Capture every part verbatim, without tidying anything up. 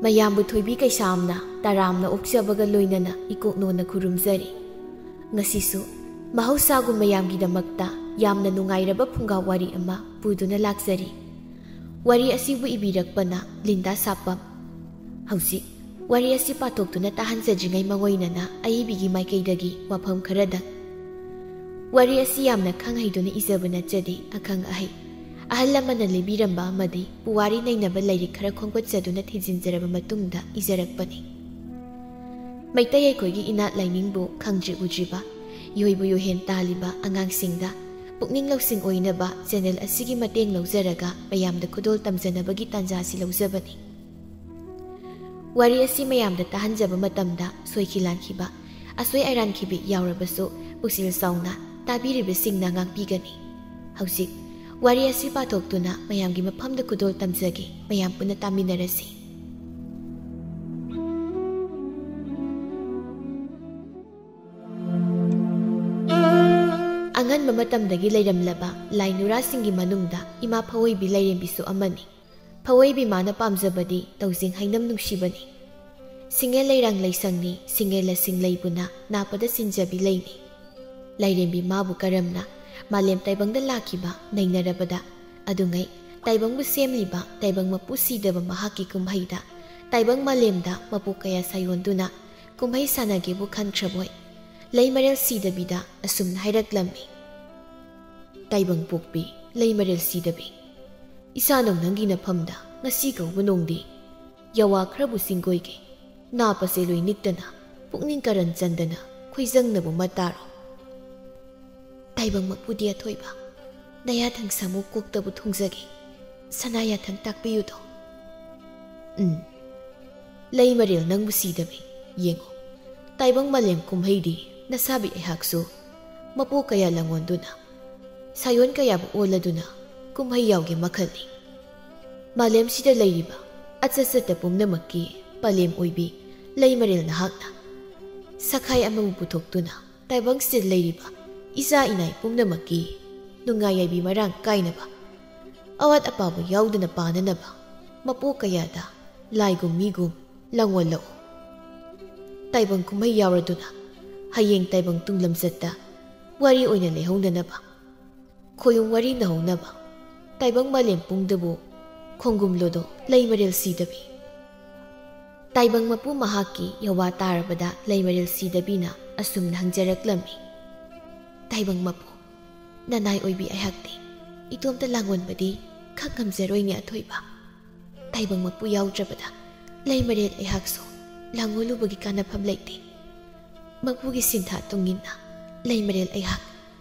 ꯃꯌꯥꯝꯕꯨ ꯊꯣꯏꯕꯤ ꯀꯩꯁꯥꯝꯅ ꯇꯔꯥꯝꯅ ꯑꯣꯛꯆꯕꯒ ꯂꯣꯏꯅꯅ ꯏꯀꯣꯛꯅꯣꯅ ꯈꯨꯔꯨꯝꯖꯔꯤ꯫ ꯉꯁꯤꯁꯨ ꯃꯍꯧꯁꯥꯒꯨꯝ ꯃꯌꯥꯝꯒꯤꯗꯃꯛꯇ ꯌꯥꯝꯅ ꯅꯨꯡꯉꯥꯏꯔꯕ ꯐꯨꯡꯒꯥ ꯋꯥꯔꯤ ꯑꯃ ꯄꯨꯗꯨꯅ ꯂꯥꯛꯆꯔꯤ꯫ ꯋꯥꯔꯤ ꯑꯁꯤꯕꯨ ꯏꯕꯤꯔꯛꯄꯅ ꯂꯤꯟꯗꯥ ꯁꯥꯄꯝ꯫ ꯍꯧꯖꯤꯛ ꯋꯥꯔꯤ ꯑꯁꯤ ꯄꯥꯊꯣꯛꯇꯨꯅ ꯇꯥꯍꯟꯖꯗ꯭ꯔꯤꯉꯩ ꯃꯉꯣꯏꯅꯅ ꯑꯏꯕꯤꯒꯤ ꯃꯥꯏꯀꯩꯗꯒꯤ ꯋꯥꯐꯝ ꯈꯔꯗꯪ꯫ ꯋꯥꯔꯤ ꯑꯁꯤ ꯌꯥꯝꯅ ꯈꯪ ꯍꯩꯗꯨꯅ ꯏꯖꯕ ꯅꯠꯆꯗꯦ, ꯑꯈꯪ ꯑꯍꯩ ꯑꯍꯜ ꯂꯃꯟꯅ ꯂꯤꯕꯤꯔꯝꯕ ꯑꯃꯗꯤ ꯄꯨꯋꯥꯔꯤ ꯅꯩꯅꯕ ꯂꯥꯏꯔꯤꯛ ꯈꯔ ꯈꯣꯝꯒꯠꯆꯗꯨꯅ ꯊꯤꯖꯤꯟꯖꯔꯕ ꯃꯇꯨꯡꯗ ꯏꯖꯔꯛꯄꯅꯤ꯫ ꯃꯩꯇꯩ ꯑꯩꯈꯣꯏꯒꯤ ꯏꯅꯥꯠ ꯂꯥꯏꯅꯤꯡꯕꯨ ꯈꯪꯗ꯭ꯔꯤ ꯎꯗ꯭ꯔꯤꯕ, ꯌꯣꯏꯕꯨ ꯌꯣꯏꯍꯦꯟ ꯇꯥꯜꯂꯤꯕ ꯑꯉꯥꯡꯁꯤꯡꯗ ꯄꯨꯛꯅꯤꯡ ꯂꯧꯁꯤꯡ ꯑꯣꯏꯅꯕ ꯆꯦꯅꯦꯜ ꯑꯁꯤꯒꯤ ꯃꯇꯦꯡ ꯂꯧꯖꯔꯒ ꯃꯌꯥꯝꯗ ꯈꯨꯗꯣꯜ ꯇꯝꯖꯅꯕꯒꯤ ꯇꯥꯟꯖꯥ ꯑꯁꯤ ꯂꯧꯖꯕꯅꯤ꯫ ꯋꯥꯔꯤ ꯑꯁꯤ ꯃꯌꯥꯝꯗ ꯇꯥꯍꯟꯖꯕ ꯃꯇꯝꯗ ꯁꯣꯏꯈꯤ ꯂꯥꯟꯈꯤꯕ, ꯑꯁꯣꯏ ꯑꯔꯥꯟꯈꯤꯕꯤ ꯌꯥꯎꯔꯕꯁꯨ ꯄꯨꯛꯆꯦꯜ ꯆꯥꯎꯅ ꯇꯥꯕꯤꯔꯤꯕꯁꯤꯡꯅ ꯉꯥꯛꯄꯤꯒꯅꯤ꯫ ꯍꯧꯖꯤꯛ ꯋꯥꯔꯤ ꯑꯁꯤ ꯄꯥꯊꯣꯛꯇꯨꯅ ꯃꯌꯥꯝꯒꯤ ꯃꯐꯝꯗ ꯈꯨꯗꯣꯜ ꯇꯝꯖꯒꯦ, ꯃꯌꯥꯝ ꯄꯨꯟꯅ ꯇꯥꯃꯤꯟꯅꯔꯁꯤ꯫ ꯑꯉꯟꯕ ꯃꯇꯝꯗꯒꯤ ꯂꯩꯔꯝꯂꯕ ꯂꯥꯏꯅꯨꯔꯥꯁꯤꯡꯒꯤ ꯃꯅꯨꯡꯗ ꯏꯃꯥ ꯐꯋꯣꯏꯕꯤ ꯂꯥꯏꯔꯦꯝꯕꯤꯁꯨ ꯑꯃꯅꯤ꯫ ꯐꯋꯣꯏꯕꯤ ꯃꯥꯅ ꯄꯥꯝꯖꯕꯗꯤ ꯇꯧꯖꯤꯡ ꯍꯩꯅꯝ ꯅꯨꯡꯁꯤꯕꯅꯤ꯫ ꯁꯤꯡꯉꯦꯜ ꯂꯩꯔꯥꯡ ꯂꯩꯁꯪꯅꯤ, ꯁꯤꯡꯉꯦꯜ ꯂꯁꯤꯡ ꯂꯩꯕꯨꯅ ꯅꯥꯄꯗ ꯁꯤꯟꯖꯕꯤ ꯂꯩꯅꯤ꯫ ꯂꯥꯏꯔꯦꯝꯕꯤ ꯃꯥꯕꯨ ꯀꯔꯝꯅ ꯃꯥꯂꯦꯝ ꯇꯥꯏꯕꯪꯗ ꯂꯥꯛꯈꯤꯕ ꯅꯩꯅꯔꯕꯗ, ꯑꯗꯨꯉꯩ ꯇꯥꯏꯕꯪꯕꯨ ꯁꯦꯝꯂꯤꯕ ꯇꯥꯏꯕꯪ ꯃꯄꯨ ꯁꯤꯗꯕ ꯃꯍꯥꯛꯀꯤ ꯀꯨꯝꯍꯩꯗ ꯇꯥꯏꯕꯪ ꯃꯥꯂꯦꯝꯗ ꯃꯄꯣꯛ ꯀꯌꯥ ꯁꯥꯌꯣꯟꯗꯨꯅ ꯀꯨꯝꯍꯩ ꯁꯥꯟꯅꯒꯦꯕꯨ ꯈꯟꯈ꯭ꯔꯕꯣꯏ ꯂꯩꯃꯔꯦꯜ ꯁꯤꯗꯕꯤꯗ ꯑꯁꯨꯝꯅ ꯍꯥꯏꯔꯛꯂꯝꯃꯤ꯫ ꯇꯥꯏꯕꯪ ꯄꯣꯛꯄꯤ, ꯂꯩꯃꯔꯦꯜ ꯁꯤꯗꯕꯤ, ꯏꯁꯥꯅꯧ ꯅꯪꯒꯤ ꯅꯐꯝꯗ ꯉꯁꯤ ꯀꯧꯕ ꯅꯣꯡꯗꯤ ꯌꯥꯋꯥ ꯈꯔꯕꯨ ꯁꯤꯡꯒꯣꯏꯒꯦ꯫ ꯅꯥꯄꯁꯦ ꯂꯣꯏ ꯅꯤꯛꯇꯅ, ꯄꯨꯛꯅꯤꯡ ꯀꯔꯟ ꯆꯟꯗꯅ ꯈꯣꯏꯖꯪꯅꯕ ꯃꯇꯥꯔꯣ? ꯇꯥꯏꯕꯪ ꯃꯄꯨꯗꯤ ꯑꯊꯣꯏꯕ, ꯅꯌꯥꯊꯪ ꯁꯥꯃꯨ ꯀꯣꯛꯇꯕꯨ ꯊꯣꯡꯖꯒꯦ꯫ ꯁꯅꯥ ꯌꯥꯊꯪ ꯇꯥꯛꯄꯤꯌꯨꯗꯣ꯫ ꯎꯝ꯫ ꯂꯩꯃꯔꯦꯜ ꯅꯪꯕꯨ ꯁꯤꯗꯕꯤ, ꯌꯦꯡꯉꯨ꯫ ꯇꯥꯏꯕꯪ ꯃꯥꯂꯦꯝ ꯀꯨꯝꯍꯩꯗꯤ ꯅꯁꯥꯕꯤ ꯑꯩꯍꯥꯛꯁꯨ ꯃꯄꯣꯛ ꯀꯌꯥ ꯂꯥꯡꯑꯣꯟꯗꯨꯅ, ꯁꯥꯌꯣꯟ ꯀꯌꯥꯕꯨ ꯑꯣꯜꯂꯗꯨꯅ ꯀꯨꯝꯍꯩ ꯌꯥꯎꯒꯦ ꯃꯈꯜꯅꯤ꯫ ꯃꯥꯂꯦꯝꯁꯤꯗ ꯂꯩꯔꯤꯕ ꯑꯆꯠ ꯆꯠꯇ ꯄꯨꯝꯅꯃꯛꯀꯤ ꯄꯂꯦꯝ ꯑꯣꯏꯕꯤ ꯂꯩꯃꯔꯦꯜ ꯅꯍꯥꯛꯅ ꯁꯈꯥꯏ ꯑꯃꯕꯨ ꯄꯨꯊꯣꯛꯇꯨꯅ ꯇꯥꯏꯕꯪꯁꯤꯗ ꯂꯩꯔꯤꯕ ꯏꯆꯥ ꯏꯅꯥꯏ ꯄꯨꯝꯅꯃꯛꯀꯤ ꯅꯨꯡꯉꯥꯏ ꯌꯥꯏꯕꯤ ꯃꯔꯥꯡ ꯀꯥꯏꯅꯕ, ꯑꯋꯥꯠ ꯑꯄꯥꯕꯨ ꯌꯥꯎꯗꯅ ꯄꯥꯅꯅꯕ ꯃꯄꯣꯛ ꯀꯌꯥꯗ ꯂꯥꯏꯒꯨꯝ ꯃꯤꯒꯨꯝ ꯂꯥꯡꯑꯣꯜꯂꯛꯎ꯫ ꯇꯥꯏꯕꯪ ꯀꯨꯝꯍꯩ ꯌꯥꯎꯔꯗꯨꯅ ꯍꯌꯦꯡ ꯇꯥꯏꯕꯪ ꯇꯨꯡ ꯂꯝꯆꯠꯇ ꯋꯥꯔꯤ ꯑꯣꯏꯅ ꯂꯩꯍꯧꯅꯅꯕ ꯈꯣꯌꯨꯝ ꯋꯥꯔꯤ ꯅꯍꯧꯅꯕ ꯇꯥꯏꯕꯪ ꯃꯥꯂꯦꯝ ꯄꯨꯝꯗꯕꯨ ꯈꯣꯡꯒꯨꯝꯂꯣꯗꯣ ꯂꯩꯃꯔꯦꯜ ꯁꯤꯗꯕꯤ꯫ ꯇꯥꯏꯕꯪ ꯃꯄꯨ ꯃꯍꯥꯛꯀꯤ ꯌꯋꯥ ꯇꯥꯔꯕꯗ ꯂꯩꯃꯔꯦꯜ ꯁꯤꯗꯕꯤꯅ ꯑꯁꯨꯝꯅ ꯍꯪꯖꯔꯛꯂꯝꯃꯤ, "ꯇꯥꯏꯕꯪ ꯃꯄꯨ, ꯅꯅꯥꯏ ꯑꯣꯏꯕꯤ ꯑꯩꯍꯥꯛꯇꯤ ꯏꯇꯣꯝꯇ ꯂꯥꯡꯑꯣꯟꯕꯗꯤ ꯈꯛ ꯉꯝꯖꯔꯣꯏꯅꯦ ꯑꯊꯣꯏꯕ꯫ ꯇꯥꯏꯕꯪ ꯃꯄꯨ ꯌꯥꯎꯗ꯭ꯔꯕꯗ ꯂꯩꯃꯔꯦꯜ ꯑꯩꯍꯥꯛꯁꯨ ꯂꯥꯡꯑꯣꯜꯂꯨꯕꯒꯤ ꯀꯥꯟꯅꯐꯝ ꯂꯩꯇꯦ꯫ ꯃꯄꯨꯒꯤ ꯁꯤꯟꯊꯥ ꯇꯨꯡꯏꯟꯅ ꯂꯩꯃꯔꯦꯜ ꯑꯩꯍꯥꯛ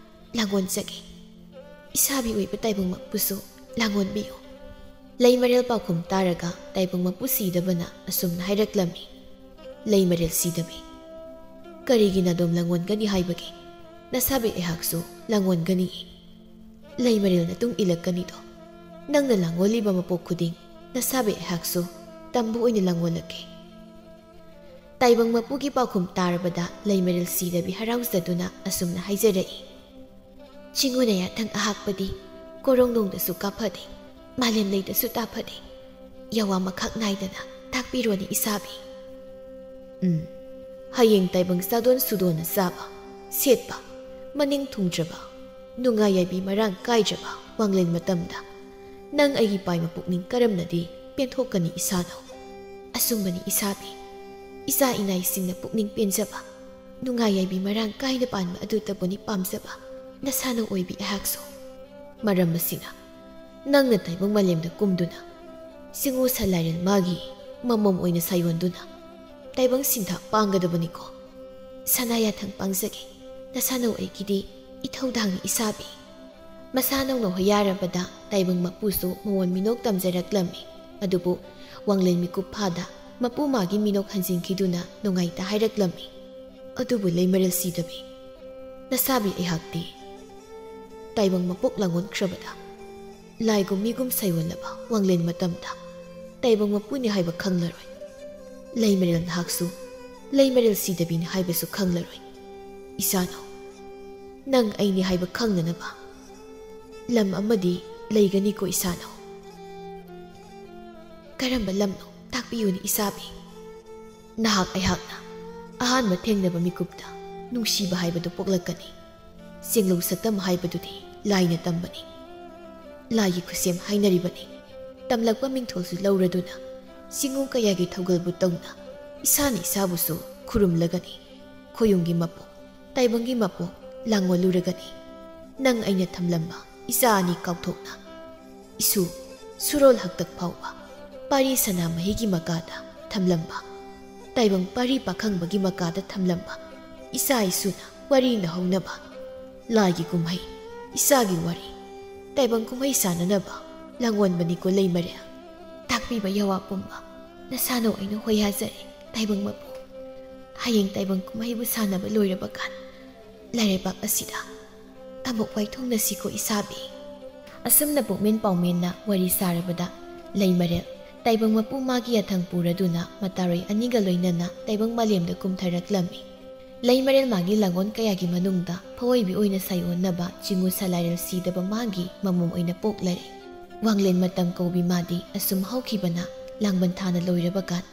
ꯂꯥꯡꯑꯣꯟꯖꯒꯦ꯫ ꯏꯁꯥꯕꯤ ꯑꯣꯏꯕ ꯇꯥꯏꯕꯪ ꯃꯄꯨꯁꯨ ꯂꯥꯡꯑꯣꯟꯕꯤꯌꯨ꯫" ꯂꯩꯃꯔꯦꯜ ꯄꯥꯎꯈꯨꯝ ꯇꯥꯔꯒ ꯇꯥꯏꯕꯪ ꯃꯄꯨ ꯁꯤꯗꯕꯅ ꯑꯁꯨꯝꯅ ꯍꯥꯏꯔꯛꯂꯝꯃꯤ, "ꯂꯩꯃꯔꯦꯜ ꯁꯤꯗꯕꯤ, ꯀꯔꯤꯒꯤ ꯅꯥꯗꯣꯝ ꯂꯥꯡꯑꯣꯟꯒꯅꯤ ꯍꯥꯏꯕꯒꯦ? ꯅꯁꯥꯕꯤ ꯑꯩꯍꯥꯛꯁꯨ ꯂꯥꯡꯑꯣꯟꯒꯅꯤꯌꯦ꯫ ꯂꯩꯃꯔꯦꯜ ꯅꯇꯨꯡ ꯏꯜꯂꯛꯀꯅꯤꯗꯣ꯫ ꯅꯪꯅ ꯂꯥꯡꯑꯣꯜꯂꯤꯕ ꯃꯄꯣꯛ ꯈꯨꯗꯤꯡ ꯅꯁꯥꯕꯤ ꯑꯩꯍꯥꯛꯁꯨ ꯇꯝꯕ ꯑꯣꯏꯅ ꯂꯥꯡꯑꯣꯜꯂꯛꯀꯦ꯫" ꯇꯥꯏꯕꯪ ꯃꯄꯨꯒꯤ ꯄꯥꯎꯈꯨꯝ ꯇꯥꯔꯕꯗ ꯂꯩꯃꯔꯦꯜ ꯁꯤꯗꯕꯤ ꯍꯔꯥꯎꯖꯗꯨꯅ ꯑꯁꯨꯝꯅ ꯍꯥꯏꯖꯔꯛꯏ, "ꯆꯤꯡꯉꯨꯅ ꯌꯥꯊꯪ ꯑꯍꯥꯛꯄꯗꯤ ꯀꯣꯔꯣꯡꯅꯣꯡꯗꯁꯨ ꯀꯥꯐꯗꯦ, ꯃꯥꯂꯦꯝ ꯂꯩꯗꯁꯨ ꯇꯥꯐꯗꯦ꯫ ꯌꯥꯋꯥ ꯃꯈꯛ ꯅꯥꯏꯗꯅ ꯇꯥꯛꯄꯤꯔꯣꯅꯦ ꯏꯁꯥꯕꯤ꯫" ꯎꯝ, ꯍꯌꯦꯡ ꯇꯥꯏꯕꯪ ꯆꯥꯗꯣꯟ ꯁꯨꯗꯣꯟꯅ ꯆꯥꯕ, ꯁꯦꯠꯄ, ꯃꯅꯤꯡ ꯊꯨꯡꯗ꯭ꯔꯕ, ꯅꯨꯡꯉꯥꯏ ꯌꯥꯏꯕꯤ ꯃꯔꯥꯡ ꯀꯥꯏꯗ꯭ꯔꯕ ꯋꯥꯡꯂꯦꯟ ꯃꯇꯝꯗ ꯅꯪ ꯑꯩꯒꯤ ꯄꯥꯏꯕ ꯄꯨꯛꯅꯤꯡ ꯀꯔꯝꯅꯗꯤ ꯄꯦꯟꯊꯣꯛꯀꯅꯤ ꯏꯁꯥꯅꯧ? ꯑꯁꯨꯝꯕꯅꯤ ꯏꯁꯥꯕꯤ, ꯏꯆꯥ ꯏꯅꯥꯏꯁꯤꯡꯅ ꯄꯨꯛꯅꯤꯡ ꯄꯦꯟꯖꯕ, ꯅꯨꯡꯉꯥꯏ ꯌꯥꯏꯕꯤ ꯃꯔꯥꯡ ꯀꯥꯏꯅ ꯄꯥꯟꯕ ꯑꯗꯨꯇꯕꯨꯅꯤ ꯄꯥꯝꯖꯕ ꯅꯁꯥꯅꯧ ꯑꯣꯏꯕꯤ ꯑꯩꯍꯥꯛꯁꯨ꯫ ꯃꯔꯝ ꯑꯁꯤꯅ ꯅꯪꯅ ꯇꯥꯏꯕꯪ ꯃꯥꯂꯦꯝꯗ ꯀꯨꯝꯗꯨꯅ ꯆꯤꯡꯉꯨ ꯁꯂꯥꯏꯔꯦꯜ ꯃꯥꯒꯤ ꯃꯃꯣꯝ ꯑꯣꯏꯅ ꯁꯥꯌꯣꯟꯗꯨꯅ ꯇꯥꯏꯕꯪ ꯁꯤꯟꯊꯥ ꯄꯥꯡꯒꯗꯕꯅꯤꯀꯣ꯫ ꯁꯅꯥ ꯌꯥꯊꯪ ꯄꯥꯡꯖꯒꯦ, ꯅꯁꯥꯅꯧ ꯑꯩꯒꯤꯗꯤ ꯏꯊꯧꯗꯥꯡꯅꯤ ꯏꯁꯥꯕꯤ꯫ ꯃꯁꯥꯅꯧꯅ ꯍꯣꯌꯥꯔꯕꯗ ꯇꯥꯏꯕꯪ ꯃꯄꯨꯁꯨ ꯃꯉꯣꯟ ꯃꯤꯅꯣꯛ ꯇꯝꯖꯔꯛꯂꯝꯃꯤ꯫ ꯑꯗꯨꯕꯨ ꯋꯥꯡꯂꯦꯟ ꯃꯤꯀꯨꯞ ꯐꯥꯗ ꯃꯄꯨ ꯃꯥꯒꯤ ꯃꯤꯅꯣꯛ ꯍꯟꯖꯤꯟꯈꯤꯗꯨꯅ ꯅꯨꯡꯉꯥꯏꯇ ꯍꯥꯏꯔꯛꯂꯝꯃꯤ, "ꯑꯗꯨꯕꯨ ꯂꯩꯃꯔꯦꯜ ꯁꯤꯗꯕꯤ, ꯅꯁꯥꯕꯤ ꯑꯩꯍꯥꯛꯇꯤ ꯇꯥꯏꯕꯪ ꯃꯄꯣꯛ ꯂꯥꯡꯑꯣꯟꯈ꯭ꯔꯕꯗ ꯂꯥꯏꯒꯨꯝ ꯃꯤꯒꯨꯝ ꯁꯥꯌꯣꯜꯂꯕ ꯋꯥꯡꯂꯦꯟ ꯃꯇꯝꯗ ꯇꯥꯏꯕꯪ ꯃꯄꯨꯅꯤ ꯍꯥꯏꯕ ꯈꯪꯂꯔꯣꯏ꯫ ꯂꯩꯃꯔꯦꯜ ꯅꯍꯥꯛꯁꯨ ꯂꯩꯃꯔꯦꯜ ꯁꯤꯗꯕꯤꯅꯤ ꯍꯥꯏꯕꯁꯨ ꯈꯪꯂꯔꯣꯏ꯫ ꯏꯁꯥꯅꯧ, ꯅꯪ ꯑꯩꯅꯤ ꯍꯥꯏꯕ ꯈꯪꯅꯅꯕ ꯂꯝ ꯑꯃꯗꯤ ꯂꯩꯒꯅꯤꯀꯣ ꯏꯁꯥꯅꯧ꯫" "ꯀꯔꯝꯕ ꯂꯝꯅꯣ? ꯄꯤꯌꯨꯅꯤ ꯏꯁꯥꯕꯤ, ꯅꯍꯥꯛ ꯑꯩꯍꯥꯛꯅ ꯑꯍꯥꯟꯕ ꯊꯦꯡꯅꯕ ꯃꯤꯀꯨꯞꯇ ꯅꯨꯡꯁꯤꯕ ꯍꯥꯏꯕꯗꯨ ꯄꯣꯛꯂꯛꯀꯅꯤ꯫ ꯆꯦꯡꯂꯧ ꯁꯛꯇꯝ ꯍꯥꯏꯕꯗꯨꯗꯤ ꯂꯥꯏꯅ ꯇꯝꯕꯅꯤ꯫ ꯂꯥꯏꯒꯤ ꯈꯨꯠꯁꯦꯝ ꯍꯥꯏꯅꯔꯤꯕꯅꯤ꯫ ꯇꯝꯂꯛꯄ ꯃꯤꯡꯊꯣꯜꯁꯨ ꯂꯧꯔꯗꯨꯅ ꯆꯤꯡꯉꯨ ꯀꯌꯥꯒꯤ ꯊꯧꯒꯜꯕꯨ ꯇꯧꯅ ꯏꯁꯥꯅ ꯏꯁꯥꯕꯨꯁꯨ ꯈꯨꯔꯨꯝꯂꯒꯅꯤ꯫ ꯈꯣꯌꯨꯝꯒꯤ ꯃꯄꯣꯛ, ꯇꯥꯏꯕꯪꯒꯤ ꯃꯄꯣꯛ ꯂꯥꯡꯑꯣꯜꯂꯨꯔꯒꯅꯤ꯫ ꯅꯪ ꯑꯩꯅ ꯊꯝꯂꯝꯕ ꯏꯆꯥ ꯑꯅꯤ ꯀꯥꯎꯊꯣꯛꯅ ꯏꯁꯨ ꯁꯨꯔꯣꯜ ꯍꯛꯇꯛ ꯐꯥꯎꯕ ꯄꯥꯔꯤ ꯁꯅꯥꯃꯍꯤꯒꯤ ꯃꯀꯥꯗ ꯊꯝꯂꯝꯕ, ꯇꯥꯏꯕꯪ ꯄꯥꯔꯤ ꯄꯥꯈꯪꯕꯒꯤ ꯃꯀꯥꯗ ꯊꯝꯂꯝꯕ ꯏꯆꯥ ꯏꯁꯨꯅ ꯋꯥꯔꯤ ꯅꯍꯧꯅꯕ꯫ ꯂꯥꯏꯒꯤ ꯀꯨꯝꯍꯩ, ꯏꯆꯥꯒꯤ ꯋꯥꯔꯤ, ꯇꯥꯏꯕꯪ ꯀꯨꯝꯍꯩ ꯁꯥꯟꯅꯅꯕ ꯂꯥꯡꯑꯣꯟꯕꯅꯤꯀꯣ ꯂꯩꯃꯔꯦꯜ꯫ ꯇꯥꯛꯄꯤꯕ ꯌꯥꯋꯥ ꯄꯨꯝꯕ ꯅꯁꯥꯅ ꯑꯣꯏꯅ ꯍꯣꯏ ꯍꯥꯖꯔꯦ ꯇꯥꯏꯕꯪ ꯃꯄꯨ꯫ ꯍꯌꯦꯡ ꯇꯥꯏꯕꯪ ꯀꯨꯝꯍꯩꯕꯨ ꯁꯥꯟꯅꯕ ꯂꯣꯏꯔꯕ ꯀꯥꯟ ꯂꯩꯔꯩꯕꯥꯛ ꯑꯁꯤꯗ ꯑꯃꯨꯛ ꯋꯥꯏꯊꯨꯡꯅꯁꯤꯀꯣ ꯏꯁꯥꯕꯤ꯫ ꯑꯁꯨꯝꯅ ꯄꯨꯛꯃꯦꯟ ꯄꯥꯎꯃꯦꯟꯅ ꯋꯥꯔꯤ ꯁꯥꯔꯕꯗ ꯂꯩꯃꯔꯦꯜ ꯇꯥꯏꯕꯪ ꯃꯄꯨ ꯃꯥꯒꯤ ꯌꯥꯊꯪ ꯄꯨꯔꯗꯨꯅ ꯃꯇꯥꯔꯣꯏ ꯑꯅꯤꯒ ꯂꯣꯏꯅꯅ ꯇꯥꯏꯕꯪ ꯃꯥꯂꯦꯝꯗ ꯀꯨꯝꯊꯔꯛꯂꯝꯃꯤ꯫ ꯂꯩꯃꯔꯦꯜ ꯃꯥꯒꯤ ꯂꯥꯡꯑꯣꯟ ꯀꯌꯥꯒꯤ ꯃꯅꯨꯡꯗ ꯐꯑꯣꯏꯕꯤ ꯑꯣꯏꯅ ꯁꯥꯏꯑꯣꯟꯅꯕ ꯆꯤꯡꯉꯨ ꯁꯂꯥꯏꯔꯦꯜ ꯁꯤꯗꯕ ꯃꯥꯒꯤ ꯃꯃꯣꯝ ꯑꯣꯏꯅ ꯄꯣꯛꯂꯔꯦ꯫ ꯋꯥꯡꯂꯦꯟ ꯃꯇꯝ ꯀꯧꯕꯤ ꯃꯥꯗꯤ ꯑꯁꯨꯝ ꯍꯧꯈꯤꯕꯅ ꯂꯥꯡꯕꯟ ꯊꯥꯅ ꯂꯣꯏꯔꯕ ꯀꯥꯟ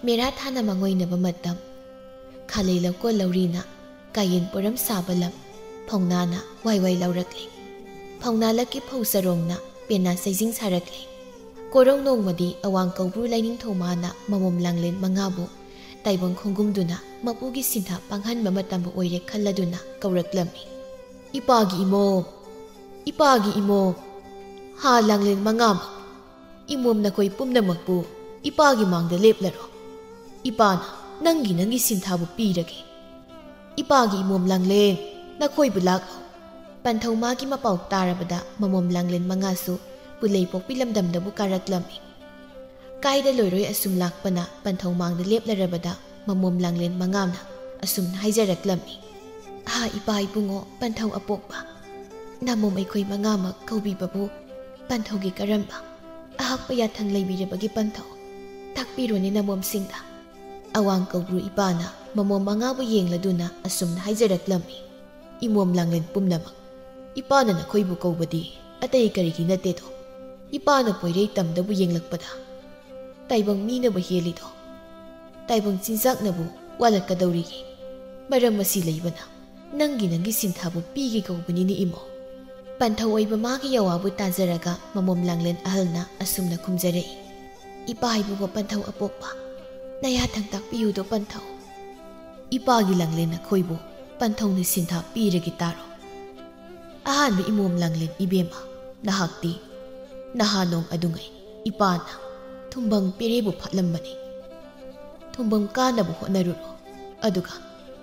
ꯃꯦꯔꯥ ꯊꯥꯅ ꯃꯥꯡꯑꯣꯏꯅꯕ ꯃꯇꯝ꯫ ꯈꯥꯂꯩ ꯂꯧꯀꯣꯜ ꯂꯧꯔꯤꯅ ꯀꯥꯌꯦꯟ ꯄꯣꯔꯝ ꯁꯥꯕ ꯂꯝ ꯐꯧꯅꯥꯅ ꯋꯥꯏ ꯋꯥꯏ ꯂꯧꯔꯛꯂꯦ꯫ ꯐꯧꯅꯥ ꯂꯛꯀꯤ ꯐꯧ ꯆꯔꯣꯡꯅ ꯄꯦꯅꯥ ꯆꯩꯖꯤꯡ ꯁꯥꯔꯛꯂꯦ꯫ ꯀꯣꯔꯧ ꯅꯣꯡꯃꯗꯤ ꯑꯋꯥꯡ ꯀꯧꯕ꯭ꯔꯨ ꯂꯥꯏꯅꯤꯡꯊꯧ ꯃꯥꯅ ꯃꯃꯣꯝ ꯂꯥꯡꯂꯦꯟ ꯃꯉꯥꯕꯨ ꯇꯥꯏꯕꯪ ꯈꯣꯡꯒꯨꯝꯗꯨꯅ ꯃꯄꯨꯒꯤ ꯁꯤꯟꯊꯥ ꯄꯥꯡꯍꯟꯕ ꯃꯇꯝꯕꯨ ꯑꯣꯏꯔꯦ ꯈꯜꯂꯗꯨꯅ ꯀꯧꯔꯛꯂꯝꯃꯤ꯫ ꯏꯄꯥꯒꯤ ꯏꯃꯣꯝ, ꯏꯄꯥꯒꯤ ꯏꯃꯣꯝ, ꯍꯥ ꯂꯥꯡꯂꯦꯟ ꯃꯉꯥꯃꯛ, ꯏꯃꯣꯝ ꯅꯈꯣꯏ ꯄꯨꯝꯅꯃꯛꯄꯨ ꯏꯄꯥꯒꯤ ꯃꯥꯡꯗ ꯂꯦꯞꯂꯔꯣ꯫ ꯏꯄꯥꯅ ꯅꯪꯒꯤ ꯅꯪꯒꯤ ꯁꯤꯟꯊꯥꯕꯨ ꯄꯤꯔꯒꯦ꯫ ꯏꯄꯥꯒꯤ ꯏꯃꯣꯝ ꯂꯥꯡꯂꯦꯟ, ꯅꯈꯣꯏꯕꯨ ꯂꯥꯛꯂꯣ꯫ ꯄꯟꯊꯧ ꯃꯥꯒꯤ ꯃꯄꯥꯎ ꯇꯥꯔꯕꯗ ꯃꯃꯣꯝ ꯂꯥꯡꯂꯦꯟ ꯃꯉꯥꯁꯨ ꯄꯨꯂꯩ ꯄꯣꯛꯄꯤ ꯂꯝꯗꯝꯗꯕꯨ ꯀꯥꯔꯛꯂꯝꯃꯤ꯫ ꯀꯥꯏꯗ ꯂꯣꯏꯔꯣꯏ ꯑꯁꯨꯝ ꯂꯥꯛꯄꯅ ꯄꯟꯊꯧ ꯃꯥꯡꯗ ꯂꯦꯞꯂꯔꯕꯗ ꯃꯃꯣꯝ ꯂꯥꯡꯂꯦꯟ ꯃꯉꯥꯝꯅ ꯑꯁꯨꯝꯅ ꯍꯥꯏꯖꯔꯛꯂꯝꯃꯤ꯫ ꯑꯍꯥ ꯏꯄꯥ ꯏꯕꯨꯡꯉꯣ ꯄꯟꯊꯧ ꯑꯄꯣꯛꯄ, ꯅꯃꯣꯝ ꯑꯩꯈꯣꯏ ꯃꯉꯥꯃꯛ ꯀꯧꯕꯤꯕꯕꯨ ꯄꯟꯊꯧꯒꯤ ꯀꯔꯝꯕ ꯑꯍꯥꯛꯄ ꯌꯥꯊꯪ ꯂꯩꯕꯤꯔꯕꯒꯦ ꯄꯟꯊꯧ? ꯇꯥꯛꯄꯤꯔꯣꯅꯦ ꯅꯃꯣꯝꯁꯤꯡꯗ꯫ ꯑꯋꯥꯡ ꯀꯧꯕ꯭ꯔꯨ ꯏꯄꯥꯅ ꯃꯃꯣꯝ ꯃꯉꯥꯕꯨ ꯌꯦꯡꯂꯗꯨꯅ ꯑꯁꯨꯝꯅ ꯍꯥꯏꯖꯔꯛꯂꯝꯃꯤ꯫ ꯏꯃꯣꯝ ꯂꯥꯡꯂꯦꯟ ꯄꯨꯝꯅꯃꯛ, ꯏꯄꯥꯅ ꯅꯈꯣꯏꯕꯨ ꯀꯧꯕꯗꯤ ꯑꯇꯩ ꯀꯔꯤꯒꯤ ꯅꯠꯇꯦꯗꯣ꯫ ꯏꯄꯥꯅ ꯄꯣꯏꯔꯩ ꯇꯝꯗꯕꯨ ꯌꯦꯡꯂꯛꯄꯗ ꯇꯥꯏꯕꯪ ꯃꯤꯅꯕꯨ ꯍꯦꯜꯂꯤꯗꯣ? ꯇꯥꯏꯕꯪ ꯆꯤꯟꯖꯥꯛꯅꯕꯨ ꯋꯥꯠꯂꯛꯀꯗꯧꯔꯤꯒꯦ? ꯃꯔꯝ ꯑꯁꯤ ꯂꯩꯕꯅ ꯅꯪꯒꯤ ꯅꯪꯒꯤ ꯁꯤꯟꯊꯥꯕꯨ ꯄꯤꯒꯦ ꯀꯧꯕꯅꯤꯅꯦ ꯏꯃꯣ꯫ ꯄꯟꯊꯧ ꯑꯣꯏꯕ ꯃꯥꯒꯤ ꯌꯥꯋꯥꯕꯨ ꯇꯥꯖꯔꯒ ꯃꯃꯣꯝ ꯂꯥꯡꯂꯦꯟ ꯑꯍꯜꯅ ꯑꯁꯨꯝꯅ ꯈꯨꯝꯖꯔꯛꯏ, "ꯏꯄꯥ ꯏꯕꯨꯡꯉꯣ ꯄꯟꯊꯧ ꯑꯄꯣꯛꯄ, ꯅꯌꯥ ꯊꯪ ꯇꯥꯛꯄꯤꯌꯨꯗꯣ ꯄꯟꯊꯧ꯫ ꯏꯄꯥꯒꯤ ꯂꯥꯡꯂꯦꯟ ꯑꯩꯈꯣꯏꯕꯨ ꯄꯟꯊꯧꯅ ꯁꯤꯟꯊꯥ ꯄꯤꯔꯒꯦ ꯇꯥꯔꯣ꯫ ꯑꯍꯥꯟꯕ ꯏꯃꯣꯝ ꯂꯥꯡꯂꯦꯟ ꯏꯕꯦꯝꯃ, ꯅꯍꯥꯛꯇꯤ ꯅꯍꯥ ꯅꯣꯡ ꯑꯗꯨꯉꯩ ꯏꯄꯥꯅ ꯊꯨꯝꯕꯪ ꯄꯦꯔꯦꯕꯨ ꯐꯠꯂꯝꯕꯅꯤ꯫ ꯊꯨꯝꯕꯪ ꯀꯥꯅꯕ ꯍꯣꯠꯅꯔꯨꯔꯣ꯫ ꯑꯗꯨꯒ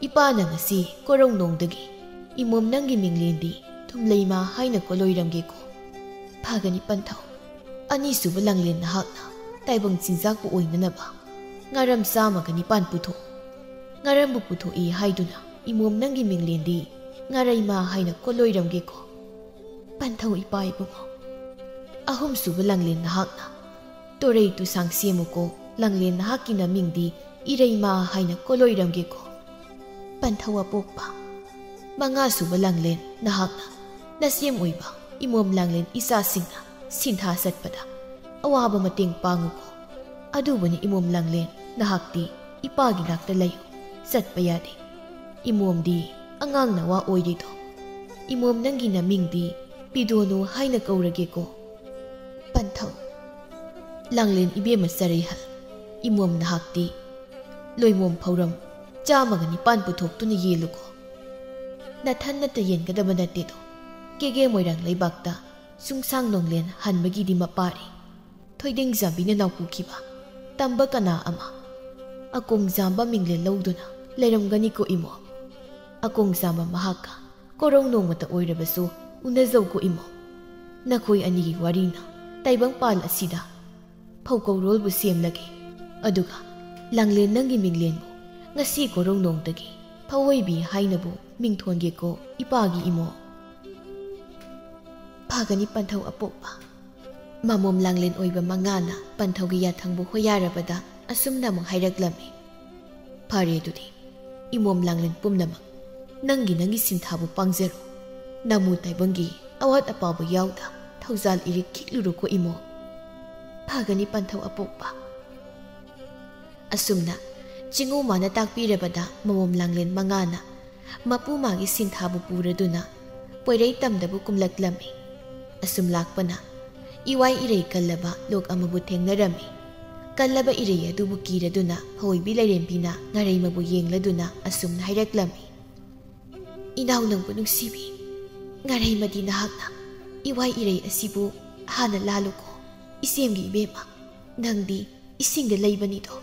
ꯏꯄꯥꯅ ꯉꯁꯤ ꯀꯣꯔꯧꯅꯣꯡꯗꯒꯤ ꯏꯃꯣꯝ ꯅꯪꯒꯤ ꯃꯤꯡꯂꯦꯟꯗꯤ ꯊꯨꯝꯂꯩꯃ ꯍꯥꯏꯅ ꯀꯣꯂꯣꯏꯔꯝꯒꯦꯀꯣ꯫ ꯐꯒꯅꯤ ꯄꯟꯊꯧ꯫ ꯑꯅꯤꯁꯨꯕ ꯂꯥꯡꯂꯦꯟ ꯅꯍꯥꯛꯅ ꯇꯥꯏꯕꯪ ꯆꯤꯟꯖꯥꯛꯄꯨ ꯑꯣꯏꯅꯅꯕ ꯉꯥꯔꯝ ꯆꯥꯝꯃꯒ ꯅꯤꯄꯥꯟ ꯄꯨꯊꯣꯛꯎ꯫ ꯉꯥꯔꯝꯕꯨ ꯄꯨꯊꯣꯛꯏ ꯍꯥꯏꯗꯨꯅ ꯏꯃꯣꯝ ꯅꯪꯒꯤ ꯃꯤꯡꯂꯦꯟꯗꯤ ꯉꯥꯔꯩꯃ ꯍꯥꯏꯅ ꯀꯣꯂꯣꯏꯔꯝꯒꯦꯀꯣ꯫ ꯄꯟꯊꯧ ꯏꯄꯥ ꯏꯕꯨꯡꯉꯣ꯫ ꯑꯍꯨꯝꯁꯨꯕ ꯂꯥꯡꯂꯦꯟ ꯅꯍꯥꯛꯅ ꯇꯣꯔꯩ ꯇꯨꯁꯥꯡ ꯁꯦꯝꯃꯨꯀꯣ, ꯂꯥꯡꯂꯦꯟ ꯅꯍꯥꯛꯀꯤ ꯅꯃꯤꯡꯗꯤ ꯏꯔꯩꯃ ꯍꯥꯏꯅ ꯀꯣꯂꯣꯏꯔꯝꯒꯦꯀꯣ꯫ ꯄꯟꯊꯧ ꯑꯄꯣꯛꯄ꯫ ꯃꯉꯥꯁꯨꯕ ꯂꯥꯡꯂꯦꯟ ꯅꯍꯥꯛꯅ ꯅꯁꯦꯝ ꯑꯣꯏꯕ ꯏꯃꯣꯝ ꯂꯥꯡꯂꯦꯟ ꯏꯆꯥꯁꯤꯡꯅ ꯁꯤꯟꯊꯥ ꯆꯠꯄꯗ ꯑꯋꯥꯕ ꯃꯇꯦꯡ ꯄꯥꯡꯉꯨꯀꯣ꯫ ꯑꯗꯨꯕꯨꯅꯤ ꯏꯃꯣꯝ ꯂꯥꯡꯂꯦꯟ, ꯅꯍꯥꯛꯇꯤ ꯏꯄꯥꯒꯤ ꯅꯥꯛꯇ ꯂꯩꯌꯨ, ꯆꯠꯄ ꯌꯥꯗꯦ꯫ ꯏꯃꯣꯝꯗꯤ ꯑꯉꯥꯡ ꯅꯋꯥ ꯑꯣꯏꯔꯤꯗꯣ꯫ ꯏꯃꯣꯝ ꯅꯪꯒꯤ ꯅꯃꯤꯡꯗꯤ ꯄꯤꯗꯣꯅꯨ ꯍꯥꯏꯅ ꯀꯧꯔꯒꯦꯀꯣ꯫ ꯄꯟꯊꯧ꯫ ꯂꯥꯡꯂꯦꯟ ꯏꯕꯦꯝꯃ ꯆꯔꯩꯍꯜ, ꯏꯃꯣꯝ ꯅꯍꯥꯛꯇꯤ ꯂꯣꯏꯃꯣꯝ ꯐꯧꯔꯝ ꯆꯥꯝꯃꯒ ꯅꯤꯄꯥꯟ ꯄꯨꯊꯣꯛꯇꯨꯅ ꯌꯦꯜꯂꯨꯀꯣ꯫ ꯅꯊꯟ ꯅꯠꯇ ꯌꯦꯟꯒꯗꯕ ꯅꯠꯇꯦꯗꯣ꯫ ꯀꯦꯒꯦ ꯃꯣꯏꯔꯥꯡ ꯂꯩꯕꯥꯛꯇ ꯆꯨꯡꯁꯥꯡ ꯅꯣꯡꯂꯦꯟ ꯍꯟꯕꯒꯤꯗꯤ ꯃꯄꯥꯔꯤ꯫ ꯊꯣꯏꯗꯤꯡ ꯖꯥꯝꯕꯤꯅ ꯅꯥꯎꯄꯨꯈꯤꯕ ꯇꯝꯕ ꯀꯅꯥ ꯑꯃ ꯑꯀꯣꯡ ꯖꯥꯝꯕ ꯃꯤꯡꯂꯦꯟ ꯂꯧꯗꯨꯅ ꯂꯩꯔꯝꯒꯅꯤꯀꯣ ꯏꯃꯣ꯫ ꯑꯀꯣꯡ ꯖꯥꯝꯕ ꯃꯍꯥꯛꯀ ꯀꯣꯔꯧ ꯅꯣꯡꯃꯇ ꯑꯣꯏꯔꯕꯁꯨ ꯎꯅꯖꯧꯀꯣ ꯏꯃꯣ꯫ ꯅꯈꯣꯏ ꯑꯅꯤꯒꯤ ꯋꯥꯔꯤꯅ ꯇꯥꯏꯕꯪ ꯄꯥꯜ ꯑꯁꯤꯗ ꯐꯧꯀꯧꯔꯣꯜꯕꯨ ꯁꯦꯝꯂꯒꯦ꯫ ꯑꯗꯨꯒ ꯂꯥꯡꯂꯦꯟ ꯅꯪꯒꯤ ꯃꯤꯡꯂꯦꯟꯕꯨ ꯉꯁꯤ ꯀꯣꯔꯧ ꯅꯣꯡꯗꯒꯤ ꯐꯧꯑꯣꯏꯕꯤ ꯍꯥꯏꯅꯕꯨ ꯃꯤꯡꯊꯣꯟꯒꯦꯀꯣ ꯏꯄꯥꯒꯤ ꯏꯃꯣ꯫ ꯐꯒꯅꯤ ꯄꯟꯊꯧ ꯑꯄꯣꯛꯄ꯫ ꯃꯃꯣꯝ ꯂꯥꯡꯂꯦꯟ ꯑꯣꯏꯕ ꯃꯉꯥꯅ ꯄꯟꯊꯧꯒꯤ ꯌꯥꯊꯪꯕꯨ ꯍꯣꯌꯥꯔꯕꯗ ꯑꯁꯨꯝꯅ ꯑꯃꯨꯛ ꯍꯥꯏꯔꯛꯂꯝꯃꯤ, ꯐꯔꯦ ꯑꯗꯨꯗꯤ, ꯏꯃꯣꯝ ꯂꯥꯡꯂꯦꯟ ꯄꯨꯝꯅꯃꯛ ꯅꯪꯒꯤ ꯅꯪꯒꯤ ꯁꯤꯟꯊꯥꯕꯨ ꯄꯥꯡꯖꯔꯣ꯫ ꯅꯃꯨ ꯇꯥꯏꯕꯪꯒꯤ ꯑꯋꯥꯠ ꯑꯄꯥꯕꯨ ꯌꯥꯎꯗ ꯊꯧꯖꯥꯜ ꯏꯔꯤꯛ ꯈꯤꯛꯂꯨꯔꯣꯀꯣ ꯏꯃꯣ꯫ ꯐꯒꯅꯤ ꯄꯟꯊꯧ ꯑꯄꯣꯛꯄ꯫ ꯑꯁꯨꯝꯅ ꯆꯤꯡꯉꯨ ꯃꯥꯅ ꯇꯥꯛꯄꯤꯔꯕꯗ ꯃꯃꯣꯝ ꯂꯥꯡꯂꯦꯟ ꯃꯉꯥꯅ ꯃꯄꯨ ꯃꯥꯒꯤ ꯁꯤꯟꯊꯥꯕꯨ ꯄꯨꯔꯗꯨꯅ ꯄꯣꯏꯔꯩ ꯇꯝꯗꯕꯨ ꯀꯨꯝꯂꯛꯂꯝꯃꯤ꯫ ꯑꯁꯨꯝ ꯂꯥꯛꯄꯅ ꯏꯋꯥꯏ ꯏꯔꯩ ꯀꯜꯂꯕ ꯂꯣꯛ ꯑꯃꯕꯨ ꯊꯦꯡꯅꯔꯝꯃꯤ꯫ ꯀꯜꯂꯕ ꯏꯔꯩ ꯑꯗꯨꯕꯨ ꯀꯤꯔꯗꯨꯅ ꯐꯑꯣꯏꯕꯤ ꯂꯥꯏꯔꯦꯝꯕꯤꯅ ꯉꯥꯔꯩꯃꯕꯨ ꯌꯦꯡꯂꯗꯨꯅ ꯑꯁꯨꯝꯅ ꯍꯥꯏꯔꯛꯂꯝꯃꯤ꯫ "ꯏꯅꯥꯎ ꯅꯪꯕꯨ ꯅꯨꯡꯁꯤꯕꯤ, ꯉꯥꯔꯩꯃꯗꯤ ꯅꯍꯥꯛꯅ ꯏꯋꯥꯏ ꯏꯔꯩ ꯑꯁꯤꯕꯨ ꯍꯥꯟꯅ ꯂꯥꯜꯂꯨꯀꯣ꯫ ꯏꯆꯦꯝꯒꯤ ꯏꯕꯦꯝꯃ, ꯅꯪꯗꯤ ꯏꯁꯤꯡꯗ ꯂꯩꯕꯅꯤꯗꯣ꯫"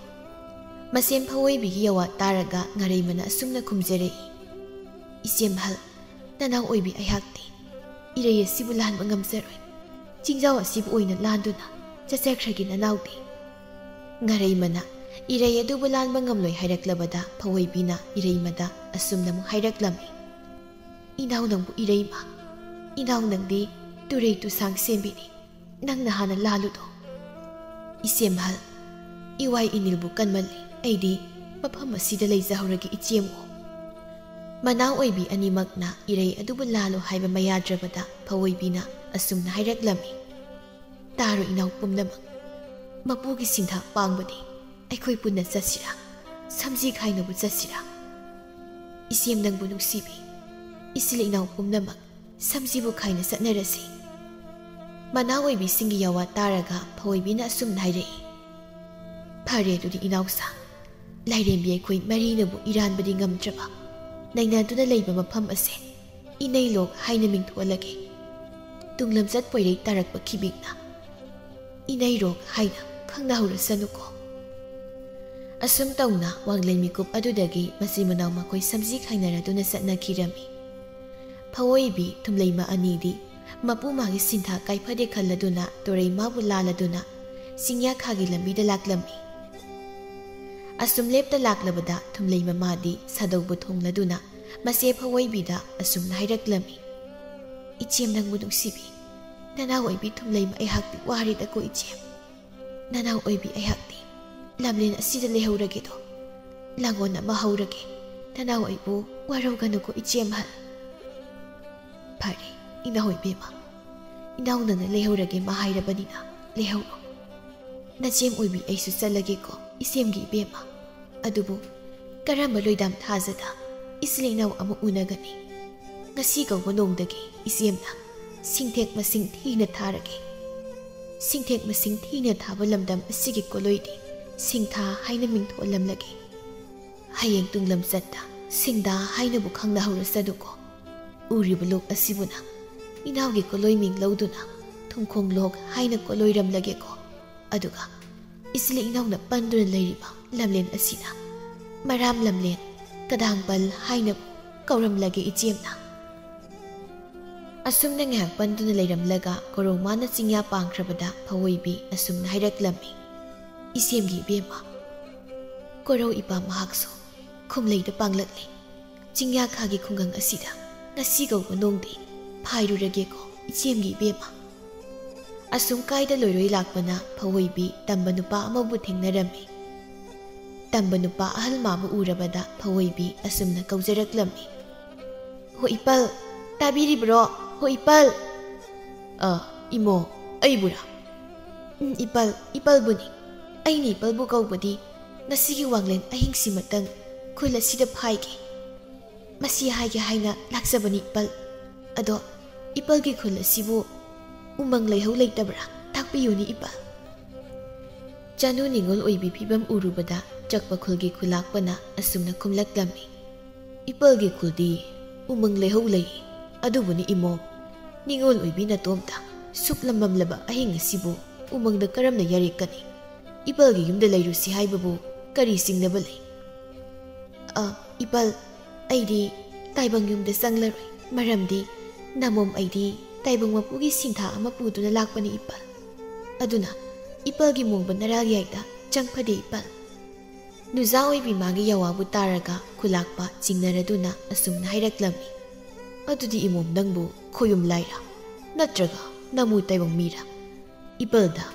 ꯃꯁꯦꯝ ꯐꯑꯣꯏꯕꯤꯒꯤ ꯌꯥꯋꯥ ꯇꯥꯔꯒ ꯉꯥꯔꯩꯃꯅ ꯑꯁꯨꯝꯅ ꯈꯨꯝꯖꯔꯛꯏ, "ꯏꯆꯦꯝꯍꯜ, ꯅꯅꯥꯎ ꯑꯣꯏꯕꯤ ꯑꯩꯍꯥꯛꯇꯤ ꯏꯔꯩ ꯑꯁꯤꯕꯨ ꯂꯥꯟꯕ ꯉꯝꯖꯔꯣꯏ꯫ ꯆꯤꯡꯖꯥꯎ ꯑꯁꯤꯕꯨ ꯑꯣꯏꯅ ꯂꯥꯟꯗꯨꯅ ꯆꯠꯆꯈ꯭ꯔꯒꯦ ꯅꯅꯥꯎꯗꯤ꯫" ꯉꯥꯔꯩꯃꯅ ꯏꯔꯩ ꯑꯗꯨꯕꯨ ꯂꯥꯟꯕ ꯉꯝꯂꯣꯏ ꯍꯥꯏꯔꯛꯂꯕꯗ ꯐꯑꯣꯏꯕꯤꯅ ꯏꯔꯩꯃꯗ ꯑꯁꯨꯝꯅ ꯑꯃꯨꯛ ꯍꯥꯏꯔꯛꯂꯝꯃꯤ, "ꯏꯅꯥꯎ ꯅꯪꯕꯨ ꯏꯔꯩꯃ, ꯏꯅꯥꯎ ꯅꯪꯗꯤ ꯇꯨꯔꯩ ꯇꯨꯁꯥꯡ ꯁꯦꯝꯕꯤꯅꯤ꯫ ꯅꯪꯅ ꯍꯥꯟꯅ ꯂꯥꯜꯂꯨꯗꯣ꯫" "ꯏꯆꯦꯝꯍꯜ, ꯏꯋꯥꯏ ꯏꯅꯤꯜꯕꯨ ꯀꯟꯃꯜꯂꯤ꯫ ꯑꯩꯗꯤ ꯃꯐꯝ ꯑꯁꯤꯗ ꯂꯩꯖꯍꯧꯔꯒꯦ ꯏꯆꯦꯝꯑꯣ꯫" ꯃꯅꯥꯎ ꯑꯣꯏꯕꯤ ꯑꯅꯤꯃꯛꯅ ꯏꯔꯩ ꯑꯗꯨꯕꯨ ꯂꯥꯜꯂꯨ ꯍꯥꯏꯕ ꯃꯌꯥꯗ꯭ꯔꯕꯗ ꯐꯑꯣꯏꯕꯤꯅ ꯑꯁꯨꯝꯅ ꯍꯥꯏꯔꯛꯂꯝꯃꯤ, "ꯇꯥꯔꯣ ꯏꯅꯥꯎ ꯄꯨꯝꯅꯃꯛ, ꯃꯄꯨꯒꯤ ꯁꯤꯟꯊꯥ ꯄꯥꯡꯕꯅꯤ꯫ ꯑꯩꯈꯣꯏ ꯄꯨꯟꯅ ꯆꯠꯁꯤꯔꯥ? ꯁꯝꯖꯤ ꯈꯥꯏꯅꯕꯨ ꯆꯠꯁꯤꯔꯥ? ꯏꯆꯦꯝ ꯅꯪꯕꯨ ꯅꯨꯡꯁꯤꯕꯤ, ꯏꯆꯤꯜ ꯏꯅꯥꯎ ꯄꯨꯝꯅꯃꯛ ꯁꯝꯖꯤꯕꯨ ꯈꯥꯏꯅ ꯆꯠꯅꯔꯁꯤ꯫" ꯃꯅꯥ ꯑꯣꯏꯕꯤꯁꯤꯡꯒꯤ ꯌꯥꯋꯥ ꯇꯥꯔꯒ ꯐꯑꯣꯏꯕꯤꯅ ꯑꯁꯨꯝꯅ ꯍꯥꯏꯔꯛꯏ, "ꯐꯔꯦ ꯑꯗꯨꯗꯤ ꯏꯅꯥꯎꯁꯥ, ꯂꯥꯏꯔꯦꯝꯕꯤ ꯑꯩꯈꯣꯏ ꯃꯔꯤꯅꯕꯨ ꯏꯔꯥꯟꯕꯗꯤ ꯉꯝꯗ꯭ꯔꯕ ꯅꯩꯅꯗꯨꯅ ꯂꯩꯕ ꯃꯐꯝ ꯑꯁꯦ ꯏꯅꯩꯂꯣꯛ ꯍꯥꯏꯅ ꯃꯤꯡꯊꯣꯜꯂꯒꯦ꯫ ꯇꯨꯡꯂꯝꯆꯠ ꯄꯣꯏꯔꯩ ꯇꯥꯔꯛꯄ ꯈꯤꯕꯤꯛꯅ ꯏꯅꯩꯔꯣꯛ ꯍꯥꯏꯅ ꯈꯪꯅꯍꯧꯔꯁꯅꯨꯀꯣ꯫" ꯑꯁꯨꯝ ꯇꯧꯅ ꯋꯥꯡꯂꯦꯟ ꯃꯤꯀꯨꯞ ꯑꯗꯨꯗꯒꯤ ꯃꯆꯤꯟ ꯃꯅꯥꯎ ꯃꯈꯣꯏ ꯁꯝꯖꯤ ꯈꯥꯏꯅꯔꯗꯨꯅ ꯆꯠꯅꯈꯤꯔꯝꯃꯤ꯫ ꯐꯑꯣꯏꯕꯤ ꯊꯨꯝꯂꯩꯃ ꯑꯅꯤꯗꯤ ꯃꯄꯨ ꯃꯥꯒꯤ ꯁꯤꯟꯊꯥ ꯀꯥꯏꯐꯗꯦ ꯈꯜꯂꯗꯨꯅ ꯇꯨꯔꯩ ꯃꯥꯕꯨ ꯂꯥꯜꯂꯗꯨꯅ ꯆꯤꯡꯌꯥꯈꯥꯒꯤ ꯂꯝꯕꯤꯗ ꯂꯥꯛꯂꯝꯃꯤ꯫ ꯑꯁꯨꯝ ꯂꯦꯞꯇ ꯂꯥꯛꯂꯕꯗ ꯊꯨꯝꯂꯩꯃ ꯃꯥꯗꯤ ꯁꯥꯗꯧꯕꯨ ꯊꯣꯡꯂꯗꯨꯅ ꯃꯆꯦ ꯐꯑꯣꯏꯕꯤꯗ ꯑꯁꯨꯝꯅ ꯍꯥꯏꯔꯛꯂꯝꯃꯤ, "ꯏꯆꯦꯝ ꯅꯪꯕꯨ ꯅꯨꯡꯁꯤꯕꯤ, ꯅꯅꯥꯎ ꯑꯣꯏꯕꯤ ꯊꯨꯝꯂꯩꯃ ꯑꯩꯍꯥꯛꯇꯤ ꯋꯥꯔꯦꯗꯀꯣ ꯏꯆꯦꯝ꯫ ꯅꯅꯥꯎ ꯑꯣꯏꯕꯤ ꯑꯩꯍꯥꯛꯇꯤ ꯂꯝꯂꯦꯟ ꯑꯁꯤꯗ ꯂꯩꯍꯧꯔꯒꯦꯗꯣ꯫ ꯂꯥꯡꯒꯣꯟ ꯑꯃ ꯍꯧꯔꯒꯦ, ꯅꯅꯥꯎ ꯑꯩꯕꯨ ꯋꯥꯔꯧꯒꯅꯨꯀꯣ ꯏꯆꯦꯝꯍꯜ꯫" "ꯐꯔꯦ ꯏꯅꯥꯎ ꯏꯕꯦꯝꯃ, ꯏꯅꯥꯎ ꯅꯪꯅ ꯂꯩꯍꯧꯔꯒꯦ ꯃꯥ ꯍꯥꯏꯔꯕꯅꯤꯅ ꯂꯩꯍꯧꯔꯣ꯫ ꯅꯆꯦꯝ ꯑꯣꯏꯕꯤ ꯑꯩꯁꯨ ꯆꯠꯂꯒꯦꯀꯣ, ꯏꯆꯦꯝꯒꯤ ꯏꯕꯦꯝꯃ꯫ ꯑꯗꯨꯕꯨ ꯀꯔꯝꯕ ꯂꯣꯏꯗꯥꯝ ꯊꯥꯖꯗ ꯏꯆꯤꯜ ꯏꯅꯥꯎ ꯑꯃ ꯎꯅꯒꯅꯤ? ꯉꯁꯤ ꯀꯧꯕ ꯅꯣꯡꯗꯒꯤ ꯏꯆꯦꯝꯅ ꯁꯤꯡꯊꯦꯛ ꯃꯁꯤꯡ ꯊꯤꯅ ꯊꯥꯔꯒꯦ꯫ ꯁꯤꯡꯊꯦꯛ ꯃꯁꯤꯡ ꯊꯤꯅ ꯊꯥꯕ ꯂꯝꯗꯝ ꯑꯁꯤꯒꯤ ꯀꯣꯂꯣꯏꯗꯤ ꯁꯤꯡꯊꯥ ꯍꯥꯏꯅ ꯃꯤꯡꯊꯣꯜꯂꯝꯂꯒꯦ꯫ ꯍꯌꯦꯡ ꯇꯨꯡꯂꯝꯆꯠꯇ ꯁꯤꯡꯗꯥ ꯍꯥꯏꯅꯕꯨ ꯈꯪꯅꯍꯧꯔꯁꯅꯨꯀꯣ꯫ ꯎꯔꯤꯕ ꯂꯣꯛ ꯑꯁꯤꯕꯨꯅ ꯏꯅꯥꯎꯒꯤ ꯀꯣꯂꯣꯏ ꯃꯤꯡ ꯂꯧꯗꯨꯅ ꯊꯨꯝꯈꯣꯡ ꯂꯣꯛ ꯍꯥꯏꯅ ꯀꯣꯂꯣꯏꯔꯝꯂꯒꯦꯀꯣ꯫ ꯑꯗꯨꯒ ꯏꯆꯤꯜ ꯏꯅꯥꯎꯅ ꯄꯟꯗꯨꯅ ꯂꯩꯔꯤꯕ ꯂꯝꯂꯦꯟ ꯑꯁꯤꯅ ꯃꯔꯥꯝ ꯂꯝꯂꯦꯟ, ꯀꯗꯥꯡꯄꯜ ꯍꯥꯏꯅꯕꯨ ꯀꯧꯔꯝꯂꯒꯦ ꯏꯆꯦꯝꯅ꯫ ꯑꯁꯨꯝꯅ ꯉꯥꯏꯍꯥꯛ ꯄꯟꯗꯨꯅ ꯂꯩꯔꯝꯂꯒ ꯀꯣꯔꯧ ꯃꯥꯅ ꯆꯤꯡꯌꯥ ꯄꯥꯡꯈ꯭ꯔꯕꯗ ꯐꯋꯣꯏꯕꯤ ꯑꯁꯨꯝꯅ ꯍꯥꯏꯔꯛꯂꯝꯃꯤ, ꯏꯆꯦꯝꯒꯤ ꯏꯕꯦꯝꯃ, ꯀꯣꯔꯧ ꯏꯄꯥ ꯃꯍꯥꯛꯁꯨ ꯈꯨꯝꯂꯩꯗ ꯄꯥꯡꯂꯛꯂꯦ꯫ ꯆꯤꯡꯌꯥꯈꯥꯒꯤ ꯈꯨꯡꯒꯪ ꯑꯁꯤꯗ ꯉꯁꯤ ꯀꯧꯕ ꯅꯣꯡꯗꯤ ꯐꯥꯏꯔꯨꯔꯒꯦꯀꯣ, ꯏꯆꯦꯝꯒꯤ ꯏꯕꯦꯝꯃ꯫ ꯑꯁꯨꯝ ꯀꯥꯏꯗ ꯂꯣꯏꯔꯣꯏ ꯂꯥꯛꯄꯅ ꯐꯋꯣꯏꯕꯤ ꯇꯝꯕ ꯅꯨꯄꯥ ꯑꯃꯕꯨ ꯊꯦꯡꯅꯔꯝꯃꯤ꯫ ꯇꯝꯕ ꯅꯨꯄꯥ ꯑꯍꯜ ꯃꯥꯕꯨ ꯎꯔꯕꯗ ꯐꯋꯣꯏꯕꯤ ꯑꯁꯨꯝꯅ ꯀꯧꯖꯔꯛꯂꯝꯃꯤ, "ꯍꯣ ꯏꯄꯜ, ꯇꯥꯕꯤꯔꯤꯕ꯭ꯔꯣ? ꯍꯣ ꯏꯄꯜ!" "ꯑ, ꯏꯃꯣ, ꯑꯩꯕꯨꯔꯥ?" "ꯎꯝ, ꯏꯄꯜ, ꯏꯄꯜꯕꯨꯅꯤ꯫ ꯑꯩꯅ ꯏꯄꯜꯕꯨ ꯀꯧꯕꯗꯤ ꯉꯁꯤꯒꯤ ꯋꯥꯡꯂꯦꯟ ꯑꯍꯤꯡꯁꯤꯃꯇꯪ ꯈꯨꯜ ꯑꯁꯤꯗ ꯐꯥꯏꯒꯦ꯫ ꯃꯁꯤ ꯍꯥꯏꯒꯦ ꯍꯥꯏꯅ ꯂꯥꯛꯆꯕꯅꯤ ꯏꯄꯜ꯫ ꯑꯗꯣ ꯏꯄꯜꯒꯤ ꯈꯨꯜ ꯑꯁꯤꯕꯨ ꯎꯃꯪ ꯂꯩꯍꯧ ꯂꯩꯇꯕ꯭ꯔꯥ? ꯇꯥꯛꯄꯤꯌꯨꯅꯤ ꯏꯄꯜ꯫" ꯆꯅꯨ ꯅꯤꯉꯣꯜ ꯑꯣꯏꯕꯤ ꯐꯤꯕꯝ ꯎꯔꯨꯕꯗ ꯆꯛꯄ ꯈꯨꯜꯒꯤ ꯈꯨꯂꯥꯛꯄꯅ ꯑꯁꯨꯝꯅ ꯈꯨꯝꯂꯛꯂꯝꯃꯤ, "ꯏꯄꯜꯒꯤ ꯈꯨꯜꯗꯤ ꯎꯃꯪ ꯂꯩꯍꯧ ꯂꯩ꯫ ꯑꯗꯨꯕꯨꯅꯤ ꯏꯃꯣ, ꯅꯤꯉꯣꯜ ꯑꯣꯏꯕꯤ ꯅꯇꯣꯝꯇ ꯁꯨꯛꯂꯝ ꯃꯝꯂꯕ ꯑꯍꯤꯡ ꯑꯁꯤꯕꯨ ꯎꯃꯪꯗ ꯀꯔꯝꯅ ꯌꯥꯔꯦꯛꯀꯅꯤ? ꯏꯄꯜꯒꯤ ꯌꯨꯝꯗ ꯂꯩꯔꯨꯁꯤ ꯍꯥꯏꯕꯕꯨ ꯀꯔꯤ ꯆꯤꯡꯅꯕ ꯂꯩ?" "ꯑ, ꯏꯄꯜ, ꯑꯩꯗꯤ ꯇꯥꯏꯕꯪ ꯌꯨꯝꯗ ꯆꯪꯂꯔꯣꯏ꯫ ꯃꯔꯝꯗꯤ ꯅꯃꯣꯝ ꯑꯩꯗꯤ ꯇꯥꯏꯕꯪ ꯃꯄꯨꯒꯤ ꯁꯤꯡꯊꯥ ꯑꯃ ꯄꯨꯗꯨꯅ ꯂꯥꯛꯄꯅꯤ ꯏꯄꯜ꯫ ꯑꯗꯨꯅ ꯏꯄꯜꯒꯤ ꯃꯣꯡꯕ ꯅꯔꯥꯜ ꯌꯥꯏꯗ ꯆꯪ ꯐꯗꯦ ꯏꯄꯜ꯫" ꯅꯨꯖꯥ ꯑꯣꯏꯕꯤ ꯃꯥꯒꯤ ꯌꯥꯋꯥꯕꯨ ꯇꯥꯔꯒ ꯈꯨꯂꯥꯛꯄ ꯆꯤꯡꯅꯔꯗꯨꯅ ꯑꯁꯨꯝꯅ ꯍꯥꯏꯔꯛꯂꯝꯃꯤ, "ꯑꯗꯨꯗꯤ ꯏꯃꯣꯝ ꯅꯪꯕꯨ ꯈꯣꯌꯨꯝ ꯂꯥꯏꯔ? ꯅꯠꯇ꯭ꯔꯒ ꯅꯃꯨ ꯇꯥꯏꯕꯪ ꯃꯤꯔ? ꯏꯄꯜꯗ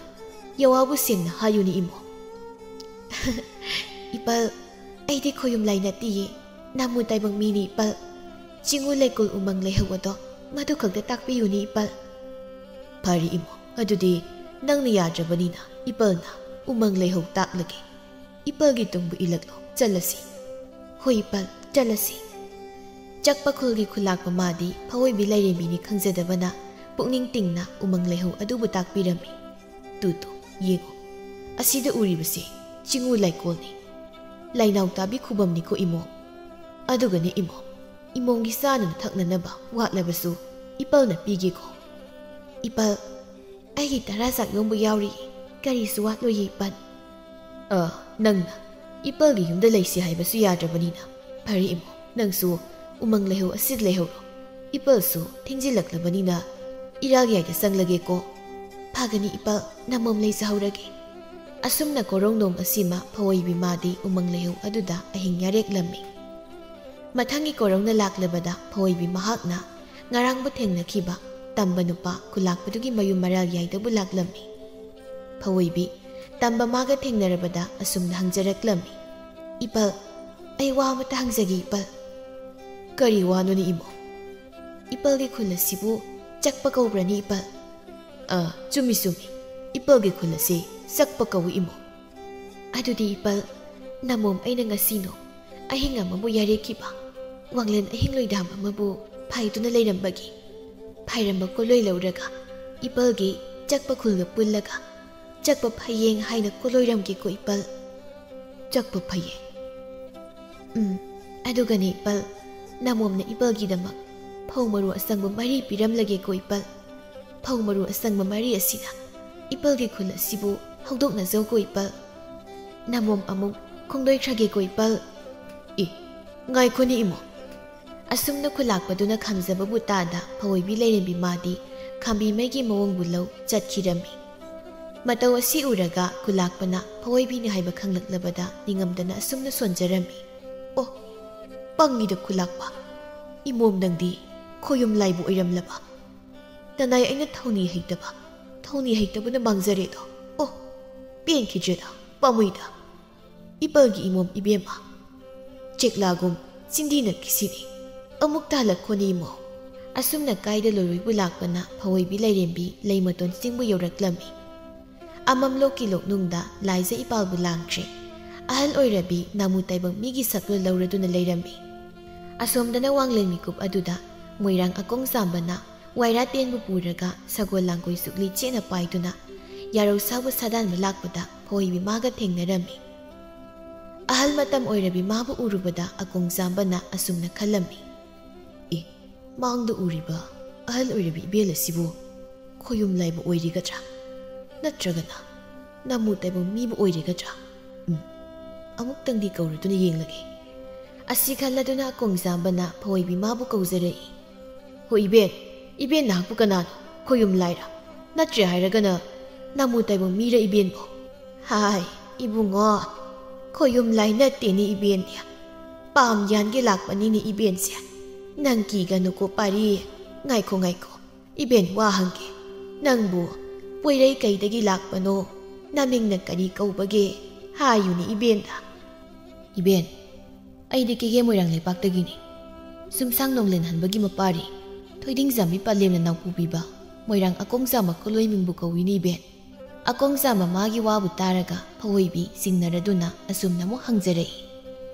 ꯌꯥꯋꯥꯕꯨ ꯁꯦꯡꯅ ꯍꯥꯏꯌꯨꯅꯤ ꯏꯃꯣ꯫" "ꯏꯄꯜ, ꯑꯩꯗꯤ ꯈꯣꯌꯨꯝ ꯂꯥꯏ ꯅꯠꯇꯤꯌꯦ, ꯅꯃꯨ ꯇꯥꯏꯕꯪ ꯃꯤꯅꯤ ꯏꯄꯜ꯫ ꯆꯤꯡꯉꯨ ꯂꯩꯀꯣꯜ ꯎꯃꯪ ꯂꯩꯍꯧ ꯑꯗꯣ ꯃꯗꯨ ꯈꯛꯇ ꯇꯥꯛꯄꯤꯌꯨꯅꯤ ꯏꯄꯜ꯫" "ꯐꯔꯦ ꯏꯃꯣ, ꯑꯗꯨꯗꯤ "ꯅꯪꯅ ꯌꯥꯗ꯭ꯔꯕꯅꯤꯅ ꯏꯄꯜꯅ ꯎꯃꯪ ꯂꯩꯍꯧ ꯇꯥꯛꯂꯒꯦ꯫ ꯏꯄꯜꯒꯤ ꯇꯨꯡꯕꯨ ꯏꯜꯂꯛꯂꯣ, ꯆꯠꯂꯁꯤ꯫" "ꯍꯣꯏ ꯏꯄꯜ, ꯆꯠꯂꯁꯤ꯫" ꯆꯛꯄ ꯈꯨꯜꯒꯤ ꯈꯨꯂꯥꯛꯄ ꯃꯥꯗꯤ ꯐꯑꯣꯏꯕꯤ ꯂꯥꯏꯔꯦꯝꯕꯤꯅꯤ ꯈꯪꯖꯗꯕꯅ ꯄꯨꯛꯅꯤꯡ ꯇꯤꯡꯅ ꯎꯃꯪ ꯂꯩꯍꯧ ꯑꯗꯨꯕꯨ ꯇꯥꯛꯄꯤꯔꯝꯃꯤ꯫ "ꯇꯨ ꯇꯨ, ꯌꯦꯡꯉꯨ, ꯑꯁꯤꯗ ꯎꯔꯤꯕꯁꯤ ꯆꯤꯡꯉꯨ ꯂꯩꯀꯣꯜꯅꯤ꯫ ꯂꯥꯏꯅꯥꯎ ꯇꯥꯕꯤ ꯈꯨꯕꯝꯅꯤꯀꯣ ꯏꯃꯣꯝ꯫ ꯑꯗꯨꯒꯅꯦ ꯏꯃꯣꯝ, ꯏꯃꯣꯝꯒꯤ ꯆꯥꯅꯅ ꯊꯛꯅꯅꯕ ꯋꯥꯠꯂꯕꯁꯨ ꯏꯄꯜꯅ ꯄꯤꯒꯦꯀꯣ꯫ ꯏꯄꯜ, ꯑꯩꯒꯤ ꯇꯔꯥ ꯆꯥꯛ ꯌꯣꯝꯕ ꯌꯥꯎꯔꯤ, ꯀꯔꯤꯁꯨ ꯋꯥꯠꯂꯣꯏꯌꯦ ꯏꯄꯜ꯫" "ꯑ, ꯅꯪꯅ ꯏꯄꯜꯒꯤ ꯌꯨꯝꯗ ꯂꯩꯁꯤ ꯍꯥꯏꯕꯁꯨ ꯌꯥꯗ꯭ꯔꯕꯅꯤꯅ, ꯐꯔꯦ ꯏꯃꯣꯝ, ꯅꯪꯁꯨ ꯎꯃꯪ ꯂꯩꯍꯧ ꯑꯁꯤꯗ ꯂꯩꯍꯧꯔꯣ꯫ ꯏꯄꯜꯁꯨ ꯊꯦꯡꯖꯤꯜꯂꯛꯂꯕꯅꯤꯅ ꯏꯔꯥꯜ ꯌꯥꯏꯗ ꯆꯪꯂꯒꯦꯀꯣ꯫" "ꯐꯒꯅꯤ ꯏꯄꯜ, ꯅꯃꯣꯝ ꯂꯩꯖꯍꯧꯔꯒꯦ꯫" ꯑꯁꯨꯝꯅ ꯀꯣꯔꯧꯅꯣꯝ ꯑꯁꯤꯃ ꯐꯑꯣꯏꯕꯤ ꯃꯥꯗꯤ ꯎꯃꯪ ꯂꯩꯍꯧ ꯑꯗꯨꯗ ꯑꯍꯤꯡ ꯌꯥꯔꯦꯛꯂꯝꯃꯤ꯫ ꯃꯊꯪꯒꯤ ꯀꯣꯔꯧꯅ ꯂꯥꯛꯂꯕꯗ ꯐꯑꯣꯏꯕꯤ ꯃꯍꯥꯛꯅ ꯉꯔꯥꯡꯕꯨ ꯊꯦꯡꯅꯈꯤꯕ ꯇꯝꯕ ꯅꯨꯄꯥ ꯈꯨꯂꯥꯛꯄꯗꯨꯒꯤ ꯃꯌꯨꯝ ꯃꯔꯥꯜ ꯌꯥꯏꯗꯕꯨ ꯂꯥꯛꯂꯝꯃꯤ꯫ ꯐꯑꯣꯏꯕꯤ ꯇꯝꯕ ꯃꯥꯒ ꯊꯦꯡꯅꯔꯕꯗ ꯑꯁꯨꯝꯅ ꯍꯪꯖꯔꯛꯂꯝꯃꯤ, "ꯏꯄꯜ, ꯑꯩ ꯋꯥ ꯑꯃꯇ ꯍꯪꯖꯒꯦ ꯏꯄꯜ꯫" "ꯀꯔꯤ ꯋꯥꯅꯣꯅꯦ ꯏꯃꯣꯝ?" "ꯏꯄꯜꯒꯤ ꯈꯨꯜ ꯑꯁꯤꯕꯨ ꯆꯛꯄ ꯀꯧꯕ꯭ꯔꯅꯤ ꯏꯄꯜ?" "ꯑ, ꯆꯨꯝꯃꯤ ꯆꯨꯝꯃꯤ, ꯏꯄꯜꯒꯤ ꯈꯨꯜ ꯑꯁꯤ ꯆꯛꯄ ꯀꯧꯏ ꯏꯃꯣꯝ꯫" "ꯑꯗꯨꯗꯤ ꯏꯄꯜ, ꯅꯃꯣꯝ ꯑꯩꯅ ꯉꯁꯤꯅꯣ ꯑꯍꯤꯡ ꯑꯃꯕꯨ ꯌꯥꯔꯦꯛꯈꯤꯕ ꯋꯥꯡꯂꯦꯟ ꯑꯍꯤꯡ ꯂꯣꯏꯗꯥꯝ ꯑꯃꯕꯨ ꯐꯥꯏꯗꯨꯅ ꯂꯩꯔꯝꯕꯒꯤ ꯐꯥꯏꯔꯝꯕ ꯀꯣꯂꯣꯏ ꯂꯧꯔꯒ ꯏꯄꯜꯒꯤ ꯆꯛꯄ ꯈꯨꯜꯒ ꯄꯨꯜꯂꯒ ꯆꯛꯄ ꯐꯌꯦꯡ ꯍꯥꯏꯅ ꯀꯣꯂꯣꯏꯔꯝꯒꯦꯀꯣ ꯏꯄꯜ꯫" "ꯆꯛꯄ ꯐꯌꯦꯡ?" "ꯎꯝ, ꯑꯗꯨꯒꯅꯦ ꯏꯄꯜ, ꯅꯃꯣꯝꯅ ꯏꯄꯜꯒꯤꯗꯃꯛ ꯐꯧ ꯃꯔꯨ ꯑꯁꯪꯕ ꯃꯔꯤ ꯄꯤꯔꯝꯂꯒꯦꯀꯣ ꯏꯄꯜ꯫ ꯐꯧ ꯃꯔꯨ ꯑꯁꯪꯕ ꯃꯔꯤ ꯑꯁꯤꯅ ꯏꯄꯜꯒꯤ ꯈꯨꯜ ꯑꯁꯤꯕꯨ ꯍꯧꯗꯣꯛꯅꯖꯧꯀꯣ ꯏꯄꯜ꯫ ꯅꯃꯣꯝ ꯑꯃꯨꯛ ꯈꯣꯡꯗꯣꯏꯈ꯭ꯔꯒꯦꯀꯣ ꯏꯄꯜ꯫" "ꯑꯦ, ꯉꯥꯏꯈꯣꯅꯦ ꯏꯃꯣꯝ꯫" ꯑꯁꯨꯝꯅ ꯈꯨꯂꯥꯛꯄꯗꯨꯅ ꯈꯥꯝꯖꯕꯕꯨ ꯇꯥꯗ ꯐꯑꯣꯏꯕꯤ ꯂꯥꯏꯔꯦꯝꯕꯤ ꯃꯥꯗꯤ ꯈꯥꯝꯕꯤ ꯃꯩꯒꯤ ꯃꯑꯣꯡꯕꯨ ꯂꯧ ꯆꯠꯈꯤꯔꯝꯃꯤ꯫ ꯃꯇꯧ ꯑꯁꯤ ꯎꯔꯒ ꯈꯨꯂꯥꯛꯄꯅ ꯐꯑꯣꯏꯕꯤꯅꯤ ꯍꯥꯏꯕ ꯈꯪꯂꯛꯂꯕꯗ ꯅꯤꯡꯉꯝꯗꯅ ꯑꯁꯨꯝꯅ ꯁꯣꯟꯖꯔꯝꯃꯤ, "ꯑꯣ, ꯄꯪꯉꯤꯗ ꯈꯨꯂꯥꯛꯄ, ꯏꯃꯣꯝ ꯅꯪꯗꯤ ꯈꯣꯌꯨꯝ ꯂꯥꯏꯕꯨ ꯑꯣꯏꯔꯝꯂꯕ꯫ ꯇꯅꯥꯏ ꯑꯩꯅ ꯊꯧꯅꯤ ꯍꯩꯇꯕ, ꯊꯧꯅꯤ ꯍꯩꯇꯕꯅ ꯃꯥꯡꯖꯔꯦꯗꯣ꯫ ꯑꯣ, ꯄꯦꯟꯈꯤꯗ꯭ꯔꯦꯗ, ꯄꯥꯝꯃꯨꯏꯗ꯫ ꯏꯄꯜꯒꯤ ꯏꯃꯣꯝ ꯏꯕꯦꯝꯃ, ꯆꯦꯛꯂꯥꯒꯨꯝ ꯆꯤꯟꯗꯤꯅ ꯀꯤꯁꯤꯅꯤ꯫ ꯑꯃꯨꯛ ꯇꯥꯜꯂꯛꯈꯣꯅꯤ ꯏꯃꯣꯝ꯫" ꯑꯁꯨꯝꯅ ꯀꯥꯏꯗ ꯂꯣꯏꯔꯣꯏꯕꯨ ꯂꯥꯛꯄꯅ ꯐꯑꯣꯏꯕꯤ ꯂꯥꯏꯔꯦꯝꯕꯤ ꯂꯩ ꯃꯇꯣꯟ ꯆꯤꯡꯕꯨ ꯌꯧꯔꯛꯂꯝꯃꯤ꯫ ꯑꯃꯝꯂꯣꯛꯀꯤ ꯂꯣꯛꯅꯨꯡꯗ ꯂꯥꯏꯖ ꯏꯄꯥꯜꯕꯨ ꯂꯥꯡꯈ꯭ꯔꯦ꯫ ꯑꯍꯜ ꯑꯣꯏꯔꯕꯤ ꯅꯥꯃꯨ ꯇꯥꯏꯕꯪ ꯃꯤꯒꯤ ꯁꯛꯂꯣꯟ ꯂꯧꯔꯗꯨꯅ ꯂꯩꯔꯝꯃꯤ꯫ ꯑꯁꯣꯝꯗꯅ ꯋꯥꯡꯂꯦꯟ ꯃꯤꯀꯨꯞ ꯑꯗꯨꯗ ꯃꯣꯏꯔꯥꯡ ꯑꯀꯣꯡ ꯆꯥꯝꯕꯅ ꯋꯥꯏꯔꯥ ꯇꯦꯟꯕꯨ ꯄꯨꯔꯒ ꯁꯒꯣꯜ ꯂꯥꯡꯒꯣꯏ ꯁꯨꯛꯂꯤ ꯆꯦꯠꯅ ꯄꯥꯏꯗꯨꯅ ꯌꯥꯔꯧ ꯁꯥꯕꯨ ꯁꯥꯗꯥꯟꯕ ꯂꯥꯛꯄꯗ ꯐꯣꯏꯕꯤ ꯃꯥꯒ ꯊꯦꯡꯅꯔꯝꯃꯤ꯫ ꯑꯍꯜ ꯃꯇꯝ ꯑꯣꯏꯔꯕꯤ ꯃꯥꯕꯨ ꯎꯔꯨꯕꯗ ꯑꯀꯣꯡ ꯆꯥꯝꯕꯅ ꯑꯁꯨꯝꯅ ꯈꯜꯂꯝꯃꯤ, "ꯑꯦ, ꯃꯥꯡꯗ ꯎꯔꯤꯕ ꯑꯍꯜ ꯑꯣꯏꯔꯕꯤ ꯏꯕꯦꯜ ꯑꯁꯤꯕꯨ ꯈꯣꯌꯨꯝ ꯂꯥꯏꯕ ꯑꯣꯏꯔꯤꯒꯗ꯭ꯔꯥ? ꯅꯠꯇ꯭ꯔꯒꯅ ꯅꯥꯃꯨ ꯇꯥꯏꯕꯪ ꯃꯤꯕꯨ ꯑꯣꯏꯔꯤꯒꯗ꯭ꯔꯥ? ꯎꯝ, ꯑꯃꯨꯛꯇꯪꯗꯤ ꯀꯧꯔꯗꯨꯅ ꯌꯦꯡꯂꯒꯦ"꯫ ꯑꯁꯤ ꯈꯜꯂꯗꯨꯅ ꯑꯀꯣꯡ ꯆꯥꯝꯕꯅ ꯐꯣꯏꯕꯤ ꯃꯥꯕꯨ ꯀꯧꯖꯔꯛꯏ꯫ "ꯍꯣ ꯏꯕꯦꯟ, ꯏꯕꯦꯟ ꯅꯍꯥꯛꯄꯨ ꯀꯅꯥꯅꯣ? ꯈꯣꯌꯨꯝ ꯂꯥꯏꯔ? ꯅꯠꯇ꯭ꯔꯦ ꯍꯥꯏꯔꯒꯅ ꯅꯥꯃꯨ ꯇꯥꯏꯕꯪ ꯃꯤꯔ ꯏꯕꯦꯟꯕꯨ?" "ꯍꯥꯏ, ꯏꯕꯨꯡꯉꯣ, ꯈꯣꯌꯨꯝ ꯂꯥꯏ ꯅꯠꯇꯦꯅꯦ ꯏꯕꯦꯟꯗꯤ꯫ ꯄꯥꯝ ꯌꯥꯟꯒꯦ ꯂꯥꯛꯄꯅꯤꯅꯦ ꯏꯕꯦꯟꯁꯦ꯫ ꯅꯪ ꯀꯤꯒꯅꯨꯀꯣ ꯄꯥꯔꯤ꯫ ꯉꯥꯏꯈꯣ, ꯉꯥꯏꯈꯣ, ꯏꯕꯦꯟ ꯋꯥ ꯍꯪꯒꯦ꯫ ꯅꯪꯕꯨ ꯄꯣꯏꯔꯩ ꯀꯩꯗꯒꯤ ꯂꯥꯛꯄꯅꯣ? ꯅꯃꯤꯡꯅ ꯀꯔꯤ ꯀꯧꯕꯒꯦ? ꯍꯥꯏꯌꯨꯅꯦ ꯏꯕꯦꯟꯗ"꯫ "ꯏꯕꯦꯟ, ꯑꯩꯗꯤ ꯀꯦꯒꯦ ꯃꯣꯏꯔꯥꯡ ꯂꯩꯄꯥꯛꯇꯒꯤꯅꯤ꯫ ꯁꯨꯝꯁꯥꯡ ꯅꯣꯡꯂꯦꯟ ꯍꯟꯕꯒꯤ ꯃꯄꯥꯔꯤ ꯊꯣꯏꯗꯤꯡꯖꯥꯝꯕꯤ ꯄꯂꯦꯝꯅ ꯅꯥꯎꯄꯨꯕꯤꯕ ꯃꯣꯏꯔꯥꯡ ꯑꯀꯣꯡꯖꯥ ꯃꯀꯣꯂꯣꯏ ꯃꯤꯡꯕꯨ ꯀꯧꯏꯅꯤ ꯏꯕꯦꯟ"꯫ ꯑꯀꯣꯡꯖꯥ ꯃꯃꯥꯒꯤ ꯋꯥꯕꯨ ꯇꯥꯔꯒ ꯐꯋꯣꯏꯕꯤ ꯆꯤꯡꯅꯔꯗꯨꯅ ꯑꯁꯨꯝꯅ ꯑꯃꯨꯛ ꯍꯪꯖꯔꯛꯏ꯫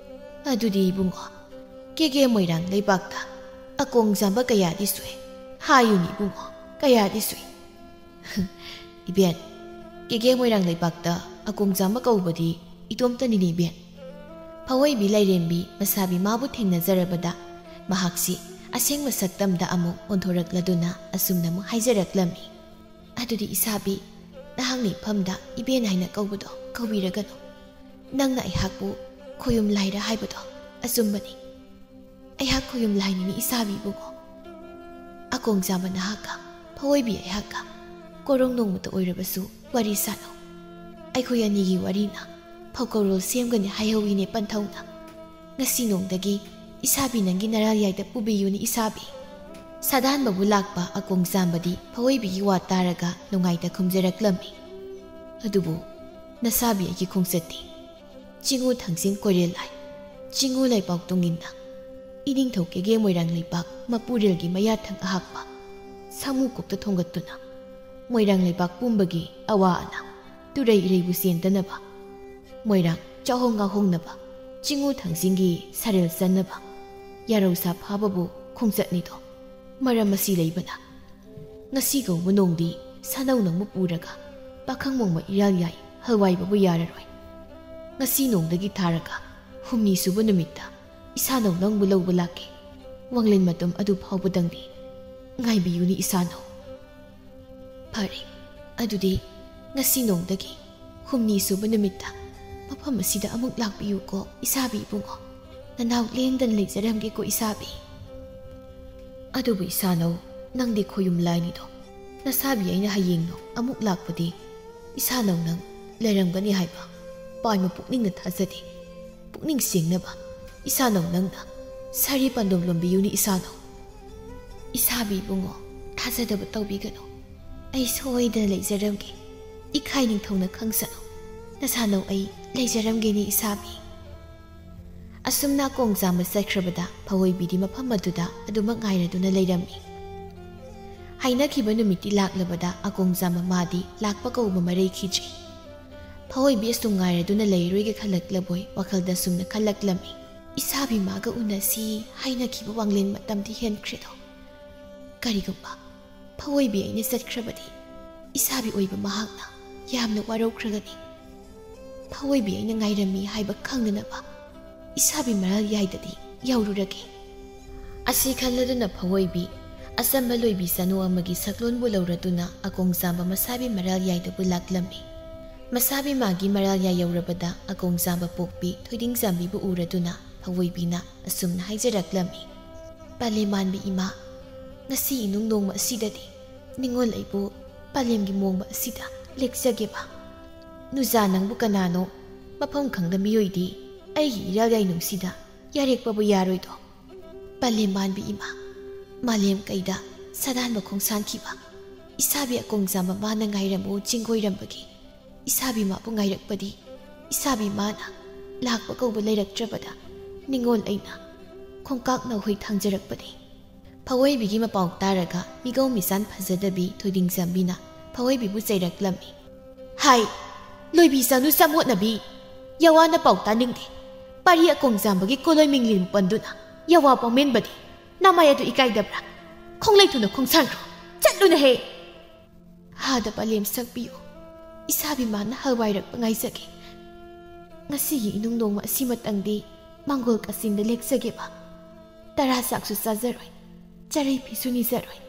"ꯑꯗꯨꯗꯤ ꯏꯕꯨꯡꯉꯣ, ꯀꯦꯒꯦ ꯃꯣꯏꯔꯥꯡ ꯂꯩꯕꯥꯛꯇ ꯑꯀꯣꯡꯖꯥꯝꯕ ꯀꯌꯥꯗꯤ ꯁꯨꯏ? ꯍꯥꯏꯌꯨꯅꯤ ꯏꯕꯨꯡꯉꯣ, ꯀꯌꯥꯗꯤ ꯁꯨꯏ?" "ꯏꯕꯦꯟ, ꯀꯦꯒꯦ ꯃꯣꯏꯔꯥꯡ ꯂꯩꯕꯥꯛꯇ ꯑꯀꯣꯡꯖꯥꯝꯕ ꯀꯧꯕꯗꯤ ꯏꯇꯣꯝꯇꯅꯤꯅꯦ ꯏꯕꯦꯟ"꯫ ꯐꯋꯣꯏꯕꯤ ꯂꯥꯏꯔꯦꯝꯕꯤ ꯃꯁꯥꯕꯤ ꯃꯥꯕꯨ ꯊꯦꯡꯅꯖꯔꯕꯗ ꯃꯍꯥꯛꯁꯤ ꯑꯁꯦꯡꯕ ꯁꯛꯇꯝꯗ ꯑꯃꯨꯛ ꯑꯣꯟꯊꯣꯔꯛꯂꯗꯨꯅ ꯑꯁꯨꯝꯅ ꯑꯃꯨꯛ ꯍꯥꯏꯖꯔꯛꯂꯝꯃꯤ꯫ "ꯑꯗꯨꯗꯤ ꯏꯁꯥꯕꯤ, ꯅꯍꯥꯛꯅ ꯏꯐꯝꯗ ꯏꯕꯦꯟ ꯍꯥꯏꯅ ꯀꯧꯕꯗꯣ ꯀꯧꯕꯤꯔꯒꯅꯨ꯫ ꯅꯪꯅ ꯑꯩꯍꯥꯛꯄꯨ ꯈꯣꯌꯨꯝ ꯂꯥꯏꯔ ꯍꯥꯏꯕꯗꯣ ꯑꯆꯨꯝꯕꯅꯤ꯫ ꯑꯩꯍꯥꯛ ꯈꯣꯌꯨꯝ ꯂꯥꯏꯅꯤꯅꯤ ꯏꯁꯥꯕꯤ ꯏꯕꯨꯡꯉꯣ꯫ ꯑꯀꯣꯡꯖꯥꯝꯕ ꯅꯍꯥꯛꯀ ꯐꯋꯣꯏꯕꯤ ꯑꯩꯍꯥꯛꯀ ꯀꯣꯔꯧ ꯅꯣꯡꯃꯇ ꯑꯣꯏꯔꯕꯁꯨ ꯋꯥꯔꯤ ꯁꯥꯅꯧ꯫ ꯑꯩꯈꯣꯏ ꯑꯅꯤꯒꯤ ꯋꯥꯔꯤꯅ ꯐꯧꯀꯧꯔꯣꯜ ꯁꯦꯝꯒꯅꯤ ꯍꯥꯏꯍꯧꯋꯤꯅꯦ ꯄꯟꯊꯧꯅ꯫ ꯉꯁꯤ ꯅꯣꯡꯗꯒꯤ ꯏꯁꯥꯕꯤ ꯅꯪꯒꯤ ꯅꯔꯥꯜ ꯌꯥꯏꯗ ꯄꯨꯕꯤꯌꯨꯅꯤ ꯏꯁꯥꯕꯤ"꯫ ꯁꯥꯗꯥꯟꯕꯕꯨ ꯂꯥꯛꯄ ꯑꯀꯣꯡꯖꯥꯝꯕꯗꯤ ꯐꯋꯣꯏꯕꯤꯒꯤ ꯋꯥ ꯇꯥꯔꯒ ꯅꯨꯡꯉꯥꯏꯇ ꯈꯨꯝꯖꯔꯛꯂꯝꯃꯤ꯫ "ꯑꯗꯨꯕꯨ ꯅꯁꯥꯕꯤ ꯑꯩꯒꯤ ꯈꯣꯡꯆꯠꯇꯤ ꯆꯤꯡꯉꯨ ꯊꯥꯡꯖꯤꯡ ꯀꯣꯏꯔꯦꯜ ꯂꯥꯏ, ꯆꯤꯡꯉꯨ ꯂꯩꯄꯥꯎ ꯇꯨꯡꯏꯟꯅ ꯏꯅꯤꯡꯊꯧ ꯀꯦꯒꯦ ꯃꯣꯏꯔꯥꯡ ꯂꯩꯄꯥꯛ ꯃꯄꯨꯔꯦꯜꯒꯤ ꯃꯌꯥꯊꯪ ꯑꯍꯥꯛꯄ ꯁꯥꯃꯨ ꯀꯣꯛꯇ ꯊꯣꯡꯒꯠꯇꯨꯅ ꯃꯣꯏꯔꯥꯡ ꯂꯩꯄꯥꯛ ꯄꯨꯝꯕꯒꯤ ꯑꯋꯥ ꯑꯅꯥ ꯇꯨꯔꯩ ꯏꯔꯩꯕꯨ ꯆꯦꯟꯗꯅꯕ, ꯃꯣꯏꯔꯥꯡ ꯆꯥꯍꯣꯡ ꯉꯥꯍꯣꯡꯅꯕ, ꯆꯤꯡꯉꯨ ꯊꯥꯡꯖꯤꯡꯒꯤ ꯁꯔꯦꯜ ꯆꯟꯅꯕ, ꯌꯥꯔꯧꯁꯥ ꯐꯥꯕꯕꯨ ꯈꯣꯡꯆꯠꯅꯤꯗꯣ꯫ ꯃꯔꯝ ꯑꯁꯤ ꯂꯩꯕꯅ ꯉꯁꯤ ꯀꯧꯕ ꯅꯣꯡꯗꯤ ꯁꯥꯅꯧ ꯅꯪꯕꯨ ꯄꯨꯔꯒ ꯄꯥꯈꯪ ꯃꯣꯡꯃ ꯏꯔꯥꯜ ꯌꯥꯏ ꯍꯜꯋꯥꯏꯕꯕꯨ ꯌꯥꯔꯔꯣꯏ꯫ ꯉꯁꯤ ꯅꯣꯡꯗꯒꯤ ꯊꯥꯔꯒ ꯍꯨꯝꯅꯤ ꯁꯨꯕ ꯅꯨꯃꯤꯠꯇ ꯏꯁꯥꯅꯧ ꯅꯪꯕꯨ ꯂꯧꯕ ꯂꯥꯛꯀꯦ꯫ ꯋꯥꯡꯂꯦꯟ ꯃꯇꯨꯝ ꯑꯗꯨ ꯐꯥꯎꯕꯗꯪꯗꯤ ꯉꯥꯏꯕꯤꯌꯨꯅꯤ ꯏꯁꯥꯅꯧ꯫ ꯐꯔꯦ, ꯑꯗꯨꯗꯤ ꯉꯁꯤ ꯅꯣꯡꯗꯒꯤ ꯍꯨꯝꯅꯤ ꯁꯨꯕ ꯅꯨꯃꯤꯠꯇ ꯃꯐꯝ ꯑꯁꯤꯗ ꯑꯃꯨꯛ ꯂꯥꯛꯄꯤꯌꯨꯀꯣ ꯏꯁꯥꯕꯤ ꯏꯕꯨꯡꯉꯣ꯫ ꯅꯅꯥꯎ ꯂꯦꯡꯗꯅ ꯂꯩꯖꯔꯝꯒꯦꯀꯣ ꯏꯁꯥꯕꯤ꯫ ꯑꯗꯨꯕꯨ ꯏꯁꯥꯅꯧ, ꯅꯪꯗꯤ ꯈꯣꯌꯨꯝ ꯂꯥꯏꯅꯤꯗꯣ꯫ ꯅꯁꯥꯕꯤ ꯑꯩꯅ ꯍꯌꯦꯡꯅꯣ ꯑꯃꯨꯛ ꯂꯥꯛꯄꯗꯤ ꯏꯁꯥꯅꯧ ꯅꯪ ꯂꯩꯔꯝꯒꯅꯤ ꯍꯥꯏꯕ ꯄꯥꯏꯃ ꯄꯨꯛꯅꯤꯡꯅ ꯊꯥꯖꯗꯦ꯫ ꯄꯨꯛꯅꯤꯡ ꯁꯦꯡꯅꯕ ꯏꯁꯥꯅꯧ ꯅꯪꯅ ꯁꯥꯔꯤ ꯄꯥꯟꯗꯣꯝ ꯂꯣꯝꯕꯤꯌꯨꯅꯤ ꯏꯁꯥꯅꯧ꯫ ꯏꯁꯥꯕꯤ ꯏꯕꯨꯡꯉꯣ, ꯊꯥꯖꯗꯕ ꯇꯧꯕꯤꯒꯅꯨ꯫ ꯑꯩ ꯁꯣꯏꯗꯅ ꯂꯩꯖꯔꯝꯒꯦ꯫ ꯏꯈꯥꯏ ꯅꯤꯡꯊꯧꯅ ꯈꯪꯁꯅꯨ꯫ ꯅꯁꯥꯅꯧ ꯑꯩ ꯂꯩꯖꯔꯝꯒꯦꯅꯤ ꯏꯁꯥꯕꯤ꯫ ꯑꯁꯨꯝꯅ ꯑꯀꯣꯡꯖꯥꯝꯕ ꯆꯠꯈ꯭ꯔꯕꯗ ꯐꯋꯣꯏꯕꯤꯗꯤ ꯃꯐꯝ ꯑꯗꯨꯗ ꯑꯗꯨꯃꯛ ꯉꯥꯏꯔꯗꯨꯅ ꯂꯩꯔꯝꯃꯤ꯫ ꯍꯥꯏꯅꯈꯤꯕ ꯅꯨꯃꯤꯠꯇꯤ ꯂꯥꯛꯂꯕꯗ ꯑꯀꯣꯡꯖꯥꯝꯕ ꯃꯥꯗꯤ ꯂꯥꯛꯄ ꯀꯧꯕ ꯃꯔꯩꯈꯤꯗ꯭ꯔꯦ꯫ ꯐꯋꯣꯏꯕꯤ ꯑꯁꯨꯝ ꯉꯥꯏꯔꯗꯨꯅ ꯂꯩꯔꯣꯏꯒꯦ ꯈꯜꯂꯛꯂꯕꯣꯏ ꯋꯥꯈꯜꯗ ꯑꯁꯨꯝꯅ ꯈꯜꯂꯛꯂꯝꯃꯤ꯫ ꯏꯁꯥꯕꯤ ꯃꯥꯒ ꯎꯅꯁꯤ ꯍꯥꯏꯅꯈꯤꯕ ꯋꯥꯡꯂꯦꯟ ꯃꯇꯝꯗꯤ ꯍꯦꯟꯈ꯭ꯔꯦꯗꯣ꯫ ꯀꯔꯤꯒꯨꯝꯕ ꯐꯋꯣꯏꯕꯤ ꯑꯩꯅ ꯆꯠꯈ꯭ꯔꯕꯗꯤ ꯏꯁꯥꯕꯤ ꯑꯣꯏꯕ ꯃꯍꯥꯛꯅ ꯌꯥꯝꯅ ꯋꯥꯔꯧꯈ꯭ꯔꯒꯅꯤ꯫ ꯐꯋꯣꯏꯕꯤ ꯑꯩꯅ ꯉꯥꯏꯔꯝꯃꯤ ꯍꯥꯏꯕ ꯈꯪꯅꯅꯕ ꯏꯁꯥꯕꯤ ꯃꯔꯥꯜ ꯌꯥꯏꯗꯗꯤ ꯌꯧꯔꯨꯔꯒꯦ꯫ ꯑꯁꯤ ꯈꯜꯂꯗꯨꯅ ꯐꯋꯣꯏꯕꯤ ꯑꯆꯝꯕ ꯂꯣꯏꯕꯤ ꯆꯅꯨ ꯑꯃꯒꯤ ꯁꯛꯂꯣꯟꯕꯨ ꯂꯧꯔꯗꯨꯅ ꯑꯀꯣꯡꯖꯥꯝꯕ ꯃꯁꯥꯕꯤ ꯃꯔꯥꯜ ꯌꯥꯏꯗꯕꯨ ꯂꯥꯛꯂꯝꯃꯤ꯫ ꯃꯁꯥꯕꯤ ꯃꯥꯒꯤ ꯃꯔꯥꯜ ꯌꯥꯏ ꯌꯧꯔꯕꯗ ꯑꯀꯣꯡꯖꯥꯝꯕ ꯄꯣꯛꯄꯤ ꯊꯣꯏꯗꯤꯡꯖꯥꯝꯕꯤꯕꯨ ꯎꯔꯗꯨꯅ ꯐꯋꯣꯏꯕꯤꯅ ꯑꯁꯨꯝꯅ ꯍꯥꯏꯖꯔꯛꯂꯝꯃꯤ꯫ ꯄꯂꯦꯝꯃꯥꯟꯕꯤ ꯏꯃꯥ, ꯉꯁꯤ ꯏꯅꯨꯡ ꯅꯣꯡꯃ ꯑꯁꯤꯗꯗꯤ ꯅꯤꯉꯣꯜ ꯑꯩꯕꯨ ꯄꯂꯦꯝꯒꯤ ꯃꯣꯡꯕ ꯑꯁꯤꯗ ꯂꯦꯛꯆꯒꯦꯕ꯫ ꯅꯨꯖꯥ ꯅꯪꯕꯨ ꯀꯅꯥꯅꯣ? ꯃꯐꯝ ꯈꯪꯗ ꯃꯤꯑꯣꯏꯗꯤ ꯑꯩꯒꯤ ꯏꯔꯥꯜ ꯌꯥꯏꯅꯨꯡꯁꯤꯗ ꯌꯥꯔꯦꯛꯄꯕꯨ ꯌꯥꯔꯣꯏꯗꯣ꯫ ꯄꯂꯦꯝꯃꯥꯟꯕꯤ ꯏꯃꯥ, ꯃꯥꯂꯦꯝ ꯀꯩꯗ ꯁꯥꯗꯥꯟꯕ ꯈꯣꯡꯁꯥꯟꯈꯤꯕ ꯏꯁꯥꯕꯤ ꯑꯀꯣꯡꯖꯥꯝꯕ ꯃꯥꯅ ꯉꯥꯏꯔꯝꯃꯨ ꯆꯤꯡꯒꯣꯏꯔꯝꯕꯒꯤ ꯏꯁꯥꯕꯤ ꯃꯥꯕꯨ ꯉꯥꯏꯔꯛꯄꯗꯤ ꯏꯁꯥꯕꯤ ꯃꯥꯅ ꯂꯥꯛꯄ ꯀꯧꯕ ꯂꯩꯔꯛꯇ꯭ꯔꯕꯗ ꯅꯤꯉꯣꯜ ꯑꯩꯅ ꯈꯣꯡꯀꯥꯛ ꯅꯧꯍꯣꯏ ꯊꯥꯡꯖꯔꯛꯄꯅꯤ꯫ ꯐꯋꯣꯏꯕꯤꯒꯤ ꯃꯄꯥꯎ ꯇꯥꯔꯒ ꯃꯤꯒꯧ ꯃꯤꯁꯥꯟ ꯐꯖꯗꯕꯤ ꯊꯣꯏꯗꯤꯡꯖꯥꯝꯕꯤꯅ ꯐꯋꯣꯏꯕꯤꯕꯨ ꯆꯩꯔꯛꯂꯝꯃꯤ꯫ ꯍꯥꯏ, ꯂꯣꯏꯕꯤ ꯆꯅꯨ ꯆꯃꯣꯠꯅꯕꯤ, ꯌꯥꯋꯥꯅ ꯄꯥꯎ ꯇꯥꯅꯤꯡꯗꯦ꯫ ꯄꯥꯔꯤ ꯑꯀꯣꯡꯖꯥꯝꯕꯒꯤ ꯀꯣꯂꯣꯏ ꯃꯤꯡꯂꯦꯟꯕꯨ ꯄꯟꯗꯨꯅ ꯌꯥꯋꯥ ꯄꯥꯎꯃꯦꯟꯕꯗꯤ ꯅꯃꯥꯏ ꯑꯗꯨ ꯏꯀꯥꯏꯗꯕ꯭ꯔꯥ? ꯈꯣꯡꯂꯩ ꯊꯨꯅ ꯈꯣꯡꯁꯥꯟꯈ꯭ꯔꯣ꯫ ꯆꯠꯂꯨꯅꯍꯦ꯫ ꯍꯥꯗ ꯄꯂꯦꯝ ꯁꯛꯄꯤꯌꯨ꯫ ꯏꯁꯥꯕꯤꯃꯥꯅ ꯍꯋꯥꯏꯔꯛꯄ ꯉꯥꯏꯖꯒꯦ꯫ ꯉꯁꯤꯒꯤ ꯏꯅꯨꯡ ꯅꯣꯡꯃ ꯑꯁꯤꯃꯇꯪꯗꯤ ꯃꯪꯒꯣꯜ ꯀꯥꯆꯤꯟꯗ ꯂꯦꯛꯆꯒꯦꯕ꯫ ꯇꯔꯥ ꯆꯥꯛꯁꯨ ꯆꯥꯖꯔꯣꯏ, ꯆꯔꯩ ꯐꯤꯁꯨ ꯅꯤꯖꯔꯣꯏ꯫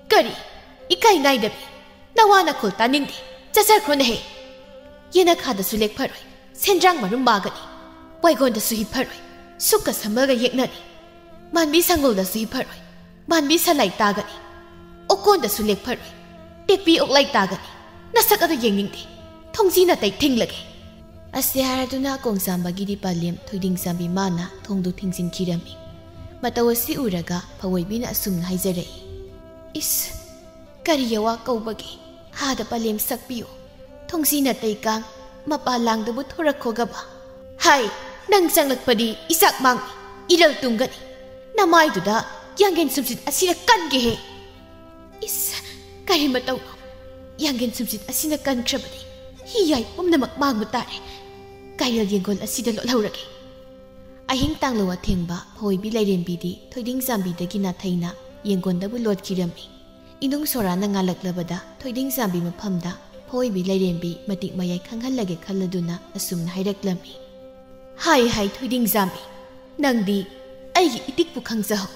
ꯀꯔꯤ? ꯏꯀꯥꯏ ꯅꯥꯏꯗꯕꯤ! ꯅꯋꯥ ꯅꯈꯣꯜ ꯇꯥꯅꯤꯡꯗꯦ꯫ ꯆꯠꯆꯈ꯭ꯔꯣꯅꯦꯍꯦ꯫ ꯌꯦꯅꯈꯥꯗꯁꯨ ꯂꯦꯛꯐꯔꯣꯏ, ꯁꯦꯟꯗ꯭ꯔꯥꯡ ꯃꯔꯨꯝ ꯃꯥꯒꯅꯤ꯫ ꯋꯥꯏꯒꯣꯟꯗꯁꯨ ꯍꯤꯞꯐꯔꯣꯏ, ꯁꯨꯛꯀ ꯁꯝꯃꯜꯒ ꯌꯦꯛꯅꯅꯤ꯫ ꯃꯥꯟꯕꯤ ꯁꯪꯒꯣꯜꯗꯁꯨ ꯍꯤꯞꯐꯔꯣꯏ, ꯃꯥꯟꯕꯤ ꯁꯂꯥꯏ ꯇꯥꯒꯅꯤ꯫ ꯑꯣꯛꯀꯣꯟꯗꯁꯨ ꯂꯦꯛꯐꯔꯣꯏ, ꯇꯦꯛꯄꯤ ꯑꯣꯛꯂꯥꯏ ꯇꯥꯒꯅꯤ꯫ ꯅꯁꯛ ꯑꯗꯨ ꯌꯦꯡꯅꯤꯡꯗꯦ꯫ ꯊꯣꯡꯖꯤ ꯅꯥꯇꯩ ꯊꯤꯡꯂꯒꯦ꯫ ꯑꯁꯤ ꯍꯥꯏꯔꯗꯨꯅ ꯀꯣꯡꯖꯥꯝꯕꯒꯤꯗꯤ ꯄꯂꯦꯝ ꯊꯣꯏꯗꯤꯡ ꯆꯥꯝꯕꯤ ꯃꯥꯅ ꯊꯣꯡꯗꯨ ꯊꯤꯡꯖꯤꯟꯈꯤꯔꯝꯃꯤ꯫ ꯃꯇꯧ ꯑꯁꯤ ꯎꯔꯒ ꯐꯋꯣꯏꯕꯤꯅ ꯑꯁꯨꯝꯅ ꯍꯥꯏꯖꯔꯛꯏ, ꯏꯁ! ꯀꯔꯤ ꯌꯥꯋꯥ ꯀꯧꯕꯒꯦ? ꯍꯥꯗ ꯄꯂꯦꯝ ꯁꯛꯄꯤꯌꯨ꯫ ꯊꯣꯡꯖꯤ ꯅꯥꯇꯩ ꯀꯥꯡ, ꯃꯄꯥ ꯂꯥꯡꯗꯕꯨ ꯊꯣꯔꯛꯈꯣꯒꯕ꯫ ꯍꯥꯏ, ꯅꯪ ꯆꯪꯂꯛꯄꯗꯤ ꯏꯆꯥꯛ ꯃꯥꯡꯉꯤ, ꯏꯔꯜ ꯇꯨꯡꯒꯅꯤ꯫ ꯅꯃꯥꯏꯗꯨꯗ ꯌꯥꯡꯒꯦꯟ ꯁꯨꯝꯆꯤꯠ ꯑꯁꯤꯅ ꯀꯟꯒꯦꯍꯦ꯫ ꯏꯁ, ꯀꯔꯤ ꯃꯇꯧꯅꯣ? ꯌꯥꯡꯒꯦꯟ ꯁꯨꯝꯆꯤꯠ ꯑꯁꯤꯅ ꯀꯟꯈ꯭ꯔꯕꯗꯤ ꯍꯤ ꯌꯥꯏ ꯄꯨꯝꯅꯃꯛ ꯃꯥꯡꯕ ꯇꯥꯔꯦ꯫ ꯀꯥꯏꯔꯦꯜ ꯌꯦꯡꯒꯣꯜ ꯑꯁꯤꯗ ꯂꯣꯠꯍꯧꯔꯒꯦ꯫ ꯑꯍꯤꯡ ꯇꯥꯡꯂꯧ ꯑꯊꯦꯡꯕ ꯐꯣꯏꯕꯤ ꯂꯥꯏꯔꯦꯝꯕꯤꯗꯤ ꯊꯣꯏꯗꯤꯡ ꯆꯥꯝꯕꯤꯗꯒꯤ ꯅꯥꯊꯩꯅ ꯌꯦꯡꯒꯣꯟꯗꯕꯨ ꯂꯣꯠꯈꯤꯔꯝꯃꯤ꯫ ꯏꯅꯨꯡ ꯁꯣꯔꯥꯅ ꯉꯥꯜꯂꯛꯂꯕꯗ ꯊꯣꯏꯗꯤꯡ ꯆꯥꯝꯕꯤ ꯃꯐꯝꯗ ꯐꯣꯏꯕꯤ ꯂꯥꯏꯔꯦꯝꯕꯤ ꯃꯇꯤꯛ ꯃꯌꯥꯏ ꯈꯪꯍꯜꯂꯒꯦ ꯈꯜꯂꯗꯨꯅ ꯑꯁꯨꯝꯅ ꯍꯥꯏꯔꯛꯂꯝꯃꯤ, ꯍꯥꯏ ꯍꯥꯏ ꯊꯣꯏꯗꯤꯡ ꯆꯥꯝꯕꯤ, ꯅꯪꯗꯤ ꯑꯩꯒꯤ ꯏꯇꯤꯛꯄꯨ ꯈꯪꯖꯍꯧ꯫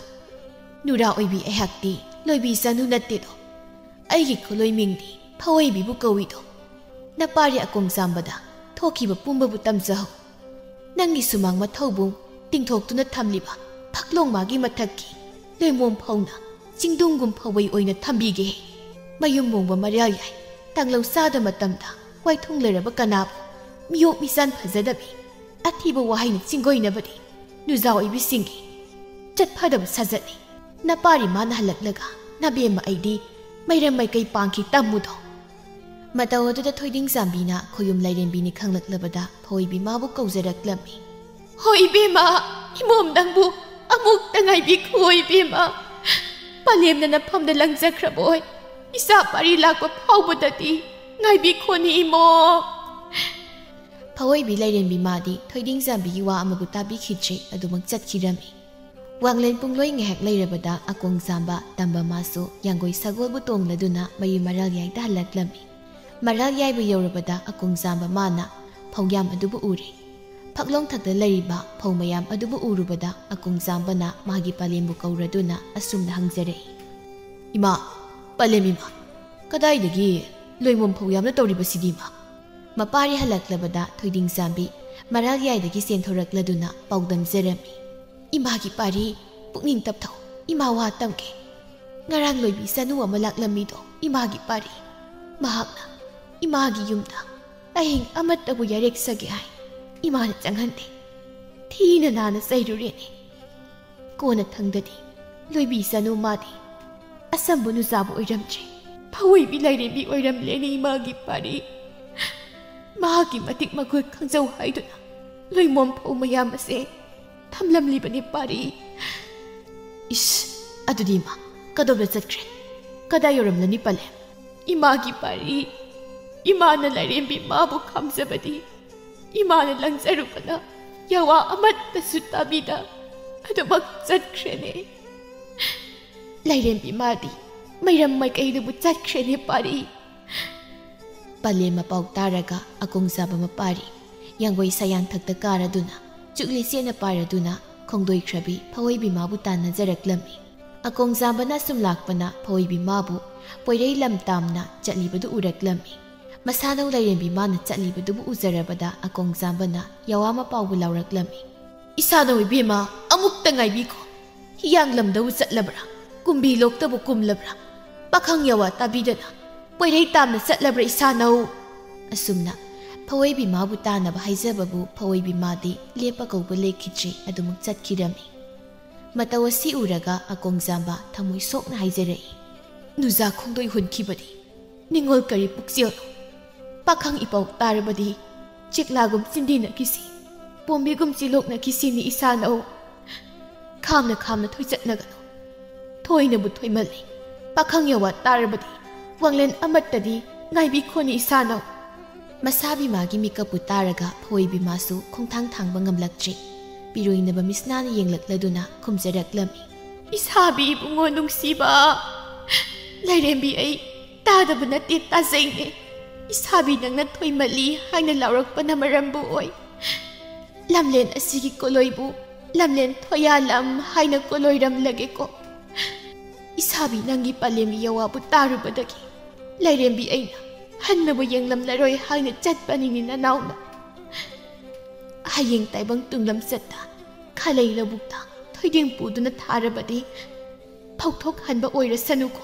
ꯅꯨꯔꯥ ꯑꯣꯏꯕꯤ ꯑꯩꯍꯥꯛꯇꯤ ꯂꯣꯏꯕꯤ ꯆꯅꯨ ꯅꯠꯇꯦꯗꯣ꯫ ꯑꯩꯒꯤ ꯈꯨꯂꯣꯏ ꯃꯤꯡꯗꯤ ꯐꯋꯣꯏꯕꯤꯕꯨ ꯀꯧꯏꯗꯣ꯫ ꯅꯄꯥꯔꯤ ꯑꯀꯣꯡ ꯆꯥꯝꯕꯗ ꯊꯣꯛꯈꯤꯕ ꯄꯨꯝꯕꯕꯨ ꯇꯝꯖꯍꯧ꯫ ꯅꯪꯒꯤ ꯁꯨꯃꯥꯡ ꯃꯊꯧꯕꯨꯡ ꯇꯤꯡꯊꯣꯛꯇꯨꯅ ꯊꯝꯂꯤꯕ ꯐꯛꯂꯣꯡ ꯃꯥꯒꯤ ꯃꯊꯛꯀꯤ ꯂꯣꯏꯃꯣꯝ ꯐꯧꯅ ꯆꯤꯡꯗꯨꯝꯒꯨꯝ ꯐꯧꯕꯩ ꯑꯣꯏꯅ ꯊꯝꯕꯤꯒꯦ꯫ ꯃꯌꯨꯝ ꯃꯣꯡꯕ ꯃꯔꯤꯌꯥ ꯌꯥꯏ, ꯇꯥꯡꯂꯧ ꯆꯥꯗ ꯃꯇꯝꯗ ꯋꯥꯏꯊꯨꯡꯂꯔꯕ ꯀꯅꯥꯕꯨ ꯃꯤꯌꯣꯛ ꯃꯤꯆꯥꯟ ꯐꯖꯗꯕꯤ ꯑꯊꯤꯕ ꯋꯥꯍꯩꯅ ꯆꯤꯡꯒꯣꯏꯅꯕꯗꯤ ꯅꯨꯖꯥ ꯑꯣꯏꯕꯤꯁꯤꯡꯒꯤ ꯆꯠꯐꯗꯕ ꯁꯥꯖꯠꯅꯤ꯫ ꯅꯄꯥꯔꯤ ꯃꯥꯅ ꯍꯜꯂꯛꯂꯒ ꯅꯕꯦꯝꯃ ꯑꯩꯗꯤ ꯃꯩꯔꯝ ꯃꯥꯏꯀꯩ ꯄꯥꯡꯈꯤ ꯇꯝꯃꯨꯗꯣ꯫ ꯃꯇꯧ ꯑꯗꯨꯗ ꯊꯣꯏꯗꯤꯡ ꯆꯥꯝꯕꯤꯅ ꯈꯣꯌꯨꯝ ꯂꯥꯏꯔꯦꯝꯕꯤꯅꯤ ꯈꯪꯂꯛꯂꯕꯗ ꯐꯣꯏꯕꯤ ꯃꯥꯕꯨ ꯀꯧꯖꯔꯛꯂꯝꯃꯤ꯫ ꯍꯣꯏ ꯏꯕꯦꯝꯃ, ꯏꯃꯣꯝ ꯅꯪꯕꯨ ꯑꯃꯨꯛꯇ ꯉꯥꯏꯕꯤꯈꯣ ꯏꯕꯦꯝꯃ꯫ ꯄꯂꯦꯝꯅ ꯅꯐꯝꯗ ꯂꯪꯖꯈ꯭ꯔꯕ ꯑꯣꯏ꯫ ꯏꯆꯥ ꯄꯥꯔꯤ ꯂꯥꯛꯄ ꯐꯥꯎꯕꯗꯗꯤ ꯉꯥꯏꯕꯤꯈꯣꯅꯤ ꯏꯃꯣꯝ꯫ ꯐꯋꯣꯏꯕꯤ ꯂꯥꯏꯔꯦꯝꯕꯤ ꯃꯥꯗꯤ ꯊꯣꯏꯗꯤꯡꯖꯥꯝꯕꯤꯒꯤ ꯋꯥ ꯑꯃꯕꯨ ꯇꯥꯕꯤꯈꯤꯗ꯭ꯔꯦ, ꯑꯗꯨꯃꯛ ꯆꯠꯈꯤꯔꯝꯃꯤ꯫ ꯋꯥꯡꯂꯦꯟ ꯄꯨꯡꯂꯣꯏ ꯉꯥꯏꯍꯥꯛ ꯂꯩꯔꯕꯗ ꯑꯀꯣꯡꯖꯥꯝꯕ ꯇꯝꯕ ꯃꯥꯁꯨ ꯌꯥꯡꯒꯣꯏ ꯁꯒꯣꯜꯕꯨ ꯇꯣꯡꯂꯗꯨꯅ ꯃꯌꯨꯝ ꯃꯔꯥꯜ ꯌꯥꯏꯗ ꯍꯜꯂꯛꯂꯝꯃꯤ꯫ ꯃꯔꯥꯜ ꯌꯥꯏꯕ ꯌꯧꯔꯕꯗ ꯑꯀꯣꯡꯖꯥꯝꯕ ꯃꯥꯅ ꯐꯧꯌꯥꯝ ꯑꯗꯨꯕꯨ ꯎꯔꯦ꯫ ꯐꯛꯂꯣꯡ ꯊꯛꯇ ꯂꯩꯔꯤꯕ ꯐꯧ ꯃꯌꯥꯝ ꯑꯗꯨꯕꯨ ꯎꯔꯨꯕꯗ ꯑꯀꯣꯡꯖꯥꯝꯕꯅ ꯃꯥꯒꯤ ꯄꯂꯦꯝꯕꯨ ꯀꯧꯔꯗꯨꯅ ꯑꯁꯨꯝꯅ ꯍꯪꯖꯔꯛꯏ, "ꯏꯃꯥ, ꯄꯂꯦꯝ ꯏꯃꯥ, ꯀꯗꯥꯏꯗꯒꯤ ꯂꯣꯏꯃꯣꯝ ꯐꯧꯌꯥꯝꯅ ꯇꯧꯔꯤꯕꯁꯤꯗꯤ ꯏꯃꯥ?" ꯃꯄꯥꯔꯤ ꯍꯜꯂꯛꯂꯕꯗ ꯊꯣꯏꯗꯤꯡꯖꯥꯝꯕꯤ ꯃꯔꯥꯜ ꯌꯥꯏꯗꯒꯤ ꯆꯦꯟꯊꯣꯔꯛꯂꯗꯨꯅ ꯄꯥꯎꯗꯝꯖꯔꯝꯃꯤ꯫ "ꯏꯃꯥꯒꯤ ꯄꯥꯔꯤ, ꯄꯨꯛꯅꯤꯡ ꯇꯞꯊꯧ, ꯏꯃꯥ ꯋꯥ ꯇꯝꯒꯦ꯫ ꯉꯔꯥꯡ ꯂꯣꯏꯕꯤ ꯆꯅꯨ ꯑꯃ ꯂꯥꯛꯂꯝꯃꯤꯗꯣ ꯏꯃꯥꯒꯤ ꯄꯥꯔꯤ꯫ ꯃꯍꯥꯛꯅ ꯏꯃꯥꯒꯤ ꯌꯨꯝꯗ ꯑꯍꯤꯡ ꯑꯃꯠꯇꯕꯨ ꯌꯥꯔꯦꯛ ꯁꯥꯒꯦ ꯍꯥꯏ꯫ ꯏꯃꯥꯅ ꯆꯪꯍꯟꯗꯦ꯫ ꯊꯤꯅ ꯅꯥꯅ ꯆꯩꯔꯨꯔꯦꯅꯦ꯫ ꯀꯣꯟꯅ ꯊꯪꯗꯗꯤ ꯂꯣꯏꯕꯤ ꯆꯅꯨ ꯃꯥꯗꯤ ꯑꯁꯝꯕ ꯅꯨꯆꯥꯕꯨ ꯑꯣꯏꯔꯝꯗ꯭ꯔꯦ꯫ ꯐꯋꯣꯏꯕꯤ ꯂꯥꯏꯔꯦꯝꯕꯤ ꯑꯣꯏꯔꯝꯂꯦꯅꯦ ꯏꯃꯥꯒꯤ ꯄꯥꯔꯤ꯫ ꯃꯍꯥꯛꯀꯤ ꯃꯇꯤꯛ ꯃꯒꯨꯟ ꯈꯪꯖꯧ ꯍꯥꯏꯗꯨꯅ ꯂꯣꯏꯃꯣꯝ ꯐꯧ ꯃꯌꯥꯝ ꯑꯁꯦ ꯊꯝꯂꯝꯂꯤꯕꯅꯤ ꯄꯥꯔꯤ꯫" "ꯏꯁ, ꯑꯗꯨꯗꯤ ꯏꯃꯥ ꯀꯗꯣꯝꯗ ꯆꯠꯈ꯭ꯔꯦ? ꯀꯗꯥꯏ ꯌꯧꯔꯝꯂꯅꯤ ꯄꯂꯦꯝ?" "ꯏꯃꯥꯒꯤ ꯄꯥꯔꯤ, ꯏꯃꯥꯅ ꯂꯥꯏꯔꯦꯝꯕꯤ ꯃꯥꯕꯨ ꯈꯥꯝꯖꯕꯗꯤ ꯏꯃꯥꯅ ꯂꯪꯖꯔꯨꯕꯅ ꯌꯥꯋꯥ ꯑꯃꯠꯇꯁꯨ ꯇꯥꯕꯤꯗ ꯑꯗꯨꯃꯛ ꯆꯠꯈ꯭ꯔꯦꯅꯦ꯫ ꯂꯥꯏꯔꯦꯝꯕꯤ ꯃꯥꯗꯤ ꯃꯩꯔꯝ ꯃꯥꯏꯀꯩꯗꯨꯕꯨ ꯆꯠꯈ꯭ꯔꯦꯅꯦ ꯄꯥꯔꯤ꯫" ꯄꯂꯦꯝ ꯃꯄꯥꯎ ꯇꯥꯔꯒ ꯑꯀꯣꯡꯖꯥꯕ ꯃꯄꯥꯔꯤ ꯌꯥꯡꯒꯣꯏ ꯁꯌꯥꯡꯊꯛꯇ ꯀꯥꯔꯗꯨꯅ ꯆꯨꯛꯂꯤ ꯆꯦꯠꯅ ꯄꯥꯏꯔꯗꯨꯅ ꯈꯣꯡꯗꯣꯏꯈ꯭ꯔꯕꯤ ꯐꯋꯣꯏꯕꯤ ꯃꯥꯕꯨ ꯇꯥꯟꯅꯖꯔꯛꯂꯝꯃꯤ꯫ ꯑꯀꯣꯡꯖꯥꯕꯅ ꯁꯨꯝ ꯂꯥꯛꯄꯅ ꯐꯋꯣꯏꯕꯤ ꯃꯥꯕꯨ ꯄꯣꯏꯔꯩ ꯂꯝ ꯇꯥꯝꯅ ꯆꯠꯂꯤꯕꯗꯨ ꯎꯔꯛꯂꯝꯃꯤ꯫ ꯃꯁꯥꯅꯧ ꯂꯥꯏꯔꯦꯝꯕꯤ ꯃꯥꯅ ꯆꯠꯂꯤꯕꯗꯨꯕꯨ ꯎꯖꯔꯕꯗ ꯑꯀꯣꯡꯖꯥꯕꯅ ꯌꯥꯋꯥ ꯃꯄꯥꯎꯕꯨ ꯂꯥꯎꯔꯛꯂꯝꯃꯤ꯫ "ꯏꯁꯥꯅꯧ ꯏꯕꯦꯝꯃ, ꯑꯃꯨꯛꯇ ꯉꯥꯏꯕꯤꯈꯣ꯫ ꯍꯤꯌꯥꯡꯂꯝꯗꯕꯨ ꯆꯠꯂꯕ꯭ꯔꯥ? ꯀꯨꯝꯕꯤ ꯂꯣꯛꯇꯕꯨ ꯀꯨꯝꯂꯕ꯭ꯔꯥ? ꯄꯥꯈꯪ ꯌꯥꯋꯥ ꯇꯥꯕꯤꯗꯅ ꯄꯣꯏꯔꯩ ꯇꯥꯝꯅ ꯆꯠꯂꯕ꯭ꯔꯥ ꯏꯁꯥꯅꯧ?" ꯑꯁꯨꯝꯅ ꯐꯋꯣꯏꯕꯤ ꯃꯥꯕꯨ ꯇꯥꯅꯕ ꯍꯥꯏꯖꯕꯕꯨ ꯐꯋꯣꯏꯕꯤ ꯃꯥꯗꯤ ꯂꯦꯞꯄ ꯀꯧꯕ ꯂꯦꯞꯈꯤꯗ꯭ꯔꯦ, ꯑꯗꯨꯃꯛ ꯆꯠꯈꯤꯔꯝꯃꯤ꯫ ꯃꯇꯧ ꯑꯁꯤ ꯎꯔꯒ ꯑꯀꯣꯡꯖꯥꯝꯕ ꯊꯃꯣꯏ ꯁꯣꯛꯅ ꯍꯥꯏꯖꯔꯛꯏ, "ꯅꯨꯖꯥ ꯈꯣꯡꯗꯣꯏ ꯍꯨꯟꯈꯤꯕꯗꯤ ꯅꯤꯡꯉꯣꯜ ꯀꯔꯤ ꯄꯨꯛꯆꯦꯜꯅꯣ? ꯄꯥꯈꯪ ꯏꯄꯥꯎ ꯇꯥꯔꯕꯗꯤ ꯆꯦꯛꯂꯥꯒꯨꯝ ꯆꯤꯟꯗꯤꯅꯈꯤꯁꯤ, ꯄꯣꯝꯕꯤꯒꯨꯝ ꯆꯤꯂꯣꯛꯅꯈꯤꯁꯤꯅꯤ ꯏꯁꯥꯅꯧ꯫ ꯈꯥꯝꯅ ꯈꯥꯝꯅ ꯊꯣꯏꯆꯠꯅꯒꯅꯨ꯫ ꯊꯣꯏꯅꯕꯨ ꯊꯣꯏꯃꯜꯂꯤ꯫ ꯄꯥꯈꯪ ꯌꯥꯋꯥ ꯇꯥꯔꯕꯗꯤ ꯋꯥꯡꯂꯦꯟ ꯑꯃꯠꯇꯗꯤ ꯉꯥꯏꯕꯤꯈꯣꯅꯤ ꯏꯁꯥꯅꯧ꯫" ꯃꯁꯥꯕꯤꯃꯥꯒꯤ ꯃꯤꯀꯞꯄꯨ ꯇꯥꯔꯒ ꯐꯋꯣꯏꯕꯤꯃꯥꯁꯨ ꯈꯣꯡꯊꯥꯡ ꯊꯥꯡꯕ ꯉꯝꯂꯛꯇ꯭ꯔꯦ꯫ ꯄꯤꯔꯣꯏꯅꯕ ꯃꯤꯁꯅꯥꯅ ꯌꯦꯡꯂꯛꯂꯗꯨꯅ ꯈꯨꯝꯖꯔꯛꯂꯝꯃꯤ꯫ ꯏꯁꯥꯕꯤ ꯏꯕꯨꯡꯉꯣ ꯅꯨꯡꯁꯤꯕ, ꯂꯥꯏꯔꯦꯝꯕꯤ ꯑꯩ ꯇꯥꯗꯕ ꯅꯠꯇꯦ, ꯇꯥꯖꯩꯅꯦ꯫ ꯏꯁꯥꯕꯤ ꯅꯪꯅ ꯊꯣꯏꯃꯜꯂꯤ ꯍꯥꯏꯅ ꯂꯥꯎꯔꯛꯄꯅ ꯃꯔꯝꯕꯨ ꯑꯣꯏ꯫ ꯂꯝꯂꯦꯟ ꯑꯁꯤꯒꯤ ꯀꯣꯂꯣꯏꯕꯨ ꯂꯝꯂꯦꯟ ꯊꯣꯌꯥꯂꯝ ꯍꯥꯏꯅ ꯀꯣꯂꯣꯏꯔꯝꯂꯒꯦꯀꯣ꯫ ꯏꯁꯥꯕꯤ ꯅꯪꯒꯤ ꯄꯂꯦꯝꯒꯤ ꯌꯋꯥꯕꯨ ꯇꯥꯔꯨꯕꯗꯒꯤ ꯂꯥꯏꯔꯦꯝꯕꯤ ꯑꯩꯅ ꯍꯟꯅꯕꯨ ꯌꯦꯡꯂꯝꯂꯔꯣꯏ ꯍꯥꯏꯅ ꯆꯠꯄꯅꯤꯅꯦ ꯅꯅꯥꯎꯅ꯫ ꯍꯌꯦꯡ ꯇꯥꯏꯕꯪ ꯇꯨꯡꯂꯝꯆꯠꯇ ꯈꯥꯂꯩ ꯂꯧꯕꯨꯛꯇ ꯊꯣꯏꯗꯤꯡ ꯄꯨꯗꯨꯅ ꯊꯥꯔꯕꯗꯤ ꯐꯧꯊꯣꯛꯍꯟꯕ ꯑꯣꯏꯔꯁꯅꯨꯀꯣ꯫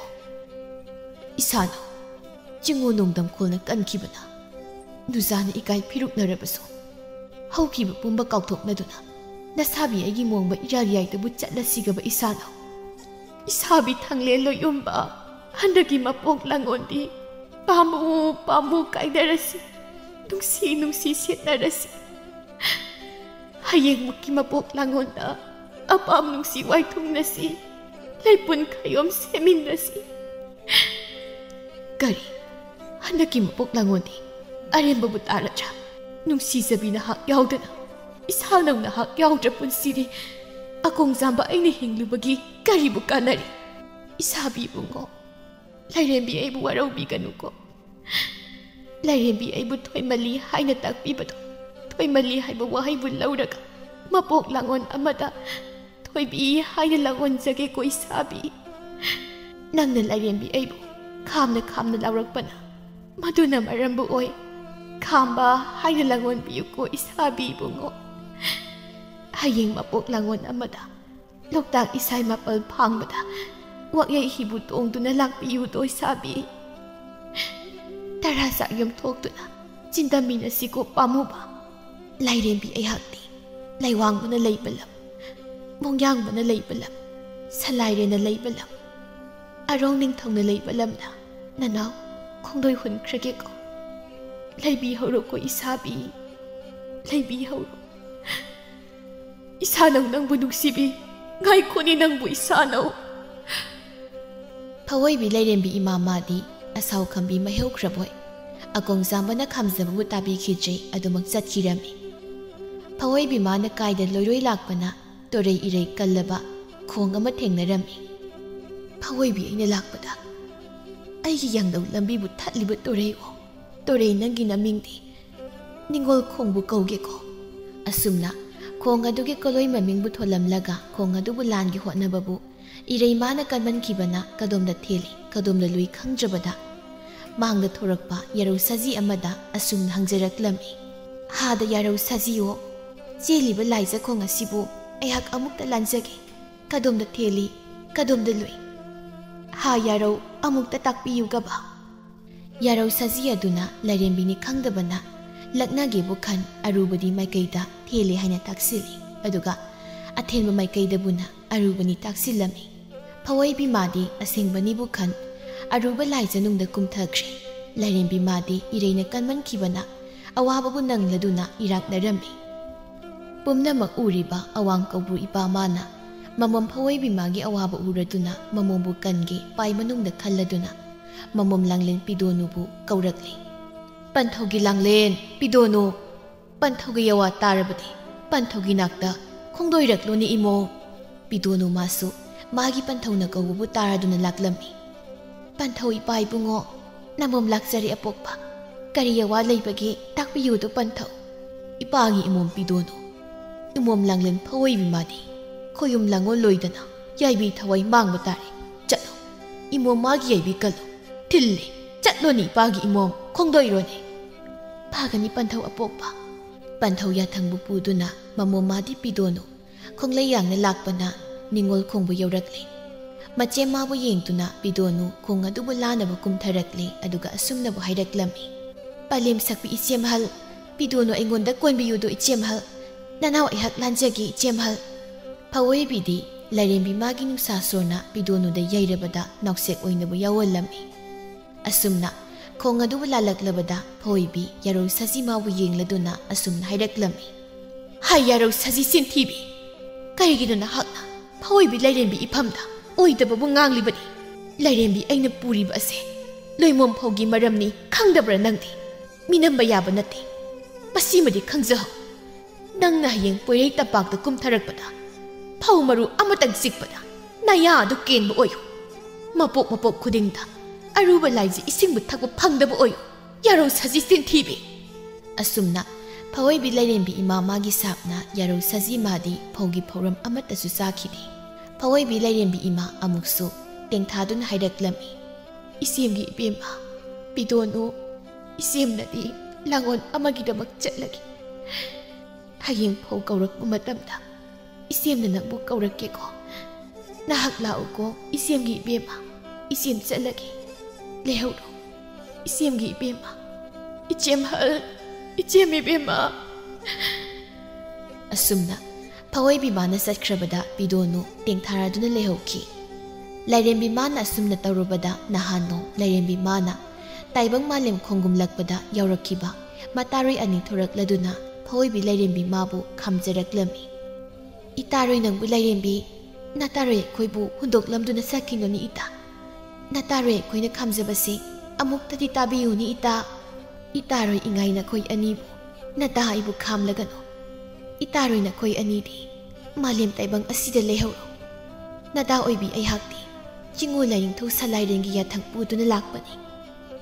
ꯏꯁꯥꯅ ꯆꯤꯡꯉꯨ ꯅꯣꯡꯗꯝꯈꯣꯜꯅ ꯀꯟꯈꯤꯕꯅ ꯅꯨꯖꯥꯅ ꯏꯀꯥꯏ ꯐꯤꯔꯨꯛꯅꯔꯕꯁꯨ ꯍꯧꯈꯤꯕ ꯄꯨꯝꯕ ꯀꯥꯎꯊꯣꯛꯅꯗꯨꯅ ꯅꯁꯥꯕꯤ ꯑꯩꯒꯤ ꯃꯣꯡꯕ ꯏꯔꯥꯜ ꯌꯥꯏꯗꯕꯨ ꯆꯠꯂꯁꯤꯒꯕ ꯏꯁꯥꯅ꯫ ꯏꯁꯥꯕꯤ ꯊꯪꯂꯦ ꯂꯣꯏꯌꯨꯝꯕ, ꯍꯟꯗꯛꯀꯤ ꯃꯄꯣꯛ ꯂꯥꯡꯉꯣꯟꯗꯤ ꯄꯥꯝꯃꯨ ꯄꯥꯝꯃꯨ ꯀꯥꯏꯅꯔꯁꯤ, ꯅꯨꯡꯁꯤ ꯅꯨꯡꯁꯤ ꯁꯦꯠꯅꯔꯁꯤ꯫ ꯍꯌꯦꯡꯃꯨꯛꯀꯤ ꯃꯄꯣꯛ ꯂꯥꯡꯉꯣꯟꯗ ꯑꯄꯥꯝ ꯅꯨꯡꯁꯤ ꯋꯥꯏꯊꯨꯡꯅꯁꯤ, ꯂꯩꯄꯨꯟ ꯈꯌꯣꯝ ꯁꯦꯝꯃꯤꯟꯅꯁꯤ꯫ ꯀꯔꯤ? ꯍꯟꯗꯛꯀꯤ ꯃꯄꯣꯛ ꯂꯥꯡꯉꯣꯟꯗꯤ ꯑꯔꯦꯝꯕꯕꯨ ꯇꯥꯔꯗ꯭ꯔꯥ? ꯅꯨꯡꯁꯤꯖꯕꯤ ꯅꯍꯥꯛ ꯌꯥꯎꯗꯅ ꯏꯁꯥ ꯅꯧ ꯅꯍꯥꯛ ꯌꯥꯎꯗ꯭ꯔ ꯄꯨꯟꯁꯤꯗꯤ ꯑꯀꯣꯡꯖꯥꯝꯕ ꯑꯩꯅ ꯍꯤꯡꯂꯨꯕꯒꯤ ꯀꯔꯤꯕꯨ ꯀꯥꯟꯅꯔꯤ? ꯏꯁꯥꯕꯤ ꯏꯕꯨꯡꯉꯣ, ꯂꯥꯏꯔꯦꯝꯕꯤ ꯑꯩꯕꯨ ꯋꯥꯔꯧꯕꯤꯒꯅꯨꯀꯣ꯫ ꯂꯥꯏꯔꯦꯝꯕꯤ ꯑꯩꯕꯨ ꯊꯣꯏꯃꯜꯂꯤ ꯍꯥꯏꯅ ꯇꯥꯛꯄꯤꯕꯗꯣ, ꯊꯣꯏꯃꯜꯂꯤ ꯍꯥꯏꯕ ꯋꯥꯍꯩꯕꯨ ꯂꯧꯔꯒ ꯃꯄꯣꯛ ꯂꯥꯡꯉꯣꯟ ꯑꯃꯗ ꯊꯣꯏꯕꯤ ꯍꯥꯏꯅ ꯂꯥꯡꯉꯣꯟꯖꯒꯦꯀꯣ ꯏꯁꯥꯕꯤ꯫ ꯅꯪꯅ ꯂꯥꯏꯔꯦꯝꯕꯤ ꯑꯩꯕꯨ ꯈꯥꯝꯅ ꯈꯥꯝꯅ ꯂꯥꯎꯔꯛꯄꯅ ꯃꯗꯨꯅ ꯃꯔꯝꯕꯨ ꯑꯣꯏ꯫ ꯈꯥꯝꯕ ꯍꯥꯏꯅ ꯂꯥꯡꯉꯣꯟꯕꯤꯌꯨꯀꯣ ꯏꯁꯥꯕꯤ ꯏꯕꯨꯡꯉꯣ꯫ ꯍꯌꯦꯡ ꯃꯄꯣꯛ ꯂꯥꯡꯉꯣꯟ ꯑꯃꯗ ꯂꯣꯛꯇꯥꯛ ꯏꯁꯥꯏ ꯃꯥꯄꯜ ꯐꯥꯡꯕꯗ ꯋꯥꯌꯩ ꯍꯤꯕꯨ ꯇꯣꯡꯗꯨꯅ ꯂꯥꯛꯄꯤꯌꯨꯗꯣ ꯏꯁꯥꯕꯤ꯫ ꯇꯔꯥ ꯆꯥꯛ ꯌꯨꯝꯊꯣꯛꯇꯨꯅ ꯆꯤꯟꯗꯝꯃꯤꯟꯅꯁꯤꯀꯣ ꯄꯥꯝꯃꯨꯕ꯫ ꯂꯥꯏꯔꯦꯝꯕꯤ ꯑꯩꯍꯥꯛꯇꯤ ꯂꯩꯋꯥꯡꯕꯅ ꯂꯩꯕ ꯂꯝ, ꯃꯣꯡꯌꯥꯡꯕꯅ ꯂꯩꯕ ꯂꯝ, ꯁꯂꯥꯏꯔꯦꯟꯅ ꯂꯩꯕ ꯂꯝ, ꯑꯔꯣꯡ ꯅꯤꯡꯊꯧꯅ ꯂꯩꯕ ꯂꯝꯗ ꯅꯅꯥꯎ ꯈꯣꯡꯗꯣꯏ ꯍꯨꯟꯈ꯭ꯔꯒꯦꯀꯣ꯫ ꯂꯩꯕꯤꯍꯧꯔꯣꯀꯣ ꯏꯁꯥꯕꯤ, ꯂꯩꯕꯤꯍꯧꯔꯣ꯫ ꯏꯁꯥꯅꯧ ꯅꯪꯕꯨ ꯅꯨꯡꯁꯤꯕꯤ, ꯉꯥꯏꯈꯣꯅꯤ ꯅꯪꯕꯨ ꯏꯁꯥꯅꯧ꯫ ꯐꯋꯣꯏꯕꯤ ꯂꯥꯏꯔꯦꯝꯕꯤ ꯏꯃꯥ ꯃꯥꯗꯤ ꯑꯁꯥꯎ ꯈꯝꯕꯤ ꯃꯩꯍꯧꯈ꯭ꯔꯕꯣꯏ꯫ ꯑꯀꯣꯡꯖꯥꯝꯕꯅ ꯈꯥꯝꯖꯕꯕꯨ ꯇꯥꯕꯤꯈꯤꯗ꯭ꯔꯦ, ꯑꯗꯨꯃꯛ ꯆꯠꯈꯤꯔꯝꯃꯤ꯫ ꯐꯋꯣꯏꯕꯤꯃꯥꯅ ꯀꯥꯏꯗ ꯂꯣꯏꯔꯣꯏ ꯂꯥꯛꯄꯅ ꯇꯣꯔꯩ ꯏꯔꯩ ꯀꯜꯂꯕ ꯈꯣꯡ ꯑꯃ ꯊꯦꯡꯅꯔꯝꯃꯤ꯫ "ꯐꯋꯣꯏꯕꯤ, ꯑꯩꯅ ꯂꯥꯛꯄꯗ ꯑꯩꯒꯤ ꯌꯥꯡꯂꯧ ꯂꯝꯕꯤꯕꯨ ꯊꯠꯂꯤꯕ ꯇꯣꯔꯩꯑꯣ, ꯇꯣꯔꯩ, ꯅꯪꯒꯤ ꯅꯃꯤꯡꯗꯤ ꯅꯤꯡꯉꯣꯜ ꯈꯣꯡꯕꯨ ꯀꯧꯒꯦꯀꯣ?" ꯑꯁꯨꯝꯅ ꯈꯣꯡ ꯑꯗꯨꯒꯤ ꯀꯣꯂꯣꯏ ꯃꯃꯤꯡꯕꯨ ꯊꯣꯜꯂꯝꯂꯒ ꯈꯣꯡ ꯑꯗꯨꯕꯨ ꯂꯥꯟꯒꯦ ꯍꯣꯠꯅꯕꯕꯨ ꯏꯔꯩꯃꯥꯅ ꯀꯟꯃꯟꯈꯤꯕꯅ ꯀꯗꯣꯝꯗ ꯊꯦꯜꯂꯤ, ꯀꯗꯣꯝꯗ ꯂꯨꯏ ꯈꯪꯗ꯭ꯔꯕꯗ ꯃꯥꯡꯗ ꯊꯣꯔꯛꯄ ꯌꯥꯔꯧ ꯁꯖꯤ ꯑꯃꯗ ꯑꯁꯨꯝꯅ ꯍꯪꯖꯔꯛꯂꯝꯃꯤ: "ꯍꯥꯗ ꯌꯥꯔꯧ ꯁꯖꯤꯌꯣ, ꯆꯦꯜꯂꯤꯕ ꯂꯥꯏꯖꯈꯣꯡ ꯑꯁꯤꯕꯨ ꯑꯩꯍꯥꯛ ꯑꯃꯨꯛꯇ ꯂꯥꯟꯖꯒꯦ꯫ ꯀꯗꯣꯝꯗ ꯊꯦꯜꯂꯤ, ꯀꯗꯣꯝꯗ ꯂꯨꯏ? ꯍꯥ ꯌꯥꯔꯧ, ꯑꯃꯨꯛꯇ ꯇꯥꯛꯄꯤꯌꯨꯒꯕ?" ꯌꯥꯔꯧ ꯁꯖꯤ ꯑꯗꯨꯅ ꯂꯥꯏꯔꯦꯝꯕꯤꯅꯤ ꯈꯪꯗꯕꯅ ꯂꯛꯅꯒꯦꯕꯨ ꯈꯟ ꯑꯔꯨꯕꯗꯤ ꯃꯥꯏꯀꯩꯗ ꯊꯦꯜꯂꯤ ꯍꯥꯏꯅ ꯇꯥꯛꯁꯤꯜꯂꯤ, ꯑꯗꯨꯒ ꯑꯊꯦꯟꯕ ꯃꯥꯏꯀꯩꯗꯕꯨꯅ ꯑꯔꯨꯕꯅꯤ ꯇꯥꯛꯁꯤꯜꯂꯝꯃꯤ꯫ ꯐꯋꯣꯏꯕꯤ ꯃꯥꯗꯤ ꯑꯁꯦꯡꯕꯅꯤꯕꯨ ꯈꯟ ꯑꯔꯨꯕ ꯂꯥꯏꯖꯅꯨꯡꯗ ꯀꯨꯝꯊꯈ꯭ꯔꯦ꯫ ꯂꯥꯏꯔꯦꯝꯕꯤ ꯃꯥꯗꯤ ꯏꯔꯩꯅ ꯀꯟꯃꯟꯈꯤꯕꯅ ꯑꯋꯥꯕꯕꯨ ꯅꯪꯂꯗꯨꯅ ꯏꯔꯥꯛꯅꯔꯝꯃꯤ꯫ ꯄꯨꯝꯅꯃꯛ ꯎꯔꯤꯕ ꯑꯋꯥꯡ ꯀꯧꯕ꯭ꯔꯨ ꯏꯄꯥ ꯃꯥꯅ ꯃꯃꯣꯝ ꯐꯋꯣꯏꯕꯤ ꯃꯥꯒꯤ ꯑꯋꯥꯕ ꯎꯔꯗꯨꯅ ꯃꯃꯣꯝꯕꯨ ꯀꯟꯒꯦ ꯄꯥꯏ ꯃꯅꯨꯡꯗ ꯈꯜꯂꯗꯨꯅ ꯃꯃꯣꯝ ꯂꯥꯡꯂꯦꯟ ꯄꯤꯗꯣꯅꯨꯕꯨ ꯀꯧꯔꯛꯂꯤ꯫ "ꯄꯟꯊꯧꯒꯤ ꯂꯥꯡꯂꯦꯟ ꯄꯤꯗꯣꯅꯨ, ꯄꯟꯊꯧꯒꯤ ꯌꯥꯋꯥ ꯇꯥꯔꯕꯗꯤ ꯄꯟꯊꯧꯒꯤ ꯅꯥꯛꯇ ꯈꯣꯡꯗꯣꯏꯔꯛꯂꯨꯅꯦ ꯏꯃꯣ!" ꯄꯤꯗꯣꯅꯨ ꯃꯥꯁꯨ ꯃꯥꯒꯤ ꯄꯟꯊꯧꯅ ꯀꯧꯕꯕꯨ ꯇꯥꯔꯗꯨꯅ ꯂꯥꯛꯂꯝꯃꯤ꯫ "ꯄꯟꯊꯧ ꯏꯄꯥ ꯏꯕꯨꯡꯉꯣ, ꯅꯃꯣꯝ ꯂꯥꯛꯆꯔꯦ ꯑꯄꯣꯛꯄ꯫ ꯀꯔꯤ ꯑꯋꯥ ꯂꯩꯕꯒꯦ ꯇꯥꯛꯄꯤꯌꯨꯗꯣ ꯄꯟꯊꯧ?" "ꯏꯄꯥꯒꯤ ꯏꯃꯣꯝ ꯄꯤꯗꯣꯅꯨ, ꯏꯃꯣꯝ ꯂꯥꯡꯂꯦꯟ ꯐꯋꯣꯏꯕꯤ ꯃꯥꯗꯤ ꯈꯣꯌꯨꯝ ꯂꯥꯡꯉꯣꯜ ꯂꯣꯏꯗꯅ ꯌꯥꯏꯕꯤ ꯊꯋꯥꯏ ꯃꯥꯡꯕ ꯇꯥꯔꯦ꯫ ꯆꯠꯂꯣ, ꯏꯃꯣꯝ ꯃꯥꯒꯤ ꯌꯥꯏꯕꯤ ꯀꯜꯂꯨ꯫ ꯊꯤꯜꯂꯦ, ꯆꯠꯂꯣꯅꯦ ꯏꯄꯥꯒꯤ ꯏꯃꯣꯝ, ꯈꯣꯡꯗꯣꯏꯔꯣꯅꯦ!" "ꯐꯒꯅꯤ ꯄꯟꯊꯧ ꯑꯄꯣꯛꯄ꯫" ꯄꯟꯊꯧ ꯌꯥꯊꯪꯕꯨ ꯄꯨꯗꯨꯅ ꯃꯃꯣꯝ ꯃꯥꯗꯤ ꯄꯤꯗꯣꯅꯨ ꯈꯣꯡꯂꯩ ꯌꯥꯡꯅ ꯂꯥꯛꯄꯅ ꯅꯤꯡꯉꯣꯜ ꯈꯣꯡꯕ ꯌꯧꯔꯛꯂꯦ꯫ ꯃꯆꯦ ꯃꯥꯕꯨ ꯌꯦꯡꯗꯨꯅ ꯄꯤꯗꯣꯅꯨ ꯈꯣꯡ ꯑꯗꯨꯕꯨ ꯂꯥꯟꯅꯕ ꯀꯨꯝꯊꯔꯛꯂꯦ, ꯑꯗꯨꯒ ꯑꯁꯨꯝꯅꯕꯨ ꯍꯥꯏꯔꯛꯂꯝꯃꯤ: "ꯄꯂꯦꯝ ꯁꯛꯄꯤ ꯏꯆꯦꯝꯍꯜ, ꯄꯤꯗꯣꯅꯨ ꯑꯩꯉꯣꯟꯗ ꯀꯣꯟꯕꯤꯌꯨꯗꯣ ꯏꯆꯦꯝꯍꯜ꯫ ꯅꯅꯥꯎ ꯑꯩꯍꯥꯛ ꯂꯥꯟꯖꯒꯦ ꯏꯆꯦꯝꯍꯜ꯫" ꯐꯋꯣꯏꯕꯤꯗꯤ ꯂꯥꯏꯔꯦꯝꯕꯤ ꯃꯥꯒꯤ ꯅꯨꯡꯁꯥ ꯁꯣꯔꯅ ꯄꯤꯗꯣꯅꯨꯗ ꯌꯩꯔꯕꯗ ꯅꯥꯎꯁꯦꯛ ꯑꯣꯏꯅꯕꯨ ꯌꯥꯎꯍꯜꯂꯝꯃꯤ꯫ ꯑꯁꯨꯝꯅ ꯈꯣꯡ ꯑꯗꯨꯕꯨ ꯂꯥꯜꯂꯛꯂꯕꯗ ꯐꯋꯣꯏꯕꯤ ꯌꯥꯔꯧ ꯁꯖꯤ ꯃꯥꯕꯨ ꯌꯦꯡꯂꯗꯨꯅ ꯑꯁꯨꯝꯅ ꯍꯥꯏꯔꯛꯂꯝꯃꯤ: "ꯍꯥꯏ ꯌꯥꯔꯧ ꯁꯖꯤ ꯆꯤꯟꯊꯤꯕꯤ! ꯀꯔꯤꯒꯤꯅꯣ ꯅꯍꯥꯛꯅ ꯐꯋꯣꯏꯕꯤ ꯂꯥꯏꯔꯦꯝꯕꯤ ꯏꯐꯝꯗ ꯑꯣꯏꯗꯕꯕꯨ ꯉꯥꯡꯂꯤꯕꯅꯤ? ꯂꯥꯏꯔꯦꯝꯕꯤ ꯑꯩꯅ ꯄꯨꯔꯤꯕ ꯑꯁꯦ ꯂꯣꯏꯃꯣꯝ ꯐꯧꯒꯤ ꯃꯔꯝꯅꯤ ꯈꯪꯗꯕ꯭ꯔꯥ ꯅꯪꯗꯤ? ꯃꯤꯅꯝꯕ ꯌꯥꯕ ꯅꯠꯇꯦ꯫ ꯃꯁꯤꯃꯗꯤ ꯈꯪꯖꯍꯧ꯫ ꯅꯪꯅ ꯍꯌꯦꯡ ꯄꯣꯏꯔꯩ ꯇꯝꯄꯥꯛꯇ ꯀꯨꯝꯊꯔꯛꯄꯗ ꯐꯧ ꯃꯔꯨ ꯑꯃꯇꯪ ꯆꯤꯛꯄꯗ ꯅꯌꯥ ꯑꯗꯨ ꯀꯦꯟꯕ ꯑꯣꯏꯌꯨ꯫ ꯃꯄꯣꯛ ꯃꯄꯣꯛ ꯈꯨꯗꯤꯡꯗ ꯑꯔꯨꯕ ꯂꯥꯏꯖꯤ ꯏꯁꯤꯡꯕꯨ ꯊꯛꯄ ꯐꯪꯗꯕ ꯑꯣꯏꯌꯨ꯫ ꯌꯥꯔꯧ ꯁꯖꯤ ꯆꯤꯟꯊꯤꯕꯤ꯫ ꯑꯁꯨꯝꯅ ꯐꯋꯣꯏꯕꯤ ꯂꯥꯏꯔꯦꯝꯕꯤ ꯏꯃꯥ ꯃꯥꯒꯤ ꯁꯥꯞꯅ ꯌꯥꯔꯧ ꯁꯖꯤ ꯃꯥꯗꯤ ꯐꯧꯒꯤ ꯐꯧꯔꯝ ꯑꯃꯠꯇꯁꯨ ꯆꯥꯈꯤꯗꯦ꯫ ꯐꯋꯣꯏꯕꯤ ꯂꯥꯏꯔꯦꯝꯕꯤ ꯏꯃꯥ ꯑꯃꯨꯛꯁꯨ ꯇꯦꯡꯊꯥꯗꯨꯅ ꯍꯥꯏꯔꯛꯂꯝꯃꯤ, "ꯏꯆꯦꯝꯒꯤ ꯏꯕꯦꯝꯃ, ꯄꯤꯗꯣꯟꯅꯨ, ꯏꯆꯦꯝꯅꯗꯤ ꯂꯥꯡꯑꯣꯟ ꯑꯃꯒꯤꯗꯃꯛ ꯆꯠꯂꯒꯦ꯫ ꯍꯌꯦꯡ ꯐꯧ ꯀꯧꯔꯛꯄ ꯃꯇꯝꯗ ꯏꯆꯦꯝꯅ ꯅꯪꯕꯨ ꯀꯧꯔꯛꯀꯦꯀꯣ꯫ ꯅꯍꯥꯛ ꯂꯥꯛꯎꯀꯣ, ꯏꯆꯦꯝꯒꯤ ꯏꯕꯦꯝꯃ꯫ ꯏꯆꯦꯝ ꯆꯠꯂꯒꯦ꯫ ꯂꯩꯍꯧꯔꯣ, ꯏꯆꯦꯝꯒꯤ ꯏꯕꯦꯝꯃ꯫ ꯏꯆꯦꯝꯍꯜ, ꯏꯆꯦꯝ ꯏꯕꯦꯝꯃ꯫" ꯑꯁꯨꯝꯅ ꯐꯋꯣꯏꯕꯤ ꯃꯥꯅ ꯆꯠꯈ꯭ꯔꯕꯗ ꯄꯤꯗꯣꯟꯅꯨ ꯇꯦꯡꯊꯥꯔꯗꯨꯅ ꯂꯩꯍꯧꯈꯤ꯫ ꯂꯥꯏꯔꯦꯝꯕꯤ ꯃꯥꯅ ꯑꯁꯨꯝꯅ ꯇꯧꯔꯨꯕꯗ ꯅꯍꯥꯟ ꯅꯣꯡ ꯂꯥꯏꯔꯦꯝꯕꯤ ꯃꯥꯅ ꯇꯥꯏꯕꯪ ꯃꯥꯂꯦꯝ ꯈꯣꯡꯒꯨꯝꯂꯛꯄꯗ ꯌꯥꯎꯔꯛꯈꯤꯕ ꯃꯇꯥꯔꯣꯏ ꯑꯅꯤ ꯊꯣꯔꯛꯂꯗꯨꯅ ꯐꯋꯣꯏꯕꯤ ꯂꯥꯏꯔꯦꯝꯕꯤ ꯃꯥꯕꯨ ꯈꯥꯝꯖꯔꯛꯂꯝꯃꯤ꯫ "ꯏꯇꯥꯔꯣꯏ ꯅꯪꯕꯨ ꯂꯥꯏꯔꯦꯝꯕꯤ, ꯅꯇꯥꯔꯣꯏ ꯑꯩꯈꯣꯏꯕꯨ ꯍꯨꯟꯗꯣꯛꯂꯝꯗꯨꯅ ꯆꯠꯈꯤꯅꯨꯅꯤ ꯏꯇꯥ꯫ ꯅꯇꯥꯔꯣꯏ ꯑꯩꯈꯣꯏꯅ ꯈꯥꯝꯖꯕꯁꯤ ꯑꯃꯨꯛꯇꯗꯤ ꯇꯥꯕꯤꯌꯨꯅꯤ ꯏꯇꯥ꯫ ꯏꯇꯥꯔꯣꯏ ꯏꯉꯥꯏ ꯅꯈꯣꯏ ꯑꯅꯤꯕꯨ ꯅꯇꯥ ꯑꯩꯕꯨ ꯈꯥꯝꯂꯒꯅꯨ꯫ ꯏꯇꯥꯔꯣꯏ ꯅꯈꯣꯏ ꯑꯅꯤꯗꯤ ꯃꯥꯂꯦꯝ ꯇꯥꯏꯕꯪ ꯑꯁꯤꯗ ꯂꯩꯍꯧꯔꯣ꯫ ꯅꯇꯥ ꯑꯣꯏꯕꯤ ꯑꯩꯍꯥꯛꯇꯤ ꯆꯤꯡꯉꯨ ꯂꯥꯏꯅꯤꯡꯊꯧ ꯁꯂꯥꯏꯔꯦꯟꯒꯤ ꯌꯥꯊꯪ ꯄꯨꯗꯨꯅ ꯂꯥꯛꯄꯅꯤ꯫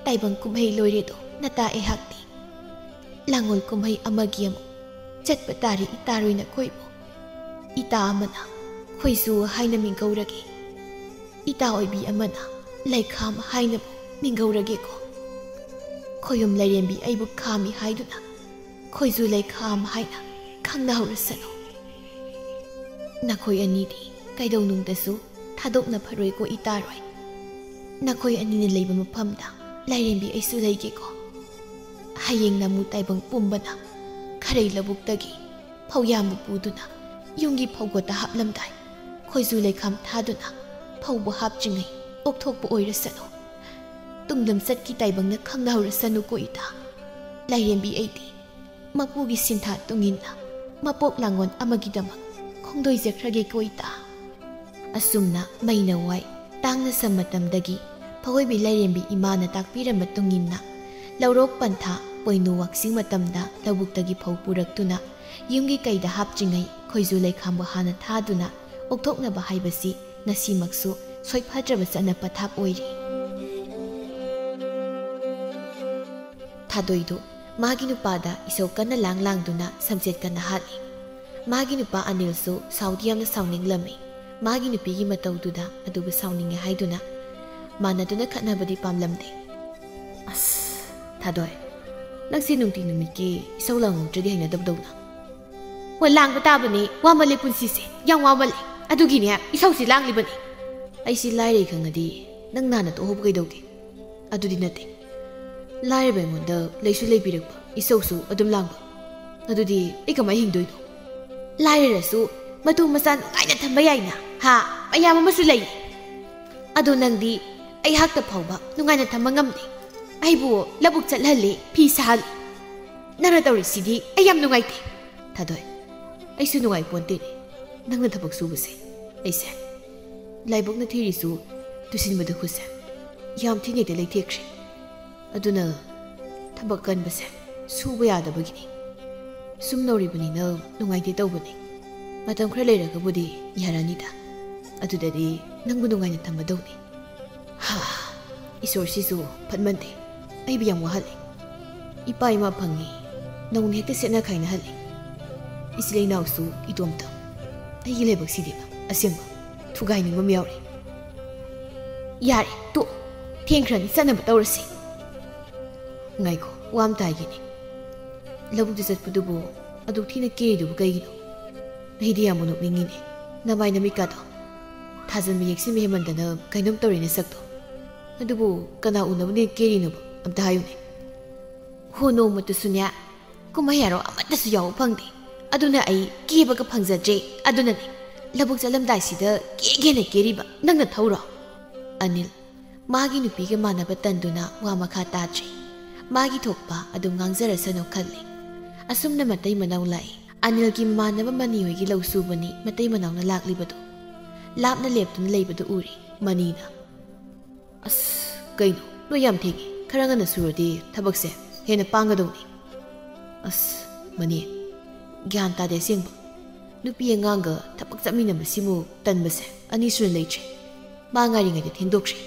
ꯇꯥꯏꯕꯪ ꯀꯨꯝꯍꯩ ꯂꯣꯏꯔꯦꯗꯣ ꯅꯇꯥ ꯑꯩꯍꯥꯛꯇꯤ꯫ ꯂꯥꯡꯒꯣꯜ ꯀꯨꯝꯍꯩ ꯑꯃꯒꯤ ꯑꯃꯨꯛ ꯆꯠꯄ ꯇꯥꯔꯦ ꯏꯇꯥꯔꯣꯏ ꯅꯈꯣꯏꯕꯨ꯫ ꯏꯇꯥ ꯑꯃꯅ ꯈꯣꯏꯖꯨ ꯍꯥꯏꯅ ꯃꯤꯡꯒꯧꯔꯒꯦ, ꯏꯇꯥ ꯑꯣꯏꯕꯤ ꯑꯃꯅ ꯂꯩꯈꯥꯝ ꯍꯥꯏꯅꯕꯨ ꯃꯤꯡꯒꯧꯔꯒꯦꯀꯣ꯫ ꯈꯣꯌꯨꯝ ꯂꯥꯏꯔꯦꯝꯕꯤ ꯑꯩꯕꯨ ꯈꯥꯝꯃꯤ ꯍꯥꯏꯗꯨꯅ ꯈꯣꯏꯖꯨ ꯂꯩꯈꯥꯝ ꯍꯥꯏꯅ ꯈꯪꯅꯍꯧꯔꯁꯅꯨ꯫ ꯅꯈꯣꯏ ꯑꯅꯤꯗꯤ ꯀꯩꯗꯧꯅꯨꯡꯗꯁꯨ ꯊꯥꯗꯣꯛꯅ ꯐꯔꯣꯏꯀꯣ ꯏꯇꯥꯔꯣꯏ꯫ ꯅꯈꯣꯏ ꯑꯅꯤꯅ ꯂꯩꯕ ꯃꯐꯝꯗ ꯂꯥꯏꯔꯦꯝꯕꯤ ꯑꯩꯁꯨ ꯂꯩꯒꯦꯀꯣ꯫ ꯍꯌꯦꯡ ꯅꯃꯨ ꯇꯥꯏꯕꯪ ꯄꯨꯝꯕꯅ ꯈꯔꯩ ꯂꯧꯕꯨꯛꯇꯒꯤ ꯐꯧꯌꯥꯝꯕꯨ ꯄꯨꯗꯨꯅ ꯌꯨꯝꯒꯤ ꯐꯧꯒꯣꯠꯇ ꯍꯥꯞꯂꯝꯗꯥꯏ, ꯈꯣꯏꯖꯨ ꯂꯩꯈꯥꯝ ꯊꯥꯗꯨꯅ ꯐꯧꯕꯨ ꯍꯥꯞꯇ꯭ꯔꯤꯉꯩ ꯑꯣꯛꯊꯣꯛꯄ ꯑꯣꯏꯔꯁꯅꯨ꯫ ꯇꯨꯡ ꯂꯝꯆꯠꯀꯤ ꯇꯥꯏꯕꯪꯅ ꯈꯪꯅꯍꯧꯔꯁꯅꯨꯀꯣ ꯏꯇꯥ꯫ ꯂꯥꯏꯔꯦꯝꯕꯤ ꯑꯩꯗꯤ ꯃꯄꯨꯒꯤ ꯁꯤꯟꯊꯥ ꯇꯨꯡꯏꯟꯅ ꯃꯄꯣꯛ ꯂꯥꯡꯒꯣꯟ ꯑꯃꯒꯤꯗꯃꯛ ꯈꯣꯡꯗꯣꯏꯖꯈ꯭ꯔꯒꯦꯀꯣ ꯏꯇꯥ꯫" ꯑꯁꯨꯝꯅ ꯃꯩꯅ ꯋꯥꯏ ꯇꯥꯡꯅ ꯁꯝ ꯃꯇꯝꯗꯒꯤ ꯑꯋꯣꯏꯕꯤ ꯂꯥꯏꯔꯦꯝꯕꯤ ꯏꯃꯥꯅ ꯇꯥꯛꯄꯤꯔꯝꯕ ꯇꯨꯡꯏꯟꯅ ꯂꯧꯔꯣꯛ ꯄꯟꯊꯥ ꯄꯣꯏꯅꯨ ꯋꯥꯛꯆꯤꯡ ꯃꯇꯝꯗ ꯂꯧꯕꯨꯛꯇꯒꯤ ꯐꯧ ꯄꯨꯔꯛꯇꯨꯅ ꯌꯨꯝꯒꯤ ꯀꯩꯗ ꯍꯥꯞꯇ꯭ꯔꯤꯉꯩ ꯈꯣꯏꯖꯨ ꯂꯩꯈꯥꯝꯕꯨ ꯍꯥꯟꯅ ꯊꯥꯗꯨꯅ ꯑꯣꯛꯊꯣꯛꯅꯕ ꯍꯥꯏꯕꯁꯤ ꯉꯁꯤꯃꯛꯁꯨ ꯁꯣꯏꯐꯗ꯭ꯔꯕ ꯆꯠꯅ ꯄꯊꯥꯞ ꯑꯣꯏꯔꯤ꯫ ꯊꯥꯗꯣꯏꯗꯨ ꯃꯥꯒꯤ ꯅꯨꯄꯥꯗ ꯏꯁꯧ ꯀꯟꯅ ꯂꯥꯡ ꯂꯥꯡꯗꯨꯅ ꯁꯝꯆꯦꯠ ꯀꯟꯅ ꯍꯥꯠꯂꯤ꯫ ꯃꯥꯒꯤ ꯅꯨꯄꯥ ꯑꯅꯤꯜꯁꯨ ꯁꯥꯎꯗꯤ ꯌꯥꯝꯅ ꯁꯥꯎꯅꯤꯡꯂꯝꯃꯤ꯫ ꯃꯥꯒꯤ ꯅꯨꯄꯤꯒꯤ ꯃꯇꯧꯗꯨꯗ ꯑꯗꯨꯕꯨ ꯁꯥꯎꯅꯤꯡꯉꯦ ꯍꯥꯏꯗꯨꯅ ꯃꯥꯟꯅꯗꯨꯅ ꯈꯠꯅꯕꯗꯤ ꯄꯥꯝꯂꯝꯗꯦ꯫ ꯑꯁ, ꯊꯥꯗꯣꯏ, ꯅꯪꯁꯤ ꯅꯨꯡꯇꯤ ꯅꯨꯃꯤꯠꯀꯤ ꯏꯁꯧ ꯂꯥꯡꯉꯧꯗ꯭ꯔꯗꯤ ꯍꯩꯅꯗꯕꯗꯧꯅ꯫ ꯍꯣꯏ, ꯂꯥꯡꯕ ꯇꯥꯕꯅꯦ, ꯋꯥꯃꯜꯂꯦ ꯄꯨꯟꯁꯤꯁꯦ, ꯌꯥꯝ ꯋꯥꯃꯜꯂꯦ꯫ ꯑꯗꯨꯒꯤꯅꯦ ꯏꯁꯧꯁꯤ ꯂꯥꯡꯂꯤꯕꯅꯤ꯫ ꯑꯩꯁꯤ ꯂꯥꯏꯔꯩ ꯈꯪꯉꯗꯤ ꯅꯪ ꯅꯥꯟꯅ ꯇꯣꯛꯍꯧꯕ ꯀꯩꯗꯧꯒꯦ? ꯑꯗꯨꯗꯤ ꯅꯠꯇꯦ꯫ ꯂꯥꯏꯔꯕ ꯑꯩꯉꯣꯟꯗ ꯂꯩꯁꯨ ꯂꯩꯕꯤꯔꯛꯄ, ꯏꯁꯧꯁꯨ ꯑꯗꯨꯝ ꯂꯥꯡꯕ꯫ ꯑꯗꯨꯗꯤ ꯑꯩ ꯀꯃꯥꯏ ꯍꯤꯡꯗꯣꯏꯅꯣ? ꯂꯥꯏꯔꯔꯁꯨ ꯃꯇꯨ ꯃꯆꯥ ꯅꯨꯡꯉꯥꯏꯅ ꯊꯝꯕ ꯌꯥꯏꯅ, ꯍꯥ? ꯃꯌꯥꯝ ꯑꯃꯁꯨ ꯂꯩ꯫ ꯑꯗꯣ ꯅꯪꯗꯤ ꯑꯩꯍꯥꯛꯇ ꯐꯥꯎꯕ ꯅꯨꯡꯉꯥꯏꯅ ꯊꯝꯕ ꯉꯝꯗꯦ꯫ ꯑꯩꯕꯨ ꯂꯧꯕꯨꯛ ꯆꯠꯍꯜꯂꯤ, ꯐꯤ ꯁꯥꯍꯜꯂꯤ꯫ ꯅꯪꯅ ꯇꯧꯔꯤꯁꯤꯗꯤ ꯑꯩ ꯌꯥꯝ ꯅꯨꯡꯉꯥꯏꯇꯦ꯫ ꯊꯥꯗꯣꯏ, ꯑꯩꯁꯨ ꯅꯨꯡꯉꯥꯏ ꯄꯣꯟꯇꯦꯅꯦ꯫ ꯅꯪꯅ ꯊꯕꯛ ꯁꯨꯕꯁꯦ ꯑꯩꯁꯦ ꯂꯥꯏꯕꯛꯅ ꯊꯤꯔꯤꯁꯨ ꯇꯨꯁꯤꯟꯕꯗ ꯈꯨꯠꯁꯦ ꯌꯥꯝ ꯊꯤꯅ ꯍꯦꯛꯇ ꯂꯩꯊꯦꯛꯈ꯭ꯔꯦ꯫ ꯑꯗꯨꯅ ꯊꯕꯛ ꯀꯟꯕꯁꯦ ꯁꯨꯕ ꯌꯥꯗꯕꯒꯤꯅꯤ꯫ ꯁꯨꯝ ꯅꯧꯔꯤꯕꯅꯤꯅ ꯅꯨꯡꯉꯥꯏꯇꯦ ꯇꯧꯕꯅꯤ꯫ ꯃꯇꯝ ꯈꯔ ꯂꯩꯔꯒꯕꯨꯗꯤ ꯌꯥꯔꯅꯤꯗ꯫ ꯑꯗꯨꯗꯗꯤ ꯅꯪꯕꯨ ꯅꯨꯡꯉꯥꯏꯅ ꯊꯝꯃꯗꯧꯅꯤ꯫ ꯍꯥ, ꯏꯁꯣꯔꯁꯤꯁꯨ ꯐꯠꯃꯟꯗꯦ꯫ ꯑꯩꯕꯨ ꯌꯥꯝ ꯋꯥꯍꯜꯂꯦ꯫ ꯏꯄꯥ ꯏꯃꯥ ꯐꯪꯉꯤ, ꯅꯧꯅ ꯍꯦꯛꯇ ꯁꯦꯠꯅ ꯈꯥꯏꯅꯍꯜꯂꯤ꯫ ꯏꯆꯤꯜ ꯏꯅꯥꯎꯁꯨ ꯏꯇꯣꯝꯇ꯫ ꯑꯩꯒꯤ ꯂꯥꯏꯕꯛꯁꯤꯗꯤ ꯑꯁꯦꯡꯕ ꯊꯨꯒꯥꯏꯅꯤꯡꯕ ꯑꯃ ꯌꯥꯎꯔꯦ꯫ ꯌꯥꯔꯦ, ꯇꯣꯛ꯫ ꯊꯦꯡꯈ꯭ꯔꯅꯤ, ꯆꯠꯅꯕ ꯇꯧꯔꯁꯤ꯫ ꯉꯥꯏꯈꯣ, ꯋꯥ ꯑꯝꯇ ꯍꯥꯏꯒꯦꯅꯦ꯫ ꯂꯧꯕꯨꯛꯇ ꯆꯠꯄꯗꯨꯕꯨ ꯑꯗꯨꯛ ꯊꯤꯅ ꯀꯦꯔꯤꯗꯨꯕꯨ ꯀꯩꯒꯤꯅꯣ? ꯑꯩꯗꯤ ꯌꯥꯝꯕꯨ ꯅꯣꯛꯅꯤꯡꯉꯤꯅꯦ꯫ ꯅꯃꯥꯏ ꯅꯃꯤꯠꯀꯥꯗꯣ ꯊꯥꯖꯟ ꯃꯌꯦꯛꯁꯤ ꯃꯍꯦꯃꯟꯗꯅ ꯀꯩꯅꯣꯝ ꯇꯧꯔꯦꯅꯦ ꯁꯛꯇꯣ꯫ ꯑꯗꯨꯕꯨ ꯀꯅꯥ ꯎꯅꯕꯅꯦ ꯀꯦꯔꯤꯅꯣꯕ? ꯑꯝꯇ ꯍꯥꯏꯌꯨꯅꯦ꯫ ꯍꯣ, ꯅꯣꯡꯃꯇꯁꯨꯅꯦ ꯀꯨꯝꯍꯩ ꯍꯔꯥꯎ ꯑꯃꯠꯇꯁꯨ ꯌꯥꯎꯕ ꯐꯪꯗꯦ꯫ ꯑꯗꯨꯅ ꯑꯩ ꯀꯦꯕꯒ ꯐꯪꯖꯗ꯭ꯔꯦ꯫ ꯑꯗꯨꯅꯅꯦ ꯂꯧꯕꯨꯛ ꯆꯠꯂꯝꯗꯥꯏꯁꯤꯗ ꯀꯦꯒꯦꯅ ꯀꯦꯔꯤꯕ꯫ ꯅꯪꯅ ꯊꯧꯔꯣ? ꯑꯅꯤꯜ ꯃꯥꯒꯤ ꯅꯨꯄꯤꯒ ꯃꯥꯟꯅꯕ ꯇꯟꯗꯨꯅ ꯋꯥ ꯃꯈꯥ ꯇꯥꯗ꯭ꯔꯦ꯫ ꯃꯥꯒꯤ ꯊꯣꯛꯄ ꯑꯗꯨꯝ ꯉꯥꯡꯖꯔꯁꯅꯨ ꯈꯜꯂꯤ꯫ ꯑꯁꯨꯝꯅ ꯃꯇꯩ ꯃꯅꯥꯎ ꯂꯥꯛꯏ꯫ ꯑꯅꯤꯜꯒꯤ ꯃꯃꯥꯟꯅꯕ ꯃꯅꯤ ꯍꯣꯏꯒꯤ ꯂꯧ ꯁꯨꯕꯅꯤ ꯃꯇꯩ ꯃꯅꯥꯎꯅ ꯂꯥꯛꯂꯤꯕꯗꯨ꯫ ꯂꯥꯞꯅ ꯂꯦꯞꯇꯨꯅ ꯂꯩꯕꯗꯨ ꯎꯔꯤ꯫ ꯃꯅꯤꯅ, ꯑꯁ, ꯀꯩꯅꯣ? ꯅꯣꯏ ꯌꯥꯝ ꯊꯦꯡꯉꯦ꯫ ꯈꯔ ꯉꯟꯅ ꯁꯨꯔꯗꯤ ꯊꯕꯛꯁꯦ ꯍꯦꯟꯅ ꯄꯥꯡꯒꯗꯧꯅꯤ꯫ ꯑꯁ, ꯃꯅꯤ, ꯒ꯭ꯌꯥꯟ ꯇꯥꯗꯦ ꯑꯁꯦꯡꯕ꯫ ꯅꯨꯄꯤ ꯑꯉꯥꯡꯒ ꯊꯕꯛ ꯆꯠꯃꯤꯟꯅꯕꯁꯤꯃꯨꯛ ꯇꯟꯕꯁꯦ ꯑꯅꯤꯁꯨꯅ ꯂꯩꯇ꯭ꯔꯦ꯫ ꯃꯥ ꯉꯥꯏꯔꯤꯉꯩꯗ ꯊꯦꯡꯗꯣꯛꯈ꯭ꯔꯦ꯫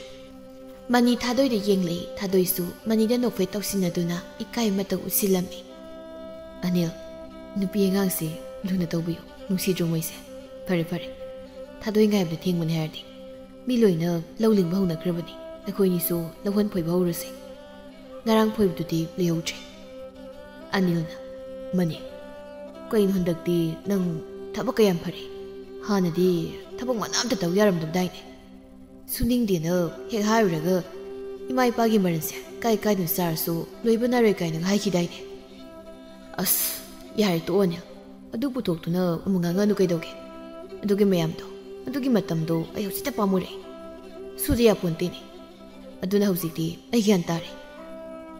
ꯃꯅꯤ ꯊꯥꯗꯣꯏꯗ ꯌꯦꯡꯂꯛꯏ꯫ ꯊꯥꯗꯣꯏꯁꯨ ꯃꯅꯤꯗ ꯅꯣꯛꯐꯦꯠ ꯇꯧꯁꯤꯟꯅꯗꯨꯅ ꯏꯀꯥꯏ ꯑꯃꯇꯧ ꯎꯠꯁꯤꯜꯂꯝꯃꯤ꯫ "ꯑꯅꯤꯜ, ꯅꯨꯄꯤ ꯑꯉꯥꯡꯁꯦ ꯂꯨꯅ ꯇꯧꯕꯤꯌꯨ꯫ ꯅꯨꯡꯁꯤꯗ꯭ꯔꯣ ꯃꯣꯏꯁꯦ?" "ꯐꯔꯦ, ꯐꯔꯦ꯫ ꯊꯥꯗꯣꯏ ꯉꯥꯏꯕꯗ ꯊꯦꯡꯕꯅꯦ ꯍꯥꯏꯔꯗꯤ꯫ ꯃꯤ ꯂꯣꯏꯅ ꯂꯧ ꯂꯤꯡꯕ ꯍꯧꯅꯈ꯭ꯔꯕꯅꯤ꯫ ꯑꯩꯈꯣꯏꯅꯤꯁꯨ ꯂꯧꯍꯣꯟ ꯐꯣꯏꯕ ꯍꯧꯔꯁꯦ꯫ ꯉꯔꯥꯡ ꯐꯣꯏꯕꯗꯨꯗꯤ ꯂꯩꯍꯧꯗ꯭ꯔꯦ꯫" ꯑꯅꯤꯜꯅ, "ꯃꯅꯤ, ꯀꯩꯅꯣ ꯍꯟꯗꯛꯇꯤ ꯅꯪ ꯊꯕꯛꯀ ꯌꯥꯝ ꯐꯔꯦ? ꯍꯥꯟꯅꯗꯤ ꯊꯕꯛ ꯃꯅꯥ ꯑꯝꯇ ꯇꯧ ꯌꯥꯔꯝꯗꯕꯗꯥꯏꯅꯦ?" "ꯁꯨꯅꯤꯡꯗꯦꯅ ꯍꯦꯛ ꯍꯥꯏꯔꯨꯔꯒ ꯏꯃꯥ ꯏꯄꯥꯒꯤ ꯃꯔꯟꯁꯦ ꯀꯥꯏ ꯀꯥꯏꯗꯅ ꯆꯥꯔꯁꯨ ꯂꯣꯏꯕ ꯅꯥꯏꯔꯣꯏ ꯀꯥꯏꯅꯒ ꯍꯥꯏꯈꯤꯗꯥꯏꯅꯦ?" "ꯑꯁ, ꯌꯥꯔꯦ ꯇꯣꯛꯑꯣꯅꯦ꯫ ꯑꯗꯨ ꯄꯨꯊꯣꯛꯇꯨꯅ ꯑꯃꯨꯛ ꯉꯥꯡꯉꯅꯨ ꯀꯩꯗꯧꯒꯦ? ꯑꯗꯨꯒꯤ ꯃꯌꯥꯝꯗꯣ, ꯑꯗꯨꯒꯤ ꯃꯇꯝꯗꯣ ꯑꯩ ꯍꯧꯖꯤꯛꯇ ꯄꯥꯝꯃꯨꯔꯦ꯫ ꯁꯨꯗ ꯌꯥꯄꯣꯟꯇꯦꯅꯦ꯫ ꯑꯗꯨꯅ ꯍꯧꯖꯤꯛꯇꯤ ꯑꯩ ꯒ꯭ꯌꯥꯟ ꯇꯥꯔꯦ꯫"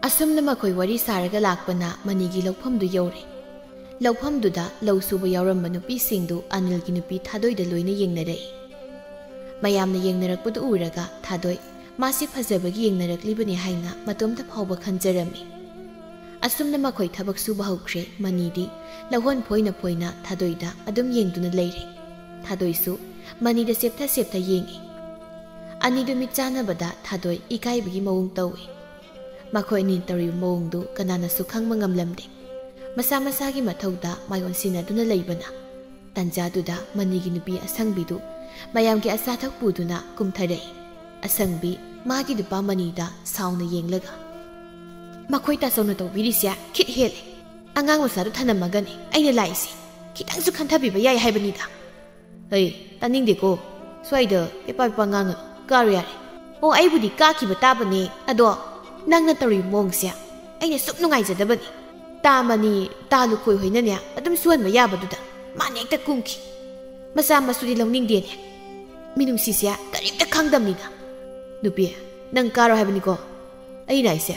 ꯑꯁꯨꯝꯅ ꯃꯈꯣꯏ ꯋꯥꯔꯤ ꯁꯥꯔꯒ ꯂꯥꯛꯄꯅ ꯃꯅꯤꯒꯤ ꯂꯧꯐꯝꯗꯨ ꯌꯧꯔꯦ꯫ ꯂꯧꯐꯝꯗꯨꯗ ꯂꯧ ꯁꯨꯕ ꯌꯥꯎꯔꯝꯕ ꯅꯨꯄꯤꯁꯤꯡꯗꯨ ꯑꯅꯤꯜꯒꯤ ꯅꯨꯄꯤ ꯊꯥꯗꯣꯏꯗ ꯂꯣꯏꯅ ꯌꯦꯡꯅꯔꯛꯏ꯫ ꯃꯌꯥꯝꯅ ꯌꯦꯡꯅꯔꯛꯄꯗꯨ ꯎꯔꯒ ꯊꯥꯗꯣꯏ, ꯃꯥꯁꯤ ꯐꯖꯕꯒꯤ ꯌꯦꯡꯅꯔꯛꯂꯤꯕꯅꯤ ꯍꯥꯏꯅ ꯃꯇꯣꯝꯇ ꯐꯥꯎꯕ ꯈꯟꯖꯔꯝꯃꯤ꯫ ꯑꯁꯨꯝꯅ ꯃꯈꯣꯏ ꯊꯕꯛ ꯁꯨꯕ ꯍꯧꯈ꯭ꯔꯦ꯫ ꯃꯅꯤꯗꯤ ꯂꯧꯍꯣꯟ ꯐꯣꯏꯅ ꯐꯣꯏꯅ ꯊꯥꯗꯣꯏꯗ ꯑꯗꯨꯝ ꯌꯦꯡꯗꯨꯅ ꯂꯩꯔꯦ꯫ ꯊꯥꯗꯣꯏꯁꯨ ꯃꯅꯤꯗ ꯁꯦꯞꯊ ꯁꯦꯞꯊ ꯌꯦꯡꯏ꯫ ꯑꯅꯤꯗꯨ ꯃꯤꯠ ꯆꯥꯟꯅꯕꯗ ꯊꯥꯗꯣꯏ ꯏꯀꯥꯏꯕꯒꯤ ꯃꯑꯣꯡ ꯇꯧꯏ꯫ ꯃꯈꯣꯏ ꯑꯅꯤ ꯇꯧꯔꯤꯕ ꯃꯑꯣꯡꯗꯨ ꯀꯅꯥꯅꯁꯨ ꯈꯪꯕ ꯉꯝꯂꯝꯗꯦ꯫ ꯃꯁꯥ ꯃꯁꯥꯒꯤ ꯃꯊꯧꯗ ꯃꯥꯏ ꯑꯣꯟꯁꯤꯟꯅꯗꯨꯅ ꯂꯩꯕꯅ꯫ ꯇꯟꯖꯥꯗꯨꯗ ꯃꯅꯤꯒꯤ ꯅꯨꯄꯤ ꯑꯁꯪꯕꯤꯗꯨ ꯃꯌꯥꯝꯒꯤ ꯑꯆꯥꯊꯛ ꯄꯨꯗꯨꯅ ꯀꯨꯝꯊꯔꯛꯏ꯫ ꯑꯁꯪꯕꯤ ꯃꯥꯒꯤ ꯅꯨꯄꯥ ꯃꯅꯤꯗ ꯁꯥꯎꯅ ꯌꯦꯡꯂꯒ, "ꯃꯈꯣꯏ ꯇꯥꯆꯧꯅ ꯇꯧꯕꯤꯔꯤꯁꯦ ꯈꯤꯠ ꯍꯦꯜꯂꯦ꯫ ꯑꯉꯥꯡ ꯃꯆꯥꯗꯨ ꯊꯅꯝꯃꯒꯅꯤ ꯑꯩꯅ ꯂꯥꯛꯏꯁꯦ꯫ ꯈꯤꯇꯪꯁꯨ ꯈꯟꯊꯕꯤꯕ ꯌꯥꯏ ꯍꯥꯏꯕꯅꯤꯗ꯫" "ꯍꯩ, ꯇꯥꯅꯤꯡꯗꯦꯀꯣ꯫ ꯁ꯭ꯋꯥꯏꯗ ꯄꯦꯄꯥ ꯄꯦꯄꯥ ꯉꯥꯡꯒꯅꯨ꯫ ꯀꯥꯔꯣ ꯌꯥꯔꯦ꯫" "ꯑꯣ, ꯑꯩꯕꯨꯗꯤ ꯀꯥꯈꯤꯕ ꯇꯥꯕꯅꯦ꯫ ꯑꯗꯣ ꯅꯪꯅ ꯇꯧꯔꯤꯕ ꯃꯑꯣꯡꯁꯦ ꯑꯩꯅ ꯁꯨꯝ ꯅꯨꯡꯉꯥꯏꯖꯗꯕꯅꯤ꯫ ꯇꯥ ꯃꯅꯤ, ꯇꯥ ꯂꯨꯈꯣꯏ ꯍꯣꯏꯅꯅꯦ ꯑꯗꯨꯝ ꯁꯨꯍꯟꯕ ꯌꯥꯕꯗꯨꯗ ꯃꯥꯅ ꯍꯦꯛꯇ ꯀꯨꯝꯈꯤ꯫ ꯃꯆꯥ ꯃꯁꯨꯗꯤ ꯂꯧꯅꯤꯡꯗꯦꯅꯦ꯫ ꯃꯤꯅꯨꯡꯁꯤꯁꯦ ꯀꯔꯤꯝꯇ ꯈꯪꯗꯕꯅꯤꯗ꯫" "ꯅꯨꯄꯤ, ꯅꯪ ꯀꯥꯔꯣ ꯍꯥꯏꯕꯅꯤꯀꯣ꯫ ꯑꯩꯅ ꯍꯥꯏꯁꯦ,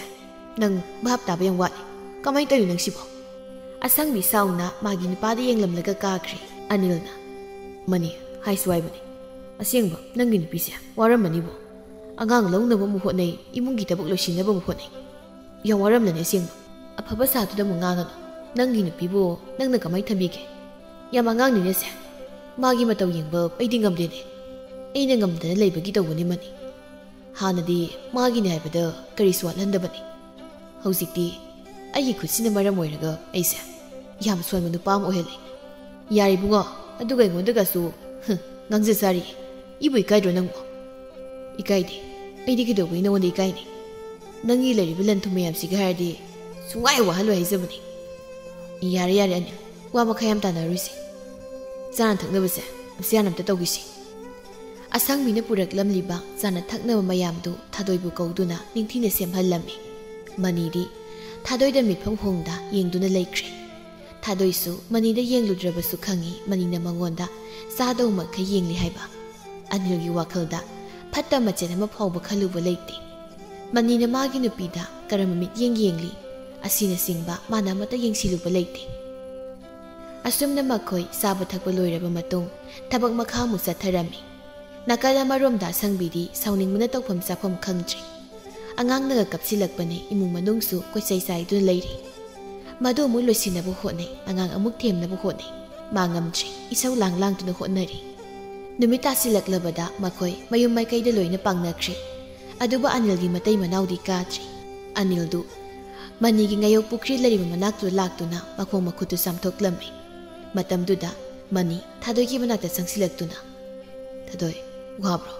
ꯅꯪ ꯚꯥꯞ ꯇꯥꯕ ꯌꯥꯝ ꯋꯥꯠꯂꯤ꯫ ꯀꯃꯥꯏꯅ ꯇꯧꯔꯤꯅꯣ ꯅꯪꯁꯤꯕꯣ?" ꯑꯁꯪꯕꯤ ꯁꯥꯎꯅ ꯃꯥꯒꯤ ꯅꯨꯄꯥꯗ ꯌꯦꯡꯂꯝꯂꯒ ꯀꯥꯈ꯭ꯔꯦ꯫ ꯑꯅꯤꯜꯅ, "ꯃꯅꯤ, ꯍꯥꯏꯁꯨ ꯍꯥꯏꯕꯅꯤ, ꯑꯁꯦꯡꯕ ꯅꯪꯒꯤ ꯅꯨꯄꯤꯁꯦ ꯋꯥꯔꯝꯃꯅꯤꯕꯣ꯫ ꯑꯉꯥꯡ ꯂꯧꯅꯕ ꯑꯃꯨꯛ ꯍꯣꯠꯅꯩ, ꯏꯃꯨꯡꯒꯤ ꯊꯕꯛ ꯂꯣꯏꯁꯤꯟꯅꯕ ꯑꯃꯨꯛ ꯍꯣꯠꯅꯩ꯫ ꯌꯥꯝ ꯋꯥꯔꯝꯂꯅꯤ ꯑꯁꯦꯡꯕ꯫ ꯑꯐꯕ ꯁꯥꯗꯨꯗ ꯑꯃꯨꯛ ꯉꯥꯡꯒꯅꯨ꯫ ꯅꯪꯒꯤ ꯅꯨꯄꯤꯕꯨ ꯅꯪꯅ ꯀꯃꯥꯏꯅ ꯊꯝꯕꯤꯒꯦ? ꯌꯥꯝ ꯑꯉꯥꯡꯅꯤꯅꯦꯁꯦ꯫ ꯃꯥꯒꯤ ꯃꯇꯧ ꯌꯦꯡꯕ ꯑꯩꯗꯤ ꯉꯝꯗꯦꯅꯦ꯫ ꯑꯩꯅ ꯉꯝꯗꯅ ꯂꯩꯕꯒꯤ ꯇꯧꯕꯅꯤ ꯃꯅꯤ꯫ ꯍꯥꯟꯅꯗꯤ ꯃꯥꯒꯤꯅꯦ ꯍꯥꯏꯕꯗ ꯀꯔꯤꯁꯨ ꯋꯥꯠꯍꯟꯗꯕꯅꯤ꯫ ꯍꯧꯖꯤꯛꯇꯤ ꯑꯩꯒꯤ ꯈꯨꯠꯁꯤꯅ ꯃꯔꯝ ꯑꯣꯏꯔꯒ ꯑꯩꯁꯦ ꯌꯥꯝ ꯁꯣꯟꯕ ꯅꯨꯄꯥ ꯑꯃ ꯑꯣꯏꯍꯜꯂꯦ꯫ ꯌꯥꯔꯦ ꯏꯕꯨꯡꯉꯣ, ꯑꯗꯨꯒ ꯑꯩꯉꯣꯟꯗꯒꯁꯨ, ꯍꯨꯝ, ꯉꯥꯡꯖ ꯆꯥꯔꯤ꯫ ꯏꯕꯨ ꯏꯀꯥꯏꯗ꯭ꯔꯣ ꯅꯪꯕꯣ? ꯏꯀꯥꯏꯗꯦ꯫ ꯑꯩꯗꯤ ꯀꯩꯗꯧꯕꯒꯤ ꯅꯉꯣꯟꯗ ꯏꯀꯥꯏꯅꯤ? ꯅꯪꯒꯤ ꯂꯩꯔꯤꯕ ꯂꯟ ꯊꯨꯝ ꯃꯌꯥꯝꯁꯤꯒ ꯍꯥꯏꯔꯗꯤ ꯁꯨꯡꯋꯥꯏ ꯋꯥꯍꯜꯂꯣꯏ ꯍꯥꯏꯖꯕꯅꯤ꯫ ꯌꯥꯔꯦ, ꯌꯥꯔꯦ, ꯑꯅꯤꯜ꯫ ꯋꯥ ꯃꯈꯥ ꯌꯥꯝ ꯇꯥꯟꯅꯔꯣꯏꯁꯦ꯫ ꯆꯥꯅ ꯊꯛꯅꯕꯁꯦ ꯃꯁꯤꯌꯥꯟ ꯑꯝꯇ ꯇꯧꯈꯤꯁꯤ꯫ ꯑꯁꯪꯕꯤꯅ ꯄꯨꯔꯛꯂꯝꯂꯤꯕ ꯆꯥꯅ ꯊꯛꯅꯕ ꯃꯌꯥꯝꯗꯨ ꯊꯥꯗꯣꯏꯕꯨ ꯀꯧꯗꯨꯅ ꯅꯤꯡꯊꯤꯅ ꯁꯦꯝꯍꯜꯂꯝꯃꯤ꯫ ꯃꯅꯤꯗꯤ ꯊꯥꯗꯣꯏꯗ ꯃꯤꯠꯐꯝ ꯍꯣꯡꯗ ꯌꯦꯡꯗꯨꯅ ꯂꯩꯈ꯭ꯔꯦ꯫ ꯊꯥꯗꯣꯏꯁꯨ ꯃꯅꯤꯗ ꯌꯦꯡꯂꯨꯗ꯭ꯔꯕꯁꯨ ꯈꯪꯏ ꯃꯅꯤꯅ ꯃꯉꯣꯟꯗ ꯆꯥꯗꯧ ꯃꯈꯩ ꯌꯦꯡꯂꯤ ꯍꯥꯏꯕ꯫ ꯑꯅꯤꯜꯒꯤ ꯋꯥꯈꯜꯗ ꯐꯠꯇ ꯃꯆꯦꯠ ꯑꯃ ꯐꯥꯎꯕ ꯈꯜꯂꯨꯕ ꯂꯩꯇꯦ꯫ ꯃꯅꯤꯅ ꯃꯥꯒꯤ ꯅꯨꯄꯤꯗ ꯀꯔꯝꯕ ꯃꯤꯠꯌꯦꯡ ꯌꯦꯡꯂꯤ ꯑꯁꯤꯅꯆꯤꯡꯕ ꯃꯥꯅ ꯑꯃꯠꯇ ꯌꯦꯡꯁꯤꯜꯂꯨꯕ ꯂꯩꯇꯦ꯫ ꯑꯁꯨꯝꯅ ꯃꯈꯣꯏ ꯆꯥꯕ ꯊꯛꯄ ꯂꯣꯏꯔꯕ ꯃꯇꯨꯡ ꯊꯕꯛ ꯃꯈꯥ ꯑꯃꯨꯛ ꯆꯠꯊꯔꯝꯃꯤ꯫ ꯅꯥꯀꯜ ꯑꯃꯔꯣꯝꯗ ꯑꯁꯪꯕꯤꯗꯤ ꯁꯥꯎꯅꯤꯡꯕꯅ ꯇꯧꯐꯝ ꯆꯥꯐꯝ ꯈꯪꯗ꯭ꯔꯤ꯫ ꯑꯉꯥꯡꯅꯒ ꯀꯞꯁꯤꯜꯂꯛꯄꯅꯦ ꯏꯃꯨꯡ ꯃꯅꯨꯡꯁꯨ ꯀꯣꯏꯆꯥꯏ ꯆꯥꯏꯗꯨꯅ ꯂꯩꯔꯤ꯫ ꯃꯗꯨ ꯑꯃꯨꯛ ꯂꯣꯏꯁꯤꯟꯅꯕ ꯍꯣꯠꯅꯩ, ꯑꯉꯥꯡ ꯑꯃꯨꯛ ꯊꯦꯝꯅꯕ ꯍꯣꯠꯅꯩ꯫ ꯃꯥ ꯉꯝꯗ꯭ꯔꯤ, ꯏꯁꯧ ꯂꯥꯡ ꯂꯥꯡꯗꯨꯅ ꯍꯣꯠꯅꯔꯤ꯫ ꯅꯨꯃꯤꯠ ꯇꯥꯁꯤꯜꯂꯛꯂꯕꯗ ꯃꯈꯣꯏ ꯃꯌꯨꯝ ꯃꯥꯏꯀꯩꯗ ꯂꯣꯏꯅ ꯄꯥꯡꯅꯈ꯭ꯔꯦ꯫ ꯑꯗꯨꯕꯨ ꯑꯅꯤꯜꯒꯤ ꯃꯇꯩ ꯃꯅꯥꯎꯗꯤ ꯀꯥꯗ꯭ꯔꯤ꯫ ꯑꯅꯤꯜꯗꯨ ꯃꯅꯤꯒꯤ ꯉꯥꯌꯣꯛ ꯄꯨꯈ꯭ꯔꯤ ꯂꯩꯔꯤꯕ ꯃꯅꯥꯛꯇꯨꯗ ꯂꯥꯛꯇꯨꯅ ꯃꯈꯣꯡ ꯃꯈꯨꯠꯇꯨ ꯆꯥꯝꯊꯣꯛꯂꯝꯃꯤ꯫ ꯃꯇꯝꯗꯨꯗ ꯃꯅꯤ ꯊꯥꯗꯣꯏꯒꯤ ꯃꯅꯥꯛꯇ ꯆꯪꯁꯤꯜꯂꯛꯇꯨꯅ, "ꯊꯥꯗꯣꯏ, ꯋꯥꯕ꯭ꯔꯣ?"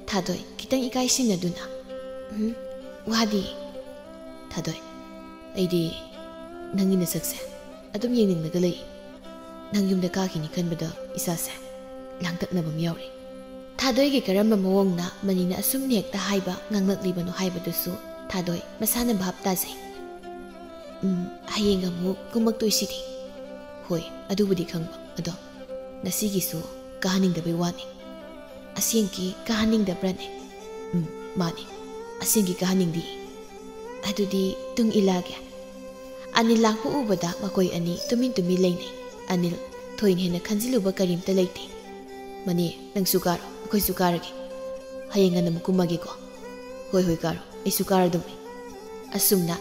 ꯊꯥꯗꯣꯏ ꯈꯤꯇꯪ ꯏꯀꯥꯏ ꯁꯤꯡꯅꯗꯨꯅ, "ꯎꯝ, ꯋꯥꯗꯤ꯫" "ꯊꯥꯗꯣꯏ, ꯑꯩꯗꯤ ꯅꯪꯒꯤ ꯅꯁꯛꯁꯦ ꯑꯗꯨꯝ ꯌꯦꯡꯅꯤꯡꯂꯒ ꯂꯩ꯫ ꯅꯪ ꯌꯨꯝꯗ ꯀꯥꯈꯤꯅꯤ ꯈꯟꯕꯗ ꯏꯁꯥꯁꯦ ꯂꯥꯡꯇꯛꯅꯕ ꯑꯃ ꯌꯥꯎꯔꯤ꯫" ꯊꯥꯗꯣꯏꯒꯤ ꯀꯔꯝꯕ ꯃꯑꯣꯡꯅ ꯃꯅꯤꯅ ꯑꯁꯨꯝ ꯍꯦꯛꯇ ꯍꯥꯏꯕ ꯉꯥꯡꯂꯛꯂꯤꯕꯅꯣ ꯍꯥꯏꯕꯗꯨꯁꯨ ꯊꯥꯗꯣꯏ ꯃꯁꯥꯅ ꯚꯥꯞ ꯇꯥꯖꯩ꯫ "ꯎꯝ, ꯍꯌꯦꯡ ꯑꯃꯨꯛ ꯀꯨꯝꯃꯛꯇꯣꯏꯁꯤꯗꯤ꯫" "ꯍꯣꯏ, ꯑꯗꯨꯕꯨꯗꯤ ꯈꯪꯕ, ꯑꯗꯣ ꯉꯁꯤꯒꯤꯁꯨ ꯀꯥꯍꯟꯅꯤꯡꯗꯕꯩ ꯋꯥꯅꯤ꯫" "ꯑꯁꯦꯡꯀꯤ ꯀꯥꯍꯟꯅꯤꯡꯗꯕ꯭ꯔꯅꯦ?" "ꯎꯝ, ꯃꯥꯅꯤ, ꯑꯁꯦꯡꯀꯤ ꯀꯥꯍꯟꯅꯤꯡꯗꯤ꯫" "ꯑꯗꯨꯗꯤ ꯇꯨꯡ ꯏꯜꯂꯛꯑꯒꯦ꯫" ꯑꯅꯤꯜ ꯂꯥꯛꯄ ꯎꯕꯗ ꯃꯈꯣꯏ ꯑꯅꯤ ꯇꯨꯃꯤꯟ ꯇꯨꯃꯤꯟ ꯂꯩꯅꯩ꯫ ꯑꯅꯤꯜ ꯊꯣꯏꯅ ꯍꯦꯟꯅ ꯈꯟꯖꯤꯜꯂꯨꯕ ꯀꯔꯤꯝꯇ ꯂꯩꯇꯦ꯫ "ꯃꯅꯤ, ꯅꯪꯁꯨ ꯀꯥꯔꯣ, ꯑꯩꯈꯣꯏꯁꯨ ꯀꯥꯔꯒꯦ꯫" ꯍꯌꯦꯡ ꯉꯟꯅ ꯑꯃꯨꯛ ꯀꯨꯝꯃꯒꯦꯀꯣ꯫ "ꯍꯣꯏ, ꯍꯣꯏ, ꯀꯥꯔꯣ꯫ ꯑꯩꯁꯨ ꯀꯥꯔꯗꯧꯅꯤ"꯫ ꯑꯁꯨꯝꯅ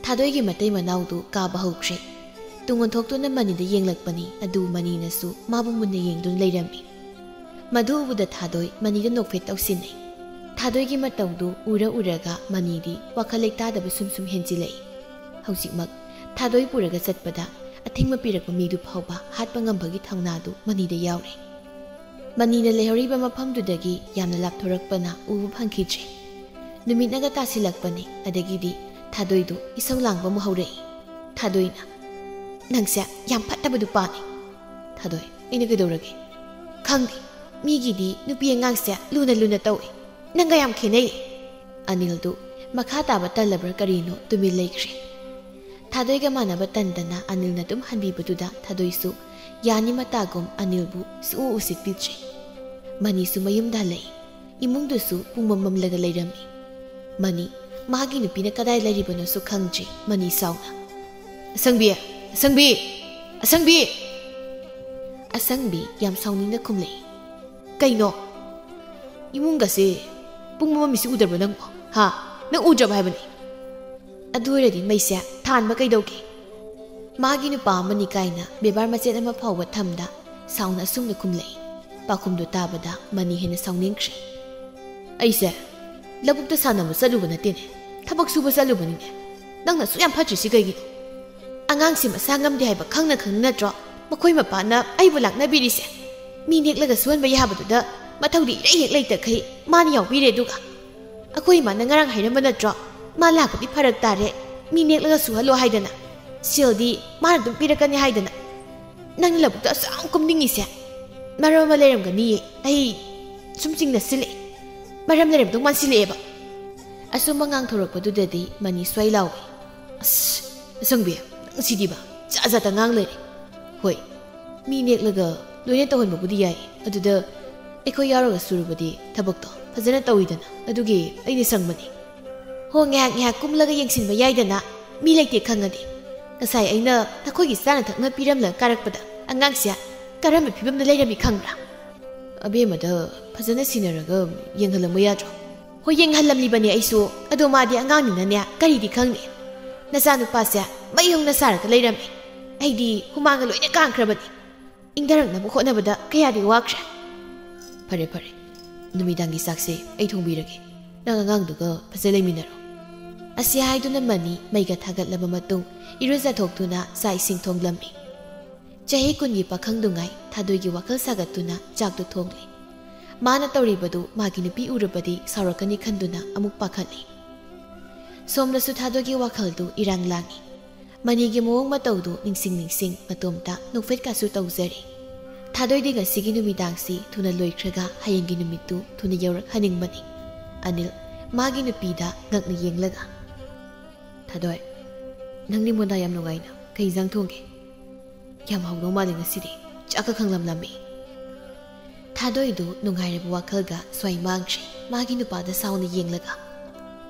ꯊꯥꯗꯣꯏꯒꯤ ꯃꯇꯩ ꯃꯅꯥꯎꯗꯨ ꯀꯥꯕ ꯍꯧꯈ꯭ꯔꯦ꯫ ꯇꯨꯡ ꯑꯣꯟꯊꯣꯛꯇꯨꯅ ꯃꯅꯤꯗ ꯌꯦꯡꯂꯛꯄꯅꯤ, ꯑꯗꯨ ꯃꯅꯤꯅꯁꯨ ꯃꯥꯕꯨ ꯃꯨꯟꯅ ꯌꯦꯡꯗꯨꯅ ꯂꯩꯔꯝꯃꯤ꯫ ꯃꯗꯨ ꯎꯕꯗ ꯊꯥꯗꯣꯏ ꯃꯅꯤꯗ ꯅꯣꯛꯐꯦꯠ ꯇꯧꯁꯤꯟꯅꯩ꯫ ꯊꯥꯗꯣꯏꯒꯤ ꯃꯇꯧꯗꯨ ꯎꯔ ꯎꯔꯒ ꯃꯅꯤꯗꯤ ꯋꯥꯈꯜ ꯂꯩꯇꯥꯗꯕ ꯁꯨꯝ ꯁꯨꯝ ꯍꯦꯟꯖꯤꯜꯂꯛꯏ꯫ ꯍꯧꯖꯤꯛꯃꯛ ꯊꯥꯗꯣꯏ ꯄꯨꯔꯒ ꯆꯠꯄꯗ ꯑꯊꯤꯡꯕ ꯄꯤꯔꯛꯄ ꯃꯤꯗꯨ ꯐꯥꯎꯕ ꯍꯥꯠꯄ ꯉꯝꯕꯒꯤ ꯊꯧꯅꯥꯗꯨ ꯃꯅꯤꯗ ꯌꯥꯎꯔꯦ꯫ ꯃꯅꯤꯅ ꯂꯩꯍꯧꯔꯤꯕ ꯃꯐꯝꯗꯨꯗꯒꯤ ꯌꯥꯝꯅ ꯂꯥꯞꯊꯣꯔꯛꯄꯅ ꯎꯕ ꯐꯪꯈꯤꯗ꯭ꯔꯦ꯫ ꯅꯨꯃꯤꯠꯅꯒ ꯇꯥꯁꯤꯜꯂꯛꯄꯅꯤ, ꯑꯗꯒꯤꯗꯤ ꯊꯥꯗꯣꯏꯗꯨ ꯏꯁꯧ ꯂꯥꯡꯕ ꯑꯃ ꯍꯧꯔꯛꯏ꯫ ꯊꯥꯗꯣꯏꯅ, "ꯅꯪꯁꯦ ꯌꯥꯝ ꯐꯠꯇꯕ ꯅꯨꯄꯥꯅꯤ"꯫ ꯊꯥꯗꯣꯏ, "ꯑꯩꯅ ꯀꯩꯗꯧꯔꯒꯦ?" "ꯈꯪꯗꯦ, ꯃꯤꯒꯤꯗꯤ ꯅꯨꯄꯤ ꯑꯉꯥꯡꯁꯦ ꯂꯨꯅ ꯂꯨꯅ ꯇꯧꯏ, ꯅꯪꯒ ꯌꯥꯝ ꯈꯦꯠꯅꯩ"꯫ ꯑꯅꯤꯜꯗꯨ ꯃꯈꯥ ꯇꯥꯕ ꯇꯜꯂꯕ꯭ꯔꯥ ꯀꯔꯤꯅꯣ ꯇꯨꯃꯤꯟ ꯂꯩꯈ꯭ꯔꯦ꯫ ꯊꯥꯗꯣꯏꯒ ꯃꯥꯟꯅꯕ ꯇꯟꯗꯅ ꯑꯅꯤꯜꯅ ꯑꯗꯨꯝ ꯍꯟꯕꯤꯕꯗꯨꯗ ꯊꯥꯗꯣꯏꯁꯨ ꯌꯥꯅꯤ ꯃꯇꯥꯒꯨꯝ ꯑꯅꯤꯜꯕꯨ ꯁꯨꯛꯎ ꯎꯁꯤꯠꯄꯤꯗ꯭ꯔꯦ꯫ ꯃꯅꯤꯁꯨ ꯃꯌꯨꯝꯗ ꯍꯜꯂꯛꯏ꯫ ꯏꯃꯨꯡꯗꯨꯁꯨ ꯄꯨꯡꯃꯝ ꯃꯝꯂꯒ ꯂꯩꯔꯝꯃꯤ꯫ ꯃꯅꯤ, ꯃꯥꯒꯤ ꯅꯨꯄꯤꯅ ꯀꯗꯥꯏ ꯂꯩꯔꯤꯕꯅꯣꯁꯨ ꯈꯪꯗ꯭ꯔꯤ꯫ ꯃꯅꯤ ꯁꯥꯎꯅ, "ꯑꯁꯪꯕꯤ! ꯑꯁꯪꯕꯤ! ꯑꯁꯪꯕꯤ!" ꯑꯁꯪꯕꯤ ꯌꯥꯝ ꯁꯥꯎꯅꯤꯡꯅ ꯈꯨꯝꯂꯛꯏ꯫ "ꯀꯩꯅꯣ? ꯏꯃꯨꯡꯒꯁꯦ ꯄꯨꯡ ꯃꯝꯃꯝꯃꯤꯁꯤ ꯎꯗ꯭ꯔꯕ ꯅꯪꯕꯣ? ꯍꯥ? ꯅꯪ ꯎꯗ꯭ꯔꯕ ꯍꯥꯏꯕꯅꯤ?" "ꯑꯗꯨ ꯑꯣꯏꯔꯗꯤ ꯃꯩꯁꯦ ꯊꯥꯟꯕ ꯀꯩꯗꯧꯒꯦ?" ꯃꯥꯒꯤ ꯅꯨꯄꯥ ꯑꯃꯅꯤ ꯀꯥꯏꯅ ꯕꯦꯕꯥꯔ ꯃꯆꯦꯠ ꯑꯃ ꯐꯥꯎꯕ ꯊꯝꯗ ꯁꯥꯎꯅ ꯑꯁꯨꯝꯅ ꯈꯨꯝꯂꯛꯏ꯫ ꯄꯥꯎꯈꯨꯝꯗꯨ ꯇꯥꯕꯗ ꯃꯅꯤ ꯍꯦꯟꯅ ꯁꯥꯎꯅꯤꯡꯈ꯭ꯔꯦ꯫ "ꯑꯩꯁꯦ ꯂꯧꯕꯨꯛꯇ ꯁꯥꯟꯅꯕ ꯆꯠꯂꯨꯕ ꯅꯠꯇꯦꯅꯦ, ꯊꯕꯛ ꯁꯨꯕ ꯆꯠꯂꯨꯕꯅꯤꯅꯦ꯫ ꯅꯪꯅ ꯑꯁꯨꯛ ꯌꯥꯝ ꯐꯠꯇ꯭ꯔꯤꯁꯤ ꯀꯩꯒꯤꯅꯣ? ꯑꯉꯥꯡꯁꯤ ꯃꯁꯥ ꯉꯝꯗꯦ ꯍꯥꯏꯕ ꯈꯪꯅ ꯈꯪꯅ ꯅꯠꯇ꯭ꯔꯣ ꯃꯈꯣꯏ ꯃꯄꯥꯅ ꯑꯩꯕꯨ ꯂꯥꯛꯅꯕꯤꯔꯤꯁꯦ? ꯃꯤ ꯅꯦꯛꯂꯒ ꯁꯨꯍꯟꯕ ꯌꯥꯕꯗꯨꯗ ꯃꯊꯧꯗꯤ ꯏꯔꯩ ꯍꯦꯛ ꯂꯩꯇꯈꯩ ꯃꯥꯅ ꯌꯥꯎꯕꯤꯔꯦ꯫ ꯑꯗꯨꯒ ꯑꯩꯈꯣꯏ ꯏꯃꯥꯅ ꯉꯔꯥꯡ ꯍꯥꯏꯔꯝꯕ ꯅꯠꯇ꯭ꯔꯣ? ꯃꯥ ꯂꯥꯛꯄꯗꯤ ꯐꯔꯛ ꯇꯥꯔꯦ, ꯃꯤ ꯅꯦꯛꯂꯒ ꯁꯨꯍꯜꯂꯣ ꯍꯥꯏꯗꯅ꯫ ꯁꯦꯜꯗꯤ ꯃꯥꯅ ꯑꯗꯨꯝ ꯄꯤꯔꯛꯀꯅꯤ ꯍꯥꯏꯗꯅ꯫ ꯅꯪꯅ ꯂꯧꯕꯨꯛꯇ ꯑꯁꯨꯛ ꯌꯥꯝ ꯀꯨꯝꯅꯤꯡꯉꯤꯁꯦ ꯃꯔꯝ ꯑꯃ ꯂꯩꯔꯝꯒꯅꯤꯌꯦ꯫ ꯑꯩ ꯁꯨꯝ ꯆꯤꯡꯅꯁꯤꯜꯂꯛꯑꯦ꯫ ꯃꯔꯝ ꯂꯩꯔꯝꯗꯧ ꯃꯥꯟꯁꯤꯜꯂꯛꯑꯦꯕ"꯫ ꯑꯁꯨꯝꯕ ꯉꯥꯡꯊꯣꯔꯛꯄꯗꯨꯗꯗꯤ ꯃꯅꯤ ꯁ꯭ꯋꯥꯏ ꯂꯥꯎꯏ꯫ "ꯑꯁ, ꯑꯁꯪꯕꯤ, ꯅꯪ ꯁꯤꯗꯤꯕ, ꯖꯥꯠ ꯖꯥꯠꯇ ꯉꯥꯡ ꯂꯩꯔꯦ꯫ ꯍꯣꯏ, ꯃꯤ ꯅꯦꯛꯂꯒ ꯂꯣꯏꯅ ꯇꯧꯍꯟꯕꯕꯨꯗꯤ ꯌꯥꯏ, ꯑꯗꯨꯗ ꯑꯩꯈꯣꯏ ꯌꯥꯎꯔꯒ ꯁꯨꯔꯨꯕꯗꯤ ꯊꯕꯛꯇꯣ ꯐꯖꯅ ꯇꯧꯏꯗꯅ, ꯑꯗꯨꯒꯤ ꯑꯩꯅ ꯁꯪꯕꯅꯤ꯫ ꯍꯣ, ꯉꯥꯏꯍꯥꯛ ꯉꯥꯏꯍꯥꯛ ꯀꯨꯝꯂꯒ ꯌꯦꯡꯁꯤꯟꯕ ꯌꯥꯏꯗꯅ, ꯃꯤ ꯂꯩꯇꯦ ꯈꯪꯉꯗꯤ꯫ ꯉꯁꯥꯏ ꯑꯩꯅ ꯅꯈꯣꯏꯒꯤ ꯆꯥꯅ ꯊꯛꯅ ꯄꯤꯔꯝꯂꯒ ꯀꯥꯔꯛꯄꯗ ꯑꯉꯥꯡꯁꯦ ꯀꯔꯝꯕ ꯐꯤꯕꯝꯗ ꯂꯩꯔꯝꯃꯤ ꯈꯪꯕ꯭ꯔꯥ?" ꯑꯕꯦꯝꯃꯗ ꯐꯖꯅ ꯁꯤꯟꯅꯔꯒ ꯌꯦꯡꯍꯜꯂꯝꯕ ꯌꯥꯗ꯭ꯔꯣ? ꯍꯣꯏ, ꯌꯦꯡꯍꯜꯂꯝꯂꯤꯕꯅꯦ ꯑꯩꯁꯨ, ꯑꯗꯣ ꯃꯥꯗꯤ ꯑꯉꯥꯡꯅꯤꯅꯅꯦ ꯀꯔꯤꯗꯤ ꯈꯪꯅꯤ꯫ ꯅꯆꯥꯅꯨꯄꯥꯁꯦ ꯃꯩ ꯍꯧꯅ ꯁꯥꯔꯒ ꯂꯩꯔꯝꯃꯦ꯫ ꯑꯩꯗꯤ ꯍꯨꯃꯥꯡꯒ ꯂꯣꯏꯅ ꯀꯥꯡꯈ꯭ꯔꯕꯅꯤ꯫ ꯏꯪꯊꯔꯛꯅꯕ ꯍꯣꯠꯅꯕꯗ ꯀꯌꯥꯗꯤ ꯋꯥꯈ꯭ꯔꯦ꯫ ꯐꯔꯦ ꯐꯔꯦ, ꯅꯨꯃꯤꯗꯥꯡꯒꯤ ꯆꯥꯛꯁꯦ ꯑꯩ ꯊꯣꯡꯕꯤꯔꯒꯦ꯫ ꯅꯪ ꯑꯉꯥꯡꯗꯨꯒ ꯐꯖ ꯂꯩꯃꯤꯟꯅꯔꯣ꯫ ꯑꯁꯤ ꯍꯥꯏꯗꯨꯅ ꯃꯅꯤ ꯃꯩꯒ ꯊꯥꯒꯠꯂꯕ ꯃꯇꯨꯡ ꯏꯔꯨꯖꯊꯣꯛꯇꯨꯅ ꯆꯥꯛ ꯏꯁꯤꯡ ꯊꯣꯡꯂꯝꯃꯤ꯫ ꯆꯍꯤ ꯀꯨꯟꯒꯤ ꯄꯥꯈꯪꯗꯨꯉꯥꯏ ꯊꯥꯗꯣꯏꯒꯤ ꯋꯥꯈꯜ ꯁꯥꯒꯠꯇꯨꯅ ꯆꯥꯛꯇꯨ ꯊꯣꯡꯂꯤ꯫ ꯃꯥꯅ ꯇꯧꯔꯤꯕꯗꯨ ꯃꯥꯒꯤ ꯅꯨꯄꯤ ꯎꯔꯕꯗꯤ ꯁꯥꯎꯔꯛꯀꯅꯤ ꯈꯟꯗꯨꯅ ꯑꯃꯨꯛ ꯄꯥꯈꯠꯂꯤ꯫ ꯁꯣꯝꯗꯁꯨ ꯊꯥꯗꯣꯏꯒꯤ ꯋꯥꯈꯜꯗꯨ ꯏꯔꯥꯡ ꯂꯥꯡꯏ꯫ ꯃꯅꯤꯒꯤ ꯃꯑꯣꯡ ꯃꯇꯧꯗꯨ ꯅꯤꯡꯁꯤꯡ ꯅꯤꯡꯁꯤꯡ ꯃꯇꯣꯝꯇ ꯅꯣꯛꯐꯦꯠꯀꯁꯨ ꯇꯧꯖꯔꯤ꯫ ꯊꯥꯗꯣꯏꯗꯤ ꯉꯁꯤꯒꯤ ꯅꯨꯃꯤꯗꯥꯡꯁꯤ ꯊꯨꯅ ꯂꯣꯏꯈ꯭ꯔꯒ ꯍꯌꯦꯡꯒꯤ ꯅꯨꯃꯤꯠꯇꯨ ꯊꯨꯅ ꯌꯧꯔꯛꯍꯟꯅꯤꯡꯕꯅꯤ꯫ ꯑꯅꯤꯜ, ꯃꯥꯒꯤ ꯅꯨꯄꯤꯗ ꯉꯛꯅ ꯌꯦꯡꯂꯒ, "ꯊꯥꯗꯣꯏ, ꯅꯪꯗꯤ ꯃꯣꯟꯗꯥ ꯌꯥꯝ ꯅꯨꯡꯉꯥꯏꯅ꯫ ꯀꯩ ꯏꯟꯖꯥꯡ ꯊꯣꯡꯒꯦ? ꯌꯥꯝ ꯍꯥꯎꯗꯧ ꯃꯥꯜꯂꯦ ꯉꯁꯤꯗꯤ꯫ ꯆꯥꯛꯀ ꯈꯪꯂꯝꯂꯝꯃꯤ꯫" ꯊꯥꯗꯣꯏꯗꯨ ꯅꯨꯡꯉꯥꯏꯔꯕ ꯋꯥꯈꯜꯒ ꯁ꯭ꯋꯥꯏ ꯃꯥꯡꯈ꯭ꯔꯦ꯫ ꯃꯥꯒꯤ ꯅꯨꯄꯥꯗ ꯁꯥꯎꯅ ꯌꯦꯡꯂꯒ,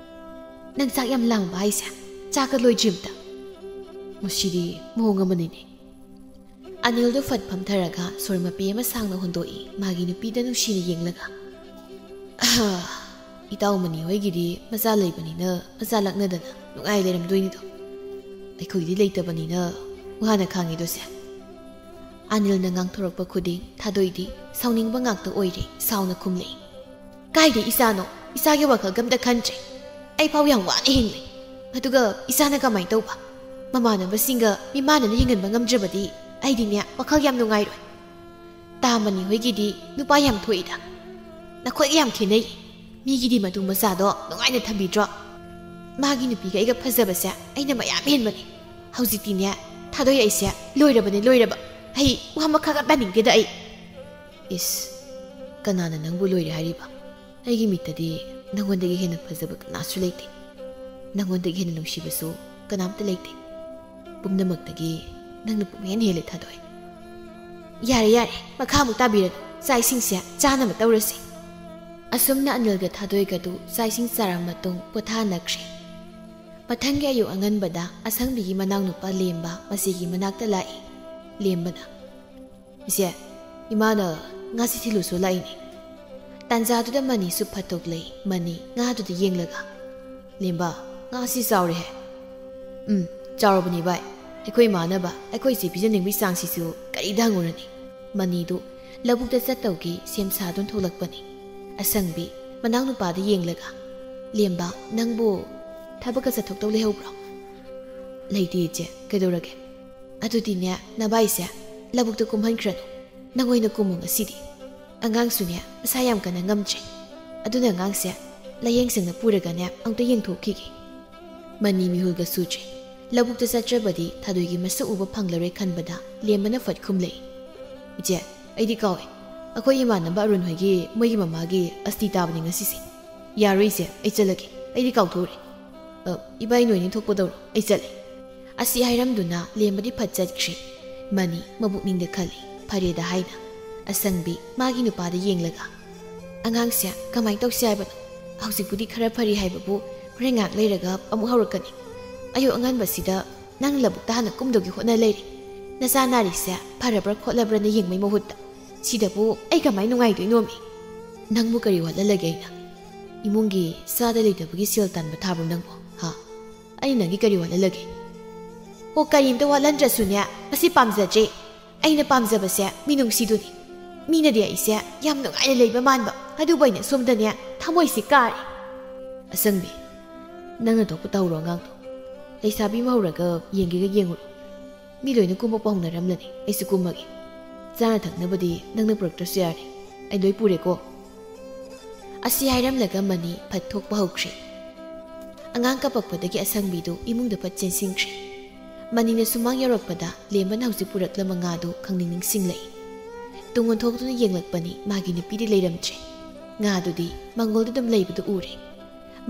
"ꯅꯪ ꯆꯥꯛ ꯌꯥꯝ ꯂꯥꯝꯕ ꯍꯥꯏꯁꯦ? ꯆꯥꯛꯀ ꯂꯣꯏꯗ꯭ꯔꯤ ꯑꯝꯇ꯫ ꯃꯁꯤꯗꯤ ꯃꯑꯣꯡ ꯑꯃꯅꯤꯅꯦ꯫" ꯑꯅꯤꯜꯗꯨ ꯐꯠ ꯐꯝꯊꯔꯒ ꯁꯣꯔ ꯃꯄꯤ ꯑꯃ ꯁꯥꯡꯅ ꯍꯣꯟꯗꯣꯛꯏ꯫ ꯃꯥꯒꯤ ꯅꯨꯄꯤꯗ ꯅꯨꯡꯁꯤꯅ ꯌꯦꯡꯂꯒ, "ꯑꯍ, ꯏꯇꯥꯎ ꯃꯅꯤ ꯍꯣꯏꯒꯤꯗꯤ ꯃꯆꯥ ꯂꯩꯕꯅꯤꯅ ꯃꯆꯥ ꯂꯛꯅꯗꯅ ꯅꯨꯡꯉꯥꯏ ꯂꯩꯔꯝꯗꯣꯏꯅꯤꯗꯣ꯫ ꯑꯩꯈꯣꯏꯗꯤ ꯂꯩꯇꯕꯅꯤꯅ ꯋꯥꯅ ꯈꯥꯡꯉꯤꯗꯣꯁꯦ꯫" ꯑꯅꯤꯜꯅ ꯉꯥꯡꯊꯣꯔꯛꯄ ꯈꯨꯗꯤꯡ ꯊꯥꯗꯣꯏꯗꯤ ꯁꯥꯎꯅꯤꯡꯕ ꯉꯥꯛꯇ ꯑꯣꯏꯔꯦ꯫ ꯁꯥꯎꯅ ꯈꯨꯝꯂꯛꯏ, "ꯀꯥꯏꯗꯩ ꯏꯆꯥꯅꯣ? ꯏꯆꯥꯒꯤ ꯋꯥꯈꯜꯒ ꯑꯝꯇ ꯈꯟꯗ꯭ꯔꯦ꯫ ꯑꯩ ꯐꯥꯎ ꯌꯥꯝ ꯋꯥꯅ ꯍꯤꯡꯂꯤ꯫ ꯑꯗꯨꯒ ꯏꯆꯥꯅ ꯀꯃꯥꯏꯅ ꯇꯧꯕ? ꯃꯃꯥꯟꯅꯕꯁꯤꯡꯒ ꯃꯤꯃꯥꯟꯅꯅ ꯍꯤꯡꯍꯟꯕ ꯉꯝꯗ꯭ꯔꯕꯗꯤ ꯑꯩꯗꯤꯅꯦ ꯋꯥꯈꯜ ꯌꯥꯝ ꯅꯨꯡꯉꯥꯏꯔꯣꯏ꯫ ꯇꯥ ꯃꯅꯤ ꯍꯣꯏꯒꯤꯗꯤ ꯅꯨꯄꯥ ꯌꯥꯝ ꯊꯣꯛꯏꯗ꯫ ꯅꯈꯣꯏꯒ ꯌꯥꯝ ꯈꯦꯠꯅꯩ꯫ ꯃꯤꯒꯤꯗꯤ ꯃꯇꯨ ꯃꯆꯥꯗꯣ ꯅꯨꯡꯉꯥꯏꯅ ꯊꯝꯕꯤꯗ꯭ꯔꯣ? ꯃꯥꯒꯤ ꯅꯨꯄꯤꯒ ꯑꯩꯒ ꯐꯖꯕꯁꯦ ꯑꯩꯅ ꯃꯌꯥꯝ ꯍꯦꯟꯕꯅꯦ꯫ ꯍꯧꯖꯤꯛꯇꯤꯅꯦ, ꯊꯥꯗꯣꯏ, ꯑꯩꯁꯦ ꯂꯣꯏꯔꯕꯅꯦ, ꯂꯣꯏꯔꯕ꯫ ꯑꯩ ꯋꯥ ꯃꯈꯥꯒ ꯇꯥꯅꯤꯡꯗꯦꯗ ꯑꯩ꯫" "ꯏꯁ, ꯀꯅꯥꯅ ꯅꯪꯕꯨ ꯂꯣꯏꯔꯦ ꯍꯥꯏꯔꯤꯕ? ꯑꯩꯒꯤ ꯃꯤꯠꯇꯗꯤ ꯅꯪꯉꯣꯟꯗꯒꯤ ꯍꯦꯟꯅ ꯐꯖꯕ ꯀꯅꯥꯁꯨ ꯂꯩꯇꯦ꯫ ꯅꯪꯉꯣꯟꯗꯒꯤ ꯍꯦꯟꯅ ꯅꯨꯡꯁꯤꯕꯁꯨ ꯀꯅꯥꯝꯇ ꯂꯩꯇꯦ꯫ ꯄꯨꯝꯅꯃꯛꯇꯒꯤ ꯅꯪꯅ ꯄꯨꯡꯍꯦꯟ ꯍꯦꯜꯂꯦ, ꯊꯥꯗꯣꯏ꯫" "ꯌꯥꯔꯦ, ꯌꯥꯔꯦ, ꯃꯈꯥ ꯑꯃꯨꯛ ꯇꯥꯕꯤꯔꯅꯨ꯫ ꯆꯥꯛ ꯏꯁꯤꯡꯁꯦ ꯆꯥꯅꯕ ꯇꯧꯔꯁꯤ꯫" ꯑꯁꯨꯝꯅ ꯑꯅꯤꯜꯒ ꯊꯥꯗꯣꯏꯒꯗꯨ ꯆꯥꯛ ꯏꯁꯤꯡ ꯆꯥꯔꯕ ꯃꯇꯨꯡ ꯄꯣꯊꯥꯅꯈ꯭ꯔꯦ꯫ ꯃꯊꯪꯒꯤ ꯑꯌꯨꯛ ꯑꯉꯟꯕꯗ ꯑꯁꯪꯕꯤꯒꯤ ꯃꯅꯥꯎꯅꯨꯄꯥ ꯂꯦꯝꯕ ꯃꯆꯦꯒꯤ ꯃꯅꯥꯛꯇ ꯂꯥꯛꯏ꯫ ꯂꯦꯝꯕꯅ, "ꯏꯆꯦ, ꯏꯃꯥꯅ ꯉꯥꯁꯤ ꯊꯤꯜꯂꯨꯁꯨ ꯂꯥꯛꯏꯅꯦ꯫ ꯇꯥꯟꯖꯥꯗꯨꯗ ꯃꯅꯤꯁꯨ ꯐꯠꯇꯣꯛꯂꯛꯏ꯫ ꯃꯅꯤ ꯉꯥꯗꯨꯗ ꯌꯦꯡꯂꯒ, "ꯂꯦꯝꯕ, ꯉꯥꯁꯤ ꯆꯥꯎꯔꯦꯍꯦ꯫" "ꯎꯝ, ꯆꯥꯎꯔꯕꯅꯤ ꯚꯥꯏ꯫ ꯑꯩꯈꯣꯏ ꯏꯃꯥꯟꯅꯕ ꯑꯩꯈꯣꯏ ꯏꯆꯦ ꯄꯤꯖꯅꯤꯡꯕꯒꯤ ꯆꯥꯡꯁꯤꯁꯨ ꯀꯔꯤꯗ ꯍꯪꯉꯨꯔꯅꯤ?" ꯃꯅꯤꯗꯨ ꯂꯧꯕꯨꯛꯇ ꯆꯠꯇꯧꯒꯤ ꯁꯦꯝ ꯁꯥꯗꯨꯅ ꯊꯣꯛꯂꯛꯄꯅꯤ꯫ ꯑꯁꯪꯕꯤ ꯃꯅꯥꯎꯅꯨꯄꯥꯗ ꯌꯦꯡꯂꯒ, "ꯂꯦꯝꯕ, ꯅꯪꯕꯨ ꯊꯕꯛꯀ ꯆꯠꯊꯣꯛꯇꯧ ꯂꯩꯍꯧꯕ꯭ꯔꯣ?" "ꯂꯩꯇꯦ ꯏꯆꯦ, ꯀꯩꯗꯧꯔꯒꯦ?" "ꯑꯗꯨꯗꯤꯅꯦ, ꯅꯚꯥꯏꯁꯦ ꯂꯧꯕꯨꯛꯇ ꯀꯨꯝꯍꯟꯈ꯭ꯔꯅꯨ꯫ ꯅꯪ ꯑꯣꯏꯅ ꯀꯨꯝꯃꯨ ꯉꯁꯤꯗꯤ꯫ ꯑꯉꯥꯡꯁꯨꯅꯦ ꯃꯁꯥ ꯌꯥꯝ ꯀꯟꯅ ꯉꯝꯗ꯭ꯔꯦ꯫ ꯑꯗꯨꯅ ꯑꯉꯥꯡꯁꯦ ꯂꯥꯌꯦꯡꯁꯪꯗ ꯄꯨꯔꯒꯅꯦ ꯑꯃꯨꯛꯇ ꯌꯦꯡꯊꯣꯛꯈꯤꯒꯦ꯫" ꯃꯅꯤ ꯃꯤꯍꯨꯜꯒ ꯁꯨꯗ꯭ꯔꯦ꯫ ꯂꯧꯕꯨꯛꯇ ꯆꯠꯇ꯭ꯔꯕꯗꯤ ꯊꯥꯗꯣꯏꯒꯤ ꯃꯁꯛ ꯎꯕ ꯐꯪꯂꯔꯣꯏ ꯈꯟꯕꯗ ꯂꯦꯝꯕꯅ ꯐꯠ ꯈꯨꯝꯂꯛꯏ꯫ "ꯏꯆꯦ, ꯑꯩꯗꯤ ꯀꯥꯎꯋꯦ꯫ ꯑꯩꯈꯣꯏ ꯏꯃꯥꯟꯅꯕ ꯑꯔꯨꯟ ꯍꯣꯏꯒꯤ ꯃꯣꯏꯒꯤ ꯃꯃꯥꯒꯤ ꯑꯁꯇꯤ ꯇꯥꯕꯅꯤ ꯉꯁꯤꯁꯦ꯫ ꯌꯥꯔꯣꯏ ꯏꯆꯦ, ꯑꯩ ꯆꯠꯂꯒꯦ꯫ ꯑꯩꯗꯤ ꯀꯥꯎꯊꯣꯛꯎꯔꯦ꯫" "ꯑ, ꯏꯕꯥꯏ ꯅꯣꯏꯅꯤ ꯊꯣꯛꯄ ꯇꯧꯔꯣ, ꯑꯩ ꯆꯠꯂꯦ꯫" ꯑꯁꯤ ꯍꯥꯏꯔꯝꯗꯨꯅ ꯂꯦꯝꯕꯗꯤ ꯐꯠ ꯆꯠꯈ꯭ꯔꯦ꯫ ꯃꯅꯤ ꯃꯕꯨꯛꯅꯤꯡꯗ ꯈꯜꯂꯤ, "ꯐꯔꯦꯗ" ꯍꯥꯏꯅ꯫ ꯑꯁꯪꯕꯤ ꯃꯥꯒꯤ ꯅꯨꯄꯥꯗ ꯌꯦꯡꯂꯒ, "ꯑꯉꯥꯡꯁꯦ ꯀꯃꯥꯏꯅ ꯇꯧꯁꯤ ꯍꯥꯏꯕꯅꯣ? ꯍꯧꯖꯤꯛꯄꯨꯗꯤ ꯈꯔ ꯐꯔꯤ ꯍꯥꯏꯕꯕꯨ ꯍꯣꯔꯦꯟ ꯉꯥꯏꯍꯥꯛ ꯂꯩꯔꯒ ꯑꯃꯨꯛ ꯍꯧꯔꯛꯀꯅꯤ꯫ ꯑꯌꯨꯛ ꯑꯉꯟꯕꯁꯤꯗ ꯅꯪ ꯂꯧꯕꯨꯛꯇ ꯍꯥꯟꯅ ꯀꯨꯝꯗꯧꯒꯤ ꯍꯣꯠꯅ ꯂꯩꯔꯦ꯫ ꯅꯆꯥ ꯅꯥꯔꯤꯁꯦ ꯐꯔꯕ꯭ꯔꯥ ꯈꯣꯠꯂꯕ꯭ꯔꯥꯅ ꯌꯦꯡꯕꯩ ꯃꯍꯨꯠꯇ ꯁꯤꯗꯕꯨ ꯑꯩ ꯀꯃꯥꯏꯅ ꯅꯨꯡꯉꯥꯏꯗꯣꯏꯅꯣꯃꯤ? ꯅꯪꯕꯨ ꯀꯔꯤ ꯋꯥꯠꯍꯜꯂꯒꯦ ꯑꯩꯅ? ꯏꯃꯨꯡꯒꯤ ꯆꯥꯗ ꯂꯩꯇꯕꯒꯤ ꯁꯦꯜ ꯇꯥꯟꯕ ꯊꯥꯕ꯭ꯔꯣ ꯅꯪꯕꯨ? ꯍꯥ? ꯑꯩꯅ ꯅꯪꯒꯤ ꯀꯔꯤ ꯋꯥꯠꯍꯜꯂꯒꯦ?" "ꯑꯣ, ꯀꯔꯤꯝꯇ ꯋꯥꯠꯍꯟꯗ꯭ꯔꯁꯨꯅꯦ, ꯃꯁꯤ ꯄꯥꯝꯖꯗ꯭ꯔꯦ꯫ ꯑꯩꯅ ꯄꯥꯝꯖꯕꯁꯦ ꯃꯤꯅꯨꯡꯁꯤꯗꯨꯅꯤ꯫ ꯃꯤꯅꯗꯤ ꯑꯩꯁꯦ ꯌꯥꯝ ꯅꯨꯡꯉꯥꯏꯅ ꯂꯩꯕ ꯃꯥꯟꯕ, ꯑꯗꯨꯕꯨ ꯑꯩꯅ ꯁꯣꯝꯗꯅꯦ ꯊꯃꯣꯏꯁꯦ ꯀꯥꯔꯦ꯫" "ꯑꯁꯪꯕꯤ, ꯅꯪꯅ ꯊꯣꯛꯄ ꯇꯧꯔꯣ ꯑꯉꯥꯡꯗꯣ꯫ ꯂꯩꯁꯥꯕꯤ ꯑꯃ ꯍꯧꯔꯒ ꯌꯦꯡꯒꯦꯒ ꯌꯦꯡꯉꯨꯔꯣ꯫ ꯃꯤ ꯂꯣꯏꯅ ꯀꯨꯝꯃꯛꯄ ꯍꯧꯅꯔꯝꯂꯅꯤ, ꯑꯩꯁꯨ ꯀꯨꯝꯃꯒꯦ꯫ ꯆꯥꯅ ꯊꯛꯅꯕꯗꯤ ꯅꯪꯅ ꯄꯨꯔꯛꯇ꯭ꯔꯁꯨ ꯌꯥꯔꯦ, ꯑꯩ ꯂꯣꯏ ꯄꯨꯔꯦꯀꯣ꯫" ꯑꯁꯤ ꯍꯥꯏꯔꯝꯂꯒ ꯃꯅꯤ ꯐꯠ ꯊꯣꯛꯄ ꯍꯧꯈ꯭ꯔꯦ꯫ ꯑꯉꯥꯡ ꯀꯞꯄꯛꯄꯗꯒꯤ ꯑꯁꯪꯕꯤꯗꯨ ꯏꯃꯨꯡꯗ ꯐꯠ ꯆꯦꯟꯁꯤꯟꯈ꯭ꯔꯦ꯫ ꯃꯅꯤꯅ ꯁꯨꯃꯥꯡ ꯌꯧꯔꯛꯄꯗ ꯂꯦꯝꯕꯅ ꯍꯧꯖꯤꯛ ꯄꯨꯔꯛꯂꯝꯕ ꯉꯥꯗꯨ ꯈꯪꯅꯤꯡ ꯅꯤꯡꯁꯤꯡꯂꯛꯏ꯫ ꯇꯨꯡ ꯑꯣꯟꯊꯣꯛꯇꯨꯅ ꯌꯦꯡꯂꯛꯄꯅꯤ, ꯃꯥꯒꯤ ꯅꯨꯄꯤꯗꯤ ꯂꯩꯔꯝꯗ꯭ꯔꯦ꯫ ꯉꯥꯗꯨꯗꯤ ꯃꯪꯒꯣꯜꯗ ꯑꯗꯨꯝ ꯂꯩꯕꯗꯨ ꯎꯔꯦ꯫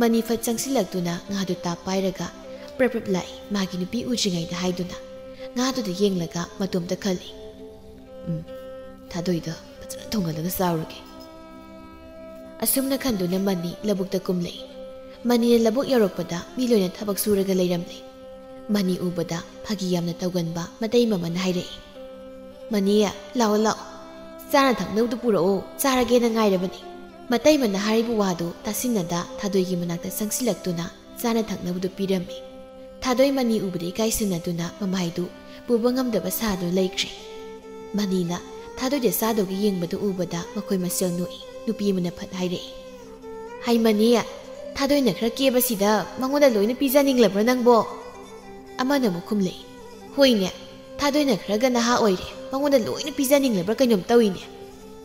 ꯃꯅꯤ ꯐꯠ ꯆꯪꯁꯤꯜꯂꯛꯇꯨꯅ ꯉꯥꯗꯨ ꯇꯥꯞ ꯄꯥꯏꯔꯒ ꯄ꯭ꯔꯞ ꯄ꯭ꯔꯞ ꯂꯥꯛꯏ, ꯃꯥꯒꯤ ꯅꯨꯄꯤ ꯎꯗ꯭ꯔꯤꯉꯩꯗ ꯍꯥꯏꯗꯨꯅ꯫ ꯉꯥꯗꯨꯗ ꯌꯦꯡꯂꯒ ꯃꯇꯣꯝꯇ ꯈꯜꯂꯤ, "ꯎꯝ, ꯊꯥꯗꯣꯏꯗ ꯐꯖꯅ ꯊꯣꯡꯍꯜꯂꯒ ꯆꯥꯔꯨꯔꯒꯦ꯫" ꯑꯁꯨꯝꯅ ꯈꯟꯗꯨꯅ ꯃꯅꯤ ꯂꯧꯕꯨꯛꯇ ꯀꯨꯝꯂꯛꯏ꯫ ꯃꯅꯤꯅ ꯂꯧꯕꯨꯛ ꯌꯧꯔꯛꯄꯗ ꯃꯤ ꯂꯣꯏꯅ ꯊꯕꯛ ꯁꯨꯔꯒ ꯂꯩꯔꯝꯂꯦ꯫ ꯃꯅꯤ ꯎꯕꯗ ꯐꯥꯒꯤ ꯌꯥꯝꯅ ꯇꯧꯒꯟꯕ ꯃꯇꯩ ꯃꯃꯟ ꯍꯥꯏꯔꯛꯏ, "ꯃꯅꯤ, ꯂꯥꯛꯑꯣ, ꯂꯥꯛꯑꯣ꯫ "ꯆꯥꯅ ꯊꯛꯅꯕꯗꯨ ꯄꯨꯔꯛꯑꯣ, ꯆꯥꯔꯒꯦꯅ ꯉꯥꯏꯔꯕꯅꯤ"꯫ ꯃꯇꯩꯃꯅ ꯍꯥꯏꯔꯤꯕ ꯋꯥꯗꯨ ꯇꯥꯁꯤꯟꯅꯗ ꯊꯥꯗꯣꯏꯒꯤ ꯃꯅꯥꯛꯇ ꯆꯪꯁꯤꯜꯂꯛꯇꯨꯅ ꯆꯥꯅ ꯊꯛꯅꯕꯗꯨ ꯄꯤꯔꯝꯃꯤ꯫ ꯊꯥꯗꯣꯏ ꯃꯅꯤ ꯎꯕꯗ ꯏꯀꯥꯏꯁꯤꯟꯅꯗꯨꯅ ꯃꯃꯥꯏꯗꯨ ꯄꯨꯕ ꯉꯝꯗꯕ ꯁꯥꯗꯨꯅ ꯂꯩꯈ꯭ꯔꯦ꯫ ꯃꯅꯤꯅ ꯊꯥꯗꯣꯏꯗ ꯆꯥꯗꯧꯒꯤ ꯌꯦꯡꯕꯗꯨ ꯎꯕꯗ ꯃꯈꯣꯏ ꯃꯁꯦꯜ ꯅꯣꯛꯏ꯫ ꯅꯨꯄꯤ ꯑꯃꯅ ꯐꯠ ꯍꯥꯏꯔꯛꯏ, "ꯍꯩ ꯃꯅꯤ, ꯊꯥꯗꯣꯏꯅ ꯈꯔ ꯀꯦꯕꯁꯤꯗ ꯃꯉꯣꯟꯗ ꯂꯣꯏꯅ ꯄꯤꯖꯅꯤꯡꯂꯕ꯭ꯔꯣ ꯅꯪꯕꯣ?" ꯑꯃꯅ ꯑꯃꯨꯛ ꯈꯨꯝꯂꯛꯏ, "ꯍꯣꯏꯅꯦ, ꯊꯥꯗꯣꯏꯅ ꯈꯔꯒ ꯅꯍꯥ ꯑꯣꯏꯔꯦ, ꯃꯉꯣꯟꯗ ꯂꯣꯏꯅ ꯄꯤꯖꯅꯤꯡꯂꯕ꯭ꯔꯥ ꯀꯩꯅꯣꯝ ꯇꯧꯏꯅꯦ꯫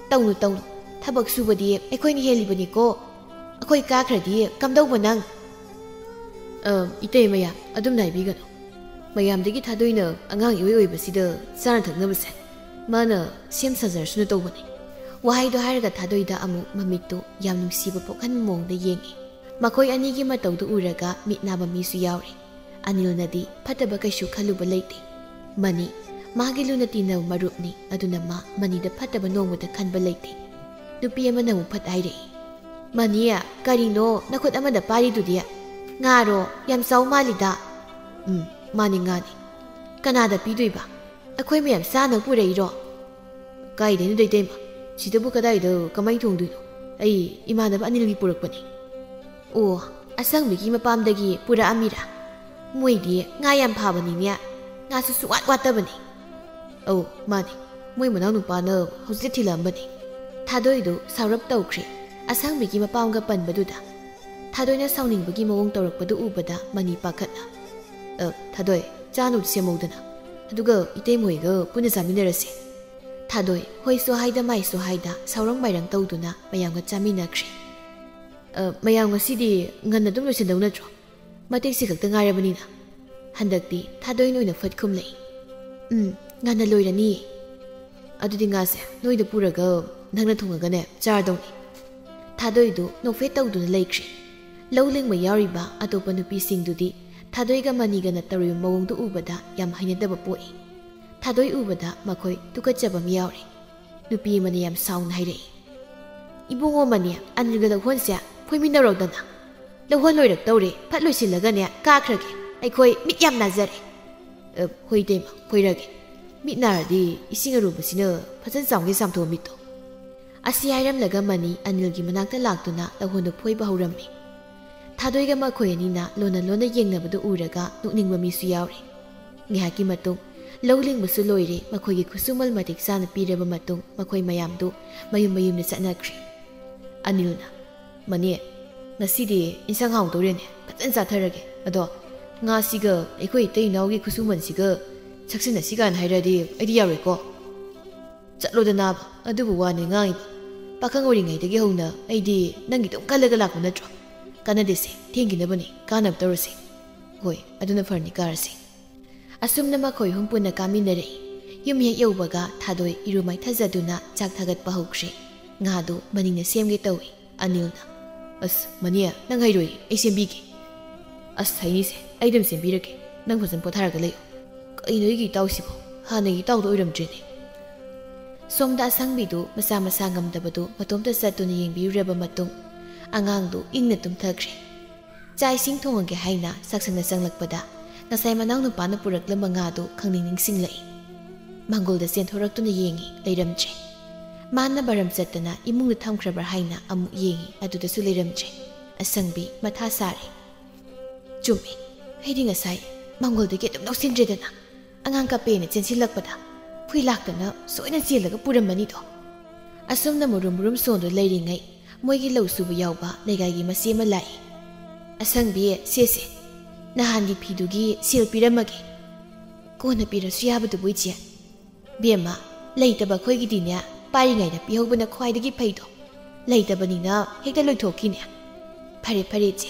ꯇꯧꯅꯨ, ꯇꯧꯅꯨ, ꯊꯕꯛ ꯁꯨꯕꯗꯤ ꯑꯩꯈꯣꯏꯅ ꯍꯦꯜꯂꯤꯕꯅꯤꯀꯣ꯫ ꯑꯩꯈꯣꯏ ꯀꯥꯈ꯭ꯔꯗꯤ ꯀꯝꯗꯧꯕ ꯅꯪ?" "ꯑ, ꯏꯇꯩ ꯃꯌꯥꯝ, ꯑꯗꯨꯝꯅ ꯍꯥꯏꯕꯤꯒꯅꯨ꯫ ꯃꯌꯥꯝꯗꯒꯤ ꯊꯥꯗꯣꯏꯅ ꯑꯉꯥꯡ ꯏꯑꯣꯏ ꯑꯣꯏꯕꯁꯤꯗ ꯆꯥꯅ ꯊꯛꯅꯕꯁꯦ ꯃꯥꯅ ꯁꯦꯝ ꯁꯥꯖꯔꯁꯅꯨ ꯇꯧꯕꯅꯤ"꯫ ꯋꯥꯍꯩꯗꯣ ꯍꯥꯏꯔꯒ ꯊꯥꯗꯣꯏꯗ ꯑꯃꯨꯛ ꯃꯃꯤꯠꯇꯨ ꯌꯥꯝ ꯅꯨꯡꯁꯤꯕ ꯄꯣꯛꯍꯟꯕ ꯃꯑꯣꯡꯗ ꯌꯦꯡꯉꯤ꯫ ꯃꯈꯣꯏ ꯑꯅꯤꯒꯤ ꯃꯇꯧꯗꯨ ꯎꯔꯒ ꯃꯤꯠ ꯅꯥꯕ ꯃꯤꯁꯨ ꯌꯥꯎꯔꯤ꯫ ꯑꯅꯤꯜꯅꯗꯤ ꯐꯠꯇꯕ ꯀꯩꯁꯨ ꯈꯜꯂꯨꯕ ꯂꯩꯇꯦ꯫ ꯃꯅꯤ ꯃꯥꯒꯤ ꯂꯨꯅ ꯇꯤꯟꯅꯕ ꯃꯔꯨꯞꯅꯤ, ꯑꯗꯨꯅ ꯃꯥ ꯃꯅꯤꯗ ꯐꯠꯇꯕ ꯅꯣꯡꯃꯇ ꯈꯟꯕ ꯂꯩꯇꯦ꯫ ꯅꯨꯄꯤ ꯑꯃꯅ ꯑꯃꯨꯛ ꯐꯠ ꯍꯥꯏꯔꯛꯏ, "ꯃꯅꯤ, ꯀꯔꯤꯅꯣ ꯅꯈꯨꯠ ꯑꯃꯗ ꯄꯥꯏꯔꯤꯗꯨꯗꯤ? ꯉꯥꯔꯣ? ꯌꯥꯝ ꯆꯥꯎ ꯃꯥꯜꯂꯤꯗ!" "ꯎꯝ, ꯃꯥꯅꯤ, ꯉꯥꯅꯤ꯫ ꯀꯅꯥꯗ ꯄꯤꯗꯣꯏꯕ? ꯑꯩꯈꯣꯏ ꯃꯌꯥꯝ ꯆꯥꯅꯕ ꯄꯨꯔꯛꯏꯔꯣ?" "ꯀꯥꯏꯗꯩꯅꯣꯗ ꯏꯇꯩꯃ, ꯁꯤꯗꯕꯨ ꯀꯗꯥꯏꯗ ꯀꯃꯥꯏꯅ ꯊꯣꯡꯗꯣꯏꯅꯣ? ꯑꯩ ꯏꯃꯥꯟꯅꯕ ꯑꯅꯤꯜꯒꯤ ꯄꯨꯔꯛꯄꯅꯤ"꯫ "ꯑꯣ, ꯑꯁꯪꯕꯤꯒꯤ ꯃꯄꯥꯝꯗꯒꯤ ꯄꯨꯔꯛꯑꯝꯃꯤꯔꯥ? ꯃꯣꯏꯗꯤ ꯉꯥ ꯌꯥꯝ ꯐꯥꯕꯅꯤꯅꯦ, ꯉꯥꯁꯨ ꯁꯨꯡꯋꯥꯠ ꯋꯥꯠꯇꯕꯅꯤ"꯫ "ꯑꯧ, ꯃꯥꯅꯤ, ꯃꯣꯏ ꯃꯅꯥꯎꯅꯨꯄꯥꯅ ꯍꯧꯖꯤꯛꯇ ꯊꯤꯜꯂꯛꯑꯝꯕꯅꯤ"꯫ ꯊꯥꯗꯣꯏꯗꯨ ꯁꯥꯎꯔꯞ ꯇꯧꯈ꯭ꯔꯦ ꯑꯁꯪꯕꯤꯒꯤ ꯃꯄꯥꯝꯒ ꯄꯟꯕꯗꯨꯗ꯫ ꯊꯥꯗꯣꯏꯅ ꯁꯥꯎꯅꯤꯡꯕꯒꯤ ꯃꯑꯣꯡ ꯇꯧꯔꯛꯄꯗꯨ ꯎꯕꯗ ꯃꯅꯤ ꯄꯥꯈꯠꯅ, "ꯑ, ꯊꯥꯗꯣꯏ, ꯆꯥꯅꯕ ꯁꯦꯝꯍꯧꯗꯅ, ꯑꯗꯨꯒ ꯏꯇꯩꯃ ꯍꯣꯏꯒ ꯄꯨꯟꯅ ꯆꯥꯃꯤꯟꯅꯔꯁꯦ"꯫ ꯊꯥꯗꯣꯏ ꯍꯣꯏꯁꯨ ꯍꯥꯏꯗ ꯃꯥꯏꯁꯨ ꯍꯥꯏꯗ ꯁꯥꯎꯔꯪ ꯃꯥꯏꯔꯪ ꯇꯧꯗꯨꯅ ꯃꯌꯥꯝꯒ ꯆꯥꯃꯤꯟꯅꯈ꯭ꯔꯦ꯫ "ꯑ, ꯃꯌꯥꯝ ꯉꯁꯤꯗꯤ ꯉꯟꯅ ꯑꯗꯨꯝ ꯂꯣꯏꯁꯤꯟꯗꯧ ꯅꯠꯇ꯭ꯔꯣ? ꯃꯇꯦꯛꯁꯤ ꯈꯛꯇ ꯉꯥꯏꯔꯕꯅꯤꯅ"꯫ ꯍꯟꯗꯛꯇꯤ ꯊꯥꯗꯣꯏꯅ ꯑꯣꯏꯅ ꯐꯠ ꯈꯨꯝꯂꯛꯏ, "ꯎꯝ, ꯉꯟꯅ ꯂꯣꯏꯔꯅꯤꯌꯦ"꯫ "ꯑꯗꯨꯗꯤ ꯉꯥꯁꯦ ꯅꯣꯏꯗ ꯄꯨꯔꯒ ꯅꯪꯅ ꯊꯣꯡꯉꯒꯅꯦ ꯆꯥꯔꯗꯧꯅꯤ"꯫ ꯊꯥꯗꯣꯏꯗꯨ ꯅꯣꯛꯐꯦꯠ ꯇꯧꯗꯨꯅ ꯂꯩꯈ꯭ꯔꯦ꯫ ꯂꯧ ꯂꯤꯡꯕ ꯌꯥꯎꯔꯤꯕ ꯑꯇꯣꯞꯄ ꯅꯨꯄꯤꯁꯤꯡꯗꯨꯗꯤ ꯊꯥꯗꯣꯏꯒ ꯃꯅꯤꯒꯅ ꯇꯧꯔꯤꯕ ꯃꯑꯣꯡꯗꯨ ꯎꯕꯗ ꯌꯥꯝ ꯍꯩꯅꯗꯕ ꯄꯣꯛꯏ꯫ ꯊꯥꯗꯣꯏ ꯎꯕꯗ ꯃꯈꯣꯏ ꯇꯨꯀꯠꯆꯕ ꯑꯃ ꯌꯥꯎꯔꯤ꯫ ꯅꯨꯄꯤ ꯑꯃꯅ ꯌꯥꯝ ꯁꯥꯎꯅ ꯍꯥꯏꯔꯛꯏ, "ꯏꯕꯨꯡꯉꯣ ꯃꯅꯤ, ꯑꯅꯤꯜꯒ ꯂꯧꯍꯣꯟꯁꯦ ꯐꯣꯏꯃꯤꯟꯅꯔꯣꯗꯅ꯫ ꯂꯧꯍꯣꯟ ꯂꯣꯏꯔꯛꯇꯧꯔꯦ, ꯐꯠ ꯂꯣꯏꯁꯤꯜꯂꯒꯅꯦ ꯀꯥꯈ꯭ꯔꯒꯦ꯫ ꯑꯩꯈꯣꯏ ꯃꯤꯠ ꯌꯥꯝ ꯅꯥꯖꯔꯦ"꯫ "ꯑ, ꯍꯣꯏ ꯏꯇꯩꯃ, ꯐꯣꯏꯔꯒꯦ"꯫ "ꯃꯤꯠ ꯅꯥꯔꯗꯤ ꯏꯁꯤꯡ ꯑꯔꯨꯕꯁꯤꯅ ꯐꯖꯅ ꯆꯥꯝꯒꯦ ꯆꯥꯝꯊꯣꯛꯑꯣ ꯃꯤꯠꯇꯣ"꯫ ꯑꯁꯤ ꯍꯥꯏꯔꯝꯂꯒ ꯃꯅꯤ ꯑꯅꯤꯜꯒꯤ ꯃꯅꯥꯛꯇ ꯂꯥꯛꯇꯨꯅ ꯂꯧꯍꯣꯟꯗꯨ ꯐꯣꯏꯕ ꯍꯧꯔꯝꯃꯤ꯫ ꯊꯥꯗꯣꯏꯒ ꯃꯈꯣꯏ ꯑꯅꯤꯅ ꯂꯣꯟꯅ ꯂꯣꯟꯅ ꯌꯦꯡꯅꯕꯗꯨ ꯎꯔꯒ ꯅꯣꯛꯅꯤꯡꯕ ꯃꯤꯁꯨ ꯌꯥꯎꯔꯦ꯫ ꯉꯥꯏꯍꯥꯛꯀꯤ ꯃꯇꯨꯡ ꯂꯧ ꯂꯤꯡꯕꯁꯨ ꯂꯣꯏꯔꯦ꯫ ꯃꯈꯣꯏꯒꯤ ꯈꯨꯠꯁꯨꯃꯜ ꯃꯇꯤꯛ ꯆꯥꯅ ꯄꯤꯔꯕ ꯃꯇꯨꯡ ꯃꯈꯣꯏ ꯃꯌꯥꯝꯗꯨ ꯃꯌꯨꯝ ꯃꯌꯨꯝꯗ ꯆꯠꯅꯈ꯭ꯔꯦ꯫ ꯑꯅꯤꯜꯅ, "ꯃꯅꯦ, ꯉꯁꯤꯗꯤ ꯏꯟꯁꯥꯡ ꯍꯥꯎꯗꯧꯔꯦꯅꯦ, ꯐꯖꯅ ꯆꯥꯊꯔꯒꯦ꯫ ꯑꯗꯣ ꯉꯥꯁꯤꯒ ꯑꯩꯈꯣꯏ ꯏꯇꯩ ꯏꯅꯥꯎꯒꯤ ꯈꯨꯠꯁꯨꯃꯟꯁꯤꯒ ꯁꯛꯁꯤꯟꯅꯁꯤ ꯀꯥꯏꯅ ꯍꯥꯏꯔꯛꯑꯗꯤ ꯑꯩꯗꯤ ꯌꯥꯔꯣꯏꯀꯣ"꯫ "ꯆꯠꯂꯣꯗ ꯅꯥꯕ, ꯑꯗꯨꯕꯨ ꯋꯥꯅꯦ ꯉꯥꯡꯉꯤꯕ꯫ ꯄꯥꯈꯪ ꯑꯣꯏꯔꯤꯉꯩꯗꯒꯤ ꯍꯧꯅ ꯑꯩꯗꯤ ꯅꯪꯒꯤ ꯑꯗꯨꯝ ꯈꯜꯂꯒ ꯂꯥꯛꯄ ꯅꯠꯇ꯭ꯔꯣ? ꯀꯥꯟꯅꯗꯦꯁꯦ, ꯊꯦꯡꯈꯤꯅꯕꯅꯤ, ꯀꯥꯅꯕ ꯇꯧꯔꯁꯦ꯫ ꯍꯣꯏ, ꯑꯗꯨꯅ ꯐꯔꯅꯤ, ꯀꯥꯔꯁꯦ"꯫ ꯑꯁꯨꯝꯅ ꯃꯈꯣꯏ ꯑꯍꯨꯝ ꯄꯨꯟꯅ ꯀꯥꯃꯤꯟꯅꯔꯛꯏ꯫ ꯌꯨꯝ ꯍꯦꯛ ꯌꯧꯕꯒ ꯊꯥꯗꯣꯏ ꯏꯔꯨ ꯃꯥꯏꯊꯖꯗꯨꯅ ꯆꯥꯛ ꯊꯥꯒꯠꯄ ꯍꯧꯈ꯭ꯔꯦ꯫ ꯉꯥꯗꯨ ꯃꯅꯤꯡꯅ ꯁꯦꯝꯒꯦ ꯇꯧꯏ꯫ ꯑꯅꯤꯜꯅ, "ꯑꯁ, ꯃꯅꯦ, ꯅꯪ ꯍꯩꯔꯣꯏꯌꯦ, ꯑꯩ ꯁꯦꯝꯕꯤꯒꯦ"꯫ "ꯑꯁ, ꯍꯩꯅꯤꯁꯦ, ꯑꯩ ꯑꯗꯨꯝ ꯁꯦꯝꯕꯤꯔꯒꯦ, ꯅꯪ ꯐꯖꯅ ꯄꯣꯊꯥꯔꯒ ꯂꯩꯌꯨ"꯫ ꯀꯩꯅꯣ ꯑꯩꯒꯤ ꯏꯇꯥꯎꯁꯤꯕꯣ? ꯍꯥꯟꯅꯒꯤ ꯏꯇꯥꯎꯗꯣ ꯑꯣꯏꯔꯝꯗ꯭ꯔꯦꯅꯦ꯫ ꯁꯣꯝꯗ ꯑꯁꯪꯕꯤꯗꯨ ꯃꯁꯥ ꯃꯁꯥ ꯉꯝꯗꯕꯗꯨ ꯃꯇꯣꯝꯇ ꯆꯠꯇꯨꯅ ꯌꯦꯡꯕꯤꯔꯨꯔꯕ ꯃꯇꯨꯡ, ꯑꯉꯥꯡꯗꯨ ꯏꯪꯅ ꯇꯨꯝꯊꯈ꯭ꯔꯦ꯫ ꯆꯥꯛ ꯏꯁꯤꯡ ꯊꯣꯡꯉꯒꯦ ꯍꯥꯏꯅ ꯆꯥꯛꯁꯪꯗ ꯆꯪꯂꯛꯄꯗ, ꯉꯁꯥꯏ ꯃꯅꯥꯎꯅꯨꯄꯥꯅ ꯄꯨꯔꯛꯂꯝꯕ ꯉꯥꯗꯨ ꯈꯪꯅꯤꯡ ꯅꯤꯡꯁꯤꯡꯂꯛꯏ꯫ ꯃꯥꯡꯒꯣꯜꯗ ꯆꯦꯟꯊꯣꯔꯛꯇꯨꯅ ꯌꯦꯡꯉꯤ, ꯂꯩꯔꯝꯗ꯭ꯔꯦ꯫ ꯃꯥꯅ ꯕꯥꯔꯝ ꯆꯠꯇꯅ ꯏꯃꯨꯡꯗ ꯊꯝꯈ꯭ꯔꯕ꯭ꯔꯥ ꯍꯥꯏꯅ ꯑꯃꯨꯛ ꯌꯦꯡꯉꯤ, ꯑꯗꯨꯗꯁꯨ ꯂꯩꯔꯝꯗ꯭ꯔꯦ꯫ ꯑꯁꯪꯕꯤ ꯃꯊꯥ ꯁꯥꯔꯦ꯫ ꯆꯨꯝꯃꯤ, ꯑꯩꯗꯤ ꯉꯁꯥꯏ ꯃꯥꯡꯒꯣꯜꯗꯒꯤ ꯑꯗꯨꯝ ꯂꯧꯁꯤꯟꯗ꯭ꯔꯦꯗꯅ꯫ ꯑꯉꯥꯡ ꯀꯞꯄꯦꯅ ꯆꯦꯟꯁꯤꯜꯂꯛꯄꯗ ꯐꯨꯏ ꯂꯥꯛꯇꯅ ꯁꯣꯏꯅ ꯆꯦꯜꯂꯒ ꯄꯨꯔꯝꯃꯅꯤꯗꯣ꯫ ꯑꯁꯨꯝꯅ ꯃꯨꯔꯨꯝ ꯃꯨꯔꯨꯝ ꯁꯣꯟꯗꯨ ꯂꯩꯔꯤꯉꯩ, ꯃꯣꯏꯒꯤ ꯂꯧ ꯁꯨꯕ ꯌꯥꯎꯕ ꯂꯩꯀꯥꯏꯒꯤ ꯃꯆꯦ ꯑꯃ ꯂꯥꯛꯏ꯫ "ꯑꯁꯪꯕꯤ, ꯁꯦꯁꯦ, ꯅꯍꯥꯟꯒꯤ ꯐꯤꯗꯨꯒꯤ ꯁꯦꯜ ꯄꯤꯔꯝꯃꯒꯦ"꯫ "ꯀꯣꯟꯅ ꯄꯤꯔꯁꯨ ꯌꯥꯕꯗꯨꯕꯨ, ꯏꯆꯦ"꯫ "ꯕꯦꯝꯃ, ꯂꯩꯇꯕ ꯑꯩꯈꯣꯏꯒꯤꯗꯤꯅꯦ, ꯄꯥꯏꯔꯤꯉꯩꯗ ꯄꯤꯍꯧꯕꯅ ꯈ꯭ꯋꯥꯏꯗꯒꯤ ꯐꯩꯗꯣ꯫ ꯂꯩꯇꯕꯅꯤꯅ ꯍꯦꯛꯇ ꯂꯣꯏꯊꯣꯛꯈꯤꯅꯦ"꯫ "ꯐꯔꯦ, ꯐꯔꯦ, ꯏꯆꯦ"꯫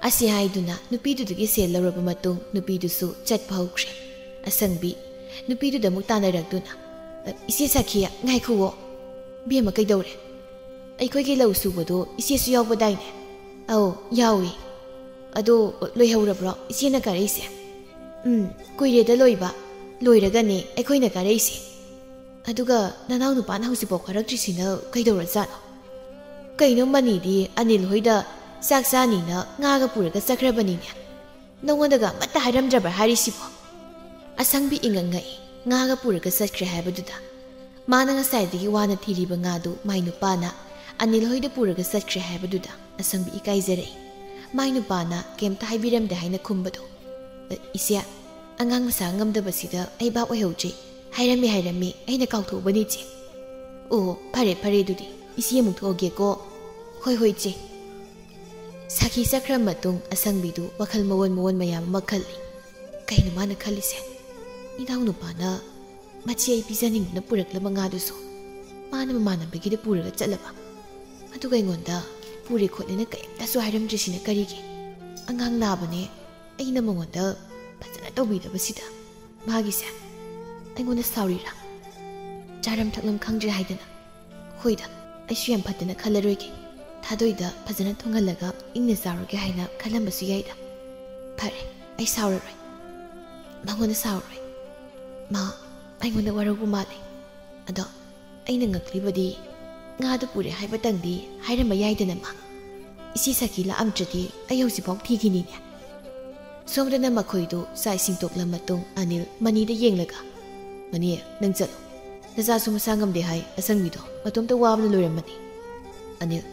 ꯑꯁꯤ ꯍꯥꯏꯗꯨꯅ ꯅꯨꯄꯤꯗꯨꯗꯒꯤ ꯁꯦꯜ ꯂꯧꯔꯕ ꯃꯇꯨꯡ ꯅꯨꯄꯤꯗꯨꯁꯨ ꯆꯠꯄ ꯍꯧꯈ꯭ꯔꯦ꯫ ꯑꯁꯪꯕꯤ ꯅꯨꯄꯤꯗꯨꯗ ꯑꯃꯨꯛ ꯇꯥꯟꯅꯔꯛꯇꯨꯅ, "ꯏꯆꯦ ꯁꯈꯤ, ꯉꯥꯏꯈꯨꯑꯣ"꯫ "ꯕꯦꯝꯃ, ꯀꯩꯗꯧꯔꯦ?" "ꯑꯩꯈꯣꯏꯒꯤ ꯂꯧ ꯁꯨꯕꯗꯣ ꯏꯆꯦꯁꯨ ꯌꯥꯎꯕꯗꯥꯏꯅꯦ?" "ꯑꯧ, ꯌꯥꯎꯏ"꯫ "ꯑꯗꯣ ꯂꯣꯏꯍꯧꯔꯕ꯭ꯔꯣ ꯏꯆꯦꯅ ꯀꯥꯔꯛꯏꯁꯦ?" "ꯎꯝ, ꯀꯨꯏꯔꯦꯗ ꯂꯣꯏꯕ꯫ ꯂꯣꯏꯔꯒꯅꯦ ꯑꯩꯈꯣꯏꯅ ꯀꯥꯔꯛꯏꯁꯦ"꯫ "ꯑꯗꯨꯒ ꯅꯅꯥꯎ ꯅꯨꯄꯥꯅ ꯍꯧꯖꯤꯛꯐꯥꯎ ꯀꯥꯔꯛꯇ꯭ꯔꯤꯁꯤꯅ ꯀꯩꯗꯧꯔꯖꯥꯠꯅꯣ? ꯀꯩꯅꯣ, ꯃꯅꯤꯗꯤ ꯑꯅꯤꯜ ꯍꯣꯏꯗ ꯆꯥꯛ ꯆꯥꯅꯤꯅ ꯉꯥꯒ ꯄꯨꯔꯒ ꯆꯠꯈ꯭ꯔꯕꯅꯤꯅꯦ꯫ ꯅꯉꯣꯟꯗꯒ ꯑꯃꯠꯇ ꯍꯥꯏꯔꯝꯗ꯭ꯔꯕ꯭ꯔꯥ ꯍꯥꯏꯔꯤꯁꯤꯕꯣ?" ꯑꯁꯪꯕꯤ ꯏꯉꯛ ꯉꯛꯏ꯫ ꯉꯥꯒ ꯄꯨꯔꯒ ꯆꯠꯈ꯭ꯔꯦ ꯍꯥꯏꯕꯗꯨꯗ꯫ ꯃꯥꯅ ꯉꯁꯥꯏꯗꯒꯤ ꯋꯥꯅ ꯊꯤꯔꯤꯕ ꯉꯥꯗꯨ ꯃꯥꯏ ꯅꯨꯄꯥꯅ ꯑꯅꯤꯜ ꯍꯣꯏꯗ ꯄꯨꯔꯒ ꯆꯠꯈ꯭ꯔꯦ ꯍꯥꯏꯕꯗꯨꯗ ꯑꯁꯪꯕꯤ ꯏꯀꯥꯏꯖꯔꯛꯏ꯫ ꯃꯥꯏ ꯅꯨꯄꯥꯅ ꯀꯩꯝꯇ ꯍꯥꯏꯕꯤꯔꯝꯗꯦ ꯍꯥꯏꯅ ꯈꯨꯝꯕꯗꯣ꯫ "ꯑ, ꯏꯆꯦ, ꯑꯉꯥꯡ ꯃꯁꯥ ꯉꯝꯗꯕꯁꯤꯗ ꯑꯩ ꯚꯥꯞ ꯑꯣꯏꯍꯧꯗ꯭ꯔꯦ꯫ ꯍꯥꯏꯔꯝꯃꯤ, ꯍꯥꯏꯔꯝꯃꯤ, ꯑꯩꯅ ꯀꯥꯎꯊꯣꯛꯎꯕꯅꯤ, ꯏꯆꯦ꯫ ꯑꯣ, ꯐꯔꯦ, ꯐꯔꯦ, ꯑꯗꯨꯗꯤ ꯏꯆꯦ ꯑꯃꯨꯛ ꯊꯣꯛꯑꯒꯦꯀꯣ꯫" "ꯍꯣꯏ, ꯍꯣꯏ, ꯏꯆꯦ꯫" ꯁꯈꯤ ꯆꯠꯈ꯭ꯔ ꯃꯇꯨꯡ ꯑꯁꯪꯕꯤꯗꯨ ꯋꯥꯈꯜ ꯃꯑꯣꯟ ꯃꯑꯣꯟ ꯃꯌꯥꯝ ꯑꯃ ꯈꯜꯂꯤ꯫ ꯀꯩꯅꯣ ꯃꯥꯅ ꯈꯜꯂꯤꯁꯦ? ꯏꯅꯥꯎꯅꯨꯄꯥꯅ ꯃꯆꯦ ꯑꯩ ꯄꯤꯖꯅꯤꯡꯗꯨꯅ ꯄꯨꯔꯛꯂꯕ ꯉꯥꯗꯨꯁꯨ ꯃꯥꯅ ꯃꯃꯥꯟꯅꯕꯒꯤꯗ ꯄꯨꯔꯒ ꯆꯠꯂꯕ꯫ ꯑꯗꯨꯒ ꯑꯩꯉꯣꯟꯗ ꯄꯨꯔꯦ ꯈꯣꯠꯂꯦꯅ ꯀꯔꯤꯝꯇꯁꯨ ꯍꯥꯏꯔꯝꯗ꯭ꯔꯤꯁꯤꯅ ꯀꯔꯤꯒꯤ? ꯑꯉꯥꯡ ꯅꯥꯕꯅꯦ, ꯑꯩꯅ ꯃꯉꯣꯟꯗ ꯐꯖꯅ ꯇꯧꯕꯤꯗꯕꯁꯤꯗ ꯃꯥꯒꯤꯁꯦ ꯑꯩꯉꯣꯟꯗ ꯁꯥꯎꯔꯤꯔꯥ? ꯆꯥꯔꯝ ꯊꯛꯂꯝ ꯈꯪꯗ꯭ꯔꯦ ꯍꯥꯏꯗꯅ꯫ ꯍꯣꯏꯗ, ꯑꯩꯁꯨ ꯌꯥꯝ ꯐꯠꯇꯅ ꯈꯜꯂꯔꯣꯏꯒꯦ꯫ ꯊꯥꯗꯣꯏꯗ ꯐꯖꯅ ꯊꯣꯡꯍꯜꯂꯒ ꯏꯪꯅ ꯆꯥꯔꯨꯒꯦ ꯍꯥꯏꯅ ꯈꯜꯂꯝꯕꯁꯨ ꯌꯥꯏꯗ꯫ ꯐꯔꯦ, ꯑꯩ ꯁꯥꯎꯔꯔꯣꯏ꯫ ꯃꯉꯣꯟꯗ ꯁꯥꯎꯔꯔꯣꯏ꯫ ꯃꯥ ꯑꯩꯉꯣꯟꯗ ꯋꯥꯔꯧꯕ ꯃꯥꯜꯂꯦ꯫ ꯑꯗꯣ ꯑꯩꯅ ꯉꯛꯂꯤꯕꯗꯤ, ꯉꯥꯗꯨ ꯄꯨꯔꯦ ꯍꯥꯏꯕꯇꯪꯗꯤ ꯍꯥꯏꯔꯝꯕ ꯌꯥꯏꯗꯅ ꯃꯥ꯫ ꯏꯆꯦ ꯁꯈꯤ ꯂꯥꯛꯑꯝꯗ꯭ꯔꯗꯤ ꯑꯩ ꯍꯧꯖꯤꯛꯐꯥꯎ ꯊꯤꯈꯤꯅꯤꯅꯦ꯫ ꯁꯣꯝꯗꯅ ꯃꯈꯣꯏꯗꯨ ꯆꯥꯛ ꯏꯁꯤꯡ ꯇꯣꯛꯂ ꯃꯇꯨꯡ ꯑꯅꯤꯜ ꯃꯅꯤꯗ ꯌꯦꯡꯂꯒ, "ꯃꯅꯤ, ꯅꯪ ꯆꯠꯂꯣ꯫ ꯅꯆꯥꯁꯨ ꯃꯁꯥ ꯉꯝꯗꯦ ꯍꯥꯏ, ꯑꯁꯪꯕꯤꯗꯣ ꯃꯇꯣꯝꯇ ꯋꯥꯕꯅ ꯂꯣꯏꯔꯝꯃꯅꯤ꯫ ꯑꯅꯤꯜ,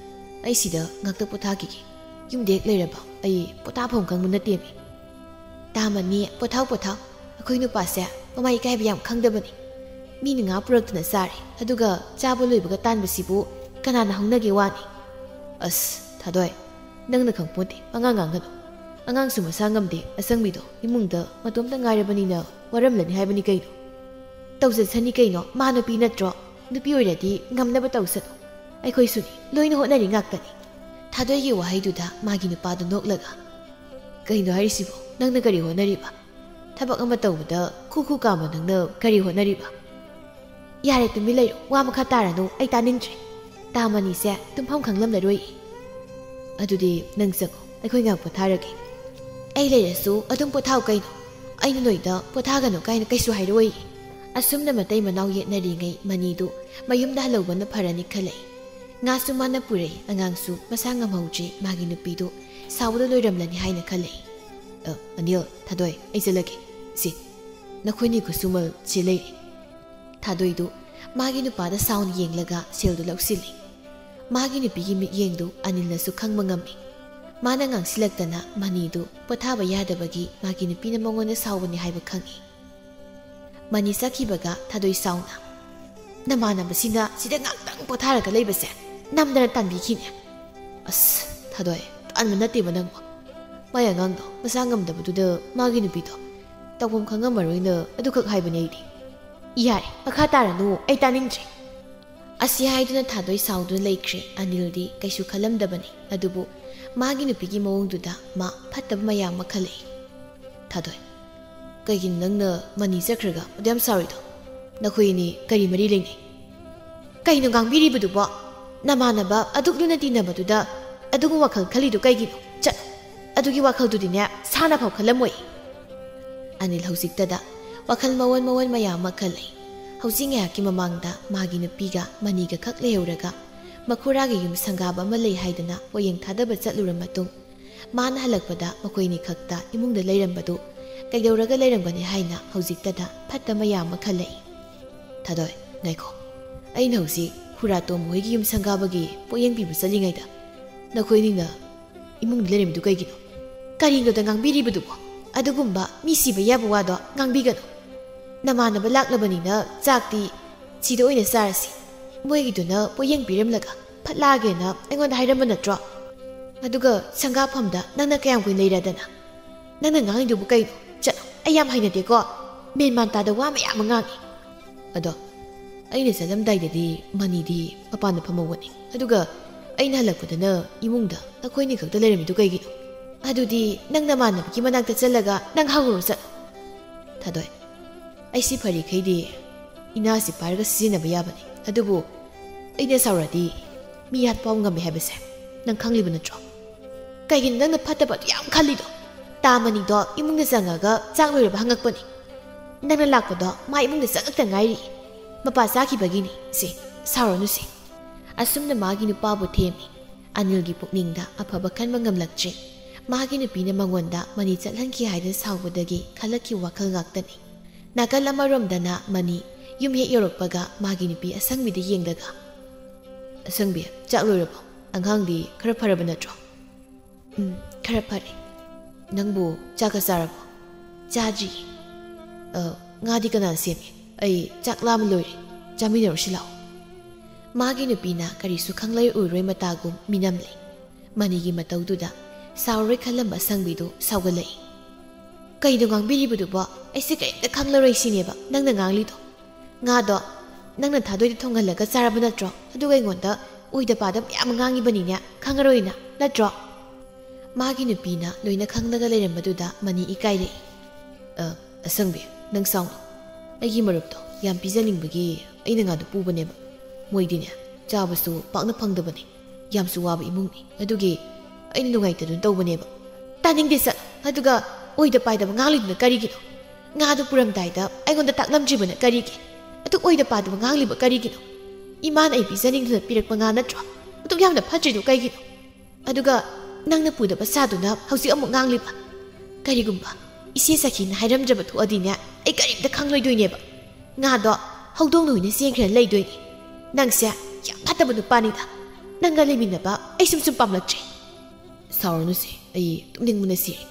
ꯑꯩ ꯁꯤꯗ ꯉꯥꯛꯇ ꯄꯣꯊꯥꯈꯤꯒꯦ꯫ ꯌꯨꯝꯗ ꯍꯦꯛ ꯂꯩꯔꯕ ꯑꯩ ꯄꯣꯊꯥꯐꯝ ꯈꯪꯕ ꯅꯠꯇꯦꯃꯤ꯫" "ꯇꯥꯃꯅꯤ, ꯄꯣꯊꯥꯎ, ꯄꯣꯊꯥꯎ꯫ ꯑꯩꯈꯣꯏ ꯅꯨꯄꯥꯁꯦ ꯃꯃꯥꯏ ꯏꯀꯥꯏꯕ ꯌꯥꯝ ꯈꯪꯗꯕꯅꯤ꯫ ꯃꯤꯅ ꯉꯥ ꯄꯨꯔꯛꯇꯅ ꯆꯥꯔꯦ, ꯑꯗꯨꯒ ꯆꯥꯕ ꯂꯣꯏꯕꯒ ꯇꯥꯟꯕꯁꯤꯕꯨ ꯀꯅꯥꯅ ꯍꯧꯅꯒꯦ ꯋꯥꯅꯤ?" "ꯑꯁ, ꯊꯥꯗꯣꯏ, ꯅꯪꯅ ꯈꯪꯄꯣꯟꯇꯦ, ꯄꯉꯥꯡ ꯉꯥꯡꯒꯅꯨ꯫ ꯑꯉꯥꯡꯁꯨ ꯃꯁꯥ ꯉꯝꯗꯦ, ꯑꯁꯪꯕꯤꯗꯣ ꯏꯃꯨꯡꯗ ꯃꯇꯣꯝꯇ ꯉꯥꯏꯔꯕꯅꯤꯅ ꯋꯥꯔꯝꯂꯅꯤ ꯍꯥꯏꯕꯅꯤ ꯀꯩꯅꯣ꯫ ꯇꯧꯖꯁꯅꯤ ꯀꯩꯅꯣ, ꯃꯥ ꯅꯨꯄꯤ ꯅꯠꯇ꯭ꯔꯣ? ꯅꯨꯄꯤ ꯑꯣꯏꯔꯗꯤ ꯉꯝꯅꯕ ꯇꯧꯁꯅꯨ꯫ ꯑꯩꯈꯣꯏꯁꯨꯅꯤ, ꯂꯣꯏꯅ ꯍꯣꯠꯅꯔꯤ ꯉꯥꯛꯇꯅꯤ꯫" ꯊꯥꯗꯣꯏꯒꯤ ꯋꯥꯍꯩꯗꯨꯗ ꯃꯥꯒꯤ ꯅꯨꯄꯥꯗꯨ ꯅꯣꯛꯂꯒ, "ꯀꯩꯅꯣ ꯍꯥꯏꯔꯤꯁꯤꯕꯣ? ꯅꯪꯅ ꯀꯔꯤ ꯍꯣꯠꯅꯔꯤꯕ? ꯊꯕꯛ ꯑꯃ ꯇꯧꯕꯗ ꯈꯨ ꯈꯨ ꯀꯥꯝꯕ ꯅꯪꯅ ꯀꯔꯤ ꯍꯣꯠꯅꯔꯤꯕ?" "ꯌꯥꯔꯦ, ꯇꯨꯃꯤꯟ ꯂꯩꯔꯣ, ꯋꯥ ꯃꯈꯥ ꯇꯥꯔꯅꯨ, ꯑꯩ ꯇꯥꯅꯤꯡꯗ꯭ꯔꯦ꯫ ꯇꯥꯃꯅꯤꯁꯦ ꯇꯨꯝꯐꯝ ꯈꯪꯂꯝꯂꯔꯣꯏ꯫ ꯑꯗꯨꯗꯤ ꯅꯪ ꯆꯪꯉꯣ, ꯑꯩꯈꯣꯏ ꯉꯥꯏꯍꯥꯛ ꯄꯣꯊꯥꯔꯒꯦ꯫" "ꯑꯩ ꯂꯩꯔꯁꯨ ꯑꯗꯨꯝ ꯄꯣꯊꯥꯎ ꯀꯩꯅꯣ꯫ ꯑꯩꯅ ꯅꯣꯏꯗ ꯄꯣꯊꯥꯒꯅꯨ ꯀꯥꯏꯅ ꯀꯩꯁꯨ ꯍꯥꯏꯔꯛꯑꯣꯏ꯫" ꯑꯁꯨꯝꯅ ꯃꯇꯩ ꯃꯅꯥꯎ ꯌꯦꯠꯅꯔꯤꯉꯩ ꯃꯅꯤꯗꯨ ꯃꯌꯨꯝꯗ ꯍꯜꯍꯧꯕꯅ ꯐꯔꯅꯤ ꯈꯜꯂꯛꯏ꯫ ꯉꯥꯁꯨ ꯃꯥꯅ ꯄꯨꯔꯛꯏ, ꯑꯉꯥꯡꯁꯨ ꯃꯁꯥ ꯉꯝꯍꯧꯗ꯭ꯔꯤ, ꯃꯥꯒꯤ ꯅꯨꯄꯤꯗꯨ ꯁꯥꯎꯕꯗ ꯂꯣꯏꯔꯝꯂꯅꯤ ꯍꯥꯏꯅ ꯈꯜꯂꯛꯏ꯫ "ꯑ, ꯑꯅꯤꯜ, ꯊꯥꯗꯣꯏ, ꯑꯩ ꯆꯠꯂꯒꯦ꯫ ꯁꯤ, "ꯅꯈꯣꯏꯅꯤ ꯈꯨꯠꯁꯨꯃꯜ ꯁꯤ ꯂꯩꯔꯦ꯫" ꯊꯥꯗꯣꯏꯗꯨ ꯃꯥꯒꯤ ꯅꯨꯄꯥꯗ ꯁꯥꯎꯅ ꯌꯦꯡꯂꯒ ꯁꯦꯜꯗꯨ ꯂꯧꯁꯤꯜꯂꯤ꯫ ꯃꯥꯒꯤ ꯅꯨꯄꯤꯒꯤ ꯃꯤꯠꯌꯦꯡꯗꯨ ꯑꯅꯤꯜꯅꯁꯨ ꯈꯪꯕ ꯉꯝꯃꯤ꯫ ꯃꯥꯅ ꯉꯥꯡꯁꯤꯜꯂꯛꯇꯅ ꯃꯅꯤꯗꯨ ꯄꯣꯊꯥꯕ ꯌꯥꯗꯕꯒꯤ ꯃꯥꯒꯤ ꯅꯨꯄꯤꯅ ꯃꯉꯣꯟꯗ ꯁꯥꯎꯕꯅꯤ ꯍꯥꯏꯕ ꯈꯪꯏ꯫ ꯃꯅꯤ ꯆꯠꯈꯤꯕꯒ ꯊꯥꯗꯣꯏ ꯁꯥꯎꯅ, "ꯅꯃꯥꯟꯅꯕꯁꯤꯅ ꯁꯤꯗ ꯉꯥꯛꯇꯪ ꯄꯣꯊꯥꯔꯒ ꯂꯩꯕꯁꯦ ꯅꯝꯗꯅ ꯇꯥꯟꯕꯤꯈꯤꯅꯦ꯫" "ꯑꯁ, ꯊꯥꯗꯣꯏ, ꯇꯥꯟꯕ ꯅꯠꯇꯦꯕ ꯅꯪꯕꯣ꯫ ꯃꯥꯏ ꯑꯉꯥꯡꯗꯣ ꯃꯁꯥ ꯉꯝꯗꯕꯗꯨꯗ ꯃꯥꯒꯤ ꯅꯨꯄꯤꯗꯣ ꯇꯧꯐꯝ ꯈꯪꯉꯝꯃꯔꯣꯏꯅ ꯑꯗꯨꯈꯛ ꯍꯥꯏꯕꯅꯦ ꯑꯩꯗꯤ꯫" "ꯌꯥꯔꯦ, ꯃꯈꯥ ꯇꯥꯔꯅꯨ, ꯑꯩ ꯇꯥꯅꯤꯡꯗ꯭ꯔꯦ꯫" ꯑꯁꯤ ꯍꯥꯏꯗꯨꯅ ꯊꯥꯗꯣꯏ ꯁꯥꯎꯗꯨꯅ ꯂꯩꯈ꯭ꯔꯦ꯫ ꯑꯅꯤꯜꯗꯤ ꯀꯩꯁꯨ ꯈꯜꯂꯝꯗꯕꯅꯤ, ꯑꯗꯨꯕꯨ ꯃꯥꯒꯤ ꯅꯨꯄꯤꯒꯤ ꯃꯑꯣꯡꯗꯨꯗ ꯃꯥ ꯐꯠꯇꯕ ꯃꯌꯥꯝ ꯑꯃ ꯈꯜꯂꯛꯏ꯫ "ꯊꯥꯗꯣꯏ, ꯀꯩꯒꯤꯅꯣ ꯅꯪꯅ ꯃꯅꯤ ꯆꯠꯈ꯭ꯔꯒ ꯑꯗꯨ ꯌꯥꯝ ꯁꯥꯎꯔꯤꯗꯣ? ꯅꯈꯣꯏ ꯑꯅꯤ ꯀꯔꯤ ꯃꯔꯤ ꯂꯩꯅꯩ?" "ꯀꯩꯅꯣ ꯉꯥꯡꯕꯤꯔꯤꯕꯗꯨꯕꯣ? ꯅꯃꯥꯟꯅꯕ ꯑꯗꯨꯛ ꯂꯨꯅ ꯇꯤꯟꯅꯕꯗꯨꯗ ꯑꯗꯨꯒꯨꯝꯕ ꯋꯥꯈꯜ ꯈꯜꯂꯤꯗꯨ ꯀꯩꯒꯤꯅꯣ? ꯆꯠ, ꯑꯗꯨꯒꯤ ꯋꯥꯈꯜꯗꯨꯗꯤꯅꯦ ꯁꯥꯅ ꯐꯥꯎ ꯈꯜꯂꯝꯃꯣꯏ꯫" ꯑꯅꯤꯜ ꯍꯧꯖꯤꯛꯇꯗ ꯋꯥꯈꯜ ꯃꯑꯣꯟ ꯃꯑꯣꯟ ꯃꯌꯥꯝ ꯑꯃ ꯈꯜꯂꯛꯏ꯫ ꯍꯧꯖꯤꯛ ꯉꯥꯏꯍꯥꯛꯀꯤ ꯃꯃꯥꯡꯗ ꯃꯥꯒꯤ ꯅꯨꯄꯤꯒ ꯃꯅꯤꯒ ꯈꯛ ꯂꯩꯍꯧꯔꯒ ꯃꯈꯨꯔꯥꯒꯤ ꯌꯨꯝ ꯁꯪꯒꯥꯕ ꯑꯃ ꯂꯩ ꯍꯥꯏꯗꯅ ꯄꯣꯌꯦꯡ ꯊꯥꯗꯕ ꯆꯠꯂꯨꯔ ꯃꯇꯨꯡ ꯃꯥꯅ ꯍꯜꯂꯛꯄꯗ ꯃꯈꯣꯏꯅꯤ ꯈꯛꯇ ꯏꯃꯨꯡꯗ ꯂꯩꯔꯝꯕꯗꯨ ꯀꯩꯗꯧꯔꯒ ꯂꯩꯔꯝꯒꯅꯤ ꯍꯥꯏꯅ ꯍꯧꯖꯤꯛꯇꯗ ꯐꯠꯇ ꯃꯌꯥꯝ ꯑꯃ ꯈꯜꯂꯛꯏ꯫ "ꯊꯥꯗꯣꯏ, ꯉꯥꯏꯈꯣ꯫ ꯑꯩꯅ ꯍꯧꯖꯤꯛ ꯈꯨꯔꯥ ꯇꯣꯝꯕ ꯍꯣꯏꯒꯤ ꯌꯨꯝ ꯁꯪꯒꯥꯕꯒꯤ ꯄꯣꯠꯌꯦꯡ ꯄꯤꯕ ꯆꯠꯂꯤꯉꯩꯗ ꯅꯈꯣꯏꯅꯤꯅ ꯏꯃꯨꯡꯗ ꯂꯩꯔꯝꯃꯤꯗꯨ ꯀꯩꯒꯤꯅꯣ? ꯀꯔꯤꯅꯣꯗ ꯉꯥꯡꯕꯤꯔꯤꯕꯗꯨꯕꯣ? ꯑꯗꯨꯒꯨꯝꯕ ꯃꯤ ꯁꯤꯕ ꯌꯥꯕ ꯋꯥꯗꯣ ꯉꯥꯡꯕꯤꯒꯅꯨ꯫ ꯅꯃꯥꯟꯅꯕ ꯂꯥꯛꯂꯕꯅꯤꯅ ꯆꯥꯛꯇꯤ ꯁꯤꯗ ꯑꯣꯏꯅ ꯆꯥꯔꯁꯤ꯫ ꯃꯣꯏꯒꯤꯗꯨꯅ ꯄꯣꯠꯌꯦꯡ ꯄꯤꯔꯝꯂꯒ ꯐꯠ ꯂꯥꯛꯑꯒꯦꯅ ꯑꯩꯉꯣꯟꯗ ꯍꯥꯏꯔꯝꯕ ꯅꯠꯇ꯭ꯔꯣ? ꯑꯗꯨꯒ ꯁꯪꯒꯥꯐꯝꯗ ꯅꯪꯅ ꯀꯌꯥꯝ ꯀꯨꯏꯅ ꯂꯩꯔꯗꯅ? ꯅꯪꯅ ꯉꯥꯡꯉꯤꯗꯨꯕꯨ ꯀꯩꯅꯣ? ꯆꯠꯂꯣ, ꯑꯩ ꯌꯥꯝ ꯍꯩꯅꯗꯦꯀꯣ꯫ ꯃꯦꯟ ꯃꯥꯟ ꯇꯥꯗ ꯋꯥ ꯃꯌꯥꯝ ꯑꯃ ꯉꯥꯡꯉꯤ꯫" ꯑꯗꯣ ꯑꯩꯅ ꯆꯠꯂꯝꯗꯥꯏꯗꯗꯤ ꯃꯅꯤꯗꯤ ꯃꯄꯥꯟꯗ ꯐꯝꯍꯧꯕꯅꯤ, ꯑꯗꯨꯒ ꯑꯩꯅ ꯍꯜꯂꯛꯄꯗꯅ ꯏꯃꯨꯡꯗ ꯅꯈꯣꯏꯅꯤ ꯈꯛꯇ ꯂꯩꯔꯝꯃꯤꯗꯨ ꯀꯩꯒꯤꯅꯣ? ꯑꯗꯨꯗꯤ ꯅꯪ ꯅꯃꯥꯟꯅꯕꯒꯤ ꯃꯅꯥꯛꯇ ꯆꯠꯂꯒ ꯅꯪ ꯍꯪꯉꯨꯔꯣ, ꯆꯠꯂꯣ꯫ "ꯊꯥꯗꯣꯏ, ꯑꯩꯁꯤ ꯐꯔꯤꯈꯩꯗꯤ ꯏꯅꯥꯁꯤ ꯄꯥꯏꯔꯒ ꯁꯤꯖꯤꯟꯅꯕ ꯌꯥꯕꯅꯤ, ꯑꯗꯨꯕꯨ ꯑꯩꯅ ꯁꯥꯎꯔꯗꯤ ꯃꯤ ꯍꯥꯠꯄ ꯉꯝꯃꯤ ꯍꯥꯏꯕꯁꯦ ꯅꯪ ꯈꯪꯂꯤꯕ ꯅꯠꯇ꯭ꯔꯣ? ꯀꯩꯒꯤꯅꯣ ꯅꯪꯅ ꯐꯠꯇꯕ ꯑꯗꯨ ꯌꯥꯝ ꯈꯜꯂꯤꯗꯣ? ꯇꯥ ꯃꯅꯤꯗꯣ ꯏꯃꯨꯡꯗ ꯆꯪꯉꯒ ꯆꯥꯛ ꯂꯣꯏꯔꯕ ꯍꯪꯉꯛꯄꯅꯤ꯫ ꯅꯪꯅ ꯂꯥꯛꯄꯗꯣ ꯃꯥ ꯏꯃꯨꯡꯗ ꯆꯪꯉꯛꯇ ꯉꯥꯏꯔꯤ꯫ ꯃꯄꯥ ꯆꯥꯈꯤꯕꯒꯤꯅꯤ꯫ ꯁꯦ, ꯁꯥꯎꯔꯅꯨꯁꯦ꯫" ꯑꯁꯨꯝꯅ ꯃꯥꯒꯤ ꯅꯨꯄꯥꯕꯨ ꯊꯦꯝꯃꯤ꯫ ꯑꯅꯤꯜꯒꯤ ꯄꯨꯛꯅꯤꯡꯗ ꯑꯐꯕ ꯈꯟꯕ ꯉꯝꯂꯛꯇ꯭ꯔꯦ꯫ ꯃꯥꯒꯤ ꯅꯨꯄꯤꯅ ꯃꯉꯣꯟꯗ ꯃꯅꯤ ꯆꯠꯍꯟꯈꯤ ꯍꯥꯏꯗꯨꯅ ꯁꯥꯎꯕꯗꯒꯤ ꯈꯜꯂꯛꯈꯤꯕ ꯋꯥꯈꯜ ꯉꯥꯛꯇꯅꯤ꯫ ꯅꯥꯀꯜ ꯑꯃꯔꯣꯝꯗꯅ ꯃꯅꯤ ꯌꯨꯝ ꯍꯦꯛ ꯌꯧꯔꯛꯄꯒ ꯃꯥꯒꯤ ꯅꯨꯄꯤ ꯑꯁꯪꯕꯤꯗ ꯌꯦꯡꯂꯒ, "ꯑꯁꯪꯕꯤ, ꯆꯥꯛ ꯂꯣꯏꯔꯕꯣ? ꯑꯉꯥꯡꯗꯤ ꯈꯔ ꯐꯔꯕ ꯅꯠꯇ꯭ꯔꯣ?" "ꯎꯝ, ꯈꯔ ꯐꯔꯦ꯫ ꯅꯪꯕꯨ ꯆꯥꯛꯀ ꯆꯥꯔꯕꯣ?" "ꯆꯥꯗ꯭ꯔꯤꯌꯦ꯫" "ꯑ, ꯉꯥꯗꯤ ꯀꯅꯥꯅ ꯁꯦꯝꯃꯤ? ꯑꯩ ꯆꯥꯛ ꯂꯥꯝꯕ ꯂꯣꯏꯔꯦ꯫ ꯆꯥꯃꯤꯟꯅꯔꯨꯁꯤ ꯂꯥꯛꯑꯣ꯫" ꯃꯥꯒꯤ ꯅꯨꯄꯤꯅ ꯀꯔꯤꯁꯨ ꯈꯪꯂꯣꯏ ꯎꯔꯣꯏ ꯃꯇꯥꯒꯨꯝ ꯃꯤꯅꯝꯂꯦ꯫ ꯃꯅꯤꯒꯤ ꯃꯇꯧꯗꯨꯗ ꯁꯥꯎꯔꯣꯏ ꯈꯜꯂꯝꯕ ꯑꯁꯪꯕꯤꯗꯨ ꯁꯥꯎꯒꯠꯂꯛꯏ꯫ "ꯀꯩꯅꯣ ꯉꯥꯡꯕꯤꯔꯤꯕꯗꯨꯕꯣ? ꯑꯩꯁꯦ ꯀꯔꯤꯝꯇ ꯈꯪꯂꯔꯣꯏ ꯁꯤꯅꯦꯕ ꯅꯪꯅ ꯉꯥꯡꯂꯤꯗꯣ꯫ ꯉꯥꯗꯣ ꯅꯪꯅ ꯊꯥꯗꯣꯏꯗ ꯊꯣꯡꯍꯜꯂꯒ ꯆꯥꯔꯕ ꯅꯠꯇ꯭ꯔꯣ? ꯑꯗꯨꯒ ꯑꯩꯉꯣꯟꯗ ꯑꯣꯏꯗ ꯄꯥꯗ ꯃꯌꯥꯝ ꯉꯥꯡꯉꯤꯕꯅꯤꯅꯦ, ꯈꯪꯉꯔꯣꯏꯅ, ꯅꯠꯇ꯭ꯔꯣ?" ꯃꯥꯒꯤ ꯅꯨꯄꯤꯅ ꯂꯣꯏꯅ ꯈꯪꯂꯒ ꯂꯩꯔꯝꯕꯗꯨꯗ ꯃꯅꯤ ꯏꯀꯥꯏꯔꯛꯏ꯫ "ꯑ, ꯑꯁꯪꯕꯤ, ꯅꯪ ꯁꯥꯎꯅꯨ꯫ ꯑꯩꯒꯤ ꯃꯔꯨꯞꯇꯣ ꯌꯥꯝ ꯄꯤꯖꯅꯤꯡꯕꯒꯤ ꯑꯩꯅ ꯉꯥꯗꯨ ꯄꯨꯕꯅꯦꯕ꯫ ꯃꯣꯏꯗꯤꯅꯦ, ꯆꯥꯕꯁꯨ ꯄꯥꯛꯅ ꯐꯪꯗꯕꯅꯦ꯫ ꯌꯥꯝꯁꯨ ꯋꯥꯕ ꯏꯃꯨꯡꯅꯤ꯫ ꯑꯗꯨꯒꯤ ꯑꯩꯅ ꯅꯨꯡꯉꯥꯏꯇꯗꯨꯅ ꯇꯧꯕꯅꯦꯕ꯫" "ꯇꯥꯅꯤꯡꯗꯦ, ꯆꯠꯂꯣ꯫ ꯑꯗꯨꯒ ꯑꯣꯏꯗ ꯄꯥꯏꯗꯕ ꯉꯥꯡꯂꯤꯗꯨꯅ ꯀꯔꯤꯒꯤꯅꯣ? ꯉꯥꯗꯨ ꯄꯨꯔꯝꯗꯥꯏꯗ ꯑꯩꯉꯣꯟꯗ ꯇꯥꯛꯂꯝꯗ꯭ꯔꯤꯕꯅ ꯀꯔꯤꯒꯤ? ꯑꯗꯨ ꯑꯣꯏꯗ ꯄꯥꯗꯕ ꯉꯥꯡꯂꯤꯕ ꯀꯔꯤꯒꯤꯅꯣ? ꯏꯃꯥꯅ ꯑꯩ ꯄꯤꯖꯅꯤꯡꯗꯨꯅ ꯄꯤꯔꯛꯄ ꯉꯥ ꯅꯠꯇ꯭ꯔꯣ? ꯑꯗꯨꯛ ꯌꯥꯝꯅ ꯐꯠꯇ꯭ꯔꯤꯗꯨ ꯀꯩꯒꯤꯅꯣ? ꯑꯗꯨꯒ ꯅꯪꯅ ꯄꯨꯗꯕ ꯁꯥꯗꯨꯅ ꯍꯧꯖꯤꯛ ꯑꯃꯨꯛ ꯉꯥꯡꯂꯤꯕ꯫ ꯀꯔꯤꯒꯨꯝꯕ ꯏꯆꯦ ꯁꯈꯤꯅ ꯍꯥꯏꯔꯝꯗ꯭ꯔꯕ ꯊꯣꯛꯑꯗꯤꯅꯦ, ꯑꯩ ꯀꯔꯤꯝꯇ ꯈꯪꯂꯣꯏꯗꯣꯏꯅꯦꯕ꯫ ꯉꯥꯗꯣ ꯍꯧꯗꯣꯡꯅ ꯑꯣꯏꯅ ꯆꯦꯟꯈ꯭ꯔꯦꯅ ꯂꯩꯗꯣꯏꯅꯦ꯫ ꯅꯪꯁꯦ ꯌꯥꯝ ꯐꯠꯇꯕ ꯅꯨꯄꯥꯅꯤꯗ꯫ ꯅꯪꯒ ꯂꯩꯃꯤꯟꯅꯕ ꯑꯩ ꯁꯨꯝ ꯁꯨꯝ ꯄꯥꯝꯂꯛꯇ꯭ꯔꯦ꯫" "ꯁꯥꯎꯔꯅꯨꯁꯦ, ꯑꯩ ꯇꯨꯝꯅꯤꯡꯕꯅ ꯁꯤꯔꯦ꯫